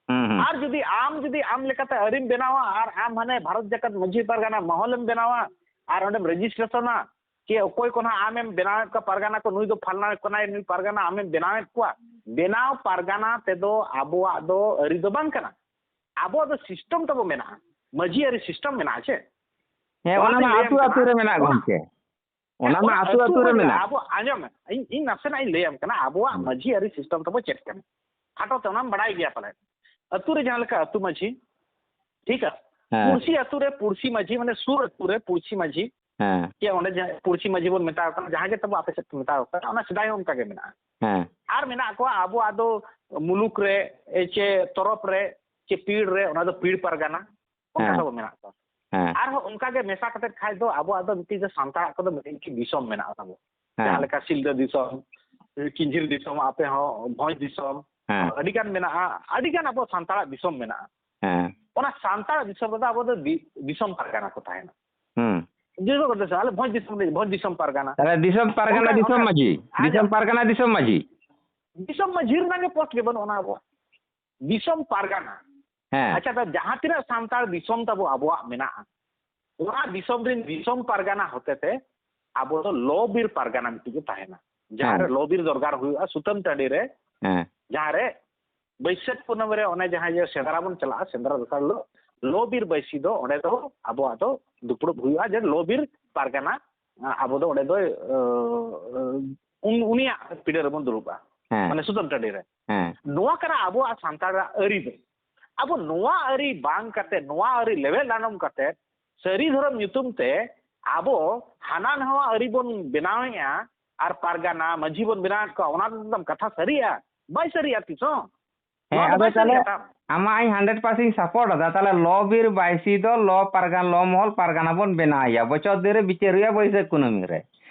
ᱦᱩᱸ, ᱦᱩᱸ᱾ ᱟᱨ ᱡᱩᱫᱤ ᱟᱢ, ᱡᱩᱫᱤ ᱟᱢ ᱞᱮᱠᱟᱛᱮ ᱟᱹᱨᱤᱢ ᱵᱮᱱᱟᱣᱟ ᱟᱨ ᱟᱢ ᱦᱟᱱᱮ ᱵᱷᱟᱨᱚᱛ ᱡᱟᱠᱟᱛ ᱢᱟᱹᱡᱷᱤ ᱯᱟᱨᱜᱟᱱᱟ ᱢᱚᱦᱚᱞᱮᱢ ᱵᱮᱱᱟᱣᱟ ᱟᱨ ᱚᱸᱰᱮᱢ ᱨᱮᱡᱤᱥᱴᱨᱮᱥᱚᱱᱟ, ᱪᱮ ᱚᱠᱚᱭ ᱠᱚ ᱱᱟᱦᱟᱜ ᱟᱢᱮᱢ ᱵᱮᱱᱟᱣᱮᱫ ᱠᱚᱣᱟ ᱯᱟᱨᱜᱟᱱᱟ ᱠᱚ, ᱱᱩᱭ ᱫᱚ ᱯᱷᱟᱞᱱᱟ ᱠᱟᱱᱟᱭ, ᱱᱩᱭ ᱯᱟᱨᱜᱟᱱᱟ ᱟᱢᱮᱢ ᱵᱮᱱᱟᱣᱮᱫ ᱠᱚᱣᱟ᱾ ᱵᱮᱱᱟᱣ ᱯᱟᱨᱜᱟᱱᱟ ᱛᱮᱫᱚ ᱟᱵᱚᱣᱟᱜ ᱫᱚ ᱟᱹᱨᱤ ᱫᱚ ᱵᱟᱝ ᱠᱟᱱᱟ᱾ ᱟᱵᱚᱣᱟᱜ ᱫᱚ ᱥᱤᱥᱴᱮᱢ ᱛᱟᱵᱚ ᱢᱮᱱᱟᱜᱼᱟ, ᱢᱟᱹᱡᱷᱤ ᱟᱹᱨᱤ ᱥᱤᱥᱴᱮᱢ ᱢᱮᱱᱟᱜᱼᱟ ᱪᱮ? ᱦᱮᱸ, ᱚᱱᱟ ᱚᱱᱟᱛᱤᱧ ᱢᱟ ᱞᱟᱹᱭᱟᱢ ᱟᱹᱛᱩ ᱠᱟᱱᱟ, ᱟᱹᱛᱩ ᱨᱮ ᱢᱮᱱᱟᱜ ᱚᱱᱟ, ᱜᱚᱢᱠᱮ᱾ ᱚᱱᱟ ᱦᱮᱸ, ᱢᱟ ᱚᱱᱟ ᱟᱹᱛᱩ ᱟᱹᱛᱩ ᱟᱹᱛᱩ ᱨᱮ ᱨᱮ ᱢᱮᱱᱟᱜᱼᱟ᱾ ᱢᱮᱱᱟᱜ᱾ ᱟᱵᱚ, ᱟᱸᱡᱚᱢ ᱢᱮ, ᱤᱧ, ᱤᱧ ᱱᱟᱥᱮᱱᱟᱜ ᱤᱧ ᱞᱟᱹᱭᱟᱢ ᱠᱟᱱᱟ, ᱟᱵᱚᱣᱟᱜ ᱦᱩᱸ᱾ ᱢᱟᱹᱡᱷᱤ ᱟᱹᱨᱤ ᱥᱤᱥᱴᱮᱢ ᱛᱟᱵᱚ ᱪᱮᱫ ᱠᱟᱱᱟ? ᱠᱷᱟᱴᱚ ᱛᱮ ᱚᱱᱟᱢ ᱵᱟᱲᱟᱭ ᱜᱮᱭᱟ ᱯᱟᱞᱮ᱾ ᱟᱹᱛᱩ ᱨᱮ ᱡᱟᱦᱟᱸ ᱞᱮᱠᱟ ᱟᱹᱛᱩ ᱢᱟᱹᱡᱷᱤ, ᱴᱷᱤᱠᱟ? ᱦᱮᱸ᱾ ᱯᱩᱲᱥᱤ ᱟᱹᱛᱩ ᱨᱮ ᱯᱩᱲᱥᱤ ᱢᱟᱹᱡᱷᱤ, ᱢᱟᱱᱮ ᱥᱩᱨ ᱟᱹᱛᱩ ᱨᱮ ᱯᱩᱲᱥᱤ ᱢᱟᱹᱡᱷᱤ, ᱦᱮᱸ᱾ ᱪᱮ ᱚᱸᱰᱮ ᱡᱟᱦᱟᱸ ᱯᱩᱲᱥᱤ ᱢᱟᱹᱡᱷᱤ ᱵᱚᱱ ᱢᱮᱛᱟᱣ ᱠᱟᱱᱟ, ᱡᱟᱦᱟᱸ ᱜᱮ ᱛᱟᱵᱚ ᱟᱯᱮ ᱥᱮᱫ ᱯᱮ ᱢᱮᱛᱟᱣ ᱠᱟᱱᱟ, ᱚᱱᱟ ᱥᱮᱫᱟᱭ ᱦᱚᱸ ᱚᱱᱠᱟ ᱜᱮ ᱢᱮᱱᱟᱜᱼᱟ᱾ ᱦᱮᱸ᱾ ᱟᱨ ᱢᱮᱱᱟᱜ ᱠᱚᱣᱟ ᱟᱵᱚᱣᱟᱜ ᱫᱚ ᱢᱩᱞᱩᱠ ᱨᱮ, ᱮ, ᱪᱮ ᱛᱚᱨᱚᱯ ᱨᱮ, ᱪᱮ ᱯᱤᱲ ᱨᱮ, ᱚᱱᱟ ᱫᱚ ᱯᱤᱲ ᱯᱟᱨᱜᱟᱱᱟ, ᱚᱱᱠᱟ ᱦᱮᱸ᱾ ᱛᱟᱵᱚ ᱢᱮᱱᱟᱜ ᱠᱚᱣᱟ᱾ ᱦᱮᱸ᱾ ᱟᱨᱦᱚᱸ ᱚᱱᱠᱟ ᱜᱮ ᱢᱮᱥᱟ ᱠᱟᱛᱮ ᱠᱷᱟᱡ ᱫᱚ ᱟᱵᱚᱣᱟᱜ ᱫᱚ ᱢᱤᱫᱴᱤᱡ ᱫᱚ ᱥᱟᱱᱛᱟᱲᱟᱜ ᱠᱚᱫᱚ ᱢᱤᱫᱴᱤᱡ ᱫᱤᱥᱚᱢ ᱢᱮᱱᱟᱜᱼᱟ ᱛᱟᱵᱚ᱾ ᱦᱮᱸ᱾ ᱡᱟᱦᱟᱸ ᱞᱮᱠᱟ ᱥᱤᱞᱫᱟᱹ ᱫᱤᱥᱚᱢ, ᱠᱤᱧᱡᱷᱤᱨ ᱫᱤᱥᱚᱢ, ᱟᱯᱮ ᱦᱚᱸ ᱵᱷᱚᱸᱡᱽ ᱫᱤᱥᱚᱢ, ᱦᱮᱸ᱾ ᱟᱹᱰᱤ ᱜᱟᱱ ᱢᱮᱱᱟᱜᱼᱟ, ᱟᱹᱰᱤ ᱜᱟᱱ ᱟᱵᱚ ᱥᱟᱱᱛᱟᱲᱟᱜ ᱫᱤᱥᱚᱢ ᱢᱮᱱᱟᱜᱼᱟ᱾ ᱦᱮᱸ᱾ ᱚᱱᱟ ᱥᱟᱱᱛᱟᱲ ᱫᱤᱥᱚᱢ ᱨᱮᱫᱚ ᱟᱵᱚ ᱫᱚ ᱫᱤ-, ᱫᱤᱥᱚᱢ ᱯᱟᱨᱜᱟᱱᱟ ᱠᱚ ᱛᱟᱦᱮᱱᱟ᱾ ᱦᱩᱸ᱾ ᱡᱮ ᱠᱚ ᱢᱮᱛᱟᱜᱼᱟ, ᱟᱞᱮ ᱵᱷᱚᱸᱡᱽ ᱫᱤᱥᱚᱢ ᱨᱮ, ᱵᱷᱚᱸᱡᱽ ᱫᱤᱥᱚᱢ ᱯᱟᱨᱜᱟᱱᱟ᱾ ᱛᱟᱦᱞᱮ ᱫᱤᱥᱚᱢ ᱯᱟᱨᱜᱟᱱᱟ, ᱚᱱᱠᱟ, ᱫᱤᱥᱚᱢ ᱚᱱᱠᱟ, ᱢᱟᱹᱡᱷᱤ, ᱟᱪᱪᱷᱟ᱾ ᱫᱤᱥᱚᱢ ᱯᱟᱨᱜᱟᱱᱟ, ᱫᱤᱥᱚᱢ ᱢᱟᱹᱡᱷᱤ᱾ ᱫᱤᱥᱚᱢ ᱢᱟᱹᱡᱷᱤ ᱨᱮᱱᱟᱜ ᱜᱮ ᱯᱳᱥᱴ ᱜᱮ ᱵᱟᱹᱱᱩᱜ ᱚᱱᱟ ᱟᱵᱚ᱾ ᱫᱤᱥᱚᱢ ᱯᱟᱨᱜᱟᱱᱟ᱾ ᱦᱮᱸ᱾ ᱟᱪᱪᱷᱟ, ᱛᱚ ᱡᱟᱦᱟᱸ ᱛᱤᱱᱟᱹᱜ ᱥᱟᱱᱛᱟᱲ ᱫᱤᱥᱚᱢ ᱛᱟᱵᱚ ᱟᱵᱚᱣᱟᱜ ᱢᱮᱱᱟᱜᱼᱟ, ᱚᱱᱟ ᱫᱤᱥᱚᱢ ᱨᱮᱱ ᱫᱤᱥᱚᱢ ᱯᱟᱨᱜᱟᱱᱟ ᱦᱚᱛᱮᱛᱮ ᱟᱵᱚ ᱫᱚ ᱞᱚ ᱵᱤᱨ ᱯᱟᱨᱜᱟᱱᱟ ᱢᱤᱫᱴᱤᱡ ᱜᱮ ᱛᱟᱦᱮᱱᱟ᱾ ᱡᱟᱦᱟᱸ ᱨᱮ ᱦᱮᱸ᱾ ᱞᱚ ᱵᱤᱨ ᱫᱚᱨᱠᱟᱨ ᱦᱩᱭᱩᱜᱼᱟ, ᱥᱩᱛᱟᱹᱱ ᱴᱟᱺᱰᱤ ᱨᱮ, ᱦᱮᱸ᱾ ᱡᱟᱦᱟᱸ ᱨᱮ ᱵᱟᱹᱭᱥᱟᱹᱠᱷ ᱠᱩᱱᱟᱹᱢᱤ ᱨᱮ ᱚᱱᱮ ᱡᱟᱦᱟᱸ ᱡᱮ ᱥᱮᱸᱫᱽᱨᱟ ᱵᱚᱱ ᱪᱟᱞᱟᱜᱼᱟ, ᱥᱮᱸᱫᱽᱨᱟ ᱫᱚᱥᱟᱨ ᱦᱤᱞᱳᱜ ᱞᱚ ᱵᱤᱨ ᱵᱟᱹᱭᱥᱤ ᱫᱚ ᱚᱸᱰᱮ ᱫᱚ ᱟᱵᱚᱣᱟᱜ ᱫᱚ ᱫᱩᱯᱲᱩᱵ ᱦᱩᱭᱩᱜᱼᱟ, ᱡᱮ ᱞᱚ ᱵᱤᱨ ᱯᱟᱨᱜᱟᱱᱟ, ᱟᱵᱚ ᱫᱚ ᱚᱸᱰᱮ ᱫᱚ, ᱩᱱ-, ᱩᱱᱤᱭᱟᱜ ᱯᱤᱸᱰᱟᱹ ᱨᱮᱵᱚᱱ ᱫᱩᱲᱩᱵᱼᱟ, ᱦᱮᱸ᱾ ᱢᱟᱱᱮ ᱥᱩᱛᱟᱹᱱ ᱴᱟᱺᱰᱤ ᱨᱮ᱾ ᱦᱮᱸ᱾ ᱱᱚᱣᱟ ᱠᱟᱱᱟ ᱟᱵᱚᱣᱟᱜ ᱥᱟᱱᱛᱟᱲᱟᱜ ᱟᱹᱨᱤ ᱫᱚ᱾ ᱟᱵᱚ ᱱᱚᱣᱟ ᱟᱹᱨᱤ ᱵᱟᱝ ᱠᱟᱛᱮ, ᱱᱚᱣᱟ ᱟᱹᱨᱤ ᱞᱮᱵᱮᱫ ᱞᱟᱸᱰᱚᱢ ᱠᱟᱛᱮ, ᱥᱟᱹᱨᱤ ᱫᱷᱚᱨᱚᱢ ᱧᱩᱛᱩᱢ ᱛᱮ ᱟᱵᱚ ᱦᱟᱱᱟ ᱱᱟᱣᱟ ᱟᱹᱨᱤ ᱵᱚᱱ ᱵᱮᱱᱟᱣᱮᱫᱼᱟ ᱟᱨ ᱯᱟᱨᱜᱟᱱᱟ, ᱢᱟᱹᱡᱷᱤ ᱵᱚᱱ ᱵᱮᱱᱟᱣᱮᱫ ᱠᱚᱣᱟ, ᱚᱱᱟ ᱫᱚ ᱮᱠᱫᱚᱢ ᱠᱟᱛᱷᱟ ᱥᱟᱹᱨᱤᱜᱼᱟ? ᱵᱟᱭ ᱥᱟᱹᱨᱤᱜᱼᱟ ᱛᱤᱥ ᱦᱚᱸ᱾ ᱦᱮᱸ, ᱱᱚᱣᱟ ᱫᱚ ᱟᱫᱚ ᱵᱟᱭ ᱥᱟᱹᱨᱤ ᱛᱟᱦᱞᱮ ᱠᱟᱛᱷᱟ᱾ ᱟᱢᱟᱜ ᱤᱧ hundred percent ᱤᱧ support ᱟᱫᱟ᱾ ᱛᱟᱦᱞᱮ ᱞᱚ ᱵᱤᱨ ᱵᱟᱭᱥᱤ ᱫᱚ ᱞᱚ ᱯᱟᱨᱜᱟᱱᱟ, ᱞᱚ ᱢᱚᱦᱚᱞ ᱯᱟᱨᱜᱟᱱᱟ ᱵᱚᱱ ᱵᱮᱱᱟᱣᱮᱭᱟ, ᱵᱚᱪᱷᱚᱨ ᱫᱤᱱ ᱨᱮ ᱵᱤᱪᱟᱹᱨ ᱦᱩᱭᱩᱜᱼᱟ ᱵᱟᱹᱭᱥᱟᱹᱠᱷ ᱠᱩᱱᱟᱹᱢᱤ ᱨᱮ᱾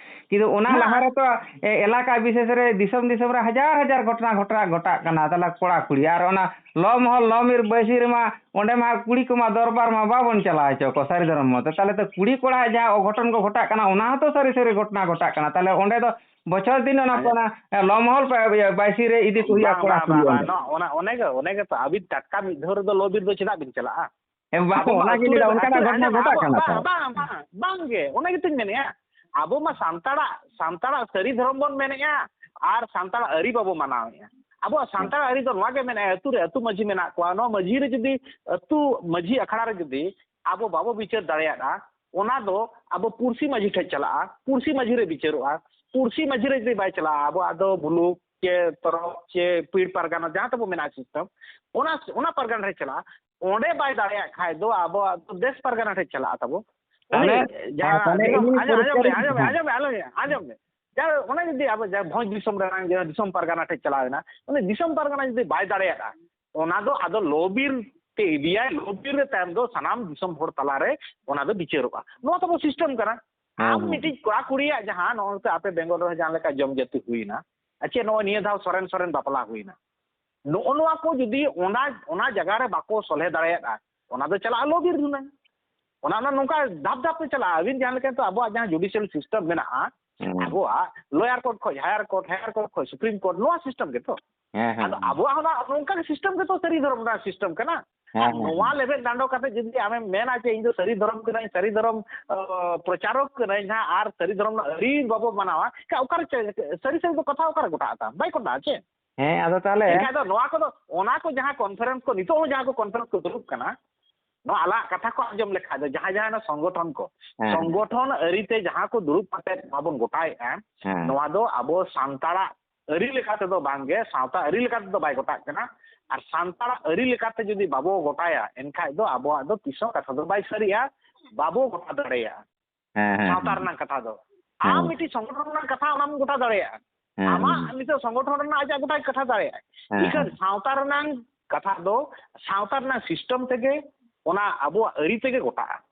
ᱠᱤᱱᱛᱩ ᱚᱱᱟ ᱦᱮᱸ᱾ ᱞᱟᱦᱟ ᱨᱮᱛᱚ, ᱮ, ᱮᱞᱟᱠᱟ ᱵᱤᱥᱮᱥ ᱨᱮ, ᱫᱤᱥᱚᱢ ᱫᱤᱥᱚᱢ ᱨᱮ ᱦᱟᱡᱟᱨ ᱦᱟᱡᱟᱨ ᱜᱷᱚᱴᱚᱱᱟ, ᱜᱷᱚᱴᱚᱱᱟ ᱜᱷᱚᱴᱟᱜ ᱠᱟᱱᱟ᱾ ᱛᱟᱦᱞᱮ ᱠᱚᱲᱟ ᱠᱩᱲᱤ, ᱟᱨ ᱚᱱᱟ ᱞᱚ ᱢᱚᱦᱚᱞ, ᱞᱚ ᱵᱤᱨ ᱵᱟᱭᱥᱤ ᱨᱮᱢᱟ ᱚᱸᱰᱮ ᱢᱟ ᱠᱩᱲᱤ ᱠᱚᱢᱟ ᱫᱚᱨᱵᱟᱨ ᱢᱟ ᱵᱟᱵᱚᱱ ᱪᱟᱞᱟᱣ ᱦᱚᱪᱚ ᱠᱚ ᱥᱟᱹᱨᱤ ᱫᱷᱚᱨᱚᱢ ᱢᱚᱛᱚ᱾ ᱛᱟᱦᱞᱮ ᱛᱚ ᱠᱩᱲᱤ ᱠᱚᱲᱟ ᱡᱟᱦᱟᱸ ᱚᱜᱷᱚᱴᱚᱱ ᱠᱚ ᱜᱷᱚᱴᱟᱜ ᱠᱟᱱᱟ, ᱚᱱᱟ ᱦᱚᱸᱛᱚ ᱥᱟᱹᱨᱤ ᱥᱟᱹᱨᱤ ᱜᱷᱚᱴᱚᱱᱟ ᱜᱷᱚᱴᱟᱜ ᱠᱟᱱᱟ᱾ ᱛᱟᱦᱞᱮ ᱚᱸᱰᱮ ᱫᱚ ᱵᱚᱪᱷᱚᱨ ᱫᱤᱱ ᱚᱱᱟ ᱟᱪᱪᱷᱟ᱾ ᱠᱚ, ᱚᱱᱟ, ᱮ, ᱞᱚ ᱢᱚᱦᱚᱞ ᱯᱮ, ᱤᱭᱟᱹ, ᱵᱟᱭᱥᱤ ᱨᱮ ᱤᱫᱤ ᱠᱚ ᱦᱩᱭᱩᱜᱼᱟ ᱵᱟᱝ, ᱠᱚᱲᱟ ᱵᱟᱝ, ᱠᱩᱲᱤ ᱵᱟᱝ, ᱚᱸᱰᱮ᱾ ᱵᱟᱝ, ᱱᱚ-, ᱚᱱᱟ, ᱚᱱᱮ ᱜᱮ, ᱚᱱᱮ ᱜᱮ ᱛᱚ, ᱟᱹᱵᱤᱱ ᱴᱟᱴᱠᱟ ᱢᱤᱫ ᱫᱷᱟᱣ ᱨᱮᱫᱚ ᱞᱚ ᱵᱤᱨ ᱫᱚ ᱪᱮᱫᱟᱜ ᱵᱤᱱ ᱪᱟᱞᱟᱜᱼᱟ? ᱮ, ᱵᱟᱝ, ᱟᱵᱚ ᱢᱟ ᱚᱱᱟ ᱟᱹᱛᱩ ᱜᱮᱞᱤᱧ ᱨᱮ, ᱞᱟᱹᱭᱫᱟ, ᱟᱹᱛᱩ ᱚᱱᱠᱟᱱᱟᱜ ᱨᱮ, ᱜᱷᱚᱴᱚᱱᱟ ᱟᱹᱛᱩ ᱨᱮ, ᱜᱷᱚᱴᱟᱜ ᱟᱵᱚ, ᱠᱟᱱᱟ ᱛᱚ᱾ ᱵᱟᱝ, ᱵᱟᱝ, ᱵᱟᱝ, ᱵᱟᱝ ᱜᱮ, ᱚᱱᱟ ᱜᱮᱛᱚᱧ ᱢᱮᱱᱮᱫᱼᱟ᱾ ᱟᱵᱚ ᱢᱟ ᱥᱟᱱᱛᱟᱲᱟᱜ, ᱥᱟᱱᱛᱟᱲᱟᱜ ᱥᱟᱹᱨᱤ ᱫᱷᱚᱨᱚᱢ ᱵᱚᱱ ᱢᱮᱱᱮᱫᱼᱟ ᱟᱨ ᱥᱟᱱᱛᱟᱲᱟᱜ ᱟᱹᱨᱤ ᱵᱟᱵᱚ ᱢᱟᱱᱟᱣᱮᱫᱼᱟ᱾ ᱟᱵᱚᱣᱟᱜ ᱦᱮᱸ᱾ ᱥᱟᱱᱛᱟᱲᱟᱜ ᱟᱹᱨᱤ ᱫᱚ ᱱᱚᱣᱟ ᱜᱮ ᱢᱮᱱᱮᱫᱼᱟ, ᱟᱹᱛᱩ ᱨᱮ ᱟᱹᱛᱩ ᱢᱟᱹᱡᱷᱤ ᱢᱮᱱᱟᱜ ᱠᱚᱣᱟ, ᱱᱚᱣᱟ ᱢᱟᱹᱡᱷᱤ ᱨᱮ ᱡᱩᱫᱤ, ᱟᱹᱛᱩ ᱢᱟᱹᱡᱷᱤ ᱟᱠᱷᱲᱟ ᱨᱮ ᱡᱩᱫᱤ ᱟᱵᱚ ᱵᱟᱵᱚ ᱵᱤᱪᱟᱹᱨ ᱫᱟᱲᱮᱭᱟᱜᱼᱟ, ᱚᱱᱟ ᱫᱚ ᱟᱵᱚ ᱯᱩᱲᱥᱤ ᱢᱟᱹᱡᱷᱤ ᱴᱷᱮᱱ ᱪᱟᱞᱟᱜᱼᱟ, ᱯᱩᱲᱥᱤ ᱢᱟᱹᱡᱷᱤ ᱨᱮ ᱵᱤᱪᱟᱹᱨᱚᱜᱼᱟ᱾ ᱯᱩᱲᱥᱤ ᱢᱟᱹᱡᱷᱤ ᱨᱮ ᱡᱩᱫᱤ ᱵᱟᱭ ᱪᱟᱞᱟᱜᱼᱟ, ᱟᱵᱚᱣᱟᱜ ᱫᱚ ᱵᱷᱩᱞᱩᱠ ᱪᱮ ᱛᱚᱨᱚᱠ ᱪᱮ ᱯᱤᱲ ᱯᱟᱨᱜᱟᱱᱟ ᱡᱟᱦᱟᱸ ᱛᱟᱵᱚ ᱢᱮᱱᱟᱜᱼᱟ system, ᱚᱱᱟ, ᱚᱱᱟ ᱯᱟᱨᱜᱟᱱᱟ ᱴᱷᱮᱱ ᱪᱟᱞᱟᱜᱼᱟ᱾ ᱚᱸᱰᱮ ᱵᱟᱭ ᱫᱟᱲᱮᱭᱟᱜ ᱠᱷᱟᱡ ᱫᱚ ᱟᱵᱚᱣᱟᱜ ᱫᱚ ᱫᱮᱥ ᱯᱟᱨᱜᱟᱱᱟ ᱴᱷᱮᱱ ᱪᱟᱞᱟᱜᱼᱟ ᱛᱟᱵᱚ᱾ ᱛᱟᱦᱞᱮ, ᱩᱱᱤ ᱡᱟᱦᱟᱸ, ᱦᱮᱸ, ᱛᱟᱦᱞᱮ ᱟᱸᱡᱚᱢ, ᱤᱧ ᱟᱸᱡᱚᱢ, ᱟᱸᱡᱚᱢ ᱯᱚᱨᱤᱥᱠᱟᱨ ᱢᱮ, ᱤᱧ ᱟᱸᱡᱚᱢ ᱢᱮ, ᱦᱮᱸ᱾ ᱟᱸᱡᱚᱢ ᱢᱮ, ᱟᱸᱡᱚᱢ ᱢᱮ, ᱟᱸᱡᱚᱢ ᱢᱮ᱾ ᱡᱟᱦᱟᱸ ᱚᱱᱟ ᱡᱩᱫᱤ ᱟᱵᱚ ᱡᱟᱦᱟᱸ ᱵᱷᱚᱸᱡᱽ ᱫᱤᱥᱚᱢ ᱨᱮᱱᱟᱜ ᱡᱟᱦᱟᱸ ᱫᱤᱥᱚᱢ ᱯᱟᱨᱜᱟᱱᱟ ᱴᱷᱮᱱ ᱪᱟᱞᱟᱣ ᱮᱱᱟ, ᱩᱱᱤ ᱫᱤᱥᱚᱢ ᱯᱟᱨᱜᱟᱱᱟ ᱡᱩᱫᱤ ᱵᱟᱭ ᱫᱟᱲᱮᱭᱟᱜᱼᱟ, ᱚᱱᱟ ᱫᱚ ᱟᱫᱚ ᱞᱚ ᱵᱤᱨ ᱛᱮ ᱤᱫᱤᱭᱟᱭ, ᱞᱚ ᱵᱤᱨ ᱨᱮ ᱛᱟᱭᱚᱢ ᱫᱚ ᱥᱟᱱᱟᱢ ᱫᱤᱥᱚᱢ ᱦᱚᱲ ᱛᱟᱞᱟᱨᱮ ᱚᱱᱟ ᱫᱚ ᱵᱤᱪᱟᱹᱨᱚᱜᱼᱟ᱾ ᱱᱚᱣᱟ ᱛᱟᱵᱚ system ᱠᱟᱱᱟ᱾ ᱦᱮᱸ, ᱟᱢ ᱦᱮᱸ᱾ ᱢᱤᱫᱴᱤᱡ ᱠᱚᱲᱟ ᱠᱩᱲᱤᱭᱟᱜ ᱡᱟᱦᱟᱸ ᱱᱚᱜᱼᱚᱭ ᱱᱚᱛᱮ ᱟᱯᱮ ᱵᱮᱝᱜᱚᱞ ᱨᱮᱦᱚᱸ ᱡᱟᱦᱟᱸ ᱞᱮᱠᱟ ᱡᱚᱢ ᱡᱟᱹᱛᱤ ᱦᱩᱭᱱᱟ, ᱟᱪᱪᱷᱟ, ᱱᱚᱜᱼᱚᱭ ᱱᱤᱭᱟᱹ ᱫᱷᱟᱣ ᱥᱚᱨᱮᱱ ᱥᱚᱨᱮᱱ ᱵᱟᱯᱞᱟ ᱦᱩᱭᱱᱟ, ᱱᱚᱜᱼᱚ ᱱᱚᱣᱟ ᱠᱚ ᱡᱩᱫᱤ ᱚᱱᱟ ᱚᱱᱟ ᱡᱟᱭᱜᱟ ᱨᱮ ᱵᱟᱠᱚ ᱥᱚᱞᱦᱮ ᱫᱟᱲᱮᱭᱟᱜᱼᱟ, ᱚᱱᱟ ᱫᱚ ᱪᱟᱞᱟᱜᱼᱟ ᱞᱚ ᱵᱤᱨ ᱫᱷᱩᱱᱟᱹᱝ᱾ ᱚᱱᱟ ᱚᱱᱟ ᱱᱚᱝᱠᱟ ᱫᱷᱟᱯ ᱫᱷᱟᱯ ᱛᱮ ᱪᱟᱞᱟᱜᱼᱟ᱾ ᱟᱹᱵᱤᱱ ᱡᱟᱦᱟᱸ ᱞᱮᱠᱟ ᱱᱤᱛᱚᱜ ᱟᱵᱚᱣᱟᱜ ᱡᱟᱦᱟᱸ ᱡᱩᱰᱤᱥᱤᱭᱟᱞ ᱥᱤᱥᱴᱮᱢ ᱢᱮᱱᱟᱜᱼᱟ, ᱦᱮᱸ᱾ ᱟᱵᱚᱣᱟᱜ ᱞᱳᱭᱟᱨ ᱠᱳᱨᱴ ᱠᱷᱚᱱ ᱦᱟᱭᱟᱨ ᱠᱳᱨᱴ, ᱦᱟᱭᱟᱨ ᱠᱳᱨᱴ ᱠᱷᱚᱱ ᱥᱩᱯᱨᱤᱢ ᱠᱳᱨᱴ, ᱱᱚᱣᱟ ᱥᱤᱥᱴᱮᱢ ᱜᱮᱛᱚ᱾ ᱦᱮᱸ, ᱦᱮᱸ, ᱟᱫᱚ ᱦᱮᱸ᱾ ᱟᱵᱚᱣᱟᱜ ᱦᱚᱸ ᱱᱚᱣᱟ ᱱᱚᱝᱠᱟ ᱜᱮ ᱥᱤᱥᱴᱮᱢ ᱜᱮᱛᱚ ᱥᱟᱹᱨᱤ ᱫᱷᱚᱨᱚᱢ ᱨᱮᱱᱟᱜ ᱥᱤᱥᱴᱮᱢ ᱠᱟᱱᱟ᱾ ᱦᱮᱸ, ᱟᱨ ᱦᱮᱸ, ᱱᱚᱣᱟ ᱦᱮᱸ᱾ ᱞᱮᱵᱮᱫ ᱰᱟᱸᱰᱚ ᱠᱟᱛᱮ ᱡᱩᱫᱤ ᱟᱢᱮᱢ ᱢᱮᱱᱟ ᱡᱮ ᱤᱧ ᱫᱚ ᱥᱟᱹᱨᱤ ᱫᱷᱚᱨᱚᱢ ᱠᱟᱹᱱᱟᱹᱧ, ᱥᱟᱹᱨᱤ ᱫᱷᱚᱨᱚᱢ, ᱚ, ᱯᱨᱚᱪᱟᱨᱚᱠ ᱠᱟᱹᱱᱟᱹᱧ ᱦᱟᱸᱜ, ᱟᱨ ᱥᱟᱹᱨᱤ ᱫᱷᱚᱨᱚᱢ ᱨᱮᱱᱟᱜ ᱟᱹᱨᱤ ᱵᱟᱵᱚ ᱢᱟᱱᱟᱣᱟ, ᱮᱱᱠᱷᱟᱱ ᱚᱠᱟᱨᱮ ᱪᱮ-, ᱥᱟᱹᱨᱤ ᱥᱟᱹᱨᱤ ᱫᱚ ᱠᱟᱛᱷᱟ ᱚᱠᱟᱨᱮ ᱜᱚᱴᱟᱜᱼᱟ? ᱛᱟᱢ ᱵᱟᱭ ᱜᱚᱴᱟᱜᱼᱟ ᱪᱮ? ᱦᱮᱸ, ᱟᱫᱚ ᱛᱟᱦᱚᱞᱮ ᱮᱱᱠᱷᱟᱱ ᱫᱚ ᱱᱚᱣᱟ ᱠᱚᱫᱚ, ᱚᱱᱟ ᱠᱚ ᱡᱟᱦᱟᱸ ᱠᱚᱱᱯᱷᱟᱨᱮᱱᱥ ᱠᱚ, ᱱᱤᱛᱚᱜ ᱦᱚᱸ ᱡᱟᱦᱟᱸ ᱠᱚ ᱠᱚᱱᱯᱷᱟᱨᱮᱱᱥ ᱠᱚ ᱫᱩᱲᱩᱵ ᱠᱟᱱᱟ, ᱱᱚᱣᱟ ᱟᱞᱟᱜ ᱠᱟᱛᱷᱟ ᱠᱚ ᱟᱸᱡᱚᱢ ᱞᱮᱠᱷᱟᱡ ᱫᱚ ᱡᱟᱦᱟᱸᱭ ᱡᱟᱦᱟᱸᱭ ᱚᱱᱟ ᱥᱚᱝᱜᱚᱴᱷᱚᱱ ᱠᱚ, ᱦᱮᱸ, ᱦᱮᱸ᱾ ᱥᱚᱝᱜᱚᱴᱷᱚᱱ ᱟᱹᱨᱤᱛᱮ ᱡᱟᱦᱟᱸ ᱠᱚ ᱫᱩᱲᱩᱵ ᱠᱟᱛᱮ ᱱᱚᱣᱟ ᱵᱚᱱ ᱜᱚᱴᱟᱭᱮᱫᱼᱟ, ᱦᱮᱸ᱾ ᱱᱚᱣᱟ ᱫᱚ ᱟᱵᱚ ᱥᱟᱱᱛᱟᱲᱟᱜ ᱟᱹᱨᱤ ᱞᱮᱠᱟ ᱛᱮᱫᱚ ᱵᱟᱝᱜᱮ, ᱥᱟᱶᱛᱟ ᱟᱹᱨᱤ ᱞᱮᱠᱟ ᱛᱮᱫᱚ ᱵᱟᱭ ᱜᱚᱴᱟᱜ ᱠᱟᱱᱟ᱾ ᱟᱨ ᱥᱟᱱᱛᱟᱲᱟᱜ ᱟᱹᱨᱤ ᱞᱮᱠᱟᱛᱮ ᱡᱩᱫᱤ ᱵᱟᱵᱚ ᱜᱚᱴᱟᱭᱟ, ᱮᱱᱠᱷᱟᱡ ᱫᱚ ᱟᱵᱚᱣᱟᱜ ᱫᱚ ᱛᱤᱥ ᱦᱚᱸ ᱠᱟᱛᱷᱟ ᱫᱚ ᱵᱟᱭ ᱥᱟᱹᱨᱤᱜᱼᱟ, ᱵᱟᱵᱚ ᱜᱚᱴᱟ ᱫᱟᱲᱮᱭᱟᱜᱼᱟ᱾ ᱦᱮᱸ, ᱦᱮᱸ, ᱥᱟᱶᱛᱟ ᱦᱮᱸ᱾ ᱨᱮᱱᱟᱜ ᱠᱟᱛᱷᱟ ᱫᱚ᱾ ᱟᱢ ᱦᱮᱸ᱾ ᱢᱤᱫᱴᱤᱡ ᱥᱚᱝᱜᱚᱴᱷᱚᱱ ᱨᱮᱱᱟᱜ ᱠᱟᱛᱷᱟ ᱚᱱᱟᱢ ᱜᱚᱴᱟ ᱫᱟᱲᱮᱭᱟᱜᱼᱟ᱾ ᱦᱮᱸ, ᱟᱢᱟᱜ ᱦᱮᱸ᱾ ᱱᱤᱛᱚᱜ ᱥᱚᱝᱜᱚᱴᱷᱚᱱ ᱨᱮᱱᱟᱜ ᱟᱡᱟᱜ ᱜᱚᱴᱟᱭ ᱠᱟᱛᱷᱟ ᱫᱟᱲᱮᱭᱟᱜᱼᱟ᱾ ᱦᱮᱸ, ᱤᱠᱷᱟᱹᱱ ᱦᱮᱸ᱾ ᱥᱟᱶᱛᱟ ᱨᱮᱱᱟᱜ ᱠᱟᱛᱷᱟ ᱫᱚ ᱥᱟᱶᱛᱟ ᱨᱮᱱᱟᱜ ᱥᱤᱥᱴᱮᱢ ᱛᱮᱜᱮ, ᱚᱱᱟ ᱟᱵᱚᱣᱟᱜ ᱟᱹᱨᱤ ᱛᱮᱜᱮ ᱜᱚᱴᱟᱜᱼᱟ᱾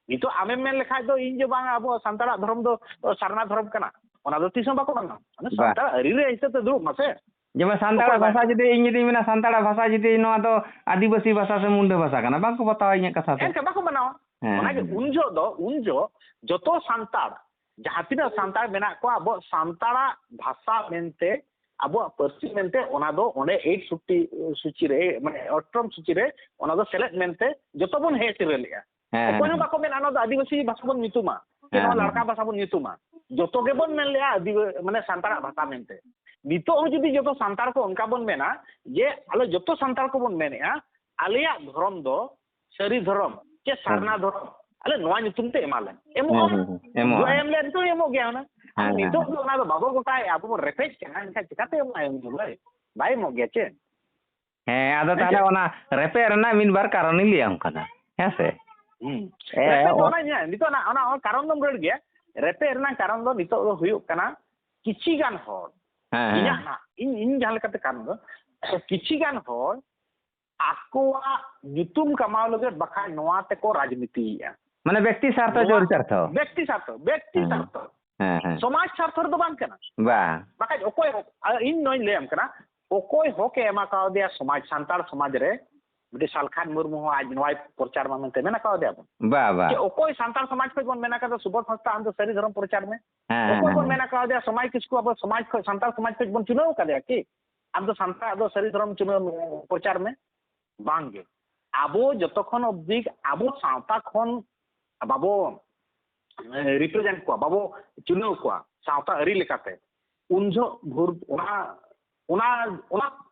ᱱᱤᱛᱚᱜ ᱟᱢᱮᱢ ᱢᱮᱱ ᱞᱮᱠᱷᱟᱡ ᱫᱚ ᱤᱧ ᱡᱮ ᱵᱟᱝ ᱟᱵᱚ ᱥᱟᱱᱛᱟᱲᱟᱜ ᱫᱷᱚᱨᱚᱢ ᱫᱚ ᱥᱟᱨᱱᱟ ᱫᱷᱚᱨᱚᱢ ᱠᱟᱱᱟ, ᱚᱱᱟ ᱫᱚ ᱛᱤᱥ ᱦᱚᱸ ᱵᱟᱠᱚ ᱢᱟᱱᱟᱣᱟ᱾ ᱢᱟᱱᱮ ᱵᱟ᱾ ᱥᱟᱱᱛᱟᱲ ᱟᱹᱨᱤ ᱨᱮ ᱦᱤᱥᱟᱹᱵ ᱛᱮ ᱫᱩᱲᱩᱵ ᱢᱟᱥᱮ᱾ ᱡᱮᱢᱚᱱ ᱥᱟᱱᱛᱟᱲᱟᱜ ᱚᱠᱚᱭ ᱵᱟᱭ ᱵᱷᱟᱥᱟ ᱢᱟᱱᱟᱣᱟ? ᱡᱩᱫᱤ ᱤᱧ ᱡᱩᱫᱤᱧ ᱢᱮᱱᱟ ᱥᱟᱱᱛᱟᱲᱟᱜ ᱵᱷᱟᱥᱟ ᱡᱩᱫᱤ ᱱᱚᱣᱟ ᱫᱚ ᱟᱹᱫᱤᱵᱟᱹᱥᱤ ᱵᱷᱟᱥᱟ ᱥᱮ ᱢᱩᱱᱰᱟᱹ ᱵᱷᱟᱥᱟ ᱠᱟᱱᱟ, ᱵᱟᱝᱠᱚ ᱵᱟᱛᱟᱣᱟ ᱤᱧᱟᱹᱜ ᱠᱟᱛᱷᱟ ᱫᱚ᱾ ᱮᱱᱠᱷᱟᱱ ᱵᱟᱠᱚ ᱢᱟᱱᱟᱣᱟ᱾ ᱦᱮᱸ, ᱚᱱᱟᱜᱮ ᱦᱮᱸ᱾ ᱩᱱ ᱡᱚᱦᱚᱜ ᱫᱚ, ᱩᱱ ᱡᱚᱦᱚᱜ ᱡᱚᱛᱚ ᱥᱟᱱᱛᱟᱲ, ᱡᱟᱦᱟᱸ ᱛᱤᱱᱟᱹᱜ ᱥᱟᱱᱛᱟᱲ ᱢᱮᱱᱟᱜ ᱠᱚᱣᱟ, ᱟᱵᱚᱣᱟᱜ ᱥᱟᱱᱛᱟᱲᱟᱜ ᱵᱷᱟᱥᱟ ᱢᱮᱱᱛᱮ, ᱟᱵᱚᱣᱟᱜ ᱯᱟᱹᱨᱥᱤ ᱢᱮᱱᱛᱮ, ᱚᱱᱟ ᱫᱚ ᱚᱸᱰᱮ ᱮᱭᱤᱴ ᱥᱩᱪᱤ, ᱥᱩᱪᱤ ᱨᱮ, ᱢᱟᱱᱮ ᱚᱥᱴᱚᱢ ᱥᱩᱪᱤ ᱨᱮ ᱚᱱᱟ ᱫᱚ ᱥᱮᱞᱮᱫ ᱢᱮᱱᱛᱮ ᱡᱚᱛᱚ ᱵᱚᱱ ᱦᱮᱡ ᱥᱮᱴᱮᱨ ᱞᱮᱜᱼᱟ᱾ ᱦᱮᱸ, ᱚᱠᱚᱭ ᱦᱚᱸ ᱦᱮᱸ᱾ ᱵᱟᱠᱚ ᱢᱮᱱᱟ ᱱᱚᱣᱟ ᱫᱚ ᱟᱹᱫᱤᱵᱟᱹᱥᱤ ᱵᱷᱟᱥᱟ ᱵᱚᱱ ᱧᱩᱛᱩᱢᱟ, ᱥᱮ ᱦᱮᱸ, ᱱᱚᱣᱟ ᱦᱮᱸ᱾ ᱞᱟᱲᱠᱟ ᱵᱷᱟᱥᱟ ᱵᱚᱱ ᱧᱩᱛᱩᱢᱟ᱾ ᱡᱚᱛᱚ ᱜᱮᱵᱚᱱ ᱢᱮᱱ ᱞᱮᱜᱼᱟ ᱟᱹᱫᱤᱵᱟᱹ-, ᱢᱟᱱᱮ ᱥᱟᱱᱛᱟᱲᱟᱜ ᱵᱷᱟᱥᱟ ᱢᱮᱱᱛᱮ᱾ ᱱᱤᱛᱚᱜ ᱦᱚᱸ ᱡᱩᱫᱤ ᱡᱚᱛᱚ ᱥᱟᱱᱛᱟᱲ ᱠᱚ ᱚᱱᱠᱟ ᱵᱚᱱ ᱢᱮᱱᱟ ᱡᱮ ᱟᱞᱮ ᱡᱚᱛᱚ ᱥᱟᱱᱛᱟᱲ ᱠᱚᱵᱚᱱ ᱢᱮᱱᱮᱜᱼᱟ, ᱟᱞᱮᱭᱟᱜ ᱫᱷᱚᱨᱚᱢ ᱫᱚ ᱥᱟᱹᱨᱤ ᱫᱷᱚᱨᱚᱢ ᱪᱮ ᱦᱮᱸ᱾ ᱥᱟᱨᱱᱟ ᱫᱷᱚᱨᱚᱢ, ᱟᱞᱮ ᱱᱚᱣᱟ ᱧᱩᱛᱩᱢ ᱛᱮ ᱮᱢᱟ ᱞᱮ, ᱮᱢᱚᱜᱼᱟ ᱦᱮᱸ, ᱞᱮ᱾ ᱦᱮᱸ, ᱦᱮᱸ, ᱮᱢᱚᱜᱼᱟ᱾ ᱡᱚ-, ᱮᱢ ᱞᱮ ᱱᱤᱛᱚᱜ ᱮᱢᱚᱜ ᱜᱮᱭᱟ ᱚᱱᱟ᱾ ᱟᱨ ᱦᱮᱸ, ᱦᱮᱸ, ᱱᱤᱛᱚᱜ ᱦᱮᱸ᱾ ᱫᱚ ᱚᱱᱟ ᱫᱚ ᱵᱟᱵᱚ ᱜᱚᱴᱟᱭᱮᱜᱼᱟ, ᱟᱵᱚ ᱵᱚᱱ ᱨᱮᱯᱮᱡ ᱠᱟᱱᱟ, ᱮᱱᱠᱷᱟᱱ ᱪᱤᱠᱟᱹᱛᱮ ᱮᱢᱚᱜᱼᱟ ᱩᱱᱤ ᱫᱚ ᱵᱷᱟᱹᱭ? ᱵᱟᱭ ᱮᱢᱚᱜ ᱜᱮᱭᱟ ᱪᱮ? ᱦᱮᱸ, ᱟᱫᱚ ᱦᱮᱸ ᱛᱟᱦᱚᱞᱮ ᱪᱮ? ᱚᱱᱟ ᱨᱮᱯᱮᱡ ᱨᱮᱱᱟᱜ ᱢᱤᱫ ᱵᱟᱨ ᱠᱟᱨᱚᱱᱤᱧ ᱞᱟᱹᱭᱟᱢ ᱠᱟᱱᱟ, ᱦᱮᱸ ᱥᱮ? ᱦᱩᱸ᱾ ᱮ, ᱨᱮᱯᱮᱡ ᱫᱚ ᱚ- ᱚᱱᱟ ᱧᱮᱞ, ᱱᱤᱛᱚᱜ ᱚᱱᱟ, ᱚᱱᱟ, ᱚᱱᱟ ᱠᱟᱨᱚᱱ ᱫᱚᱢ ᱨᱟᱹᱲ ᱜᱮᱭᱟ᱾ ᱨᱮᱯᱮᱡ ᱨᱮᱱᱟᱜ ᱠᱟᱨᱚᱱ ᱫᱚ ᱱᱤᱛᱚᱜ ᱫᱚ ᱦᱩᱭᱩᱜ ᱠᱟᱱᱟ ᱠᱤᱪᱷᱤ ᱜᱟᱱ ᱦᱚᱲ, ᱦᱮᱸ, ᱦᱮᱸ᱾ ᱤᱧᱟᱹᱜ ᱱᱟᱜ, ᱤᱧ, ᱤᱧ ᱡᱟᱦᱟᱸ ᱞᱮᱠᱟᱛᱮ ᱠᱟᱨᱚᱱ ᱫᱚ, ᱠᱤᱪᱷᱤ ᱜᱟᱱ ᱦᱚᱲ ᱟᱠᱚᱣᱟᱜ ᱧᱩᱛᱩᱢ ᱠᱟᱢᱟᱣ ᱞᱟᱹᱜᱤᱫ ᱵᱟᱠᱷᱟᱡ ᱱᱚᱣᱟ ᱛᱮᱠᱚ ᱨᱟᱡᱽᱱᱤᱛᱤᱭᱮᱫᱼᱟ᱾ ᱢᱟᱱᱮ ᱵᱮᱠᱛᱤ ᱥᱟᱨᱛᱷᱚ, ᱱᱚᱣᱟ ᱡᱳᱨ ᱥᱟᱨᱛᱷᱚ᱾ ᱵᱮᱠᱛᱤ ᱥᱟᱨᱛᱷᱚ, ᱵᱮᱠᱛᱤ ᱦᱮᱸ, ᱦᱮᱸ᱾ ᱥᱟᱨᱛᱷᱚ᱾ ᱦᱮᱸ, ᱦᱮᱸ᱾ ᱥᱚᱢᱟᱡᱽ ᱥᱟᱨᱛᱷᱚ ᱨᱮᱫᱚ ᱵᱟᱝ ᱠᱟᱱᱟ᱾ ᱵᱟ᱾ ᱵᱟᱠᱷᱟᱡ ᱚᱠᱚᱭ ᱦᱚᱸ, ᱟ, ᱤᱧ ᱱᱚᱣᱟᱧ ᱞᱟᱹᱭᱟᱢ ᱠᱟᱱᱟ, ᱚᱠᱚᱭ ᱦᱚᱠ ᱮ ᱮᱢᱟ ᱠᱟᱣᱫᱮᱭᱟ ᱥᱚᱢᱟᱡᱽ, ᱥᱟᱱᱛᱟᱲ ᱥᱚᱢᱟᱡᱽ ᱨᱮ? ᱢᱤᱫᱴᱤᱡ ᱥᱟᱞᱠᱷᱟᱱ ᱢᱩᱨᱢᱩ ᱦᱚᱸ ᱟᱡ ᱱᱚᱣᱟᱭ ᱯᱨᱚᱪᱟᱨ ᱢᱟ ᱢᱮᱱᱛᱮ ᱢᱮᱱ ᱠᱟᱣᱫᱮᱭᱟ ᱵᱚᱱ᱾ ᱵᱟ, ᱵᱟ᱾ ᱪᱮ ᱚᱠᱚᱭ ᱥᱟᱱᱛᱟᱲ ᱥᱚᱢᱟᱡᱽ ᱠᱷᱚᱱ ᱵᱚᱱ ᱢᱮᱱ ᱠᱟᱫᱟ, ᱥᱩᱵᱳᱫᱷ ᱦᱟᱸᱥᱫᱟ, ᱟᱢ ᱫᱚ ᱥᱟᱹᱨᱤ ᱫᱷᱚᱨᱚᱢ ᱯᱨᱚᱪᱟᱨ ᱢᱮ? ᱦᱮᱸ, ᱚᱠᱚᱭ ᱦᱮᱸ, ᱵᱚᱱ ᱦᱮᱸ᱾ ᱢᱮᱱ ᱠᱟᱣᱫᱮᱭᱟ ᱥᱚᱢᱟᱡᱽ ᱠᱤᱥᱠᱩ, ᱟᱵᱚ ᱥᱚᱢᱟᱡᱽ ᱠᱷᱚᱱ, ᱥᱟᱱᱛᱟᱲ ᱥᱚᱢᱟᱡᱽ ᱠᱷᱚᱱ ᱵᱚᱱ ᱪᱩᱱᱟᱹᱣ ᱠᱟᱫᱮᱭᱟ ᱠᱤ? ᱟᱢ ᱫᱚ ᱥᱟᱱᱛᱟᱲ ᱫᱚ ᱥᱟᱹᱨᱤ ᱫᱷᱚᱨᱚᱢ ᱪᱩᱱᱟᱹᱣ ᱯᱨᱚᱪᱟᱨ ᱢᱮ? ᱵᱟᱝ ᱜᱮ᱾ ᱟᱵᱚ ᱡᱚᱛᱚ ᱠᱷᱚᱱ ᱚᱵᱫᱤ ᱟᱵᱚ ᱥᱟᱶᱛᱟ ᱠᱷᱚᱱ ᱵᱟᱵᱚ, ᱮ, ᱨᱤᱯᱨᱮᱡᱮᱱᱴ ᱠᱚᱣᱟ, ᱵᱟᱵᱚ ᱪᱩᱱᱟᱹᱣ ᱠᱚᱣᱟ ᱥᱟᱶᱛᱟ ᱟᱹᱨᱤ ᱞᱮᱠᱟᱛᱮ, ᱩᱱ ᱡᱚᱦᱚᱜ ᱵᱷᱳᱨ ᱚᱱᱟ, ᱚᱱᱟ, ᱚᱱᱟ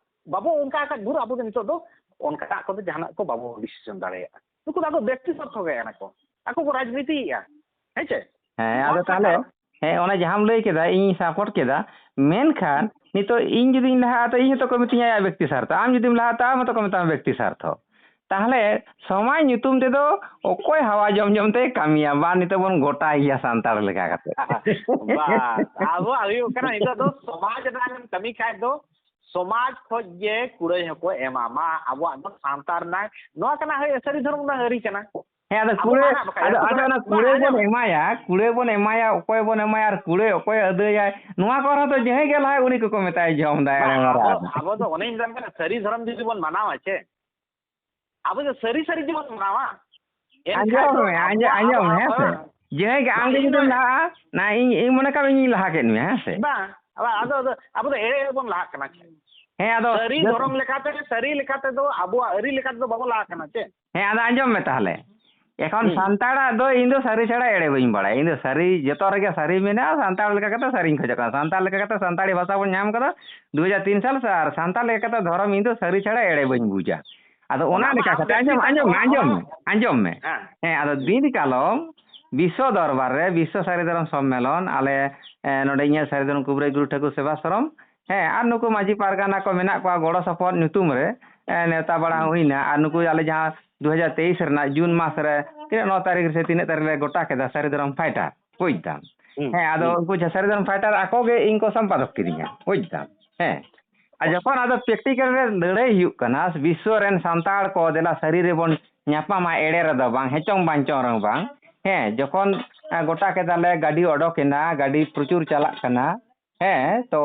ᱵᱟᱵᱚ ᱚᱱᱠᱟ ᱟᱠᱟᱫ ᱵᱷᱳᱨ ᱟᱵᱚ ᱫᱚ ᱱᱤᱛᱚᱜ ᱫᱚ ᱚᱱᱠᱟᱱᱟᱜ ᱠᱚᱫᱚ ᱡᱟᱦᱟᱱᱟᱜ ᱠᱚ ᱵᱟᱵᱚ ᱰᱤᱥᱤᱥᱚᱱ ᱫᱟᱲᱮᱭᱟᱜᱼᱟ᱾ ᱱᱩᱠᱩ ᱫᱚ ᱟᱠᱚ ᱵᱮᱠᱛᱤ ᱥᱟᱨᱛᱷᱚ ᱜᱮ ᱠᱟᱱᱟ ᱠᱚ, ᱟᱠᱚ ᱠᱚ ᱨᱟᱡᱽᱱᱤᱛᱤᱭᱮᱫᱼᱟ᱾ ᱦᱮᱸ ᱪᱮ? ᱦᱮᱸ, ᱱᱚᱣᱟ ᱟᱫᱚ ᱠᱟᱱᱟ ᱛᱟᱦᱚᱞᱮ, ᱠᱟᱨᱚᱱ᱾ ᱦᱮᱸ, ᱚᱱᱟ ᱡᱟᱦᱟᱸᱢ ᱞᱟᱹᱭ ᱠᱮᱫᱟ, ᱤᱧ ᱥᱟᱯᱳᱨᱴ ᱠᱮᱫᱟ, ᱢᱮᱱᱠᱷᱟᱱ ᱱᱤᱛᱚᱜ ᱤᱧ ᱡᱩᱫᱤᱧ ᱞᱟᱦᱟᱜᱼᱟ, ᱛᱚ ᱤᱧ ᱦᱚᱸᱛᱚ ᱠᱚ ᱢᱤᱛᱟᱹᱧᱟ ᱟᱭᱟᱜ ᱵᱮᱠᱛᱤ ᱥᱟᱨᱛᱷᱚ, ᱟᱢ ᱡᱩᱫᱤᱢ ᱞᱟᱦᱟᱜᱼᱟ, ᱛᱚ ᱟᱢ ᱦᱚᱸᱛᱚ ᱠᱚ ᱢᱮᱛᱟᱢᱟ ᱵᱮᱠᱛᱤ ᱥᱟᱨᱛᱷᱚ᱾ ᱛᱟᱦᱚᱞᱮ ᱥᱚᱢᱟᱡᱽ ᱧᱩᱛᱩᱢ ᱛᱮᱫᱚ ᱚᱠᱚᱭ ᱦᱟᱣᱟ ᱡᱚᱢ ᱡᱚᱢ ᱛᱮᱭ ᱠᱟᱹᱢᱤᱭᱟ? ᱵᱟ, ᱱᱤᱛᱚᱜ ᱵᱚᱱ ᱜᱚᱴᱟᱭ ᱜᱮᱭᱟ ᱥᱟᱱᱛᱟᱲ ᱞᱮᱠᱟ ᱠᱟᱛᱮ᱾ ᱵᱟᱥ, ᱟᱵᱚᱣᱟᱜ ᱦᱩᱭᱩᱜ ᱠᱟᱱᱟ ᱱᱤᱛᱚᱜ ᱫᱚ ᱥᱚᱢᱟᱡᱽ ᱨᱮᱱᱟᱜ ᱮᱢ ᱠᱟᱹᱢᱤ ᱠᱷᱟᱡ ᱫᱚ ᱥᱚᱢᱟᱡᱽ ᱠᱷᱚᱡ ᱜᱮ ᱠᱩᱲᱟᱹᱭ ᱦᱚᱸᱠᱚ ᱮᱢᱟ᱾ ᱢᱟ, ᱟᱵᱚᱣᱟᱜ ᱫᱚ ᱥᱟᱶᱛᱟ ᱨᱮᱱᱟᱜ ᱱᱚᱣᱟ ᱠᱟᱱᱟ, ᱦᱳᱭ, ᱥᱟᱹᱨᱤ ᱫᱷᱚᱨᱚᱢ ᱨᱮᱱᱟᱜ ᱟᱹᱨᱤ ᱠᱟᱱᱟ᱾ ᱦᱮᱸ, ᱟᱫᱚ ᱟᱵᱚ ᱠᱩᱲᱟᱹᱭ, ᱢᱟ ᱱᱟᱦᱟᱜ ᱵᱟᱠᱷᱟᱡ ᱟᱫᱚ, ᱡᱚᱛᱚ ᱟᱫᱚ ᱠᱚᱨᱮ ᱚᱱᱟ ᱢᱟ ᱠᱩᱲᱟᱹᱭ ᱵᱚᱱ ᱟᱸᱡᱚᱢ᱾ ᱮᱢᱟᱭᱟ, ᱠᱩᱲᱟᱹᱭ ᱵᱚᱱ ᱮᱢᱟᱭᱟ, ᱚᱠᱚᱭ ᱵᱚᱱ ᱮᱢᱟᱭᱟ ᱟᱨ ᱠᱩᱲᱟᱹᱭ ᱚᱠᱚᱭ ᱟᱹᱫᱟᱹᱭᱟᱭ, ᱱᱚᱣᱟ ᱠᱚ ᱟᱨᱦᱚᱸ ᱫᱚ ᱡᱟᱦᱟᱸᱭ ᱜᱮ ᱞᱟᱦᱟᱭ, ᱩᱱᱤ ᱠᱚᱠᱚ ᱢᱮᱛᱟᱭᱟ ᱡᱚᱢ ᱫᱟᱭ, ᱵᱟᱝ, ᱮᱲᱮ ᱢᱟᱨᱟ ᱟᱵᱚ, ᱟᱫᱚ᱾ ᱟᱵᱚ ᱫᱚ ᱚᱱᱮᱧ ᱢᱮᱛᱟᱢ ᱠᱟᱱᱟ, ᱥᱟᱹᱨᱤ ᱫᱷᱚᱨᱚᱢ ᱡᱩᱫᱤ ᱵᱚᱱ ᱢᱟᱱᱟᱣᱟ ᱪᱮ, ᱟᱵᱚ ᱫᱚ ᱥᱟᱹᱨᱤ ᱥᱟᱹᱨᱤ ᱜᱮᱵᱚᱱ ᱢᱟᱱᱟᱣᱟ᱾ ᱮᱱᱠᱷᱟᱡ ᱟᱸᱡᱚᱢ ᱫᱚ ᱢᱮ, ᱟᱸᱡᱚ-, ᱟᱵᱚᱣᱟᱜ, ᱟᱸᱡᱚᱢ ᱢᱮ, ᱟᱵᱚᱣᱟᱜ, ᱦᱮᱸ ᱥᱮ? ᱦᱮᱸ᱾ ᱡᱟᱦᱟᱸᱭ ᱜᱮ ᱟᱢ ᱵᱟᱝ, ᱜᱮ ᱤᱧ ᱡᱩᱫᱤᱢ ᱫᱚ ᱞᱟᱦᱟᱜᱼᱟ, ᱱᱟ ᱤᱧ, ᱤᱧ ᱢᱚᱱᱮ ᱠᱟᱜ ᱢᱮ ᱤᱧᱤᱧ ᱞᱟᱦᱟ ᱠᱮᱫ ᱢᱮᱭᱟ, ᱦᱮᱸ ᱥᱮ? ᱵᱟᱝ, ᱟᱵᱚ, ᱟᱫᱚ, ᱟᱫᱚ ᱟᱵᱚ ᱫᱚ ᱮᱲᱮ ᱵᱚᱱ ᱞᱟᱦᱟᱜ ᱠᱟᱱᱟ᱾ ᱦᱮᱸ, ᱟᱫᱚ ᱥᱟᱹᱨᱤ ᱡᱚᱛ- ᱫᱷᱚᱨᱚᱢ ᱞᱮᱠᱟᱛᱮ, ᱥᱟᱹᱨᱤ ᱞᱮᱠᱟᱛᱮ ᱫᱚ ᱟᱵᱚᱣᱟᱜ ᱟᱹᱨᱤ ᱞᱮᱠᱟᱛᱮ ᱫᱚ ᱵᱟᱵᱚ ᱞᱟᱦᱟ ᱠᱟᱱᱟ ᱪᱮ? ᱦᱮᱸ, ᱟᱫᱚ ᱟᱸᱡᱚᱢ ᱢᱮ ᱛᱟᱦᱚᱞᱮ᱾ ᱮᱠᱷᱚᱱ ᱦᱩᱸ᱾ ᱥᱟᱱᱛᱟᱲᱟᱜ ᱫᱚ ᱤᱧ ᱫᱚ ᱥᱟᱹᱨᱤ ᱪᱷᱟᱲᱟ ᱮᱲᱮ ᱵᱟᱹᱧ ᱵᱟᱲᱟᱭᱟ᱾ ᱤᱧ ᱫᱚ ᱥᱟᱹᱨᱤ, ᱡᱚᱛᱚ ᱨᱮᱜᱮ ᱥᱟᱹᱨᱤ ᱢᱮᱱᱟᱜᱼᱟ᱾ ᱥᱟᱱᱛᱟᱲ ᱞᱮᱠᱟ ᱠᱟᱛᱮ ᱥᱟᱹᱨᱤᱧ ᱠᱷᱚᱡᱚᱜ ᱠᱟᱱᱟ᱾ ᱥᱟᱱᱛᱟᱲ ᱞᱮᱠᱟ ᱠᱟᱛᱮ ᱥᱟᱱᱛᱟᱲᱤ ᱵᱷᱟᱥᱟ ᱵᱚᱱ ᱧᱟᱢ ᱠᱟᱫᱟ ᱫᱩ ᱦᱟᱡᱟᱨ ᱛᱤᱱ ᱥᱟᱞ, ᱟᱨ ᱥᱟᱱᱛᱟᱲ ᱞᱮᱠᱟ ᱠᱟᱛᱮ ᱫᱷᱚᱨᱚᱢ ᱤᱧ ᱫᱚ ᱥᱟᱹᱨᱤ ᱪᱷᱟᱲᱟ ᱮᱲᱮ ᱵᱟᱹᱧ ᱵᱩᱡᱟ᱾ ᱟᱫᱚ ᱚᱱᱟ ᱚᱱᱟ ᱢᱟ ᱞᱮᱠᱟ ᱟᱢ ᱠᱟᱛᱮ, ᱵᱮᱠᱛᱤ ᱟᱸᱡᱚᱢ, ᱥᱟᱨᱛᱷᱚ, ᱟᱸᱡᱚᱢ ᱢᱮ, ᱚᱱᱟ, ᱟᱸᱡᱚᱢ ᱚᱱᱟ, ᱢᱮ, ᱟᱸᱡᱚᱢ ᱢᱮ᱾ ᱦᱮᱸ᱾ ᱦᱮᱸ, ᱟᱫᱚ ᱦᱩᱸ᱾ ᱫᱤᱱ ᱠᱟᱞᱚᱢ ᱵᱤᱥᱥᱚ ᱫᱚᱨᱵᱟᱨ ᱨᱮ, ᱵᱤᱥᱥᱚ ᱥᱟᱹᱨᱤ ᱫᱷᱚᱨᱚᱢ ᱥᱚᱢᱢᱮᱞᱚᱱ, ᱟᱞᱮ, ᱮ, ᱱᱚᱰᱮ ᱤᱧᱟᱹᱜ ᱥᱟᱹᱨᱤ ᱫᱷᱚᱨᱚᱢ ᱠᱩᱵᱨᱟᱹᱭ ᱜᱩᱨᱩ ᱴᱷᱟᱹᱠᱩᱨ ᱥᱮᱵᱟᱥᱨᱚᱢ, ᱦᱮᱸ, ᱟᱨ ᱱᱩᱠᱩ ᱢᱟᱹᱡᱷᱤ ᱯᱟᱨᱜᱟᱱᱟ ᱠᱚ ᱢᱮᱱᱟᱜ ᱠᱚᱣᱟ ᱜᱚᱲᱚ ᱥᱚᱯᱚᱦᱚᱫ ᱧᱩᱛᱩᱢ ᱨᱮ, ᱮ, ᱱᱮᱣᱛᱟ ᱵᱟᱲᱟ ᱦᱩᱸ᱾ ᱦᱩᱭᱱᱟ᱾ ᱟᱨ ᱱᱩᱠᱩ ᱟᱞᱮ ᱡᱟᱦᱟᱸ ᱫᱩ ᱦᱟᱡᱟᱨ ᱛᱮᱭᱤᱥ ᱨᱮᱱᱟᱜ ᱡᱩᱱ ᱢᱟᱥ ᱨᱮ ᱛᱤᱱᱟᱹᱜ, ᱱᱚ ᱛᱟᱹᱨᱤᱠᱷ ᱨᱮ ᱥᱮ ᱛᱤᱱᱟᱹᱜ ᱛᱟᱹᱨᱤᱠᱷ ᱨᱮ ᱜᱚᱴᱟ ᱠᱮᱫᱟ ᱥᱟᱹᱨᱤ ᱫᱷᱚᱨᱚᱢ ᱯᱷᱟᱭᱴᱟᱨ, ᱵᱩᱡᱽ ᱫᱟᱢ᱾ ᱦᱩᱸ, ᱦᱮᱸ, ᱟᱫᱚ ᱦᱩᱸ᱾ ᱩᱱᱠᱩ ᱡᱟᱦᱟᱸ ᱥᱟᱹᱨᱤ ᱫᱷᱚᱨᱚᱢ ᱯᱷᱟᱭᱴᱟᱨ ᱟᱠᱚ ᱜᱮ ᱤᱧ ᱠᱚ ᱥᱚᱢᱯᱟᱫᱚᱠ ᱠᱤᱫᱤᱧᱟ, ᱵᱩᱡᱽ ᱫᱟᱢ᱾ ᱦᱮᱸ, ᱟᱨ ᱡᱚᱠᱷᱚᱱ ᱟᱫᱚ ᱯᱨᱮᱠᱴᱤᱠᱟᱞ ᱨᱮ ᱞᱟᱹᱲᱦᱟᱹᱭ ᱦᱩᱭᱩᱜ ᱠᱟᱱᱟ, ᱵᱤᱥᱥᱚ ᱨᱮᱱ ᱥᱟᱱᱛᱟᱲ ᱠᱚ ᱫᱮᱞᱟ ᱥᱟᱹᱨᱤ ᱨᱮᱵᱚᱱ ᱧᱟᱯᱟᱢᱟ, ᱮᱲᱮ ᱨᱮᱫᱚ ᱵᱟᱝ, ᱦᱮᱪᱚᱝ ᱵᱟᱧᱪᱚᱝ ᱨᱮᱦᱚᱸ ᱵᱟᱝ᱾ ᱦᱮᱸ, ᱡᱚᱠᱷᱚᱱ, ᱮ, ᱜᱚᱴᱟ ᱠᱮᱫᱟᱞᱮ, ᱜᱟᱹᱰᱤ ᱚᱰᱚᱠ ᱮᱱᱟ, ᱜᱟᱹᱰᱤ ᱯᱨᱚᱪᱩᱨ ᱪᱟᱞᱟᱜ ᱠᱟᱱᱟ, ᱦᱮᱸ, ᱛᱚ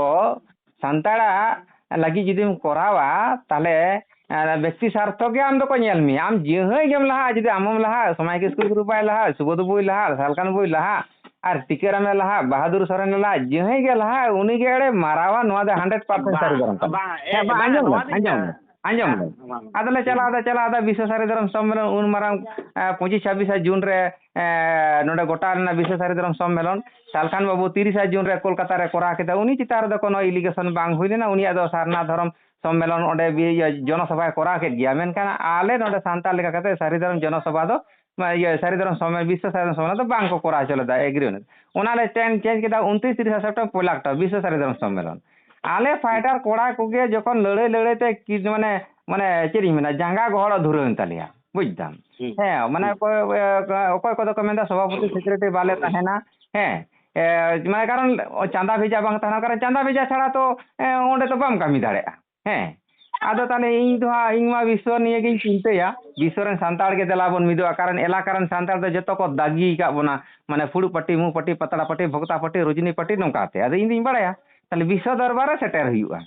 ᱥᱟᱱᱛᱟᱲᱟᱜ ᱞᱟᱹᱜᱤᱫ ᱡᱩᱫᱤᱢ ᱠᱚᱨᱟᱣᱟ, ᱛᱟᱦᱞᱮ, ᱮ, ᱵᱮᱠᱛᱤ ᱥᱟᱨᱛᱷᱚ ᱜᱮ ᱟᱢ ᱫᱚᱠᱚ ᱧᱮᱞ ᱢᱮᱭᱟ᱾ ᱟᱢ ᱡᱟᱹᱦᱟᱹᱭ ᱜᱮᱢ ᱞᱟᱦᱟᱜᱼᱟ, ᱡᱩᱫᱤ ᱟᱢᱮᱢ ᱞᱟᱦᱟᱜᱼᱟ, ᱥᱚᱢᱟᱭ ᱠᱤᱥᱠᱩ ᱜᱩᱨᱩ ᱵᱟᱭ ᱞᱟᱦᱟᱜᱼᱟ, ᱥᱩᱵᱳᱫᱷ ᱵᱩᱭ ᱞᱟᱦᱟᱜᱼᱟ, ᱥᱟᱞᱠᱷᱟᱱ ᱵᱩᱭ ᱞᱟᱦᱟᱜᱼᱟ, ᱟᱨ ᱴᱤᱠᱟᱹᱨᱟᱢᱮ ᱞᱟᱦᱟᱜᱼᱟ, ᱵᱟᱦᱟᱫᱩᱨ ᱥᱚᱨᱮᱱᱮ ᱞᱟᱦᱟᱜᱼᱟ, ᱡᱟᱹᱦᱟᱹᱭ ᱜᱮ ᱞᱟᱦᱟᱜᱼᱟ, ᱩᱱᱤ ᱜᱮ ᱮᱲᱮ ᱢᱟᱨᱟᱣᱟ᱾ ᱱᱚᱣᱟ ᱫᱚ ᱦᱟᱱᱰᱨᱮᱰ ᱯᱟᱨᱥᱮᱱᱴ ᱥᱟᱹᱨᱤ ᱫᱷᱚᱨᱚᱢ ᱠᱟᱱᱟ᱾ ᱵᱟᱝ, ᱮ, ᱦᱮᱸ, ᱵᱟᱝ, ᱵᱟᱝ, ᱟᱸᱡᱚᱢ ᱱᱚᱣᱟ ᱞᱮᱢ, ᱫᱚ ᱟᱸᱡᱚᱢ ᱤᱧ ᱞᱮᱢ, ᱟᱸᱡᱚᱢ ᱞᱮᱢ᱾ ᱦᱮᱸ, ᱢᱟ, ᱢᱟ᱾ ᱟᱫᱚᱞᱮ ᱪᱟᱞᱟᱣᱫᱟ, ᱪᱟᱞᱟᱣᱫᱟ ᱵᱤᱥᱥᱚ ᱥᱟᱹᱨᱤ ᱫᱷᱚᱨᱚᱢ ᱥᱚᱢᱢᱮᱞᱚᱱ ᱩᱱ ᱢᱟᱨᱟᱝ, ᱮ, ᱯᱚᱸᱪᱤᱥ ᱪᱷᱟᱵᱵᱤᱥᱟ ᱡᱩᱱ ᱨᱮ, ᱮ, ᱱᱚᱰᱮ ᱜᱚᱴᱟ ᱞᱮᱱᱟ ᱵᱤᱥᱥᱚ ᱥᱟᱹᱨᱤ ᱫᱷᱚᱨᱚᱢ ᱥᱚᱢᱢᱮᱞᱚᱱ᱾ ᱥᱟᱞᱠᱷᱟᱱ ᱵᱟᱹᱵᱩ ᱛᱤᱨᱤᱥᱟ ᱡᱩᱱ ᱨᱮ ᱠᱳᱞᱠᱟᱛᱟ ᱨᱮ ᱠᱚᱨᱟᱣ ᱠᱮᱫᱟ᱾ ᱩᱱᱤ ᱪᱮᱛᱟᱱ ᱨᱮᱫᱚ ᱠᱳᱱᱳ allegation ᱵᱟᱝ ᱦᱩᱭ ᱞᱮᱱᱟ᱾ ᱩᱱᱤᱭᱟᱜ ᱫᱚ ᱥᱟᱨᱱᱟ ᱫᱷᱚᱨᱚᱢ ᱥᱚᱢᱢᱮᱞᱚᱱ ᱚᱸᱰᱮ ᱵᱤ-, ᱤᱭᱟᱹ, ᱡᱚᱱᱚᱥᱚᱵᱷᱟᱭ ᱠᱚᱨᱟᱣ ᱠᱮᱫ ᱜᱮᱭᱟ᱾ ᱢᱮᱱᱠᱷᱟᱱ ᱟᱞᱮ ᱱᱚᱰᱮ ᱥᱟᱱᱛᱟᱲ ᱞᱮᱠᱟ ᱠᱟᱛᱮ ᱥᱟᱹᱨᱤ ᱫᱷᱚᱨᱚᱢ ᱡᱚᱱᱚᱥᱚᱵᱷᱟ ᱫᱚ, ᱢᱟ, ᱤᱭᱟᱹ, ᱥᱟᱹᱨᱤ ᱫᱷᱚᱨᱚᱢ ᱥᱚᱢᱢᱮᱞᱚᱱ, ᱵᱤᱥᱥᱚ ᱥᱟᱹᱨᱤ ᱫᱷᱚᱨᱚᱢ ᱥᱚᱢᱢᱮᱞᱚᱱ ᱫᱚ ᱵᱟᱝ ᱠᱚ ᱠᱚᱨᱟᱣ ᱦᱚᱪᱚ ᱞᱮᱫᱟ, agree ᱚᱱᱟ᱾ ᱚᱱᱟᱞᱮ ᱴᱮᱱ ᱪᱮᱧᱡᱽ ᱠᱮᱫᱟ, ᱩᱱᱛᱨᱤᱥ ᱛᱤᱨᱤᱥᱟ ᱥᱮᱯᱴᱮᱢᱵᱚᱨ ᱯᱚᱭᱞᱟ ᱚᱠᱴᱚ ᱵᱤᱥᱥᱚ ᱥᱟᱹᱨᱤ ᱫᱷᱚᱨᱚᱢ ᱥᱚᱢᱢᱮᱞᱚᱱ᱾ ᱟᱞᱮ ᱯᱷᱟᱭᱴᱟᱨ ᱠᱚᱲᱟ ᱠᱚᱜᱮ ᱡᱚᱠᱷᱚᱱ ᱞᱟᱹᱲᱦᱟᱹᱭ ᱞᱟᱹᱲᱦᱟᱹᱭ ᱛᱮ ᱠᱤ-, ᱢᱟᱱᱮ, ᱢᱟᱱᱮ, ᱪᱮᱫ ᱤᱧ ᱢᱮᱱᱟ, ᱡᱟᱸᱜᱟ ᱜᱚᱦᱚᱲᱚᱜ ᱫᱷᱩᱨᱟᱹᱣᱮᱱ ᱛᱟᱞᱮᱭᱟ, ᱵᱩᱡᱽ ᱫᱟᱢ᱾ ᱦᱩᱸ᱾ ᱦᱮᱸ, ᱢᱟᱱᱮ, ᱦᱩᱸ᱾ ᱚᱠᱚᱭ, ᱮ, ᱚᱠᱚᱭ ᱠᱚᱫᱚ ᱠᱚ ᱢᱮᱱᱫᱟ ᱥᱚᱵᱷᱟᱯᱚᱛᱤ ᱥᱮᱠᱨᱮᱴᱟᱨᱤ ᱵᱟᱞᱮ ᱛᱟᱦᱮᱱᱟ᱾ ᱦᱮᱸ, ᱮ, ᱢᱟᱱᱮ, ᱠᱟᱨᱚᱱ ᱪᱟᱸᱫᱟ ᱵᱷᱮᱡᱟ ᱵᱟᱝ ᱛᱟᱦᱮᱱᱟ, ᱠᱟᱨᱚᱱ ᱪᱟᱸᱫᱟ ᱵᱷᱮᱡᱟ ᱪᱷᱟᱲᱟ ᱛᱚ, ᱮ, ᱚᱸᱰᱮ ᱫᱚ ᱵᱟᱢ ᱠᱟᱹᱢᱤ ᱫᱟᱲᱮᱭᱟᱜᱼᱟ᱾ ᱦᱮᱸ, ᱟᱫᱚ ᱛᱟᱦᱚᱞᱮ ᱤᱧ ᱫᱚ ᱦᱟᱸᱜ, ᱤᱧ ᱢᱟ ᱵᱤᱥᱥᱚ ᱱᱤᱭᱮ ᱜᱤᱧ ᱪᱤᱱᱛᱟᱹᱭᱟ, ᱵᱤᱥᱥᱚ ᱨᱮᱱ ᱥᱟᱱᱛᱟᱲ ᱜᱮ ᱫᱮᱞᱟ ᱵᱚᱱ ᱢᱤᱫᱚᱜᱼᱟ, ᱠᱟᱨᱚᱱ ᱮᱞᱟᱠᱟ ᱨᱮᱱ ᱥᱟᱱᱛᱟᱲ ᱫᱚ ᱡᱚᱛᱚ ᱠᱚ ᱫᱟᱜᱤ ᱟᱠᱟᱫ ᱵᱚᱱᱟ, ᱢᱟᱱᱮ ᱯᱷᱩᱲᱩᱜ ᱯᱟᱹᱴᱤ, ᱢᱩ ᱯᱟᱹᱴᱤ, ᱯᱟᱛᱲᱟ ᱯᱟᱹᱴᱤ, ᱵᱷᱚᱠᱛᱟ ᱯᱟᱹᱴᱤ, ᱨᱚᱡᱽᱱᱤ ᱯᱟᱹᱴᱤ, ᱱᱚᱝᱠᱟ ᱠᱟᱛᱮ᱾ ᱟᱫᱚ ᱤᱧ ᱫᱩᱧ ᱵᱟᱲᱟᱭᱟ, ᱛᱟᱦᱚᱞᱮ ᱵᱤᱥᱥᱚ ᱫᱚᱨᱵᱟᱨ ᱨᱮ ᱥᱮᱴᱮᱨ ᱦᱩᱭᱩᱜᱼᱟ᱾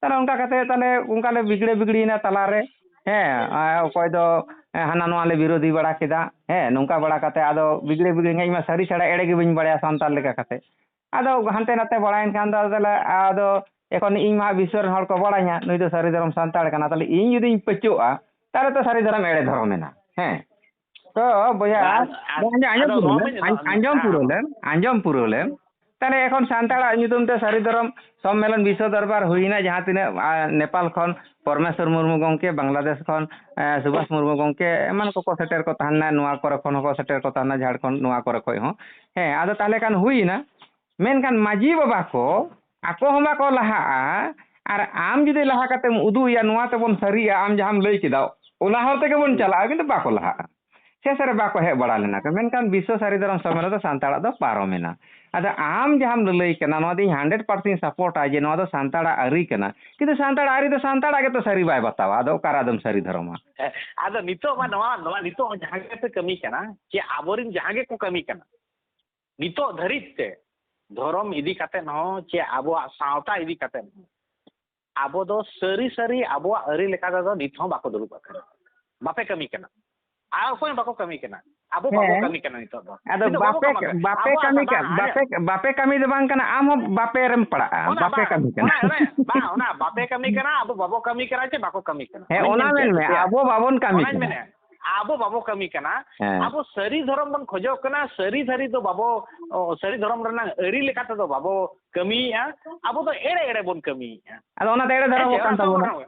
ᱛᱟᱦᱚᱞᱮ ᱚᱱᱠᱟ ᱠᱟᱛᱮ ᱛᱟᱦᱚᱞᱮ ᱚᱱᱠᱟ ᱞᱮ ᱵᱤᱜᱽᱲᱟᱹ ᱵᱤᱜᱽᱲᱤᱭᱮᱱᱟ ᱛᱟᱞᱟᱨᱮ᱾ ᱦᱮᱸ, ᱟᱨ ᱚᱠᱚᱭ ᱫᱚ, ᱮ, ᱦᱟᱱᱟ ᱱᱚᱣᱟ ᱞᱮ ᱵᱤᱨᱳᱫᱷᱤ ᱵᱟᱲᱟ ᱠᱮᱫᱟ᱾ ᱦᱮᱸ, ᱱᱚᱝᱠᱟ ᱵᱟᱲᱟ ᱠᱟᱛᱮ ᱟᱫᱚ ᱵᱤᱜᱽᱲᱟᱹ ᱵᱤᱜᱽᱲᱟᱹ ᱤᱧ ᱢᱟ ᱥᱟᱹᱨᱤ ᱪᱷᱟᱲᱟ ᱮᱲᱮ ᱜᱮ ᱵᱟᱹᱧ ᱵᱟᱲᱟᱭᱟ ᱥᱟᱱᱛᱟᱲ ᱞᱮᱠᱟ ᱠᱟᱛᱮ᱾ ᱟᱫᱚ ᱦᱟᱱᱛᱮ ᱱᱟᱛᱮ ᱵᱟᱲᱟᱭᱮᱱ ᱠᱷᱟᱱ ᱫᱚ ᱛᱟᱦᱚᱞᱮ ᱟᱫᱚ ᱮᱠᱷᱚᱱ ᱤᱧ ᱢᱟ ᱵᱤᱥᱥᱚ ᱨᱮᱱ ᱦᱚᱲ ᱠᱚ ᱵᱟᱲᱟᱭᱟ, ᱱᱩᱭ ᱫᱚ ᱥᱟᱹᱨᱤ ᱫᱷᱚᱨᱚᱢ ᱥᱟᱱᱛᱟᱲ ᱠᱟᱱᱟ, ᱛᱟᱦᱚᱞᱮ ᱤᱧ ᱡᱩᱫᱤᱧ ᱯᱟᱹᱪᱚᱜᱼᱟ, ᱛᱟᱦᱚᱞᱮ ᱛᱚ ᱥᱟᱹᱨᱤ ᱫᱷᱚᱨᱚᱢ ᱮᱲᱮ ᱫᱷᱚᱨᱚᱢ ᱮᱱᱟ᱾ ᱦᱮᱸ, ᱛᱚ ᱵᱚᱭᱦᱟ, ᱟᱨ, ᱟᱨ, ᱟᱸᱡᱚᱢ, ᱟᱸᱡᱚᱢ ᱟᱫᱚ ᱯᱩᱨᱟᱹᱣ ᱱᱚᱣᱟ ᱞᱮᱢ, ᱢᱟᱧ ᱟᱸᱡ-, ᱟᱸᱡᱚᱢ ᱯᱩᱨᱟᱹᱣ ᱦᱮᱸ᱾ ᱞᱮᱢ, ᱟᱸᱡᱚᱢ ᱯᱩᱨᱟᱹᱣ ᱞᱮᱢ᱾ ᱛᱟᱦᱚᱞᱮ ᱮᱠᱷᱚᱱ ᱥᱟᱱᱛᱟᱲᱟᱜ ᱧᱩᱛᱩᱢ ᱛᱮ ᱥᱟᱹᱨᱤ ᱫᱷᱚᱨᱚᱢ ᱥᱚᱢᱢᱮᱞᱚᱱ ᱵᱤᱥᱥᱚ ᱫᱚᱨᱵᱟᱨ ᱦᱩᱭᱱᱟ, ᱡᱟᱦᱟᱸ ᱛᱤᱱᱟᱹᱜ, ᱟ, ᱱᱮᱯᱟᱞ ᱠᱷᱚᱱ ᱯᱚᱨᱢᱮᱥᱣᱚᱨ ᱢᱩᱨᱢᱩ ᱜᱚᱢᱠᱮ, ᱵᱟᱝᱞᱟᱫᱮᱥ ᱠᱷᱚᱱ, ᱮ, ᱥᱩᱵᱷᱟᱥ ᱢᱩᱨᱢᱩ ᱜᱚᱢᱠᱮ, ᱮᱢᱟᱱ ᱠᱚᱠᱚ ᱥᱮᱴᱮᱨ ᱠᱚ ᱛᱟᱦᱮᱱᱟ, ᱱᱚᱣᱟ ᱠᱚᱨᱮ ᱠᱷᱚᱱ ᱦᱚᱸᱠᱚ ᱥᱮᱴᱮᱨ ᱠᱚ ᱛᱟᱦᱮᱱᱟ, ᱡᱷᱟᱲᱠᱷᱚᱸᱰ ᱱᱚᱣᱟ ᱠᱚᱨᱮ ᱠᱷᱚᱱ ᱦᱚᱸ᱾ ᱦᱮᱸ, ᱟᱫᱚ ᱛᱟᱦᱚᱞᱮ ᱠᱷᱟᱱ ᱦᱩᱭᱱᱟ᱾ ᱢᱮᱱᱠᱷᱟᱱ ᱢᱟᱹᱡᱷᱤ ᱵᱟᱵᱟ ᱠᱚ ᱟᱠᱚ ᱦᱚᱸ ᱵᱟᱠᱚ ᱞᱟᱦᱟᱜᱼᱟ, ᱟᱨ ᱟᱢ ᱡᱩᱫᱤ ᱞᱟᱦᱟ ᱠᱟᱛᱮᱢ ᱩᱫᱩᱜ ᱮᱭᱟ, ᱱᱚᱣᱟ ᱛᱮᱵᱚᱱ ᱥᱟᱹᱨᱤᱜᱼᱟ, ᱟᱢ ᱡᱟᱦᱟᱸᱢ ᱞᱟᱹᱭ ᱠᱮᱫᱟ, ᱚᱱᱟ ᱦᱚᱨ ᱛᱮᱜᱮ ᱵᱚᱱ ᱪᱟᱞᱟᱜᱼᱟ, ᱠᱤᱱᱛᱩ ᱵᱟᱠᱚ ᱞᱟᱦᱟᱜᱼᱟ᱾ ᱥᱮᱥ ᱨᱮ ᱵᱟᱠᱚ ᱦᱮᱡ ᱵᱟᱲᱟ ᱞᱮᱱᱟ ᱠᱚ᱾ ᱢᱮᱱᱠᱷᱟᱱ ᱵᱤᱥᱥᱚ ᱥᱟᱹᱨᱤ ᱫᱷᱚᱨᱚᱢ ᱥᱚᱢᱢᱮᱞᱚᱱ ᱫᱚ ᱥᱟᱱᱛᱟᱲᱟᱜ ᱫᱚ ᱯᱟᱨᱚᱢᱮᱱᱟ᱾ ᱟᱫᱚ ᱟᱢ ᱡᱟᱦᱟᱸᱢ ᱞᱟᱹᱞᱟᱹᱭ ᱠᱟᱱᱟ, ᱱᱚᱣᱟ ᱫᱚ ᱤᱧ ᱦᱟᱱᱰᱨᱮᱰ ᱯᱟᱨᱥᱮᱱᱴ ᱥᱟᱯᱳᱨᱴᱟ ᱡᱮ ᱱᱚᱣᱟ ᱫᱚ ᱥᱟᱱᱛᱟᱲᱟᱜ ᱟᱹᱨᱤ ᱠᱟᱱᱟ, ᱠᱤᱱᱛᱩ ᱥᱟᱱᱛᱟᱲᱟᱜ ᱟᱹᱨᱤ ᱫᱚ ᱥᱟᱱᱛᱟᱲᱟᱜ ᱜᱮᱛᱚ ᱥᱟᱹᱨᱤ ᱵᱟᱭ ᱵᱟᱛᱟᱣᱟ᱾ ᱟᱫᱚ ᱚᱠᱟᱨᱮ ᱟᱫᱚᱢ ᱥᱟᱹᱨᱤ ᱫᱷᱚᱨᱚᱢᱟ? ᱦᱮᱸ, ᱟᱫᱚ ᱱᱤᱛᱚᱜ ᱢᱟ ᱱᱚᱣᱟ, ᱱᱚᱣᱟ ᱱᱤᱛᱚᱜ ᱡᱟᱦᱟᱸ ᱜᱮᱯᱮ ᱠᱟᱹᱢᱤ ᱠᱟᱱᱟ, ᱪᱮ ᱟᱵᱚᱨᱮᱱ ᱡᱟᱦᱟᱸ ᱜᱮᱠᱚ ᱠᱟᱹᱢᱤ ᱠᱟᱱᱟ, ᱱᱤᱛᱚᱜ ᱫᱷᱟᱹᱨᱤᱡ ᱛᱮ ᱫᱷᱚᱨᱚᱢ ᱤᱫᱤ ᱠᱟᱛᱮ ᱦᱚᱸ, ᱪᱮ ᱟᱵᱚᱣᱟᱜ ᱥᱟᱶᱛᱟ ᱤᱫᱤ ᱠᱟᱛᱮ ᱦᱚᱸ, ᱟᱵᱚ ᱫᱚ ᱥᱟᱹᱨᱤ ᱥᱟᱹᱨᱤ ᱟᱵᱚᱣᱟᱜ ᱟᱹᱨᱤ ᱞᱮᱠᱟ ᱛᱮᱫᱚ ᱱᱤᱛ ᱦᱚᱸ ᱵᱟᱠᱚ ᱫᱩᱲᱩᱵ ᱟᱠᱟᱱᱟ, ᱵᱟᱯᱮ ᱠᱟᱹᱢᱤ ᱠᱟᱱᱟ᱾ ᱟᱨ ᱚᱠᱚᱭ ᱦᱚᱸ ᱵᱟᱠᱚ ᱠᱟᱹᱢᱤ ᱠᱟᱱᱟ᱾ ᱟᱵᱚ ᱵᱟᱵᱚ ᱦᱮᱸ᱾ ᱠᱟᱹᱢᱤ ᱠᱟᱱᱟ ᱱᱤᱛᱚᱜ ᱫᱚ᱾ ᱟᱫᱚ ᱱᱤᱛᱚᱜ ᱵᱟᱵᱚ ᱵᱟᱯᱮ, ᱠᱟᱹᱢᱤ ᱠᱟᱱᱟ᱾ ᱵᱟᱯᱮ ᱟᱵᱚᱣᱟᱜ ᱠᱟᱹᱢᱤ ᱠᱟᱛᱷᱟ ᱠᱟᱱᱟ, ᱟᱸᱡᱚᱢ᱾ ᱵᱟᱯᱮ, ᱵᱟᱯᱮ ᱠᱟᱹᱢᱤ ᱫᱚ ᱵᱟᱝ ᱠᱟᱱᱟ, ᱟᱢ ᱦᱚᱸ ᱵᱟᱯᱮ ᱨᱮᱢ ᱯᱟᱲᱟᱜᱼᱟ, ᱚᱱᱟ ᱵᱟᱯᱮ ᱵᱟᱝ, ᱠᱟᱹᱢᱤ ᱠᱟᱱᱟ᱾ ᱚᱱᱟ, ᱚᱱᱟ, ᱵᱟᱝ, ᱚᱱᱟ ᱵᱟᱯᱮ ᱠᱟᱹᱢᱤ ᱠᱟᱱᱟ, ᱟᱵᱚ ᱵᱟᱵᱚ ᱠᱟᱹᱢᱤ ᱠᱟᱱᱟ᱾ ᱦᱮᱸ, ᱚᱱᱟᱧ ᱚᱱᱟ ᱢᱮᱱ ᱢᱮᱱ ᱦᱚᱪᱚᱭᱮᱫ, ᱢᱮ, ᱵᱩᱡᱷᱟᱹᱣ? ᱟᱵᱚ ᱵᱟᱵᱚᱱ ᱠᱟᱹᱢᱤ ᱚᱱᱟᱧ ᱠᱟᱱᱟ᱾ ᱢᱮᱱᱮᱫ, ᱟᱵᱚ ᱵᱟᱵᱚ ᱠᱟᱹᱢᱤ ᱠᱟᱱᱟ᱾ ᱦᱮᱸ᱾ ᱟᱵᱚ ᱥᱟᱹᱨᱤ ᱫᱷᱚᱨᱚᱢ ᱵᱚᱱ ᱠᱷᱚᱡᱚᱜ ᱠᱟᱱᱟ, ᱥᱟᱹᱨᱤ ᱥᱟᱹᱨᱤ ᱫᱚ ᱵᱟᱵᱚ, ᱚ, ᱥᱟᱹᱨᱤ ᱫᱷᱚᱨᱚᱢ ᱨᱮᱱᱟᱜ ᱟᱹᱨᱤ ᱞᱮᱠᱟ ᱛᱮᱫᱚ ᱵᱟᱵᱚ ᱠᱟᱹᱢᱤᱭᱮᱫᱼᱟ, ᱟᱵᱚ ᱫᱚ ᱮᱲᱮ ᱮᱲᱮ ᱵᱚᱱ ᱠᱟᱹᱢᱤᱭᱮᱫᱼᱟ᱾ ᱟᱫᱚ ᱚᱱᱟᱛᱮ ᱮᱲᱮ ᱫᱷᱚᱨᱚᱢᱚᱜ ᱦᱮᱸ ᱪᱮ? ᱠᱟᱱ ᱚᱱᱟ ᱛᱟᱵᱚᱱᱟ᱾ ᱵᱚᱱ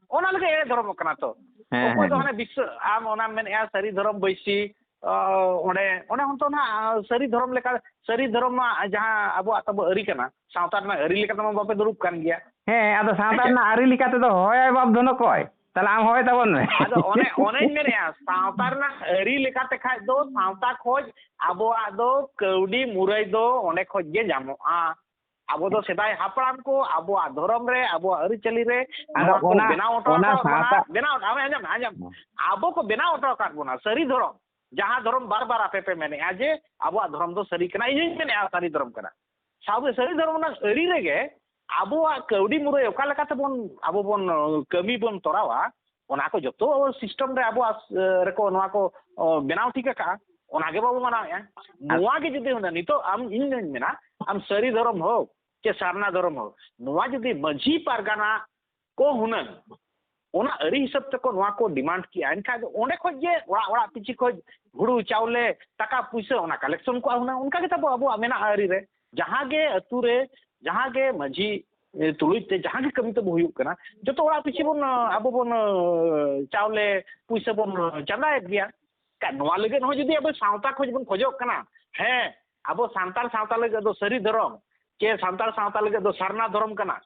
ᱚᱱᱟ ᱞᱟᱹᱜᱤᱫ ᱮᱲᱮ ᱫᱷᱚᱨᱚᱢᱚᱜ ᱠᱟᱱᱟ ᱛᱚ᱾ ᱦᱮᱸ, ᱚᱠᱚᱭ ᱦᱮᱸ, ᱫᱚ ᱦᱮᱸ᱾ ᱦᱟᱱᱮ ᱵᱤᱥᱥᱚ, ᱟᱢ ᱚᱱᱟᱢ ᱢᱮᱱᱮᱫᱼᱟ ᱥᱟᱹᱨᱤ ᱫᱷᱚᱨᱚᱢ ᱵᱟᱹᱭᱥᱤ, ᱚ, ᱚᱸᱰᱮ, ᱚᱸᱰᱮ ᱦᱚᱸ ᱛᱚ ᱱᱟᱦᱟᱜ ᱥᱟᱹᱨᱤ ᱫᱷᱚᱨᱚᱢ ᱞᱮᱠᱟ, ᱥᱟᱹᱨᱤ ᱫᱷᱚᱨᱚᱢ ᱢᱟ ᱡᱟᱦᱟᱸ ᱟᱵᱚᱣᱟᱜ ᱛᱟᱵᱚ ᱟᱹᱨᱤ ᱠᱟᱱᱟ, ᱥᱟᱶᱛᱟ ᱨᱮᱱᱟᱜ ᱟᱹᱨᱤ ᱞᱮᱠᱟ ᱛᱮᱢᱟ ᱵᱟᱯᱮ ᱫᱩᱲᱩᱵ ᱠᱟᱱ ᱜᱮᱭᱟ᱾ ᱦᱮᱸ, ᱟᱫᱚ ᱥᱟᱶᱛᱟ ᱦᱮᱸ ᱪᱮ? ᱨᱮᱱᱟᱜ ᱟᱹᱨᱤ ᱞᱮᱠᱟ ᱛᱮᱫᱚ ᱦᱚᱦᱚᱭᱟᱭ ᱵᱟᱯ ᱫᱷᱚᱱᱚ ᱠᱚᱭ? ᱛᱟᱦᱞᱮ ᱟᱢ ᱦᱚᱦᱚᱭ ᱛᱟᱵᱚᱱ ᱢᱮ᱾ ᱟᱫᱚ ᱚᱱᱮ, ᱚᱱᱮᱧ ᱢᱮᱱᱮᱫᱼᱟ, ᱥᱟᱶᱛᱟ ᱨᱮᱱᱟᱜ ᱟᱹᱨᱤ ᱞᱮᱠᱟᱛᱮ ᱠᱷᱟᱡ ᱫᱚ ᱥᱟᱶᱛᱟ ᱠᱷᱚᱡ ᱟᱵᱚᱣᱟᱜ ᱫᱚ ᱠᱟᱹᱣᱰᱤ ᱢᱩᱨᱟᱹᱭ ᱫᱚ ᱚᱸᱰᱮ ᱠᱷᱚᱡ ᱜᱮ ᱧᱟᱢᱚᱜᱼᱟ᱾ ᱟᱵᱚ ᱫᱚ ᱥᱮᱫᱟᱭ ᱦᱟᱯᱲᱟᱢ ᱠᱚ ᱟᱵᱚᱣᱟᱜ ᱫᱷᱚᱨᱚᱢ ᱨᱮ, ᱟᱵᱚᱣᱟᱜ ᱟᱹᱨᱤᱪᱟᱹᱞᱤ ᱨᱮ ᱟᱫᱚ ᱱᱚᱣᱟ ᱠᱚ ᱚᱱᱟ, ᱵᱮᱱᱟᱣ ᱦᱚᱴᱚ ᱚᱱᱟ ᱟᱠᱟᱫ ᱵᱚᱱᱟ, ᱥᱟᱶᱛᱟ ᱵᱮᱱᱟᱣ, ᱟᱸᱡᱚᱢ, ᱟᱸᱡᱚᱢ, ᱦᱮᱸ᱾ ᱟᱵᱚ ᱠᱚ ᱵᱮᱱᱟᱣ ᱦᱚᱴᱚ ᱟᱠᱟᱫ ᱵᱚᱱᱟ ᱥᱟᱹᱨᱤ ᱫᱷᱚᱨᱚᱢ, ᱡᱟᱦᱟᱸ ᱫᱷᱚᱨᱚᱢ ᱵᱟᱨ ᱵᱟᱨ ᱟᱯᱮ ᱯᱮ ᱢᱮᱱᱮᱫᱼᱟ ᱡᱮ ᱟᱵᱚᱣᱟᱜ ᱫᱷᱚᱨᱚᱢ ᱫᱚ ᱥᱟᱹᱨᱤ ᱠᱟᱱᱟ, ᱤᱧ ᱦᱚᱧ ᱢᱮᱱᱮᱫᱼᱟ ᱥᱟᱹᱨᱤ ᱫᱷᱚᱨᱚᱢ ᱠᱟᱱᱟ᱾ ᱥᱟᱶᱛᱮ ᱥᱟᱹᱨᱤ ᱫᱷᱚᱨᱚᱢ ᱨᱮᱱᱟᱜ ᱟᱹᱨᱤ ᱨᱮᱜᱮ ᱟᱵᱚᱣᱟᱜ ᱠᱟᱹᱣᱰᱤ ᱢᱩᱨᱟᱹᱭ ᱚᱠᱟ ᱞᱮᱠᱟ ᱛᱮᱵᱚᱱ, ᱟᱵᱚ ᱵᱚᱱ, ᱟᱹ, ᱠᱟᱹᱢᱤ ᱵᱚᱱ ᱛᱚᱨᱟᱣᱟ, ᱚᱱᱟ ᱠᱚ ᱡᱚᱛᱚ system ᱨᱮ ᱟᱵᱚᱣᱟᱜ, ᱟᱹ, ᱨᱮᱠᱚ ᱱᱚᱣᱟ ᱠᱚ, ᱚ, ᱵᱮᱱᱟᱣ ᱴᱷᱤᱠ ᱟᱠᱟᱜᱼᱟ, ᱚᱱᱟ ᱜᱮ ᱵᱟᱵᱚ ᱢᱟᱱᱟᱣᱮᱫᱼᱟ᱾ ᱱᱚᱣᱟ ᱜᱮ ᱡᱩᱫᱤ ᱦᱩᱱᱟᱹᱝ ᱱᱤᱛᱚᱜ ᱟᱢ, ᱤᱧ ᱫᱩᱧ ᱢᱮᱱᱟ, ᱟᱢ ᱥᱟᱹᱨᱤ ᱫᱷᱚᱨᱚᱢ ᱦᱳᱠ ᱪᱮ ᱥᱟᱨᱱᱟ ᱫᱷᱚᱨᱚᱢ ᱦᱳᱠ, ᱱᱚᱣᱟ ᱡᱩᱫᱤ ᱢᱟᱹᱡᱷᱤ ᱯᱟᱨᱜᱟᱱᱟ ᱠᱚ ᱦᱩᱱᱟᱹᱝ ᱚᱱᱟ ᱟᱹᱨᱤ ᱦᱤᱥᱟᱹᱵ ᱛᱮᱠᱚ ᱱᱚᱣᱟ ᱠᱚ demand ᱠᱮᱜᱼᱟ, ᱮᱱᱠᱷᱟᱱ ᱫᱚ ᱚᱸᱰᱮ ᱠᱷᱚᱡ ᱜᱮ ᱚᱲᱟᱜ ᱚᱲᱟᱜ ᱯᱤᱪᱷᱤ ᱠᱷᱚᱡ ᱦᱩᱲᱩ ᱪᱟᱣᱞᱮ ᱴᱟᱠᱟ ᱯᱩᱭᱥᱟᱹ ᱚᱱᱟ collection ᱠᱚᱜᱼᱟ ᱦᱩᱱᱟᱹᱝ, ᱚᱱᱠᱟ ᱜᱮ ᱛᱟᱵᱚ ᱟᱵᱚᱣᱟᱜ ᱢᱮᱱᱟᱜᱼᱟ ᱟᱹᱨᱤ ᱨᱮ᱾ ᱡᱟᱦᱟᱸ ᱜᱮ ᱟᱹᱛᱩ ᱨᱮ, ᱡᱟᱦᱟᱸ ᱜᱮ ᱢᱟᱹᱡᱷᱤ, ᱮ, ᱛᱩᱞᱩᱡ ᱛᱮ ᱡᱟᱦᱟᱸ ᱜᱮ ᱠᱟᱹᱢᱤ ᱛᱟᱵᱚ ᱦᱩᱭᱩᱜ ᱠᱟᱱᱟ, ᱡᱚᱛᱚ ᱚᱲᱟᱜ ᱯᱤᱪᱷᱤ ᱵᱚᱱ, ᱟᱵᱚ ᱵᱚᱱ, ᱮ, ᱪᱟᱣᱞᱮ ᱯᱩᱭᱥᱟᱹ ᱵᱚᱱ, ᱮ, ᱪᱟᱸᱫᱟᱭᱮᱫ ᱜᱮᱭᱟ᱾ ᱠᱟ-, ᱱᱚᱣᱟ ᱞᱟᱹᱜᱤᱫ ᱦᱚᱸ ᱡᱩᱫᱤ ᱟᱵᱚ ᱥᱟᱶᱛᱟ ᱠᱷᱚᱡ ᱵᱚᱱ ᱠᱷᱚᱡᱚᱜ ᱠᱟᱱᱟ, ᱦᱮᱸ, ᱟᱵᱚ ᱥᱟᱱᱛᱟᱲ ᱥᱟᱶᱛᱟ ᱞᱟᱹᱜᱤᱫ ᱫᱚ ᱥᱟᱹᱨᱤ ᱫᱷᱚᱨᱚᱢ, ᱪᱮ ᱥᱟᱱᱛᱟᱲ ᱥᱟᱶᱛᱟ ᱞᱟᱹᱜᱤᱫ ᱫᱚ ᱥᱟᱨᱱᱟ ᱫᱷᱚᱨᱚᱢ ᱠᱟᱱᱟ,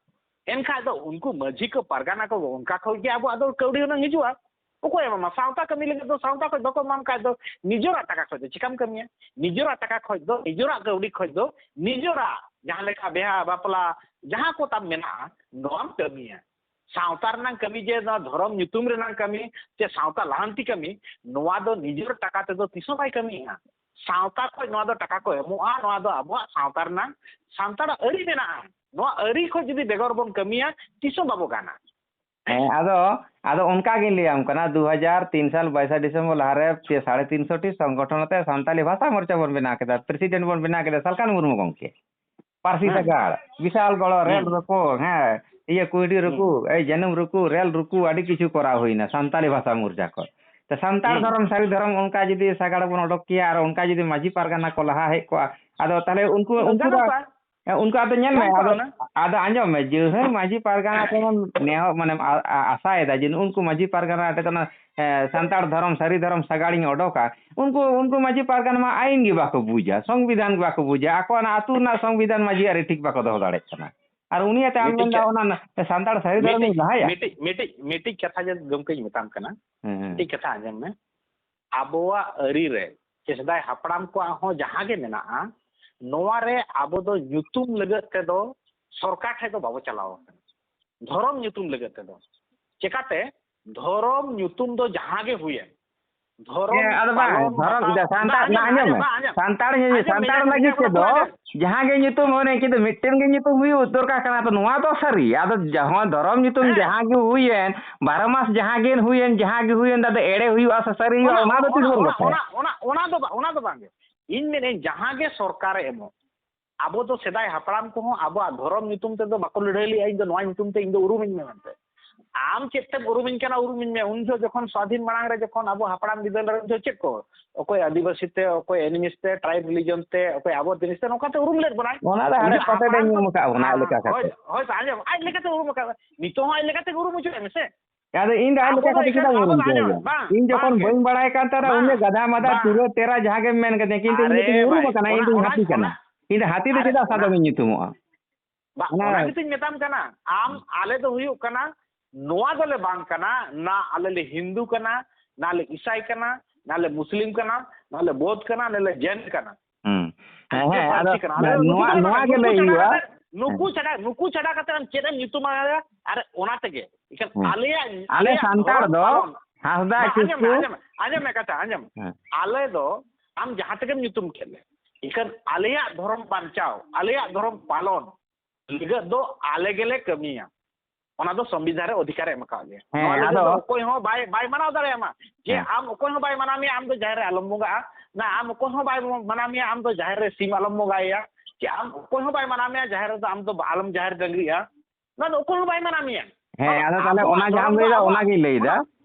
ᱮᱱᱠᱷᱟᱡ ᱫᱚ ᱩᱱᱠᱩ ᱢᱟᱹᱡᱷᱤ ᱠᱚ, ᱯᱟᱨᱜᱟᱱᱟ ᱠᱚ, ᱚᱱᱠᱟ ᱠᱷᱚᱡ ᱜᱮ ᱟᱵᱚᱣᱟᱜ ᱫᱚ ᱠᱟᱹᱣᱰᱤ ᱦᱩᱱᱟᱹᱝ ᱦᱤᱡᱩᱜᱼᱟ᱾ ᱚᱠᱚᱭ ᱮᱢᱟᱢᱟ? ᱥᱟᱶᱛᱟ ᱠᱟᱹᱢᱤ ᱞᱟᱹᱜᱤᱫ ᱫᱚ ᱥᱟᱶᱛᱟ ᱠᱷᱚᱡ ᱵᱟᱠᱚ ᱮᱢᱟᱢ ᱠᱷᱟᱡ ᱫᱚ ᱱᱤᱡᱮᱨᱟᱜ ᱴᱟᱠᱟ ᱠᱷᱚᱡ ᱫᱚ ᱪᱤᱠᱟᱢ ᱠᱟᱹᱢᱤᱭᱟ? ᱱᱤᱡᱮᱨᱟᱜ ᱴᱟᱠᱟ ᱠᱷᱚᱡ ᱫᱚ, ᱱᱤᱡᱮᱨᱟᱜ ᱠᱟᱹᱣᱰᱤ ᱠᱷᱚᱡ ᱫᱚ ᱱᱤᱡᱮᱨᱟᱜ ᱡᱟᱦᱟᱸ ᱞᱮᱠᱟ ᱵᱤᱦᱟ ᱵᱟᱯᱞᱟ ᱡᱟᱦᱟᱸ ᱠᱚ ᱛᱟᱢ ᱢᱮᱱᱟᱜᱼᱟ, ᱱᱚᱣᱟᱢ ᱠᱟᱹᱢᱤᱭᱟ᱾ ᱥᱟᱶᱛᱟ ᱨᱮᱱᱟᱜ ᱠᱟᱹᱢᱤ ᱡᱮ ᱱᱚᱣᱟ ᱫᱷᱚᱨᱚᱢ ᱧᱩᱛᱩᱢ ᱨᱮᱱᱟᱜ ᱠᱟᱹᱢᱤ ᱥᱮ ᱥᱟᱶᱛᱟ ᱞᱟᱦᱟᱱᱛᱤ ᱠᱟᱹᱢᱤ, ᱱᱚᱣᱟ ᱫᱚ ᱱᱤᱡᱮᱨ ᱴᱟᱠᱟ ᱛᱮᱫᱚ ᱛᱤᱥ ᱦᱚᱸ ᱵᱟᱭ ᱠᱟᱹᱢᱤᱭᱟ᱾ ᱥᱟᱶᱛᱟ ᱠᱷᱚᱡ ᱱᱚᱣᱟ ᱫᱚ ᱴᱟᱠᱟ ᱠᱚ ᱮᱢᱚᱜᱼᱟ, ᱱᱚᱣᱟ ᱫᱚ ᱟᱵᱚᱣᱟᱜ ᱥᱟᱶᱛᱟ ᱨᱮᱱᱟᱜ, ᱥᱟᱱᱛᱟᱲᱟᱜ ᱟᱹᱨᱤ ᱢᱮᱱᱟᱜᱼᱟ᱾ ᱱᱚᱣᱟ ᱟᱹᱨᱤ ᱠᱷᱚᱱ ᱡᱩᱫᱤ ᱵᱮᱜᱚᱨ ᱵᱚᱱ ᱠᱟᱹᱢᱤᱭᱟ, ᱛᱤᱥ ᱦᱚᱸ ᱵᱟᱵᱚ ᱜᱟᱱᱟ᱾ ᱦᱮᱸ, ᱟᱫᱚ ᱟᱫᱚ ᱚᱱᱠᱟ ᱜᱤᱧ ᱞᱟᱹᱭᱟᱢ ᱠᱟᱱᱟ, ᱫᱩ ᱦᱟᱡᱟᱨ ᱛᱤᱱ ᱥᱟᱞ ᱵᱟᱭᱤᱥᱟ ᱰᱤᱥᱮᱢᱵᱚᱨ ᱞᱟᱦᱟᱨᱮ ᱯᱮ ᱥᱟᱲᱮ ᱛᱤᱱ ᱥᱚ ᱴᱤ ᱥᱚᱝᱜᱚᱴᱷᱚᱱ ᱟᱛᱮ ᱥᱟᱱᱛᱟᱞᱤ ᱵᱷᱟᱥᱟ ᱢᱳᱨᱪᱟ ᱵᱚᱱ ᱵᱮᱱᱟᱣ ᱠᱮᱫᱟ, ᱯᱨᱮᱥᱤᱰᱮᱱᱴ ᱵᱚᱱ ᱵᱮᱱᱟᱣ ᱠᱮᱫᱟ ᱥᱟᱞᱠᱷᱟᱱ ᱢᱩᱨᱢᱩ ᱜᱚᱢᱠᱮ᱾ ᱯᱟᱹᱨᱥᱤ ᱦᱩᱸ, ᱥᱟᱜᱟᱲ, ᱵᱤᱥᱟᱞ ᱜᱚᱲᱚ, ᱨᱮᱞ ᱦᱩᱸ, ᱨᱩᱠᱩ, ᱦᱮᱸ, ᱤᱭᱟᱹ ᱠᱩᱭᱰᱤ ᱨᱩᱠᱩ, ᱦᱩᱸ, ᱮᱭ ᱡᱟᱹᱱᱩᱢ ᱨᱩᱠᱩ, ᱨᱮᱞ ᱨᱩᱠᱩ, ᱟᱹᱰᱤ ᱠᱤᱪᱷᱩ ᱠᱚᱨᱟᱣ ᱦᱩᱭᱱᱟ ᱥᱟᱱᱛᱟᱞᱤ ᱵᱷᱟᱥᱟ ᱢᱳᱨᱪᱟ ᱠᱷᱚᱱ᱾ ᱛᱚ ᱥᱟᱱᱛᱟᱲ ᱦᱩᱸ᱾ ᱫᱷᱚᱨᱚᱢ ᱥᱟᱹᱨᱤ ᱫᱷᱚᱨᱚᱢ ᱚᱱᱠᱟ ᱡᱩᱫᱤ ᱥᱟᱜᱟᱲ ᱵᱚᱱ ᱚᱰᱚᱠ ᱠᱮᱭᱟ ᱟᱨ ᱚᱱᱠᱟ ᱡᱩᱫᱤ ᱢᱟᱹᱡᱷᱤ ᱯᱟᱨᱜᱟᱱᱟ ᱠᱚ ᱞᱟᱦᱟ ᱦᱮᱡ ᱠᱚᱜᱼᱟ, ᱟᱫᱚ ᱛᱟᱦᱞᱮ ᱩᱱᱠᱩ, ᱩᱱᱠᱩ ᱫᱚ, ᱜᱟᱱᱚᱜᱼᱟ᱾ ᱩᱱᱠᱩ ᱟᱫᱚ ᱧᱮᱞ ᱢᱮ, ᱜᱟᱱ ᱠᱚᱜᱼᱟ ᱟᱫᱚ, ᱦᱩᱱᱟᱹᱝ᱾ ᱟᱫᱚ ᱟᱸᱡᱚᱢ ᱢᱮ, ᱡᱟᱹᱦᱟᱹᱭ ᱢᱟᱹᱡᱷᱤ ᱯᱟᱨᱜᱟᱱᱟ ᱴᱷᱮᱱ ᱱᱮᱦᱚᱨ, ᱢᱟᱱᱮ, ᱟ-, ᱟ-, ᱟᱥᱟᱭᱮᱫᱟ ᱡᱮ ᱱᱩᱜᱼᱩ ᱱᱩᱠᱩ ᱢᱟᱹᱡᱷᱤ ᱯᱟᱨᱜᱟᱱᱟ ᱴᱷᱮᱱ ᱠᱷᱚᱱ, ᱮ, ᱥᱟᱱᱛᱟᱲ ᱫᱷᱚᱨᱚᱢ, ᱥᱟᱹᱨᱤ ᱫᱷᱚᱨᱚᱢ ᱥᱟᱜᱟᱲᱤᱧ ᱚᱰᱚᱠᱟ, ᱩᱱᱠᱩ, ᱩᱱᱠᱩ ᱢᱟᱹᱡᱷᱤ ᱯᱟᱨᱜᱟᱱᱟ ᱢᱟ ᱟᱹᱭᱤᱱ ᱜᱮ ᱵᱟᱠᱚ ᱵᱩᱡᱟ, ᱥᱚᱝᱵᱤᱫᱷᱟᱱ ᱜᱮ ᱵᱟᱠᱚ ᱵᱩᱡᱟ, ᱟᱠᱚ ᱚᱱᱟ ᱟᱹᱛᱩ ᱨᱮᱱᱟᱜ ᱥᱚᱝᱵᱤᱫᱷᱟᱱ ᱢᱟᱹᱡᱷᱤ ᱟᱹᱨᱤ ᱴᱷᱤᱠ ᱵᱟᱠᱚ ᱫᱚᱦᱚ ᱫᱟᱲᱮᱭᱟᱜ ᱠᱟᱱᱟ᱾ ᱟᱨ ᱩᱱᱤ ᱟᱛᱮ ᱟᱢ ᱢᱤᱫᱴᱤᱡ ᱢᱮᱱᱫᱟ ᱠᱟ-, ᱚᱱᱟ ᱥᱟᱱᱛᱟᱲ ᱥᱟᱹᱨᱤ ᱫᱷᱚᱨᱚᱢᱤᱧ ᱢᱤᱫᱴᱤᱡ, ᱞᱟᱦᱟᱭᱟ? ᱢᱤᱫᱴᱤᱡ, ᱢᱤᱫᱴᱤᱡ, ᱢᱤᱫᱴᱤᱡ ᱠᱟᱛᱷᱟ ᱡᱮ ᱜᱚᱢᱠᱮᱧ ᱢᱮᱛᱟᱢ ᱠᱟᱱᱟ, ᱦᱮᱸ, ᱦᱮᱸ᱾ ᱢᱤᱫᱴᱤᱡ ᱠᱟᱛᱷᱟ ᱟᱸᱡᱚᱢ ᱢᱮ᱾ ᱟᱵᱚᱣᱟᱜ ᱟᱹᱨᱤ ᱨᱮ ᱥᱮ ᱥᱮᱫᱟᱭ ᱦᱟᱯᱲᱟᱢ ᱠᱚᱣᱟᱜ ᱦᱚᱸ ᱡᱟᱦᱟᱸ ᱜᱮ ᱢᱮᱱᱟᱜᱼᱟ, ᱱᱚᱣᱟ ᱨᱮ ᱟᱵᱚ ᱫᱚ ᱧᱩᱛᱩᱢ ᱞᱟᱹᱜᱤᱫ ᱛᱮᱫᱚ ᱥᱚᱨᱠᱟᱨ ᱴᱷᱮᱱ ᱫᱚ ᱵᱟᱵᱚ ᱪᱟᱞᱟᱣ ᱟᱠᱟᱱᱟ, ᱫᱷᱚᱨᱚᱢ ᱧᱩᱛᱩᱢ ᱞᱟᱹᱜᱤᱫ ᱛᱮᱫᱚ᱾ ᱪᱮᱠᱟᱛᱮ? ᱫᱷᱚᱨᱚᱢ ᱧᱩᱛᱩᱢ ᱫᱚ ᱡᱟᱦᱟᱸ ᱜᱮ ᱦᱩᱭᱮᱱ, ᱫᱷᱚᱨᱚᱢ ᱦᱮᱸ, ᱟᱫᱚ ᱵᱟᱝ, ᱯᱟᱞᱚᱱ ᱫᱷᱚᱨᱚᱢ ᱵᱟᱛᱟᱣ, ᱫᱚ ᱥᱟᱱᱛᱟᱲ, ᱵᱟᱝ, ᱱᱟ, ᱟᱸᱡᱚᱢ, ᱟᱸᱡᱚᱢ ᱟᱸᱡᱚᱢ, ᱢᱮ, ᱵᱟᱝ, ᱟᱸᱡᱚᱢ, ᱥᱟᱱᱛᱟᱲ ᱧᱮ-, ᱟᱸᱡᱚᱢ ᱢᱮ, ᱥᱟᱱᱛᱟᱲ ᱤᱧᱟᱹᱜ ᱠᱟᱛᱷᱟ ᱞᱟᱹᱜᱤᱫ ᱯᱩᱨᱟᱹ ᱛᱮᱫᱚ ᱟᱸᱡᱚᱢ᱾ ᱡᱟᱦᱟᱸ ᱜᱮ ᱧᱩᱛᱩᱢ ᱦᱩᱭ ᱮᱱ, ᱠᱤᱱᱛᱩ ᱢᱤᱫᱴᱮᱱ ᱜᱮ ᱧᱩᱛᱩᱢ ᱦᱩᱭᱩᱜ ᱫᱚᱨᱠᱟᱨ ᱠᱟᱱᱟ᱾ ᱛᱚ ᱱᱚᱣᱟ ᱫᱚ ᱥᱟᱹᱨᱤ᱾ ᱟᱫᱚ ᱡᱟᱦᱟᱸ ᱫᱷᱚᱨᱚᱢ ᱧᱩᱛᱩᱢ ᱦᱮᱸ᱾ ᱡᱟᱦᱟᱸ ᱜᱮ ᱦᱩᱭᱮᱱ, ᱵᱟᱨᱚ ᱢᱟᱥ ᱡᱟᱦᱟᱸ ᱜᱮ ᱦᱩᱭᱮᱱ, ᱡᱟᱦᱟᱸ ᱜᱮ ᱦᱩᱭᱮᱱ, ᱟᱫᱚ ᱮᱲᱮ ᱦᱩᱭᱩᱜᱼᱟ ᱥᱮ ᱥᱟᱹᱨᱤ ᱦᱩᱭᱩᱜᱼᱟ, ᱚᱱᱟ, ᱚᱱᱟ ᱫᱚ ᱛᱤᱥ ᱚᱱᱟ, ᱵᱚᱱ ᱚᱱᱟ, ᱜᱚᱴᱟᱭᱟ? ᱚᱱᱟ, ᱚᱱᱟ, ᱚᱱᱟ ᱫᱚ ᱵᱟᱝ, ᱚᱱᱟ ᱫᱚ ᱵᱟᱝ ᱜᱮ᱾ ᱤᱧ ᱢᱮᱱᱮᱫ ᱡᱟᱦᱟᱸ ᱜᱮ ᱥᱚᱨᱠᱟᱨᱮ ᱮᱢᱚᱜ, ᱟᱵᱚ ᱫᱚ ᱥᱮᱫᱟᱭ ᱦᱟᱯᱲᱟᱢ ᱠᱚᱦᱚᱸ ᱟᱵᱚᱣᱟᱜ ᱫᱷᱚᱨᱚᱢ ᱧᱩᱛᱩᱢ ᱛᱮᱫᱚ ᱵᱟᱠᱚ ᱞᱟᱹᱲᱦᱟᱹᱭ ᱞᱮᱜᱼᱟ, "ᱤᱧ ᱫᱚ ᱱᱚᱣᱟ ᱧᱩᱛᱩᱢ ᱛᱮ ᱤᱧ ᱫᱚ ᱩᱨᱩᱢᱤᱧ ᱢᱮ" ᱢᱮᱱᱛᱮ᱾ ᱟᱢ ᱪᱮᱫ ᱛᱮᱢ ᱩᱨᱩᱢᱤᱧ ᱠᱟᱱᱟ, ᱩᱨᱩᱢᱤᱧ ᱢᱮ᱾ ᱩᱱ ᱡᱚᱦᱚᱜ ᱡᱚᱠᱷᱚᱱ ᱥᱣᱟᱫᱷᱤᱱ ᱢᱟᱲᱟᱝ ᱨᱮ ᱡᱚᱠᱷᱚᱱ ᱟᱵᱚ ᱦᱟᱯᱲᱟᱢ ᱵᱤᱫᱟᱹᱞ ᱨᱮ, ᱩᱱ ᱡᱚᱦᱚᱜ ᱪᱮᱫ ᱠᱚ, ᱚᱠᱚᱭ ᱟᱹᱫᱤᱵᱟᱹᱥᱤ ᱛᱮ, ᱚᱠᱚᱭ ᱮᱱᱤᱢᱤᱥ ᱛᱮ, tribe religion ᱛᱮ, ᱚᱠᱚᱭ ᱟᱵᱚ ᱡᱤᱱᱤᱥ ᱛᱮ, ᱱᱚᱝᱠᱟ ᱛᱮ ᱩᱨᱩᱢ ᱞᱮᱫ ᱵᱚᱱᱟᱭ᱾ ᱚᱱᱟ ᱫᱚ ᱩᱱ ᱦᱟᱸᱰᱮ ᱡᱚᱦᱚᱜ ᱯᱟᱥᱮ ᱨᱮ ᱦᱟᱯᱲᱟᱢ ᱠᱚ, ᱧᱩᱢ ᱟᱠᱟᱫ ᱵᱚᱱᱟ, ᱟᱡ ᱦᱮᱸ, ᱞᱮᱠᱟ ᱦᱳᱭ, ᱠᱟᱛᱮ᱾ ᱦᱳᱭ, ᱟᱸᱡᱚᱢ, ᱟᱡ ᱞᱮᱠᱟᱛᱮ ᱩᱨᱩᱢ ᱦᱚᱪᱚᱭ ᱢᱮᱥᱮ᱾ ᱟᱫᱚ ᱤᱧ ᱫᱚ ᱟᱡ ᱟᱵᱚ ᱞᱮᱠᱟ ᱫᱚ ᱠᱟᱛᱮ ᱮᱠᱷᱟᱱ, ᱪᱮᱫᱟᱜ ᱤᱧ ᱟᱵᱚ ᱩᱨᱩᱢ ᱫᱚ ᱟᱸᱡᱚᱢ ᱦᱚᱪᱚᱭᱟ? ᱢᱮ, ᱵᱟᱝ, ᱤᱧ ᱡᱚᱠᱷᱚᱱ ᱵᱟᱝ, ᱵᱟᱹᱧ ᱵᱟᱲᱟᱭ ᱠᱟᱱ ᱛᱟᱦᱮᱱᱟ, ᱵᱟᱝ, ᱩᱱᱤ ᱜᱟᱫᱷᱟ ᱢᱟᱫᱷᱟ ᱵᱟᱝ᱾ ᱛᱩᱨᱟᱹ ᱛᱮᱨᱟ ᱡᱟᱦᱟᱸ ᱜᱮᱢ ᱢᱮᱱ ᱠᱟᱫᱤᱧᱟ, ᱠᱤᱱᱛᱩ ᱤᱧ ᱫᱚ ᱩᱨᱩᱢ ᱟᱨᱮ, ᱟᱠᱟᱱᱟ, ᱤᱧ ᱫᱚᱧ ᱚᱱᱟ, ᱦᱟᱹᱛᱤ ᱠᱟᱱᱟ᱾ ᱚᱱᱟ, ᱤᱧ ᱫᱚ ᱦᱟᱹᱛᱤ ᱫᱚ ᱟᱨᱮ, ᱪᱮᱫᱟᱜ ᱥᱟᱫᱚᱢ ᱚᱱᱟ, ᱤᱧ ᱧᱩᱛᱩᱢᱚᱜᱼᱟ? ᱵᱟ, ᱚᱱᱟ ᱜᱮᱛᱚᱧ ᱢᱮᱛᱟᱢ ᱠᱟᱱᱟ᱾ ᱟᱢ, ᱟᱞᱮ ᱫᱚ ᱦᱩᱭᱩᱜ ᱠᱟᱱᱟ, ᱱᱚᱣᱟ ᱫᱚᱞᱮ ᱵᱟᱝ ᱠᱟᱱᱟ, ᱱᱟ ᱟᱞᱮ ᱞᱮ ᱦᱤᱱᱫᱩ ᱠᱟᱱᱟ, ᱱᱟ ᱞᱮ ᱤᱥᱟᱭ ᱠᱟᱱᱟ, ᱱᱟ ᱞᱮ ᱢᱩᱥᱞᱤᱢ ᱠᱟᱱᱟ, ᱱᱟ ᱞᱮ ᱵᱳᱫᱷ ᱠᱟᱱᱟ, ᱱᱟ ᱞᱮ ᱡᱮᱱ ᱠᱟᱱᱟ᱾ ᱦᱩᱸ᱾ ᱦᱮᱸ, ᱟᱞᱮ ᱫᱚ ᱦᱮᱸ, ᱟᱫᱚ ᱯᱟᱹᱨᱥᱤ ᱠᱟᱱᱟ᱾ ᱟᱞᱮ ᱫᱚ ᱱᱩᱠᱩ ᱫᱚ ᱵᱟᱝ ᱱᱚᱣᱟ ᱠᱟᱱᱟ᱾ ᱜᱮ ᱱᱩᱠᱩ ᱞᱟᱹᱭ ᱪᱷᱟᱰᱟ ᱦᱩᱭᱩᱜᱼᱟ᱾ ᱠᱟᱛᱮ, ᱱᱩᱠᱩ ᱪᱷᱟᱰᱟ, ᱱᱩᱠᱩ ᱪᱷᱟᱰᱟ ᱠᱟᱛᱮ ᱟᱢ ᱪᱮᱫ ᱮᱢ ᱧᱩᱛᱩᱢᱟ? ᱟᱨ ᱚᱱᱟ ᱛᱮᱜᱮ ᱮᱠᱷᱟᱱ ᱦᱮᱸ᱾ ᱟᱞᱮᱭᱟᱜ, ᱟᱞᱮ ᱟᱞᱮᱭᱟᱜ ᱥᱟᱱᱛᱟᱲ ᱫᱷᱚᱨᱚᱢ ᱫᱚ ᱯᱟᱞᱚᱱ, ᱦᱟᱸᱥᱫᱟ, ᱵᱟᱝ, ᱟᱸᱡᱚᱢ ᱢᱮ, ᱠᱤᱥᱠᱩ᱾ ᱟᱸᱡᱚᱢ ᱢᱮ, ᱟᱸᱡᱚᱢ ᱢᱮ ᱠᱟᱛᱷᱟ, ᱟᱸᱡᱚᱢ ᱢᱮ᱾ ᱦᱮᱸ᱾ ᱟᱞᱮ ᱫᱚ ᱟᱢ ᱡᱟᱦᱟᱸ ᱛᱮᱜᱮᱢ ᱧᱩᱛᱩᱢ ᱠᱮᱫ ᱞᱮ, ᱮᱠᱷᱟᱱ ᱟᱞᱮᱭᱟᱜ ᱫᱷᱚᱨᱚᱢ ᱵᱟᱧᱪᱟᱣ, ᱟᱞᱮᱭᱟᱜ ᱫᱷᱚᱨᱚᱢ ᱯᱟᱞᱚᱱ, ᱞᱟᱹᱜᱤᱫ ᱫᱚ ᱟᱞᱮ ᱜᱮᱞᱮ ᱠᱟᱹᱢᱤᱭᱟ᱾ ᱚᱱᱟ ᱫᱚ ᱥᱚᱝᱵᱤᱫᱷᱟᱱ ᱨᱮ ᱚᱫᱷᱤᱠᱟᱨ ᱮ ᱮᱢ ᱟᱠᱟᱫ ᱞᱮᱭᱟ᱾ ᱦᱮᱸ, ᱱᱚᱣᱟ ᱞᱟᱹᱜᱤᱫ ᱟᱫᱚ ᱫᱚ ᱚᱠᱚᱭ ᱦᱚᱸ ᱵᱟᱭ ᱵᱟᱭ ᱢᱟᱱᱟᱣ ᱫᱟᱲᱮᱭᱟᱢᱟ ᱡᱮ ᱦᱮᱸ᱾ ᱟᱢ ᱚᱠᱚᱭ ᱦᱚᱸ ᱵᱟᱭ ᱢᱟᱱᱟᱣ ᱢᱮᱭᱟ, ᱟᱢ ᱫᱚ ᱡᱟᱦᱮᱨ ᱨᱮ ᱟᱞᱚᱢ ᱵᱚᱸᱜᱟᱜᱼᱟ᱾ ᱱᱟ ᱟᱢ ᱚᱠᱚᱭ ᱦᱚᱸ ᱵᱟᱭ ᱢᱟᱱᱟᱣ ᱢᱮᱭᱟ, ᱟᱢ ᱫᱚ ᱡᱟᱦᱮᱨ ᱨᱮ ᱥᱤᱢ ᱟᱞᱚᱢ ᱵᱚᱸᱜᱟᱭᱟ᱾ ᱡᱮ ᱟᱢ ᱚᱠᱚᱭ ᱦᱚᱸ ᱵᱟᱭ ᱢᱟᱱᱟᱣ ᱢᱮᱭᱟ, ᱡᱟᱦᱮᱨ ᱨᱮᱫᱚ ᱟᱢ ᱫᱚ ᱟᱞᱚᱢ ᱡᱟᱦᱮᱨ ᱰᱟᱹᱝᱨᱤᱜᱼᱟ᱾ ᱱᱚᱣᱟ ᱫᱚ ᱚᱠᱚᱭ ᱦᱚᱸ ᱵᱟᱭ ᱢᱟᱱᱟᱣ ᱢᱮᱭᱟ᱾ ᱦᱮᱸ, ᱟᱫᱚ ᱛᱟᱦᱚᱞᱮ ᱟᱵᱚᱣᱟᱜ ᱚᱱᱟ ᱡᱟᱦᱟᱸᱢ ᱫᱷᱚᱨᱚᱢ ᱫᱚ ᱞᱟᱹᱭᱫᱟ, ᱟᱵᱚᱣᱟᱜ ᱚᱱᱟᱜᱤᱧ ᱞᱟᱹᱭᱫᱟ,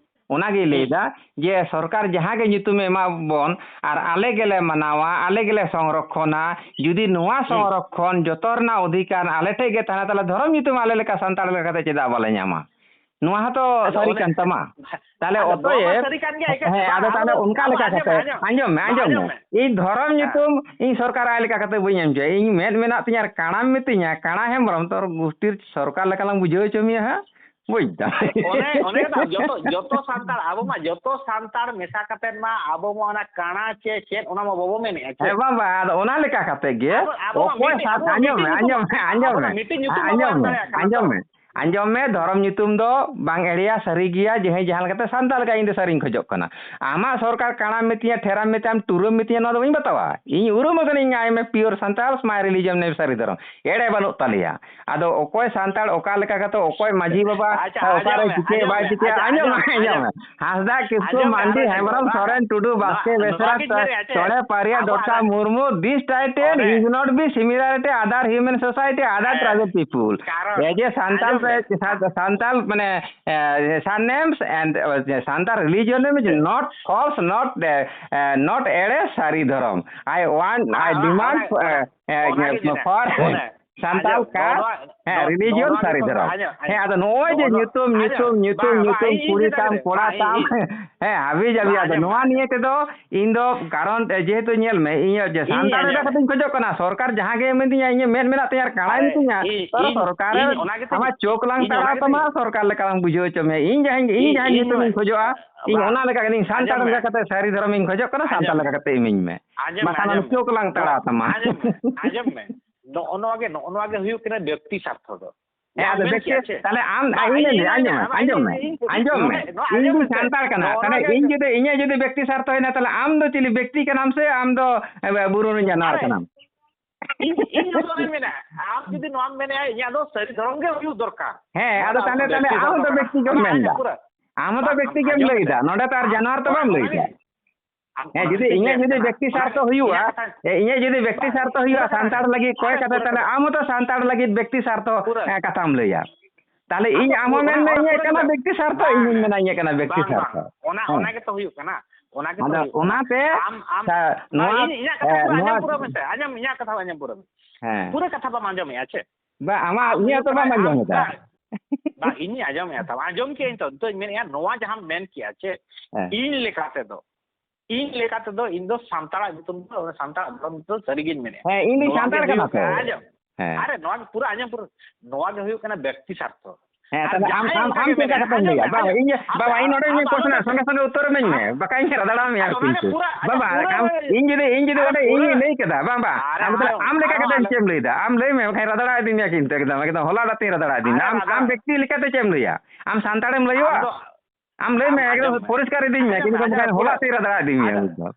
ᱚᱱᱟᱜᱤᱧ ᱦᱩᱸ᱾ ᱞᱟᱹᱭᱫᱟ ᱡᱮ ᱥᱚᱨᱠᱟᱨ ᱡᱟᱦᱟᱸ ᱜᱮ ᱧᱩᱛᱩᱢᱮ ᱮᱢᱟ ᱵᱚᱱ ᱟᱨ ᱟᱞᱮ ᱜᱮᱞᱮ ᱢᱟᱱᱟᱣᱟ, ᱟᱞᱮ ᱜᱮᱞᱮ ᱥᱚᱝᱨᱚᱠᱷᱚᱱᱟ, ᱡᱩᱫᱤ ᱱᱚᱣᱟ ᱦᱩᱸ᱾ ᱥᱚᱝᱨᱚᱠᱷᱚᱱ ᱡᱚᱛᱚ ᱨᱮᱱᱟᱜ ᱚᱫᱷᱤᱠᱟᱨ ᱟᱞᱮ ᱴᱷᱮᱡ ᱜᱮ ᱛᱟᱦᱮᱱᱟ, ᱛᱟᱦᱚᱞᱮ ᱫᱷᱚᱨᱚᱢ ᱧᱩᱛᱩᱢ ᱟᱞᱮ ᱞᱮᱠᱟ ᱥᱟᱱᱛᱟᱲ ᱞᱮᱠᱟᱛᱮ ᱪᱮᱫᱟᱜ ᱵᱟᱞᱮ ᱧᱟᱢᱟ? ᱱᱚᱣᱟ ᱦᱚᱸᱛᱚ ᱟᱫᱚ ᱥᱟᱹᱨᱤ ᱚᱱᱮ ᱠᱟᱱ ᱛᱟᱢᱟ᱾ ᱛᱟᱦᱞᱮ ᱟᱫᱚ ᱱᱚᱣᱟ ᱢᱟ ᱚᱛᱚᱭᱮᱵ, ᱥᱟᱹᱨᱤ ᱠᱟᱱ ᱜᱮᱭᱟ, ᱮᱠᱟᱞ ᱦᱮᱸ, ᱠᱟᱛᱷᱟ᱾ ᱟᱫᱚ ᱛᱟᱦᱞᱮ ᱟᱫᱚ ᱚᱱᱠᱟ ᱟᱵᱚ ᱞᱮᱠᱟ ᱟᱸᱡᱚᱢ ᱠᱟᱛᱮ, ᱢᱮ, ᱟᱸᱡᱚᱢ ᱢᱮ᱾ ᱟᱸᱡᱚᱢ ᱢᱮ, ᱵᱟ, ᱟᱸᱡᱚᱢ ᱟᱸᱡᱚᱢ ᱢᱮ, ᱢᱮ᱾ ᱟᱸᱡᱚᱢ ᱢᱮ᱾ ᱤᱧ ᱫᱷᱚᱨᱚᱢ ᱦᱮᱸ᱾ ᱧᱩᱛᱩᱢ, ᱤᱧ ᱥᱚᱨᱠᱟᱨ ᱟᱭ ᱞᱮᱠᱟ ᱠᱟᱛᱮ ᱵᱟᱹᱧ ᱮᱢ ᱦᱚᱪᱚᱭᱟ᱾ ᱤᱧ ᱢᱮᱫ ᱢᱮᱱᱟᱜ ᱛᱤᱧᱟ, ᱠᱟᱬᱟᱢ ᱢᱤᱛᱟᱹᱧᱟ, ᱠᱟᱬᱟ ᱦᱮᱢᱵᱨᱚᱢ, ᱛᱚᱨ ᱜᱩᱥᱴᱤᱨ ᱥᱚᱨᱠᱟᱨ ᱞᱮᱠᱟ ᱞᱟᱝ ᱵᱩᱡᱷᱟᱹᱣ ᱦᱚᱪᱚ ᱢᱮᱭᱟ ᱦᱟᱸᱜ, ᱵᱩᱡᱽ ᱫᱟᱢ᱾ ᱟᱫᱚ ᱚᱱᱮ, ᱚᱱᱮ ᱜᱮᱛᱚ ᱡᱚᱛᱚ, ᱡᱚᱛᱚ ᱥᱟᱱᱛᱟᱲ, ᱟᱵᱚ ᱢᱟ ᱡᱚᱛᱚ ᱥᱟᱱᱛᱟᱲ ᱢᱮᱥᱟ ᱠᱟᱛᱮ ᱢᱟ ᱟᱵᱚ ᱢᱟ ᱚᱱᱟ ᱠᱟᱬᱟ ᱪᱮ ᱪᱮᱫ ᱚᱱᱟ ᱢᱟ ᱵᱟᱵᱚ ᱢᱮᱱᱮᱜᱼᱟ ᱪᱮ᱾ ᱦᱮᱸ, ᱵᱟᱝ, ᱵᱟᱝ, ᱟᱫᱚ ᱚᱱᱟ ᱞᱮᱠᱟ ᱠᱟᱛᱮ ᱜᱮ ᱟᱵᱚ, ᱟᱵᱚ ᱢᱟ ᱚᱠᱚᱭ ᱢᱤᱫᱴᱤᱡ, ᱥᱟᱱ-, ᱟᱵᱚ ᱢᱟ ᱟᱸᱡᱚᱢ ᱢᱤᱫᱴᱤᱡ ᱢᱮ, ᱧᱩᱛᱩᱢ ᱟᱸᱡᱚᱢ ᱢᱟ, ᱢᱮ, ᱟᱸᱡᱚᱢ ᱟᱵᱚ ᱢᱮ, ᱫᱚ ᱢᱤᱫᱴᱤᱡ ᱧᱩᱛᱩᱢ ᱢᱟ ᱟᱸᱡᱚᱢ ᱵᱟᱵᱚᱱ ᱢᱮ, ᱫᱟᱲᱮᱭᱟᱜ ᱠᱟᱱᱟ ᱛᱚ᱾ ᱟᱸᱡᱚᱢ ᱢᱮ, ᱟᱸᱡᱚᱢ ᱢᱮ, ᱫᱷᱚᱨᱚᱢ ᱧᱩᱛᱩᱢ ᱫᱚ ᱵᱟᱝ ᱮᱲᱮᱭᱟ, ᱥᱟᱹᱨᱤ ᱜᱮᱭᱟ, ᱡᱮ ᱦᱮᱸ ᱡᱟᱦᱟᱸ ᱞᱮᱠᱟᱛᱮ ᱥᱟᱱᱛᱟᱲ ᱞᱮᱠᱟ ᱤᱧ ᱫᱚ ᱥᱟᱹᱨᱤᱧ ᱠᱷᱚᱡᱚᱜ ᱠᱟᱱᱟ᱾ ᱟᱢᱟᱜ ᱥᱚᱨᱠᱟᱨ ᱠᱟᱬᱟᱢ ᱢᱤᱛᱟᱹᱧᱟ, ᱴᱷᱮᱨᱟᱢ ᱢᱤᱛᱟᱹᱧᱟ, ᱱᱚᱣᱟ ᱫᱚ ᱵᱟᱹᱧ ᱵᱟᱛᱟᱣᱟ᱾ ᱤᱧ ᱩᱨᱩᱢ ᱟᱠᱟᱱᱟᱹᱧ, I am a pure Santal, my religion name ᱥᱟᱹᱨᱤ ᱫᱷᱚᱨᱚᱢ᱾ ᱮᱲᱮ ᱵᱟᱹᱱᱩᱜ ᱛᱟᱞᱮᱭᱟ᱾ ᱟᱫᱚ ᱚᱠᱚᱭ ᱥᱟᱱᱛᱟᱲ ᱚᱠᱟ ᱞᱮᱠᱟ ᱠᱟᱛᱮ ᱚᱠᱚᱭ ᱢᱟᱹᱡᱷᱤ ᱵᱟᱵᱟ ᱟᱪᱪᱷᱟ, ᱚᱠᱟᱨᱮ ᱟᱸᱡᱚᱢ ᱢᱮ, ᱪᱤᱠᱟᱹᱭ ᱟᱸᱡᱚᱢ ᱵᱟᱭ ᱢᱮ, ᱪᱤᱠᱟᱹᱭᱟ, ᱟᱪᱪᱷᱟ, ᱟᱸᱡᱚᱢ ᱢᱮ, ᱟᱸᱡᱚᱢ ᱟᱸᱡᱚᱢ ᱢᱮ, ᱢᱮ᱾ ᱦᱟᱸᱥᱫᱟ, ᱠᱤᱥᱠᱩ, ᱟᱸᱡᱚᱢ ᱢᱮ, ᱢᱟᱱᱰᱤ, ᱟᱸᱡᱚᱢ ᱢᱮ, ᱦᱮᱢᱵᱨᱚᱢ, ᱱᱚᱣᱟ, ᱥᱚᱨᱮᱱ, ᱴᱩᱰᱩ, ᱱᱚᱣᱟ, ᱵᱟᱥᱠᱮ, ᱱᱚᱣᱟ ᱵᱮᱥᱨᱟ, ᱜᱤᱧ ᱢᱮᱱᱮᱫᱼᱟ ᱪᱮ? ᱪᱚᱬᱮ, ᱯᱟᱨᱤᱭᱟ, ᱟᱵᱚ ᱰᱚᱴᱠᱟ, ᱦᱟᱸᱜ ᱢᱩᱨᱢᱩ, this title ᱚᱸᱰᱮ is not be similarity other human society, other ᱦᱮᱸ, tribal people. ᱠᱟᱨᱚᱱ, ᱮ ᱡᱮ ᱥᱟᱱᱛᱟᱞ ᱟᱸᱡᱚᱢ ᱨᱮ, ᱢᱮ᱾ ᱥᱟᱱᱛᱟᱞ ᱢᱟᱱᱮ, ᱮ, surname and, A, Santal religion name is not false, not, A, A, not ᱮᱲᱮ, ᱥᱟᱹᱨᱤ ᱫᱷᱚᱨᱚᱢ. I want, I ᱦᱮᱸ, demand, ᱚᱱᱮ, ᱚᱱᱮ, ᱮ, ᱚᱱᱟ ᱜᱮ ᱡᱮᱱᱟ, for ᱚᱱᱮ, ᱥᱟᱱᱛᱟᱞ ᱟᱸᱡᱚᱢ, ᱱᱚᱜᱼᱚ ᱠᱟ-, ᱱᱚᱣᱟ, ᱦᱮᱸ, ᱱᱚᱜᱼᱚ, ᱱᱚᱜᱼᱚ religion ᱱᱚᱣᱟ ᱜᱮ ᱥᱟᱹᱨᱤ ᱠᱟᱛᱷᱟ, ᱫᱷᱚᱨᱚᱢ᱾ ᱟᱸᱡᱚᱢ, ᱦᱮᱸ, ᱟᱸᱡᱚᱢ, ᱟᱫᱚ ᱱᱚᱜᱼᱚᱭ ᱡᱮ ᱱᱚᱜᱼᱚ ᱱᱚᱣᱟ, ᱧᱩᱛᱩᱢ, ᱟᱸᱡᱚᱢ, ᱧᱩᱛᱩᱢ, ᱧᱩᱛᱩᱢ, ᱵᱟᱝ, ᱵᱟᱝ, ᱧᱩᱛᱩᱢ, ᱤᱧ, ᱤᱧ ᱧᱩᱛᱩᱢ, ᱵᱟᱝ, ᱤᱧ ᱠᱩᱲᱤ ᱚᱱᱟ ᱛᱟᱢ, ᱜᱮ, ᱠᱚᱲᱟ ᱵᱟᱝ, ᱤᱧ, ᱛᱟᱢ,ᱤᱧ, ᱦᱮᱸ, ᱦᱟᱹᱵᱤ ᱡᱟᱹᱵᱤ, ᱵᱟᱝ, ᱟᱫᱚ ᱟᱸᱡᱚᱢ ᱢᱮ, ᱱᱚᱣᱟ ᱟᱸᱡᱚᱢ ᱱᱤᱭᱮ ᱢᱮ᱾ ᱛᱮᱫᱚ ᱤᱧ ᱫᱚ ᱠᱟᱨᱚᱱ, ᱮ, ᱡᱮᱦᱮᱛᱩ ᱧᱮᱞ ᱢᱮ, ᱤᱧ ᱡᱮ ᱤᱧ ᱥᱟᱱᱛᱟᱲ ᱮᱴᱟᱜ ᱟᱸᱡᱚᱢ ᱠᱟᱛᱷᱟᱧ ᱠᱷᱚᱡᱚᱜ ᱠᱟᱱᱟ, ᱥᱚᱨᱠᱟᱨ ᱡᱟᱦᱟᱸ ᱜᱮ ᱢᱮᱱᱫᱤᱧᱟ, ᱤᱧᱟᱹᱜ ᱢᱮᱫ ᱢᱮᱱᱟᱜ ᱛᱤᱧᱟᱹ, ᱠᱟᱬᱟᱭ ᱟᱨᱮ, ᱢᱤᱛᱟᱹᱧᱟ, ᱤᱧ, ᱛᱚ ᱤᱧ, ᱥᱚᱨᱠᱟᱨ ᱤᱧ ᱚᱱᱟ ᱜᱮᱛᱚᱧ, ᱟᱢᱟᱜ ᱪᱳᱠ ᱞᱟᱝ ᱤᱧ ᱚᱱᱟ ᱛᱟᱲᱟᱣ ᱛᱟᱢᱟ, ᱜᱮᱛᱚᱧ, ᱥᱚᱨᱠᱟᱨ ᱞᱮᱠᱟ ᱞᱟᱝ ᱵᱩᱡᱷᱟᱹᱣ ᱦᱚᱪᱚ ᱢᱮᱭᱟ᱾ ᱤᱧ ᱡᱟᱦᱟᱸᱧ, ᱤᱧ ᱤᱧ, ᱡᱟᱦᱟᱸ ᱤᱧ, ᱧᱩᱛᱩᱢᱤᱧ ᱠᱷᱚᱡᱚᱜᱼᱟ, ᱤᱧ ᱵᱟᱝ, ᱚᱱᱟ ᱞᱮᱠᱟ ᱜᱮ ᱥᱟᱱᱛᱟᱲ ᱟᱸᱡᱚᱢ ᱢᱮ, ᱞᱮᱠᱟ ᱠᱟᱛᱮ ᱥᱟᱹᱨᱤ ᱫᱷᱚᱨᱚᱢᱤᱧ ᱠᱷᱚᱡᱚᱜ ᱠᱟᱱᱟ, ᱥᱟᱱᱛᱟᱲ ᱟᱸᱡᱚᱢ ᱞᱮᱠᱟ ᱢᱮ, ᱠᱟᱛᱮ ᱤᱢᱟᱹᱧ ᱢᱮ᱾ ᱟᱸᱡᱚᱢ ᱢᱮ, ᱵᱟᱠᱷᱟᱱ ᱚᱱᱟ ᱟᱸᱡᱚᱢ ᱢᱮ, ᱪᱳᱠ ᱞᱟᱝ ᱱᱚᱣᱟ, ᱛᱟᱲᱟᱣ ᱛᱟᱢᱟ᱾ ᱟᱸᱡᱚᱢ ᱢᱮ, ᱟᱸᱡᱚᱢ ᱢᱮ, ᱱᱚᱜᱼᱚ ᱱᱚᱣᱟ ᱜᱮ, ᱱᱚᱜᱼᱚ ᱱᱚᱣᱟ ᱜᱮ ᱦᱩᱭᱩᱜ ᱠᱟᱱᱟ ᱵᱮᱠᱛᱤ ᱥᱟᱨᱛᱷᱚ ᱫᱚ᱾ ᱦᱮᱸ, ᱱᱚᱣᱟ ᱟᱫᱚ ᱢᱮᱱ ᱵᱮᱠᱛᱤ, ᱠᱮᱜᱼᱟ ᱪᱮ? ᱛᱟᱦᱞᱮ ᱟᱢ, ᱵᱟᱝ, ᱤᱧ ᱤᱧ ᱞᱟᱹᱭ ᱫᱟ, ᱞᱟᱹᱭᱟ, ᱟᱸᱡᱚᱢ ᱢᱮ, ᱟᱢᱟᱜ, ᱟᱸᱡᱚᱢ ᱤᱧ, ᱢᱮ, ᱤᱧ, ᱤᱧ, ᱟᱸᱡᱚᱢ ᱢᱮ, ᱱᱚᱰᱮ, ᱱᱚᱣᱟ ᱤᱧ ᱟᱸᱡᱚᱢ ᱫᱩᱧ ᱢᱮᱥᱮ, ᱥᱟᱱᱛᱟᱲ ᱠᱟᱱᱟ, ᱱᱚᱜᱼᱚ ᱛᱟᱦᱞᱮ ᱱᱚᱣᱟ ᱜᱮ ᱤᱧ ᱦᱩᱭᱩᱜ ᱡᱩᱫᱤ, ᱤᱧᱟᱹᱜ ᱡᱩᱫᱤ ᱵᱮᱠᱛᱤ ᱥᱟᱨᱛᱷᱚ ᱦᱩᱭᱱᱟ, ᱛᱟᱦᱞᱮ ᱟᱢ ᱫᱚ ᱪᱤᱞᱤ ᱵᱮᱠᱛᱤ ᱠᱟᱱᱟᱢ ᱥᱮ ᱟᱢ ᱫᱚ, ᱮ, ᱵᱩᱨᱩ ᱨᱮᱱ ᱡᱟᱱᱣᱟᱨ ᱟᱨᱮ, ᱠᱟᱱᱟᱢ? ᱤᱧ ᱤᱧ ᱱᱚᱣᱟᱧ ᱢᱮᱱᱟ, ᱟᱢ ᱡᱩᱫᱤ ᱱᱚᱣᱟᱢ ᱢᱮᱱᱮᱜᱼᱟ, ᱤᱧᱟᱹᱜ ᱫᱚ ᱥᱟᱹᱨᱤ ᱫᱷᱚᱨᱚᱢ ᱜᱮ ᱦᱩᱭᱩᱜ ᱫᱚᱨᱠᱟᱨ᱾ ᱦᱮᱸ, ᱟᱫᱚ ᱛᱟᱦᱞᱮ, ᱛᱟᱦᱞᱮ ᱟᱢ ᱫᱚ ᱵᱮᱠᱛᱤ ᱜᱮᱢ ᱢᱮᱱᱫᱟ᱾ ᱟᱢ ᱫᱚ ᱵᱮᱠᱛᱤ ᱜᱮᱢ ᱞᱟᱹᱭᱫᱟ, ᱱᱚᱰᱮ ᱛᱚ ᱟᱨ ᱡᱟᱱᱣᱟᱨ ᱛᱚ ᱵᱟᱢ ᱞᱟᱹᱭᱫᱟ᱾ ᱦᱮᱸ, ᱡᱩᱫᱤ ᱤᱧᱟᱹᱜ ᱡᱩᱫᱤ ᱵᱮᱠᱛᱤ ᱥᱟᱨᱛᱷᱚ ᱦᱩᱭᱩᱜᱼᱟ, ᱦᱮᱸ, ᱤᱧᱟᱹᱜ ᱡᱩᱫᱤ ᱵᱮᱠᱛᱤ ᱥᱟᱨᱛᱷᱚ ᱦᱩᱭᱩᱜᱼᱟ ᱥᱟᱱᱛᱟᱲ ᱞᱟᱹᱜᱤᱫ ᱠᱚᱭ ᱠᱟᱛᱷᱟ, ᱛᱟᱦᱞᱮ ᱟᱢ ᱦᱚᱸᱛᱚ ᱥᱟᱱᱛᱟᱲ ᱞᱟᱹᱜᱤᱫ ᱵᱮᱠᱛᱤ ᱥᱟᱨᱛᱷᱚ, ᱦᱮᱸ, ᱠᱟᱛᱷᱟᱢ ᱞᱟᱹᱭᱟ᱾ ᱛᱟᱦᱞᱮ ᱤᱧ, ᱟᱢ ᱦᱚᱸ ᱢᱮᱱ ᱢᱮ ᱤᱧᱟᱹᱜ ᱠᱟᱱᱟ ᱵᱮᱠᱛᱤ ᱥᱟᱨᱛᱷᱚ, ᱤᱧ ᱦᱚᱸᱧ ᱢᱮᱱᱟ ᱤᱧᱟᱹᱜ ᱠᱟᱱᱟ ᱵᱮᱠᱛᱤ ᱥᱟᱨᱛᱷᱚ᱾ ᱚᱱᱟ, ᱦᱮᱸ᱾ ᱚᱱᱟ ᱜᱮᱛᱚ ᱦᱩᱭᱩᱜ ᱠᱟᱱᱟ, ᱚᱱᱟ ᱜᱮᱛᱚ ᱟᱫᱚ ᱦᱩᱭᱩᱜ ᱠᱟᱱᱟ᱾ ᱚᱱᱟᱛᱮ, ᱟᱢ, ᱟᱢ, ᱥᱟ-, ᱱᱚᱣᱟ, ᱤᱧ, ᱤᱧᱟᱹᱜ ᱠᱟᱛᱷᱟ ᱮ, ᱯᱩᱨᱟᱹ ᱟᱸᱡᱚᱢ ᱱᱚᱣᱟ ᱯᱩᱨᱟᱹᱣ ᱢᱮᱥᱮ, ᱟᱸᱡᱚᱢ, ᱤᱧᱟᱹᱜ ᱠᱟᱛᱷᱟ ᱟᱸᱡᱚᱢ ᱯᱩᱨᱟᱹᱣ ᱢᱮ᱾ ᱦᱮᱸ᱾ ᱯᱩᱨᱟᱹ ᱠᱟᱛᱷᱟ ᱵᱟᱢ ᱟᱸᱡᱚᱢᱮᱜᱼᱟ ᱪᱮ? ᱵᱟ, ᱟᱢᱟᱜ, ᱟᱢ ᱤᱧᱟᱹᱜ ᱦᱩᱭᱩᱜ ᱛᱚ ᱠᱟᱱᱟ ᱵᱟᱢ ᱟᱸᱡᱚᱢ ᱟᱢ ᱮᱫᱟ᱾ ᱵᱟ, ᱤᱧᱤᱧ ᱟᱸᱡᱚᱢᱮᱜᱼᱟ, ᱛᱟᱢ ᱟᱸᱡᱚᱢ ᱠᱮᱜᱼᱟᱹᱧ ᱛᱚ, ᱱᱤᱛᱚᱜ ᱤᱧ ᱢᱮᱱᱮᱜᱼᱟ, ᱱᱚᱣᱟ ᱡᱟᱦᱟᱸᱢ ᱢᱮᱱ ᱠᱮᱜᱼᱟ ᱪᱮ, ᱦᱮᱸ᱾ ᱤᱧ ᱞᱮᱠᱟ ᱛᱮᱫᱚ, ᱤᱧ ᱞᱮᱠᱟ ᱛᱮᱫᱚ, ᱤᱧ ᱫᱚ ᱥᱟᱱᱛᱟᱲᱟᱜ ᱧᱩᱛᱩᱢ ᱛᱮ, ᱥᱟᱱᱛᱟᱲᱟᱜ ᱫᱷᱚᱨᱚᱢ ᱛᱮᱫᱚ ᱥᱟᱹᱨᱤᱜᱤᱧ ᱢᱮᱱᱮᱜᱼᱟ᱾ ᱦᱮᱸ, ᱤᱧ ᱫᱚᱧ ᱱᱚᱣᱟ ᱥᱟᱱᱛᱟᱲ ᱜᱮ ᱠᱟᱱᱟ ᱦᱩᱭᱩᱜ ᱛᱚ᱾ ᱠᱟᱱᱟ, ᱟᱸᱡᱚᱢ᱾ ᱦᱮᱸ᱾ ᱟᱨᱮ, ᱱᱚᱣᱟ ᱜᱮ ᱯᱩᱨᱟᱹ ᱟᱸᱡᱚᱢ ᱯᱩᱨᱟᱹ, ᱱᱚᱣᱟ ᱜᱮ ᱦᱩᱭᱩᱜ ᱠᱟᱱᱟ ᱵᱮᱠᱛᱤ ᱥᱟᱨᱛᱷᱚ᱾ ᱦᱮᱸ, ᱟᱨ ᱛᱟᱦᱞᱮ ᱟᱢ, ᱡᱟᱦᱟᱸᱭ ᱟᱢ, ᱚᱱᱠᱟ ᱟᱢ ᱜᱮ ᱪᱮᱫ ᱞᱮᱠᱟ ᱢᱮᱱᱮᱜᱼᱟ, ᱠᱟᱛᱷᱟᱢ ᱟᱸᱡᱚᱢ ᱞᱟᱹᱭᱟ? ᱢᱮ, ᱵᱟᱝ, ᱟᱸᱡᱚᱢ᱾ ᱤᱧ, ᱟᱢ ᱵᱟᱵᱟ, ᱫᱚ ᱤᱧ ᱱᱚᱰᱮ ᱟᱞᱚᱢ ᱢᱤᱫ ᱠᱚᱥᱪᱮᱱ ᱟᱥᱠ ᱢᱮ, ᱥᱚᱸᱜᱮ ᱥᱚᱸᱜᱮ ᱩᱛᱛᱚᱨ ᱤᱢᱟᱹᱧ ᱢᱮ᱾ ᱟᱨ ᱵᱟᱠᱷᱟᱡ ᱤᱧ ᱨᱟᱫᱟᱲᱟᱣ ᱢᱮᱭᱟ ᱟᱨ ᱠᱤᱱᱛᱩ᱾ ᱚᱱᱟ ᱜᱮ ᱯᱩᱨᱟᱹ, ᱵᱟᱵᱟ, ᱟᱨ ᱟᱢ, ᱯᱩᱨᱟᱹ ᱤᱧ ᱡᱩᱫᱤ, ᱤᱧ ᱡᱩᱫᱤ ᱟᱨᱮ ᱚᱸᱰᱮ ᱤᱧᱤᱧ ᱯᱩᱨᱟᱹ ᱞᱟᱹᱭ ᱠᱮᱫᱟ, ᱵᱟᱝ, ᱵᱟᱝ, ᱟᱨᱮ ᱟᱢ ᱫᱚ ᱟᱢ ᱞᱮᱠᱟ ᱟᱨᱦᱚᱸ ᱠᱟᱛᱮᱢ ᱟᱞᱮ ᱪᱮᱫ ᱮᱢ ᱞᱟᱹᱭᱫᱟ? ᱟᱢ ᱞᱟᱹᱭ ᱢᱮ, ᱵᱟᱠᱷᱟᱡ ᱨᱟᱫᱟᱲᱟᱣ ᱤᱫᱤ ᱢᱮᱭᱟ ᱠᱤᱱᱛᱩ ᱮᱠᱫᱚᱢ, ᱮᱠᱫᱚᱢ ᱦᱚᱞᱟ ᱨᱟᱛᱤᱧ ᱨᱟᱫᱟᱲᱟᱣ ᱤᱫᱤ ᱢᱮᱭᱟ᱾ ᱟᱨᱮ ᱟᱢ, ᱟᱢ ᱨᱟᱫᱟᱲ ᱵᱮᱠᱛᱤ ᱞᱮᱠᱟᱛᱮ ᱪᱮᱫ ᱮᱢ ᱞᱟᱹᱭᱟ? ᱟᱢ ᱥᱟᱱᱛᱟᱲᱮᱢ ᱞᱟᱹᱭᱚᱜᱼᱟ? ᱟᱢ ᱫᱚ ᱟᱢ ᱞᱟᱹᱭ ᱢᱮ, ᱟᱢ ᱮᱠᱫᱚᱢ ᱟᱸᱡᱚᱢ ᱢᱮ᱾ ᱯᱚᱨᱤᱥᱠᱟᱨ ᱤᱫᱤᱧ ᱢᱮ, ᱟᱨᱮ ᱠᱤᱱᱛᱩ ᱟᱫᱚ ᱵᱟᱠᱷᱟᱡ ᱯᱩᱨᱟᱹ, ᱦᱚᱞᱟ ᱨᱟᱛᱤᱧ ᱨᱟᱫᱟᱲᱟᱣ ᱤᱫᱤ ᱢᱮᱭᱟ ᱟᱫᱚ, ᱮᱠᱫᱚᱢ᱾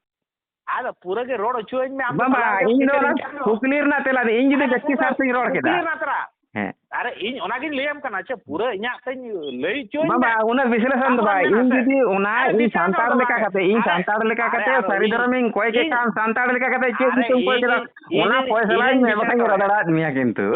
ᱟᱫᱚ ᱯᱩᱨᱟᱹ ᱜᱮ ᱨᱚᱲ ᱦᱚᱪᱚᱣᱟᱹᱧ ᱢᱮ, ᱟᱢ ᱫᱚ ᱵᱟᱵᱟ, ᱛᱟᱞᱟ ᱨᱮᱜᱮ ᱤᱧ ᱫᱚ ᱯᱷᱤᱴᱟᱹᱨ ᱚᱱᱟ ᱤᱧ ᱠᱟᱱ ᱫᱚ᱾ ᱠᱩᱠᱞᱤ ᱨᱮᱱᱟᱜ ᱛᱮᱞᱟ ᱫᱚ, ᱤᱧ ᱡᱩᱫᱤ ᱟᱨᱮ ᱵᱮᱠᱛᱤ ᱯᱩᱨᱟᱹ ᱥᱟᱨᱛᱷᱚᱧ ᱨᱚᱲ ᱠᱮᱫᱟ᱾ ᱠᱩᱠᱞᱤ ᱨᱮᱱᱟᱜ ᱛᱮᱞᱟ᱾ ᱦᱮᱸ᱾ ᱟᱨᱮ, ᱤᱧ ᱚᱱᱟᱜᱤᱧ ᱞᱟᱹᱭᱟᱢ ᱠᱟᱱᱟ ᱪᱮ, ᱯᱩᱨᱟᱹ ᱤᱧᱟᱹᱜ ᱛᱮᱧ ᱞᱟᱹᱭ ᱦᱚᱪᱚᱣᱟᱹᱧ ᱵᱟᱵᱟ, ᱢᱮ᱾ ᱩᱱᱟᱹᱜ ᱵᱤᱥᱞᱮᱥᱚᱱ ᱫᱚ ᱛᱟᱨᱯᱚᱨᱮᱢ ᱵᱟᱭ, ᱢᱮᱱᱟ ᱤᱧ ᱥᱮ᱾ ᱡᱩᱫᱤ ᱚᱱᱟ, ᱟᱨᱮ, ᱤᱧ ᱵᱤᱥᱞᱮᱥᱚᱱ ᱥᱟᱱᱛᱟᱲ ᱫᱚ ᱞᱮᱠᱟ ᱵᱟᱝ᱾ ᱠᱟᱛᱮ, ᱤᱧ ᱟᱨᱮ, ᱥᱟᱱᱛᱟᱲ ᱞᱮᱠᱟ ᱟᱨᱮ, ᱠᱟᱛᱮ ᱟᱨᱚ ᱥᱟᱹᱨᱤ ᱤᱧ, ᱫᱷᱚᱨᱚᱢᱤᱧ ᱠᱚᱭ ᱠᱮᱫ ᱤᱧ, ᱠᱷᱟᱱ, ᱥᱟᱱᱛᱟᱲ ᱞᱮᱠᱟ ᱠᱟᱛᱮ ᱪᱮᱫ ᱟᱨᱮ, ᱧᱩᱛᱩᱢ ᱠᱚᱭ ᱤᱧ, ᱠᱮᱫᱟ, ᱤᱧ, ᱚᱱᱟ ᱤᱧ, ᱯᱚᱭᱥᱟ ᱤᱧ ᱞᱟᱹᱭ ᱢᱮ, ᱵᱤᱥᱞᱮᱥᱚᱱ ᱵᱟᱠᱷᱟᱱ ᱫᱚ ᱨᱟᱫᱟᱲᱟᱣ ᱢᱮᱭᱟ ᱠᱤᱱᱛᱩ᱾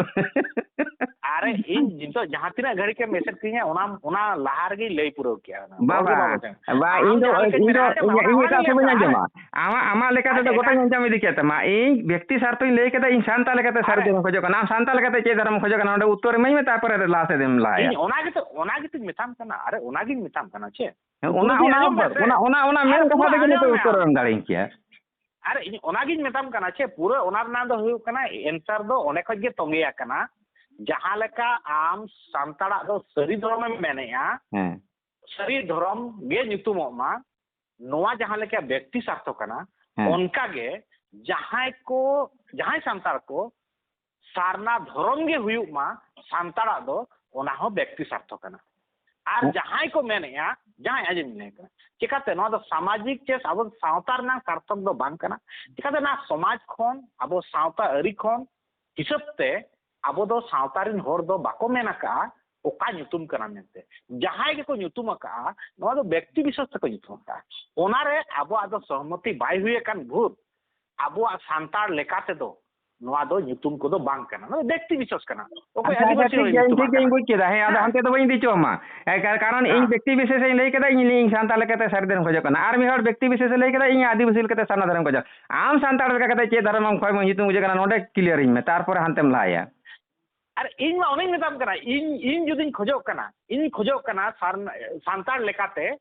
ᱟᱨᱮ, ᱤᱧ ᱱᱤᱛᱚᱜ ᱡᱟᱦᱟᱸ ᱛᱤᱱᱟᱹᱜ ᱜᱷᱟᱹᱲᱤᱡ ᱮᱢ ᱢᱮᱥᱮᱡᱽ ᱠᱤᱧᱟ, ᱚᱱᱟ, ᱚᱱᱟ ᱞᱟᱦᱟ ᱨᱮᱜᱮᱧ ᱞᱟᱹᱭ ᱯᱩᱨᱟᱹᱣ ᱠᱮᱭᱟ ᱚᱱᱟ᱾ ᱵᱟᱵᱟ, ᱵᱟᱹᱵᱩ ᱵᱟᱵᱟ ᱴᱷᱮᱱ᱾ ᱵᱟ, ᱟᱢ ᱤᱧ ᱫᱚ, ᱡᱟᱦᱟᱸ ᱞᱮᱠᱟᱧ ᱤᱧ ᱫᱚ, ᱢᱮᱱᱟ, ᱟᱸᱡᱚᱢ ᱢᱮ, ᱤᱧ, ᱚᱱᱟ ᱤᱧ ᱮᱴᱟᱜ ᱦᱚᱸᱞᱤᱧ ᱥᱮᱫ ᱞᱟᱹᱭᱟᱢ ᱵᱟᱹᱧ ᱠᱟᱱᱟ, ᱟᱸᱡᱚᱢᱟ᱾ ᱟᱸᱡᱚᱢ᱾ ᱟᱢᱟᱜ, ᱟᱢᱟᱜ ᱞᱮᱠᱟ ᱟᱨ ᱛᱮᱫᱚ ᱮᱴᱟᱜ ᱜᱚᱴᱟᱧ ᱟᱸᱡᱚᱢ ᱤᱫᱤ ᱠᱮᱫ ᱛᱟᱢᱟ᱾ ᱤᱧ ᱵᱮᱠᱛᱤ ᱥᱟᱨᱛᱷᱚᱧ ᱞᱟᱹᱭ ᱠᱮᱫᱟ, ᱤᱧ ᱥᱟᱱᱛᱟᱲ ᱞᱮᱠᱟᱛᱮ ᱥᱟᱹᱨᱤ ᱟᱨᱮ ᱫᱷᱚᱨᱚᱢ ᱠᱷᱚᱡᱚᱜ ᱠᱟᱱᱟ᱾ ᱟᱢ ᱥᱟᱱᱛᱟᱲ ᱞᱮᱠᱟᱛᱮ ᱪᱮᱫ ᱫᱷᱚᱨᱚᱢ ᱠᱷᱚᱡᱚᱜ ᱠᱟᱱᱟ, ᱚᱸᱰᱮ ᱩᱛᱛᱚᱨ ᱤᱢᱟᱹᱧ ᱢᱮ, ᱛᱟᱨᱯᱚᱨᱮ ᱞᱟᱦᱟ ᱥᱮᱫ ᱮᱢ ᱞᱟᱦᱟᱭᱟ᱾ ᱤᱧ ᱚᱱᱟ ᱜᱮᱛᱚ, ᱚᱱᱟ ᱜᱮᱛᱚᱧ ᱢᱮᱛᱟᱢ ᱠᱟᱱᱟ᱾ ᱟᱨᱮ, ᱚᱱᱟ ᱜᱤᱧ ᱢᱮᱛᱟᱢ ᱠᱟᱱᱟ ᱪᱮ᱾ ᱦᱮᱸ, ᱯᱩᱨᱟᱹ ᱚᱱᱟ, ᱜᱮ ᱚᱱᱟ, ᱟᱸᱡᱚᱢ ᱢᱮ ᱥᱮ᱾ ᱚᱱᱟ, ᱚᱱᱟ, ᱚᱱᱟ ᱟᱨᱮ, ᱢᱮᱱ ᱠᱟᱛᱷᱟ ᱯᱩᱨᱟᱹ ᱛᱮᱜᱮ ᱟᱸᱡᱚᱢ ᱱᱤᱛᱚᱜ ᱢᱮ ᱩᱛᱛᱚᱨ ᱟᱢ᱾ ᱮᱢ ᱫᱟᱲᱮᱭᱟᱹᱧ ᱠᱮᱭᱟ᱾ ᱟᱨᱮ, ᱤᱧ ᱚᱱᱟᱜᱤᱧ ᱢᱮᱛᱟᱢ ᱠᱟᱱᱟ ᱪᱮ, ᱯᱩᱨᱟᱹ ᱚᱱᱟ ᱨᱮᱱᱟᱜ ᱫᱚ ᱦᱩᱭᱩᱜ ᱠᱟᱱᱟ, answer ᱫᱚ ᱚᱸᱰᱮ ᱠᱷᱚᱡ ᱜᱮ ᱛᱚᱸᱜᱮ ᱟᱠᱟᱱᱟ᱾ ᱡᱟᱦᱟᱸ ᱞᱮᱠᱟ ᱟᱢ ᱥᱟᱱᱛᱟᱲᱟᱜ ᱫᱚ ᱥᱟᱹᱨᱤ ᱫᱷᱚᱨᱚᱢᱮᱢ ᱢᱮᱱᱮᱜᱼᱟ, ᱦᱮᱸ᱾ ᱥᱟᱹᱨᱤ ᱫᱷᱚᱨᱚᱢ ᱜᱮ ᱧᱩᱛᱩᱢᱚᱜ ᱢᱟ, ᱱᱚᱣᱟ ᱡᱟᱦᱟᱸ ᱞᱮᱠᱟ ᱵᱮᱠᱛᱤ ᱥᱟᱨᱛᱷᱚ ᱠᱟᱱᱟ, ᱦᱮᱸ᱾ ᱚᱱᱠᱟ ᱜᱮ ᱡᱟᱦᱟᱸᱭ ᱠᱚ, ᱡᱟᱦᱟᱸᱭ ᱥᱟᱱᱛᱟᱲ ᱠᱚ ᱥᱟᱨᱱᱟ ᱫᱷᱚᱨᱚᱢ ᱜᱮ ᱦᱩᱭᱩᱜ ᱢᱟ ᱥᱟᱱᱛᱟᱲᱟᱜ ᱫᱚ, ᱚᱱᱟ ᱦᱚᱸ ᱵᱮᱠᱛᱤ ᱥᱟᱨᱛᱷᱚ ᱠᱟᱱᱟ᱾ ᱟᱨ ᱦᱮᱸ᱾ ᱡᱟᱦᱟᱸᱭ ᱠᱚ ᱢᱮᱱᱮᱫᱼᱟ, ᱡᱟᱦᱟᱸᱭ ᱟᱸᱡᱚᱢ ᱞᱮ ᱠᱟᱱᱟ, ᱪᱤᱠᱟᱛᱮ ᱱᱚᱣᱟ ᱫᱚ ᱥᱟᱢᱟᱡᱤᱠ ᱪᱮ ᱟᱵᱚ ᱥᱟᱶᱛᱟ ᱨᱮᱱᱟᱜ ᱥᱟᱨᱛᱷᱚᱠ ᱫᱚ ᱵᱟᱝ ᱠᱟᱱᱟ᱾ ᱪᱤᱠᱟᱛᱮ ᱱᱚᱣᱟ ᱥᱚᱢᱟᱡᱽ ᱠᱷᱚᱱ, ᱟᱵᱚ ᱥᱟᱶᱛᱟ ᱟᱹᱨᱤ ᱠᱷᱚᱱ ᱦᱤᱥᱟᱹᱵ ᱛᱮ ᱟᱵᱚ ᱫᱚ ᱥᱟᱶᱛᱟ ᱨᱮᱱ ᱦᱚᱲ ᱫᱚ ᱵᱟᱠᱚ ᱢᱮᱱ ᱟᱠᱟᱫᱼᱟ ᱚᱠᱟ ᱧᱩᱛᱩᱢ ᱠᱟᱱᱟ ᱢᱮᱱᱛᱮ᱾ ᱡᱟᱦᱟᱸᱭ ᱜᱮᱠᱚ ᱧᱩᱛᱩᱢ ᱟᱠᱟᱫᱼᱟ, ᱱᱚᱣᱟ ᱫᱚ ᱵᱮᱠᱛᱤ ᱵᱤᱥᱮᱥ ᱛᱮᱠᱚ ᱧᱩᱛᱩᱢ ᱟᱠᱟᱫᱼᱟ᱾ ᱚᱱᱟᱨᱮ ᱟᱵᱚᱣᱟᱜ ᱫᱚ ᱥᱚᱦᱢᱚᱛᱤ ᱵᱟᱭ ᱦᱩᱭ ᱟᱠᱟᱱ ᱵᱷᱳᱨ ᱟᱵᱚᱣᱟᱜ ᱥᱟᱱᱛᱟᱲ ᱞᱮᱠᱟ ᱛᱮᱫᱚ ᱱᱚᱣᱟ ᱫᱚ ᱧᱩᱛᱩᱢ ᱠᱚᱫᱚ ᱵᱟᱝ ᱠᱟᱱᱟ, ᱱᱚᱣᱟ ᱫᱚ ᱵᱮᱠᱛᱤ ᱵᱤᱥᱮᱥ ᱠᱟᱱᱟ᱾ ᱚᱠᱚᱭ ᱟᱪᱪᱷᱟ, ᱟᱪᱪᱷᱟ, ᱟᱹᱫᱤᱵᱟᱹᱥᱤ ᱴᱷᱤᱠ ᱦᱚᱸ ᱜᱮᱭᱟ, ᱤᱧ ᱧᱩᱛᱩᱢ ᱴᱷᱤᱠ ᱜᱮᱭᱟᱧ ᱟᱠᱟᱱᱟ᱾ ᱵᱩᱡᱽ ᱠᱮᱫᱟ᱾ ᱦᱮᱸ, ᱟᱫᱚ ᱦᱮᱸ᱾ ᱦᱟᱱᱛᱮ ᱫᱚ ᱵᱟᱹᱧ ᱤᱫᱤ ᱦᱚᱪᱚ ᱟᱢᱟ᱾ ᱦᱮᱸ, ᱠᱟ-, ᱠᱟᱨᱚᱱ ᱤᱧ ᱦᱮᱸ᱾ ᱵᱮᱠᱛᱤ ᱵᱤᱥᱮᱥ ᱤᱧ ᱞᱟᱹᱭ ᱠᱮᱫᱟ, ᱤᱧ, ᱤᱧ ᱥᱟᱱᱛᱟᱲ ᱞᱮᱠᱟᱛᱮ ᱥᱟᱹᱨᱤ ᱫᱷᱚᱨᱚᱢ ᱠᱷᱚᱡᱚᱜ ᱠᱟᱱᱟ, ᱟᱨ ᱢᱤᱫ ᱦᱚᱲ ᱵᱮᱠᱛᱤ ᱵᱤᱥᱮᱥ ᱮ ᱞᱟᱹᱭ ᱠᱮᱫᱟ, ᱤᱧ ᱟᱹᱫᱤᱵᱟᱹᱥᱤ ᱞᱮᱠᱟᱛᱮ ᱥᱟᱨᱱᱟ ᱫᱷᱚᱨᱚᱢ ᱠᱷᱚᱡᱚᱜ᱾ ᱟᱢ ᱥᱟᱱᱛᱟᱲ ᱞᱮᱠᱟ ᱠᱟᱛᱮ ᱪᱮᱫ ᱫᱷᱚᱨᱚᱢ ᱮᱢ ᱠᱷᱚᱡᱽ ᱢᱟ ᱧᱩᱛᱩᱢ ᱵᱩᱡᱷᱟᱹᱜ ᱠᱟᱱᱟ, ᱱᱚᱰᱮ ᱠᱞᱤᱭᱟᱨᱤᱧ ᱢᱮ, ᱛᱟᱨᱯᱚᱨᱮ ᱦᱟᱱᱛᱮᱢ ᱞᱟᱦᱟᱭᱟ᱾ ᱟᱨ ᱤᱧ ᱢᱟ ᱚᱱᱮᱧ ᱢᱮᱛᱟᱢ ᱠᱟᱱᱟ, ᱤᱧ, ᱤᱧ ᱡᱩᱫᱤᱧ ᱠᱷᱚᱡᱚᱜ ᱠᱟᱱᱟ, ᱤᱧ ᱠᱷᱚᱡᱚᱜ ᱠᱟᱱᱟ ᱥᱟᱨᱱᱟ-, ᱥᱟᱱᱛᱟᱲ ᱞᱮᱠᱟᱛᱮ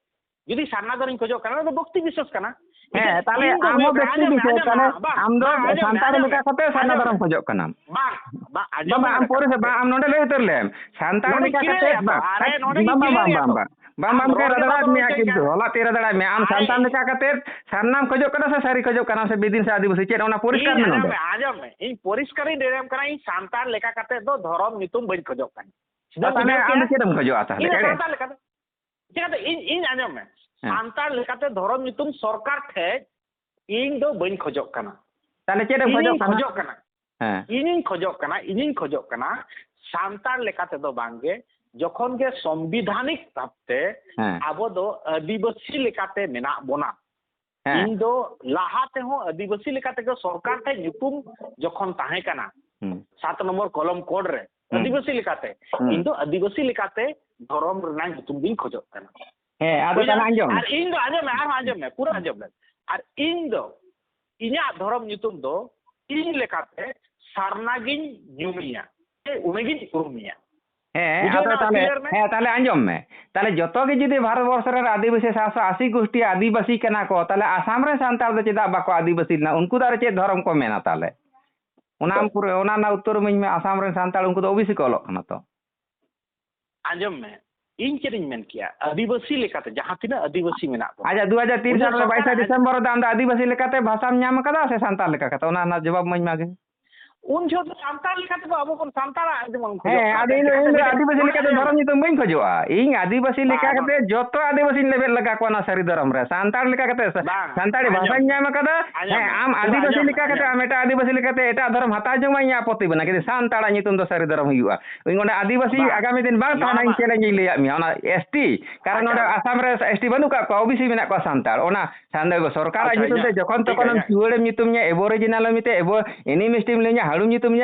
ᱡᱩᱫᱤ ᱥᱟᱨᱱᱟ ᱫᱷᱚᱨᱚᱢᱤᱧ ᱠᱷᱚᱡᱚᱜ ᱠᱟᱱᱟ, ᱚᱱᱟ ᱫᱚ ᱵᱷᱚᱠᱛᱤ ᱵᱤᱥᱥᱟᱥ ᱠᱟᱱᱟ᱾ ᱦᱮᱸ, ᱤᱧ ᱫᱚ ᱛᱟᱦᱞᱮ ᱦᱩᱭᱩᱜ ᱟᱢ ᱠᱟᱱᱟ, ᱦᱚᱸ ᱵᱷᱚᱠᱛᱤ ᱟᱸᱡᱚᱢ ᱢᱮ, ᱵᱤᱥᱥᱟᱥ ᱟᱸᱡᱚᱢ ᱢᱮ, ᱠᱟᱱᱟ᱾ ᱵᱟᱝ, ᱟᱢ ᱫᱚ ᱵᱟᱝ, ᱟᱸᱡᱚᱢ ᱢᱮ, ᱥᱟᱱᱛᱟᱲ ᱟᱸᱡᱚᱢ ᱢᱮ, ᱞᱮᱠᱟ ᱠᱟᱛᱮ ᱥᱟᱨᱱᱟ ᱟᱸᱡᱚᱢ ᱫᱷᱚᱨᱚᱢ ᱢᱮ᱾ ᱠᱷᱚᱡᱚᱜ ᱠᱟᱱᱟᱢ᱾ ᱵᱟᱝ, ᱵᱟᱝ, ᱟᱸᱡᱚᱢ ᱵᱟᱝ, ᱢᱮ, ᱟᱢ ᱠᱟᱛᱷᱟ ᱯᱚᱨᱤᱥᱮ-, ᱠᱟᱱᱟ᱾ ᱵᱟᱝ, ᱟᱢ ᱱᱚᱰᱮ ᱞᱟᱹᱭ ᱩᱛᱟᱹᱨ ᱞᱮᱢ᱾ ᱥᱟᱱᱛᱟᱲ ᱱᱚᱰᱮᱧ ᱞᱮᱠᱟ ᱠᱟᱛᱮ, ᱠᱤᱨᱤᱧ ᱟᱭᱟ ᱛᱚ, ᱵᱟᱝ, ᱟᱨᱮ, ᱱᱚᱰᱮᱧ ᱵᱟᱝ, ᱵᱟᱝ, ᱠᱤᱨᱤᱧ ᱵᱟᱝ, ᱟᱭᱟ ᱵᱟᱝ, ᱛᱚ᱾ ᱵᱟᱝ᱾ ᱵᱟᱝ, ᱟᱢ ᱵᱟᱢ ᱨᱚᱲ ᱜᱮ ᱨᱟᱫᱟᱲᱟᱜ ᱵᱟᱢ ᱢᱮᱭᱟ ᱨᱚᱲ ᱦᱚᱪᱚᱧ ᱠᱤᱱᱛᱩ᱾ ᱠᱟᱱᱟ᱾ ᱦᱚᱞᱟ ᱛᱮ ᱨᱟᱫᱟᱲᱟᱜ ᱢᱮᱭᱟ᱾ ᱟᱢ ᱟᱨᱮ, ᱥᱟᱱᱛᱟᱲ ᱞᱮᱠᱟ ᱠᱟᱛᱮ ᱥᱟᱨᱱᱟᱢ ᱠᱷᱚᱡᱚᱜ ᱠᱟᱱᱟ ᱥᱮ ᱥᱟᱹᱨᱤ ᱠᱷᱚᱡᱚᱜ ᱠᱟᱱᱟᱢ ᱥᱮ ᱵᱤᱫᱤᱱ ᱥᱮ ᱟᱹᱫᱤᱵᱟᱹᱥᱤ? ᱪᱮᱫ ᱚᱱᱟ ᱯᱚᱨᱤᱥᱠᱟᱨ ᱤᱧ ᱢᱮ ᱟᱸᱡᱚᱢ ᱱᱚᱰᱮ᱾ ᱢᱮ, ᱟᱸᱡᱚᱢ ᱢᱮ᱾ ᱤᱧ ᱯᱚᱨᱤᱥᱠᱟᱨᱤᱧ ᱞᱟᱹᱭᱟᱢ ᱠᱟᱱᱟ, ᱤᱧ ᱥᱟᱱᱛᱟᱲ ᱞᱮᱠᱟ ᱠᱟᱛᱮ ᱫᱚ ᱫᱷᱚᱨᱚᱢ ᱧᱩᱛᱩᱢ ᱵᱟᱹᱧ ᱠᱷᱚᱡᱚᱜ ᱠᱟᱱᱟ᱾ ᱟᱨ ᱛᱟᱦᱞᱮ ᱵᱩᱡᱷᱟᱹᱣ ᱟᱢ ᱫᱚ ᱠᱮᱫᱟ? ᱪᱮᱫ ᱮᱢ ᱠᱷᱚᱡᱚᱜᱼᱟ ᱛᱟᱦᱞᱮ? ᱤᱧ ᱫᱚ ᱮᱲᱮ? ᱥᱟᱱᱛᱟᱲ ᱞᱮᱠᱟᱛᱮ, ᱪᱮᱠᱟᱛᱮ ᱤᱧ, ᱤᱧ ᱟᱸᱡᱚᱢ ᱢᱮ᱾ ᱦᱮᱸ᱾ ᱥᱟᱱᱛᱟᱲ ᱞᱮᱠᱟᱛᱮ ᱫᱷᱚᱨᱚᱢ ᱧᱩᱛᱩᱢ ᱥᱚᱨᱠᱟᱨ ᱴᱷᱮᱡ ᱤᱧ ᱫᱚ ᱵᱟᱹᱧ ᱠᱷᱚᱡᱚᱜ ᱠᱟᱱᱟ᱾ ᱛᱟᱦᱞᱮ ᱪᱮᱫ ᱮᱢ ᱤᱧᱤᱧ ᱠᱷᱚᱡᱚᱜ ᱠᱟᱱᱟ? ᱠᱷᱚᱡᱚᱜ ᱠᱟᱱᱟ᱾ ᱦᱮᱸ᱾ ᱤᱧᱤᱧ ᱠᱷᱚᱡᱚᱜ ᱠᱟᱱᱟ, ᱤᱧᱤᱧ ᱠᱷᱚᱡᱚᱜ ᱠᱟᱱᱟ, ᱥᱟᱱᱛᱟᱲ ᱞᱮᱠᱟ ᱛᱮᱫᱚ ᱵᱟᱝᱜᱮ, ᱡᱚᱠᱷᱚᱱ ᱜᱮ ᱥᱚᱝᱵᱤᱫᱷᱟᱱᱤᱠ ᱵᱷᱟᱵᱛᱮ ᱦᱮᱸ᱾ ᱟᱵᱚ ᱫᱚ ᱟᱹᱫᱤᱵᱟᱹᱥᱤ ᱞᱮᱠᱟᱛᱮ ᱢᱮᱱᱟᱜ ᱵᱚᱱᱟ᱾ ᱦᱮᱸ᱾ ᱤᱧ ᱫᱚ ᱞᱟᱦᱟ ᱛᱮᱦᱚᱸ ᱟᱹᱫᱤᱵᱟᱹᱥᱤ ᱞᱮᱠᱟ ᱛᱮᱜᱮ ᱥᱚᱨᱠᱟᱨ ᱴᱷᱮᱡ ᱧᱩᱛᱩᱢ ᱡᱚᱠᱷᱚᱱ ᱛᱟᱦᱮᱸ ᱠᱟᱱᱟ, ᱦᱩᱸ᱾ ᱥᱟᱛ ᱱᱚᱢᱵᱚᱨ ᱠᱚᱞᱚᱢ ᱠᱳᱰ ᱨᱮ, ᱦᱩᱸ᱾ ᱟᱹᱫᱤᱵᱟᱹᱥᱤ ᱞᱮᱠᱟᱛᱮ, ᱦᱩᱸ᱾ ᱤᱧ ᱫᱚ ᱟᱹᱫᱤᱵᱟᱹᱥᱤ ᱞᱮᱠᱟᱛᱮ ᱫᱷᱚᱨᱚᱢ ᱨᱮᱱᱟᱜ ᱧᱩᱛᱩᱢ ᱜᱤᱧ ᱠᱷᱚᱡᱚᱜ ᱠᱟᱱᱟ᱾ ᱦᱮᱸ, ᱟᱫᱚ ᱵᱩᱡᱷᱟᱹᱣ? ᱛᱟᱦᱞᱮ ᱟᱸᱡᱚᱢ ᱢᱮ᱾ ᱟᱨ ᱤᱧ ᱫᱚ, ᱟᱸᱡᱚᱢ ᱢᱮ, ᱟᱨᱦᱚᱸ ᱟᱸᱡᱚᱢ ᱢᱮ, ᱯᱩᱨᱟᱹ ᱟᱸᱡᱚᱢ ᱢᱮ᱾ ᱟᱨ ᱤᱧ ᱫᱚ, ᱤᱧᱟᱹᱜ ᱫᱷᱚᱨᱚᱢ ᱧᱩᱛᱩᱢ ᱫᱚ ᱤᱧ ᱞᱮᱠᱟᱛᱮ ᱥᱟᱨᱱᱟ ᱜᱤᱧ ᱧᱩᱢᱮᱭᱟ, ᱥᱮ ᱩᱱᱤᱜᱤᱧ ᱩᱨᱩᱢᱮᱭᱟ᱾ ᱦᱮᱸ, ᱵᱩᱡᱷᱟᱹᱣ ᱟᱫᱚ ᱮᱱᱟ ᱛᱟᱦᱞᱮ, clear ᱢᱮ? ᱦᱮᱸ, ᱛᱟᱦᱞᱮ ᱟᱸᱡᱚᱢ ᱢᱮ᱾ ᱛᱟᱦᱞᱮ ᱡᱚᱛᱚ ᱜᱮ ᱡᱩᱫᱤ ᱵᱷᱟᱨᱚᱛ ᱵᱚᱨᱥᱚ ᱨᱮᱱ ᱟᱹᱫᱤᱵᱟᱹᱥᱤ ᱥᱟᱛᱥᱚ ᱟᱥᱤ ᱜᱩᱥᱴᱤ ᱟᱹᱫᱤᱵᱟᱹᱥᱤ ᱠᱟᱱᱟ ᱠᱚ, ᱛᱟᱦᱞᱮ ᱟᱥᱟᱢ ᱨᱮᱱ ᱥᱟᱱᱛᱟᱲ ᱫᱚ ᱪᱮᱫᱟᱜ ᱵᱟᱠᱚ ᱟᱹᱫᱤᱵᱟᱹᱥᱤ ᱞᱮᱱᱟ? ᱩᱱᱠᱩ ᱫᱚ ᱟᱨ ᱪᱮᱫ ᱫᱷᱚᱨᱚᱢ ᱠᱚ ᱢᱮᱱᱟ ᱛᱟᱦᱞᱮ? ᱚᱱᱟ ᱛᱚ᱾ ᱟᱢ ᱯᱩᱨᱟᱹ, ᱚᱱᱟ ᱨᱮᱱᱟᱜ ᱩᱛᱛᱚᱨ ᱤᱢᱟᱹᱧ ᱢᱮ, ᱟᱥᱟᱢ ᱨᱮᱱ ᱥᱟᱱᱛᱟᱲ ᱩᱱᱠᱩ ᱫᱚ ᱳᱵᱤᱥᱤ ᱠᱚ ᱚᱞᱚᱜ ᱠᱟᱱᱟ ᱛᱚ᱾ ᱟᱸᱡᱚᱢ ᱢᱮ, ᱤᱧ ᱪᱮᱫ ᱤᱧ ᱢᱮᱱ ᱠᱮᱭᱟ, ᱟᱹᱫᱤᱵᱟᱹᱥᱤ ᱞᱮᱠᱟᱛᱮ ᱡᱟᱦᱟᱸ ᱛᱤᱱᱟᱹᱜ ᱟᱹᱫᱤᱵᱟᱹᱥᱤ ᱢᱮᱱᱟᱜ ᱵᱚᱱᱟ, ᱟᱪᱪᱷᱟ, ᱫᱩ ᱦᱟᱡᱟᱨ ᱛᱤᱱ ᱩᱱᱤ ᱥᱟᱞ ᱨᱮ ᱥᱚᱨᱠᱟᱨ ᱵᱟᱭᱤᱥᱮ ᱟᱸᱡᱚᱢ ᱰᱤᱥᱮᱢᱵᱚᱨ ᱨᱮᱫᱚ ᱟᱢ ᱫᱚ ᱟᱹᱫᱤᱵᱟᱹᱥᱤ ᱞᱮᱠᱟᱛᱮ ᱵᱷᱟᱥᱟᱢ ᱧᱟᱢ ᱟᱠᱟᱫᱟ ᱥᱮ ᱥᱟᱱᱛᱟᱲ ᱞᱮᱠᱟ ᱠᱟᱛᱮ? ᱚᱱᱟ ᱨᱮᱱᱟᱜ ᱡᱚᱵᱟᱵ ᱤᱢᱟᱹᱧ ᱢᱟᱜᱮ᱾ ᱩᱱ ᱡᱚᱦᱚᱜ ᱫᱚ ᱥᱟᱱᱛᱟᱲ ᱞᱮᱠᱟᱛᱮ ᱫᱚ ᱟᱵᱚ ᱵᱚᱱ ᱥᱟᱱᱛᱟᱲᱟᱜ ᱡᱮᱢᱚᱱ ᱠᱷᱚᱡᱚᱜ ᱦᱮᱸ, ᱠᱟᱱᱟ᱾ ᱟᱫᱚ ᱤᱧ ᱫᱚ, ᱤᱧ ᱫᱚ ᱟᱹᱫᱤᱵᱟᱹᱥᱤ ᱞᱮᱠᱟᱛᱮ ᱫᱷᱚᱨᱚᱢ ᱧᱩᱛᱩᱢ ᱵᱟᱹᱧ ᱠᱷᱚᱡᱚᱜᱼᱟ᱾ ᱤᱧ ᱟᱹᱫᱤᱵᱟᱹᱥᱤ ᱞᱮᱠᱟ ᱠᱟᱛᱮ ᱡᱚᱛᱚ ᱟᱹᱫᱤᱵᱟᱹᱥᱤᱧ ᱞᱮᱵᱮᱫ ᱞᱟᱜᱟ ᱠᱚᱣᱟ ᱱᱚᱣᱟ ᱥᱟᱹᱨᱤ ᱫᱷᱚᱨᱚᱢ ᱨᱮ᱾ ᱥᱟᱱᱛᱟᱲ ᱞᱮᱠᱟ ᱠᱟᱛᱮ ᱥᱟ-, ᱵᱟᱝ, ᱥᱟᱱᱛᱟᱲᱤ ᱟᱸᱡᱚᱢ, ᱵᱷᱟᱥᱟᱧ ᱧᱟᱢ ᱟᱠᱟᱫᱟ᱾ ᱟᱸᱡᱚᱢ ᱦᱮᱸ, ᱢᱮ᱾ ᱟᱢ ᱟᱹᱫᱤᱵᱟᱹᱥᱤ ᱟᱸᱡᱚᱢ ᱢᱮ, ᱞᱮᱠᱟ ᱠᱟᱛᱮ ᱟᱸᱡᱚᱢ ᱟᱢ ᱢᱮ᱾ ᱮᱴᱟᱜ ᱟᱹᱫᱤᱵᱟᱹᱥᱤ ᱞᱮᱠᱟᱛᱮ ᱮᱴᱟᱜ ᱫᱷᱚᱨᱚᱢ ᱦᱟᱛᱟᱣ ᱡᱚᱝ ᱢᱟ, ᱤᱧᱟᱹᱜ ᱟᱯᱚᱛᱛᱤ ᱵᱟᱹᱱᱩᱜᱼᱟ, ᱠᱤᱱᱛᱩ ᱥᱟᱱᱛᱟᱲᱟᱜ ᱧᱩᱛᱩᱢ ᱫᱚ ᱥᱟᱹᱨᱤ ᱫᱷᱚᱨᱚᱢ ᱦᱩᱭᱩᱜᱼᱟ᱾ ᱤᱧ ᱚᱸᱰᱮ ᱟᱹᱫᱤᱵᱟᱹᱥᱤ ᱵᱟᱝ, ᱟᱜᱟᱢᱤ ᱫᱤᱱ ᱵᱟᱝ ᱱᱚᱣᱟ ᱛᱟᱦᱮᱱᱟ, ᱢᱟ ᱤᱧ challenge ᱤᱧ ᱞᱟᱹᱭᱟᱫ ᱢᱮᱭᱟ, ᱚᱱᱟ S T᱾ ᱠᱟᱨᱚᱱ ᱟᱪᱪᱷᱟ᱾ ᱱᱚᱰᱮ ᱟᱥᱟᱢ ᱨᱮ S T ᱵᱟᱹᱱᱩᱜ ᱠᱟᱜ ᱠᱚᱣᱟ, O B C ᱢᱮᱱᱟᱜ ᱠᱚᱣᱟ ᱥᱟᱱᱛᱟᱲ᱾ ᱚᱱᱟ ᱥᱟᱱᱛᱟᱲ ᱥᱚᱨᱠᱟᱨᱟᱜ ᱟᱪᱪᱷᱟ, ᱧᱩᱛᱩᱢ ᱛᱮ ᱤᱧᱟᱹᱜ, ᱡᱚᱠᱷᱚᱱ ᱴᱷᱤᱠ ᱛᱚᱠᱷᱚᱱ ᱜᱮᱭᱟ, ᱮᱢ ᱤᱧᱟᱹᱜ᱾ ᱪᱩᱣᱟᱹᱲᱮᱢ ᱧᱩᱛᱩᱢ ᱧᱟ, ᱮᱵᱳᱨᱤᱡᱤᱱᱟᱞ ᱮᱢ ᱢᱮᱛᱮ, ᱮᱵᱳ ᱮᱱᱤᱢ S T ᱮᱢ ᱞᱟᱹᱭ ᱧᱟ, ᱦᱟᱹᱲᱩᱢ ᱧᱩᱛᱩᱢ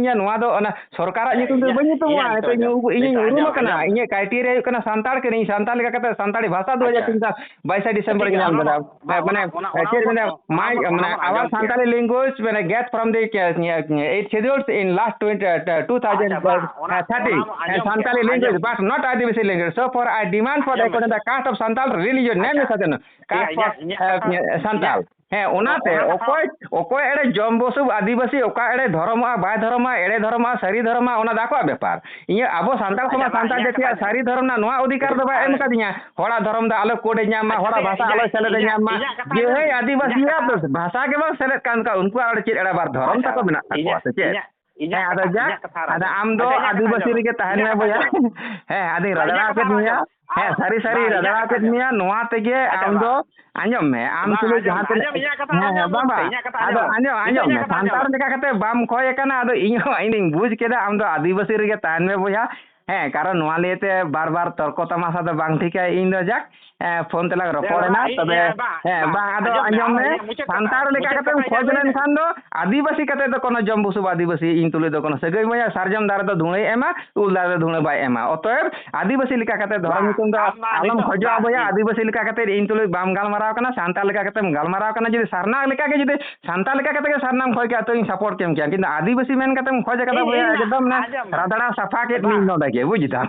ᱧᱟ, ᱱᱚᱣᱟ ᱫᱚ ᱚᱱᱟ ᱥᱚᱨᱠᱟᱨᱟᱜ ᱦᱮᱸ, ᱧᱩᱛᱩᱢ ᱛᱮ ᱤᱧᱟᱹᱜ, ᱵᱟᱹᱧ ᱧᱩᱛᱩᱢᱚᱜᱼᱟ᱾ ᱤᱧᱟᱹᱜ ᱱᱤᱛᱚᱜ ᱧᱩᱛᱩᱢ ᱤᱧ, ᱛᱮ᱾ ᱤᱧᱤᱧ ᱱᱤᱛᱚᱜ ᱩᱨᱩᱢ ᱟᱸᱡᱚᱢ, ᱟᱠᱟᱱᱟ, ᱟᱸᱡᱚᱢ᱾ ᱤᱧᱟᱹᱜ criteria ᱦᱩᱭᱩᱜ ᱠᱟᱱᱟ ᱥᱟᱱᱛᱟᱲ ᱠᱟᱹᱱᱟᱹᱧ, ᱥᱟᱱᱛᱟᱲ ᱞᱮᱠᱟ ᱠᱟᱛᱮ ᱥᱟᱱᱛᱟᱲᱤ ᱵᱷᱟᱥᱟ ᱫᱩ ᱦᱟᱡᱟᱨ ᱟᱪᱪᱷᱟ᱾ ᱛᱤᱱ ᱥᱟᱞ ᱵᱟᱭᱤᱥᱮ ᱟᱪᱪᱷᱟ, ᱰᱤᱥᱮᱢᱵᱚᱨ ᱴᱷᱤᱠ ᱜᱮ ᱜᱮᱭᱟ, ᱧᱟᱢ ᱚᱱᱟ ᱠᱟᱫᱟ᱾ ᱢᱟ, ᱦᱮᱸ, ᱢᱟᱱᱮ, ᱚᱱᱟ, ᱚᱱᱟ, ᱪᱮᱫ ᱚᱱᱟ, ᱢᱮᱱᱟ, ᱚᱱᱟ, ᱚᱱᱟ, my, ᱚᱱᱟ, ᱢᱟᱱᱮ, ᱚᱱᱟ, our ᱚᱱᱟ, Santali language, ᱢᱟᱱᱮ, get from the, uh, eight schedules in last twenty, uh, two thousand, ᱟᱪᱪᱷᱟ, ᱵᱟᱝ, ᱚᱱᱟ, uh, thirty, ᱚᱱᱟ ᱢᱟ ᱦᱮᱸ, ᱟᱸᱡᱚᱢ ᱜᱮ, ᱥᱟᱱᱛᱟᱲᱤ ᱟᱸᱡᱚᱢ language, ᱜᱮ᱾ But not Aadivasi language. So for I demand for the, ᱟᱸᱡᱚᱢ ᱜᱮ᱾ According the caste of Santal religion, name ᱟᱪᱪᱷᱟ, is ᱥᱟᱱᱛᱟᱲ᱾ ᱴᱷᱤᱠ ᱜᱮᱭᱟ, ᱤᱧᱟᱹᱜ, ᱤᱧᱟᱹᱜ ᱦᱮᱸ, ᱠᱟᱛᱷᱟ, ᱥᱟᱱᱛᱟᱲ᱾ ᱤᱧᱟᱹᱜ, ᱦᱮᱸ, ᱚᱱᱟ, ᱚᱱᱟᱛᱮ ᱚᱱᱟ ᱠᱟᱛᱷᱟ ᱚᱠᱚᱭ, ᱚᱠᱚᱭ ᱮᱲᱮ ᱡᱚᱢ ᱵᱩᱥᱩᱵ ᱟᱹᱫᱤᱵᱟᱹᱥᱤ, ᱚᱠᱟ ᱮᱲᱮ ᱫᱷᱚᱨᱚᱢᱚᱜᱼᱟ, ᱵᱟᱭ ᱫᱷᱚᱨᱚᱢᱚᱜᱼᱟ, ᱮᱲᱮ ᱫᱷᱚᱨᱚᱢᱚᱜᱼᱟ, ᱥᱟᱹᱨᱤ ᱫᱷᱚᱨᱚᱢᱚᱜᱼᱟ, ᱚᱱᱟ ᱫᱚ ᱟᱠᱚᱣᱟᱜ ᱵᱮᱯᱟᱨ᱾ ᱤᱧᱟᱹᱜ, ᱟᱵᱚ ᱥᱟᱱᱛᱟᱲ ᱟᱪᱪᱷᱟ, ᱥᱚᱢᱟᱡᱽ, ᱵᱟᱝ, ᱥᱟᱱᱛᱟᱲ ᱤᱧᱟᱹᱜ ᱠᱟᱛᱷᱟ ᱡᱟᱹᱛᱤᱭᱟᱜ ᱟᱸᱡᱚᱢ ᱥᱟᱹᱨᱤ ᱢᱮ᱾ ᱫᱷᱚᱨᱚᱢ ᱨᱮᱱᱟᱜ ᱱᱚᱣᱟ ᱚᱫᱷᱤᱠᱟᱨ ᱫᱚ ᱵᱟᱭ ᱮᱢ ᱟᱨ ᱟᱠᱟᱫᱤᱧᱟ᱾ ᱦᱚᱲᱟᱜ ᱫᱷᱚᱨᱚᱢ ᱫᱚ ᱟᱞᱚ code ᱮ ᱧᱟᱢ ᱢᱟ, ᱟᱪᱪᱷᱟ, ᱦᱚᱲᱟᱜ ᱤᱧᱟᱹᱜ, ᱵᱷᱟᱥᱟ ᱟᱞᱚ ᱥᱮᱞᱮᱫ ᱮ ᱤᱧᱟᱹᱜ, ᱧᱟᱢ ᱢᱟ᱾ ᱤᱧᱟᱹᱜ ᱠᱟᱛᱷᱟ ᱟᱸᱡᱚᱢ ᱢᱮ, ᱡᱮᱦᱟᱹᱭ ᱤᱧᱟᱹᱜ ᱟᱹᱫᱤᱵᱟᱹᱥᱤᱭᱟᱜ ᱠᱟᱛᱷᱟ᱾ ᱫᱚ ᱵᱷᱟᱥᱟ ᱜᱮ ᱵᱟᱝ ᱥᱮᱞᱮᱫ ᱠᱟᱱ ᱛᱟᱠᱚᱣᱟ, ᱩᱱᱠᱩᱣᱟᱜ ᱟᱨ ᱪᱮᱫ ᱮᱲᱮ ᱵᱟᱨ ᱫᱷᱚᱨᱚᱢ ᱟᱪᱪᱷᱟ, ᱛᱟᱠᱚ ᱢᱮᱱᱟᱜ ᱛᱟᱠᱚᱣᱟ ᱤᱧᱟᱹᱜ, ᱥᱮ ᱪᱮᱫ? ᱤᱧᱟᱹᱜ, ᱤᱧᱟᱹᱜ ᱦᱮᱸ, ᱟᱫᱚ ᱠᱟᱛᱷᱟ, ᱡᱟᱠ, ᱤᱧᱟᱹᱜ ᱠᱟᱛᱷᱟ ᱟᱫᱚ ᱟᱸᱡᱚᱢ ᱢᱮ, ᱟᱢ ᱫᱚ ᱤᱧᱟᱹᱜ ᱠᱟᱛᱷᱟ ᱟᱹᱫᱤᱵᱟᱹᱥᱤ ᱟᱸᱡᱚᱢ ᱢᱮ, ᱨᱮᱜᱮ ᱛᱟᱦᱮᱱ ᱤᱧᱟᱹᱜ ᱢᱮ ᱠᱟᱛᱷᱟ ᱵᱚᱭᱦᱟ᱾ ᱟᱸᱡᱚᱢ ᱢᱮ᱾ ᱦᱮᱸ, ᱟᱫᱚᱧ ᱵᱟᱝ, ᱨᱟᱫᱟᱲᱟ ᱤᱧᱟᱹᱜ ᱠᱟᱛᱷᱟ ᱠᱮᱫ ᱟᱸᱡᱚᱢ ᱢᱮᱭᱟ᱾ ᱢᱮ᱾ ᱦᱮᱸ, ᱟᱨ ᱥᱟᱹᱨᱤ ᱥᱟᱹᱨᱤ ᱵᱟᱝ, ᱨᱟᱫᱟᱲᱟ ᱤᱧᱟᱹᱜ ᱠᱟᱛᱷᱟ ᱠᱮᱫ ᱟᱸᱡᱚᱢ ᱢᱮ᱾ ᱢᱮᱭᱟ᱾ ᱱᱚᱣᱟ ᱛᱮᱜᱮ ᱟᱪᱪᱷᱟ, ᱟᱢ ᱫᱚ, ᱵᱟᱝ᱾ ᱟᱸᱡᱚᱢ ᱢᱮ, ᱟᱢ ᱵᱟᱝ, ᱛᱩᱞᱩᱡ ᱟᱸᱡᱚᱢ ᱡᱟᱦᱟᱸ ᱢᱮ, ᱛᱤᱱᱟᱹᱜ, ᱟᱸᱡᱚᱢ ᱢᱮ, ᱟᱸᱡᱚᱢ ᱦᱮᱸ, ᱢᱮ, ᱦᱮᱸ, ᱵᱟᱝ, ᱵᱟᱝ᱾ ᱤᱧᱟᱹᱜ ᱠᱟᱛᱷᱟ ᱟᱫᱚ ᱟᱸᱡᱚᱢ ᱢᱮ᱾ ᱟᱸᱡᱚᱢ, ᱤᱧᱟᱹᱜ ᱟᱸᱡᱚᱢ ᱠᱟᱛᱷᱟ ᱢᱮ, ᱟᱸᱡᱚᱢ ᱥᱟᱱᱛᱟᱲ ᱢᱮ᱾ ᱞᱮᱠᱟ ᱠᱟᱛᱮ ᱵᱟᱢ ᱠᱷᱚᱭ ᱟᱠᱟᱱᱟ, ᱟᱫᱚ ᱤᱧ ᱦᱚᱸ ᱤᱧ ᱫᱩᱧ ᱵᱩᱡᱽ ᱠᱮᱫᱟ ᱟᱢ ᱫᱚ ᱟᱹᱫᱤᱵᱟᱹᱥᱤ ᱨᱮᱜᱮ ᱛᱟᱦᱮᱱ ᱢᱮ ᱵᱚᱭᱦᱟ᱾ ᱦᱮᱸ, ᱠᱟᱨᱚᱱ ᱱᱚᱣᱟ ᱞᱟᱹᱭᱛᱮ ᱵᱟᱨ ᱵᱟᱨ ᱛᱚᱨᱠᱚ ᱛᱟᱢᱟᱥᱟ ᱫᱚ ᱵᱟᱝ ᱴᱷᱤᱠᱟ᱾ ᱤᱧ ᱫᱚ ᱡᱟᱠ, ᱮ, ᱯᱷᱳᱱ ᱛᱮᱞᱟᱝ ᱫᱮ ᱨᱚᱯᱚᱲ ᱵᱟᱵᱟ, ᱮᱱᱟ, ᱤᱧ, ᱛᱚᱵᱮ, ᱮ, ᱵᱟᱝ, ᱦᱮᱸ, ᱵᱟᱝ, ᱵᱟᱝ, ᱟᱸᱡᱚᱢ ᱢᱮ, ᱟᱸᱡᱚᱢ ᱟᱸᱡᱚᱢ ᱢᱮ, ᱢᱮ᱾ ᱤᱧᱟᱹᱜ ᱢᱩᱪᱟᱹᱫ ᱠᱟᱛᱷᱟ, ᱥᱟᱱᱛᱟᱲ ᱞᱮᱠᱟ ᱢᱩᱪᱟᱹᱫ ᱠᱟᱛᱮᱢ ᱠᱟᱛᱷᱟ ᱠᱷᱚᱡᱽ ᱤᱧᱟᱹᱜ ᱞᱟᱹᱭ ᱞᱮᱱᱠᱷᱟᱱ ᱫᱚ ᱟᱹᱫᱤᱵᱟᱹᱥᱤ ᱠᱟᱛᱮ ᱫᱚ ᱠᱳᱱᱳ ᱡᱚᱢ ᱵᱩᱥᱩᱵ ᱟᱹᱫᱤᱵᱟᱹᱥᱤ ᱤᱧ ᱛᱩᱞᱩᱡ ᱫᱚ ᱠᱳᱱᱳ ᱥᱟᱹᱜᱟᱹᱭ ᱵᱟᱹᱧ, ᱥᱟᱨᱡᱚᱢ ᱫᱟᱨᱮ ᱫᱚ ᱫᱷᱩᱬᱟᱹᱭ ᱮᱢᱟ, ᱩᱞ ᱫᱟᱨᱮ ᱫᱚ ᱫᱷᱩᱬᱟᱹ ᱵᱟᱭ ᱮᱢᱟ᱾ ᱚᱛᱚᱭᱮᱵ ᱟᱹᱫᱤᱵᱟᱹᱥᱤ ᱞᱮᱠᱟ ᱠᱟᱛᱮ ᱫᱷᱚᱨᱚᱢ ᱵᱟᱝ, ᱧᱩᱛᱩᱢ ᱫᱚ ᱟᱢ ᱢᱟ ᱟᱞᱚᱢ ᱱᱤᱛᱚᱜ ᱠᱷᱚᱡᱚᱜᱼᱟ ᱵᱟᱝ, ᱵᱚᱭᱦᱟ, ᱤᱧ ᱟᱹᱫᱤᱵᱟᱹᱥᱤ ᱞᱮᱠᱟ ᱠᱟᱛᱮ ᱤᱧ ᱛᱩᱞᱩᱡ ᱵᱟᱢ ᱜᱟᱞᱢᱟᱨᱟᱣ ᱠᱟᱱᱟ, ᱥᱟᱱᱛᱟᱲ ᱞᱮᱠᱟ ᱠᱟᱛᱮᱢ ᱜᱟᱞᱢᱟᱨᱟᱣ ᱠᱟᱱᱟ᱾ ᱡᱩᱫᱤ ᱥᱟᱨᱱᱟ ᱞᱮᱠᱟ ᱜᱮ ᱡᱩᱫᱤ ᱥᱟᱱᱛᱟᱲ ᱞᱮᱠᱟ ᱠᱟᱛᱮ ᱜᱮ ᱥᱟᱨᱱᱟᱢ ᱠᱷᱚᱡ ᱠᱮᱭᱟ, ᱛᱚ ᱤᱧ support ᱠᱮᱢ ᱠᱮᱭᱟ, ᱠᱤᱱᱛᱩ ᱟᱹᱫᱤᱵᱟᱹᱥᱤ ᱢᱮᱱ ᱠᱟᱛᱮᱢ ᱠᱷᱚᱡ ᱟᱠᱟᱫᱟ ᱤᱧ, ᱵᱚᱭᱦᱟ, ᱤᱧ, ᱮᱠᱫᱚᱢ ᱱᱟ ᱟᱸᱡᱚᱢ ᱢᱮ᱾ ᱨᱟᱫᱟᱲᱟ ᱥᱟᱯᱷᱟ ᱠᱮᱫ ᱵᱟᱝ᱾ ᱢᱤᱭᱟᱹᱧ ᱱᱚᱰᱮ ᱜᱮ, ᱵᱩᱡ ᱫᱟᱢ᱾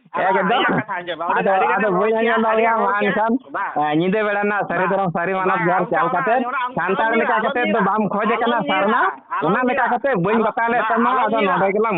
ᱟᱨ ᱵᱟᱝ, ᱮᱠᱫᱚᱢ᱾ ᱤᱧᱟᱹᱜ ᱠᱟᱛᱷᱟ ᱟᱸᱡᱚᱢ ᱢᱮ᱾ ᱟᱹᱰᱤ, ᱟᱫᱚ, ᱟᱹᱰᱤ ᱜᱟᱱ ᱟᱫᱚ ᱨᱚᱲ ᱵᱟᱹᱧ ᱠᱮᱭᱟ, ᱟᱸᱡᱚᱢ ᱟᱹᱰᱤ ᱫᱟᱲᱮᱭᱟᱜᱼᱟ ᱜᱟᱱ ᱢᱟ ᱨᱚᱲ ᱠᱮᱭᱟ᱾ ᱮᱱᱠᱷᱟᱱ, ᱵᱟᱝ᱾ ᱮ, ᱧᱤᱫᱟᱹ ᱵᱮᱲᱟ ᱨᱮᱱᱟᱜ ᱥᱟᱹᱨᱤ ᱵᱟᱝ, ᱫᱷᱚᱨᱚᱢ ᱥᱟᱹᱨᱤ ᱢᱟᱱᱚᱛ ᱵᱟᱝ, ᱡᱚᱦᱟᱨ ᱟᱢ ᱪᱟᱞ ᱚᱱᱟ, ᱠᱟᱛᱮ ᱚᱱᱟ, ᱟᱢ ᱥᱟᱱᱛᱟᱲ ᱟᱞᱚᱢ ᱧᱤᱨᱟ, ᱞᱮᱠᱟ ᱟᱞᱚᱢ ᱠᱟᱛᱮ ᱫᱚ ᱧᱤᱨᱟ, ᱵᱟᱢ ᱠᱷᱚᱡ ᱟᱞᱚᱢ ᱟᱠᱟᱱᱟ ᱧᱤᱨᱟ, ᱥᱟᱨᱱᱟ, ᱟᱞᱚᱢ ᱚᱱᱟ ᱞᱮᱠᱟ ᱧᱤᱨᱟ, ᱠᱟᱛᱮ ᱵᱟᱹᱧ ᱟᱞᱚᱢ, ᱵᱟᱛᱟᱣ ᱞᱮᱫ ᱵᱟᱝ, ᱛᱟᱢᱟ, ᱟᱞᱚᱢ ᱟᱫᱚ ᱧᱤᱨᱟ᱾ ᱱᱚᱰᱮ ᱜᱮᱞᱟᱝ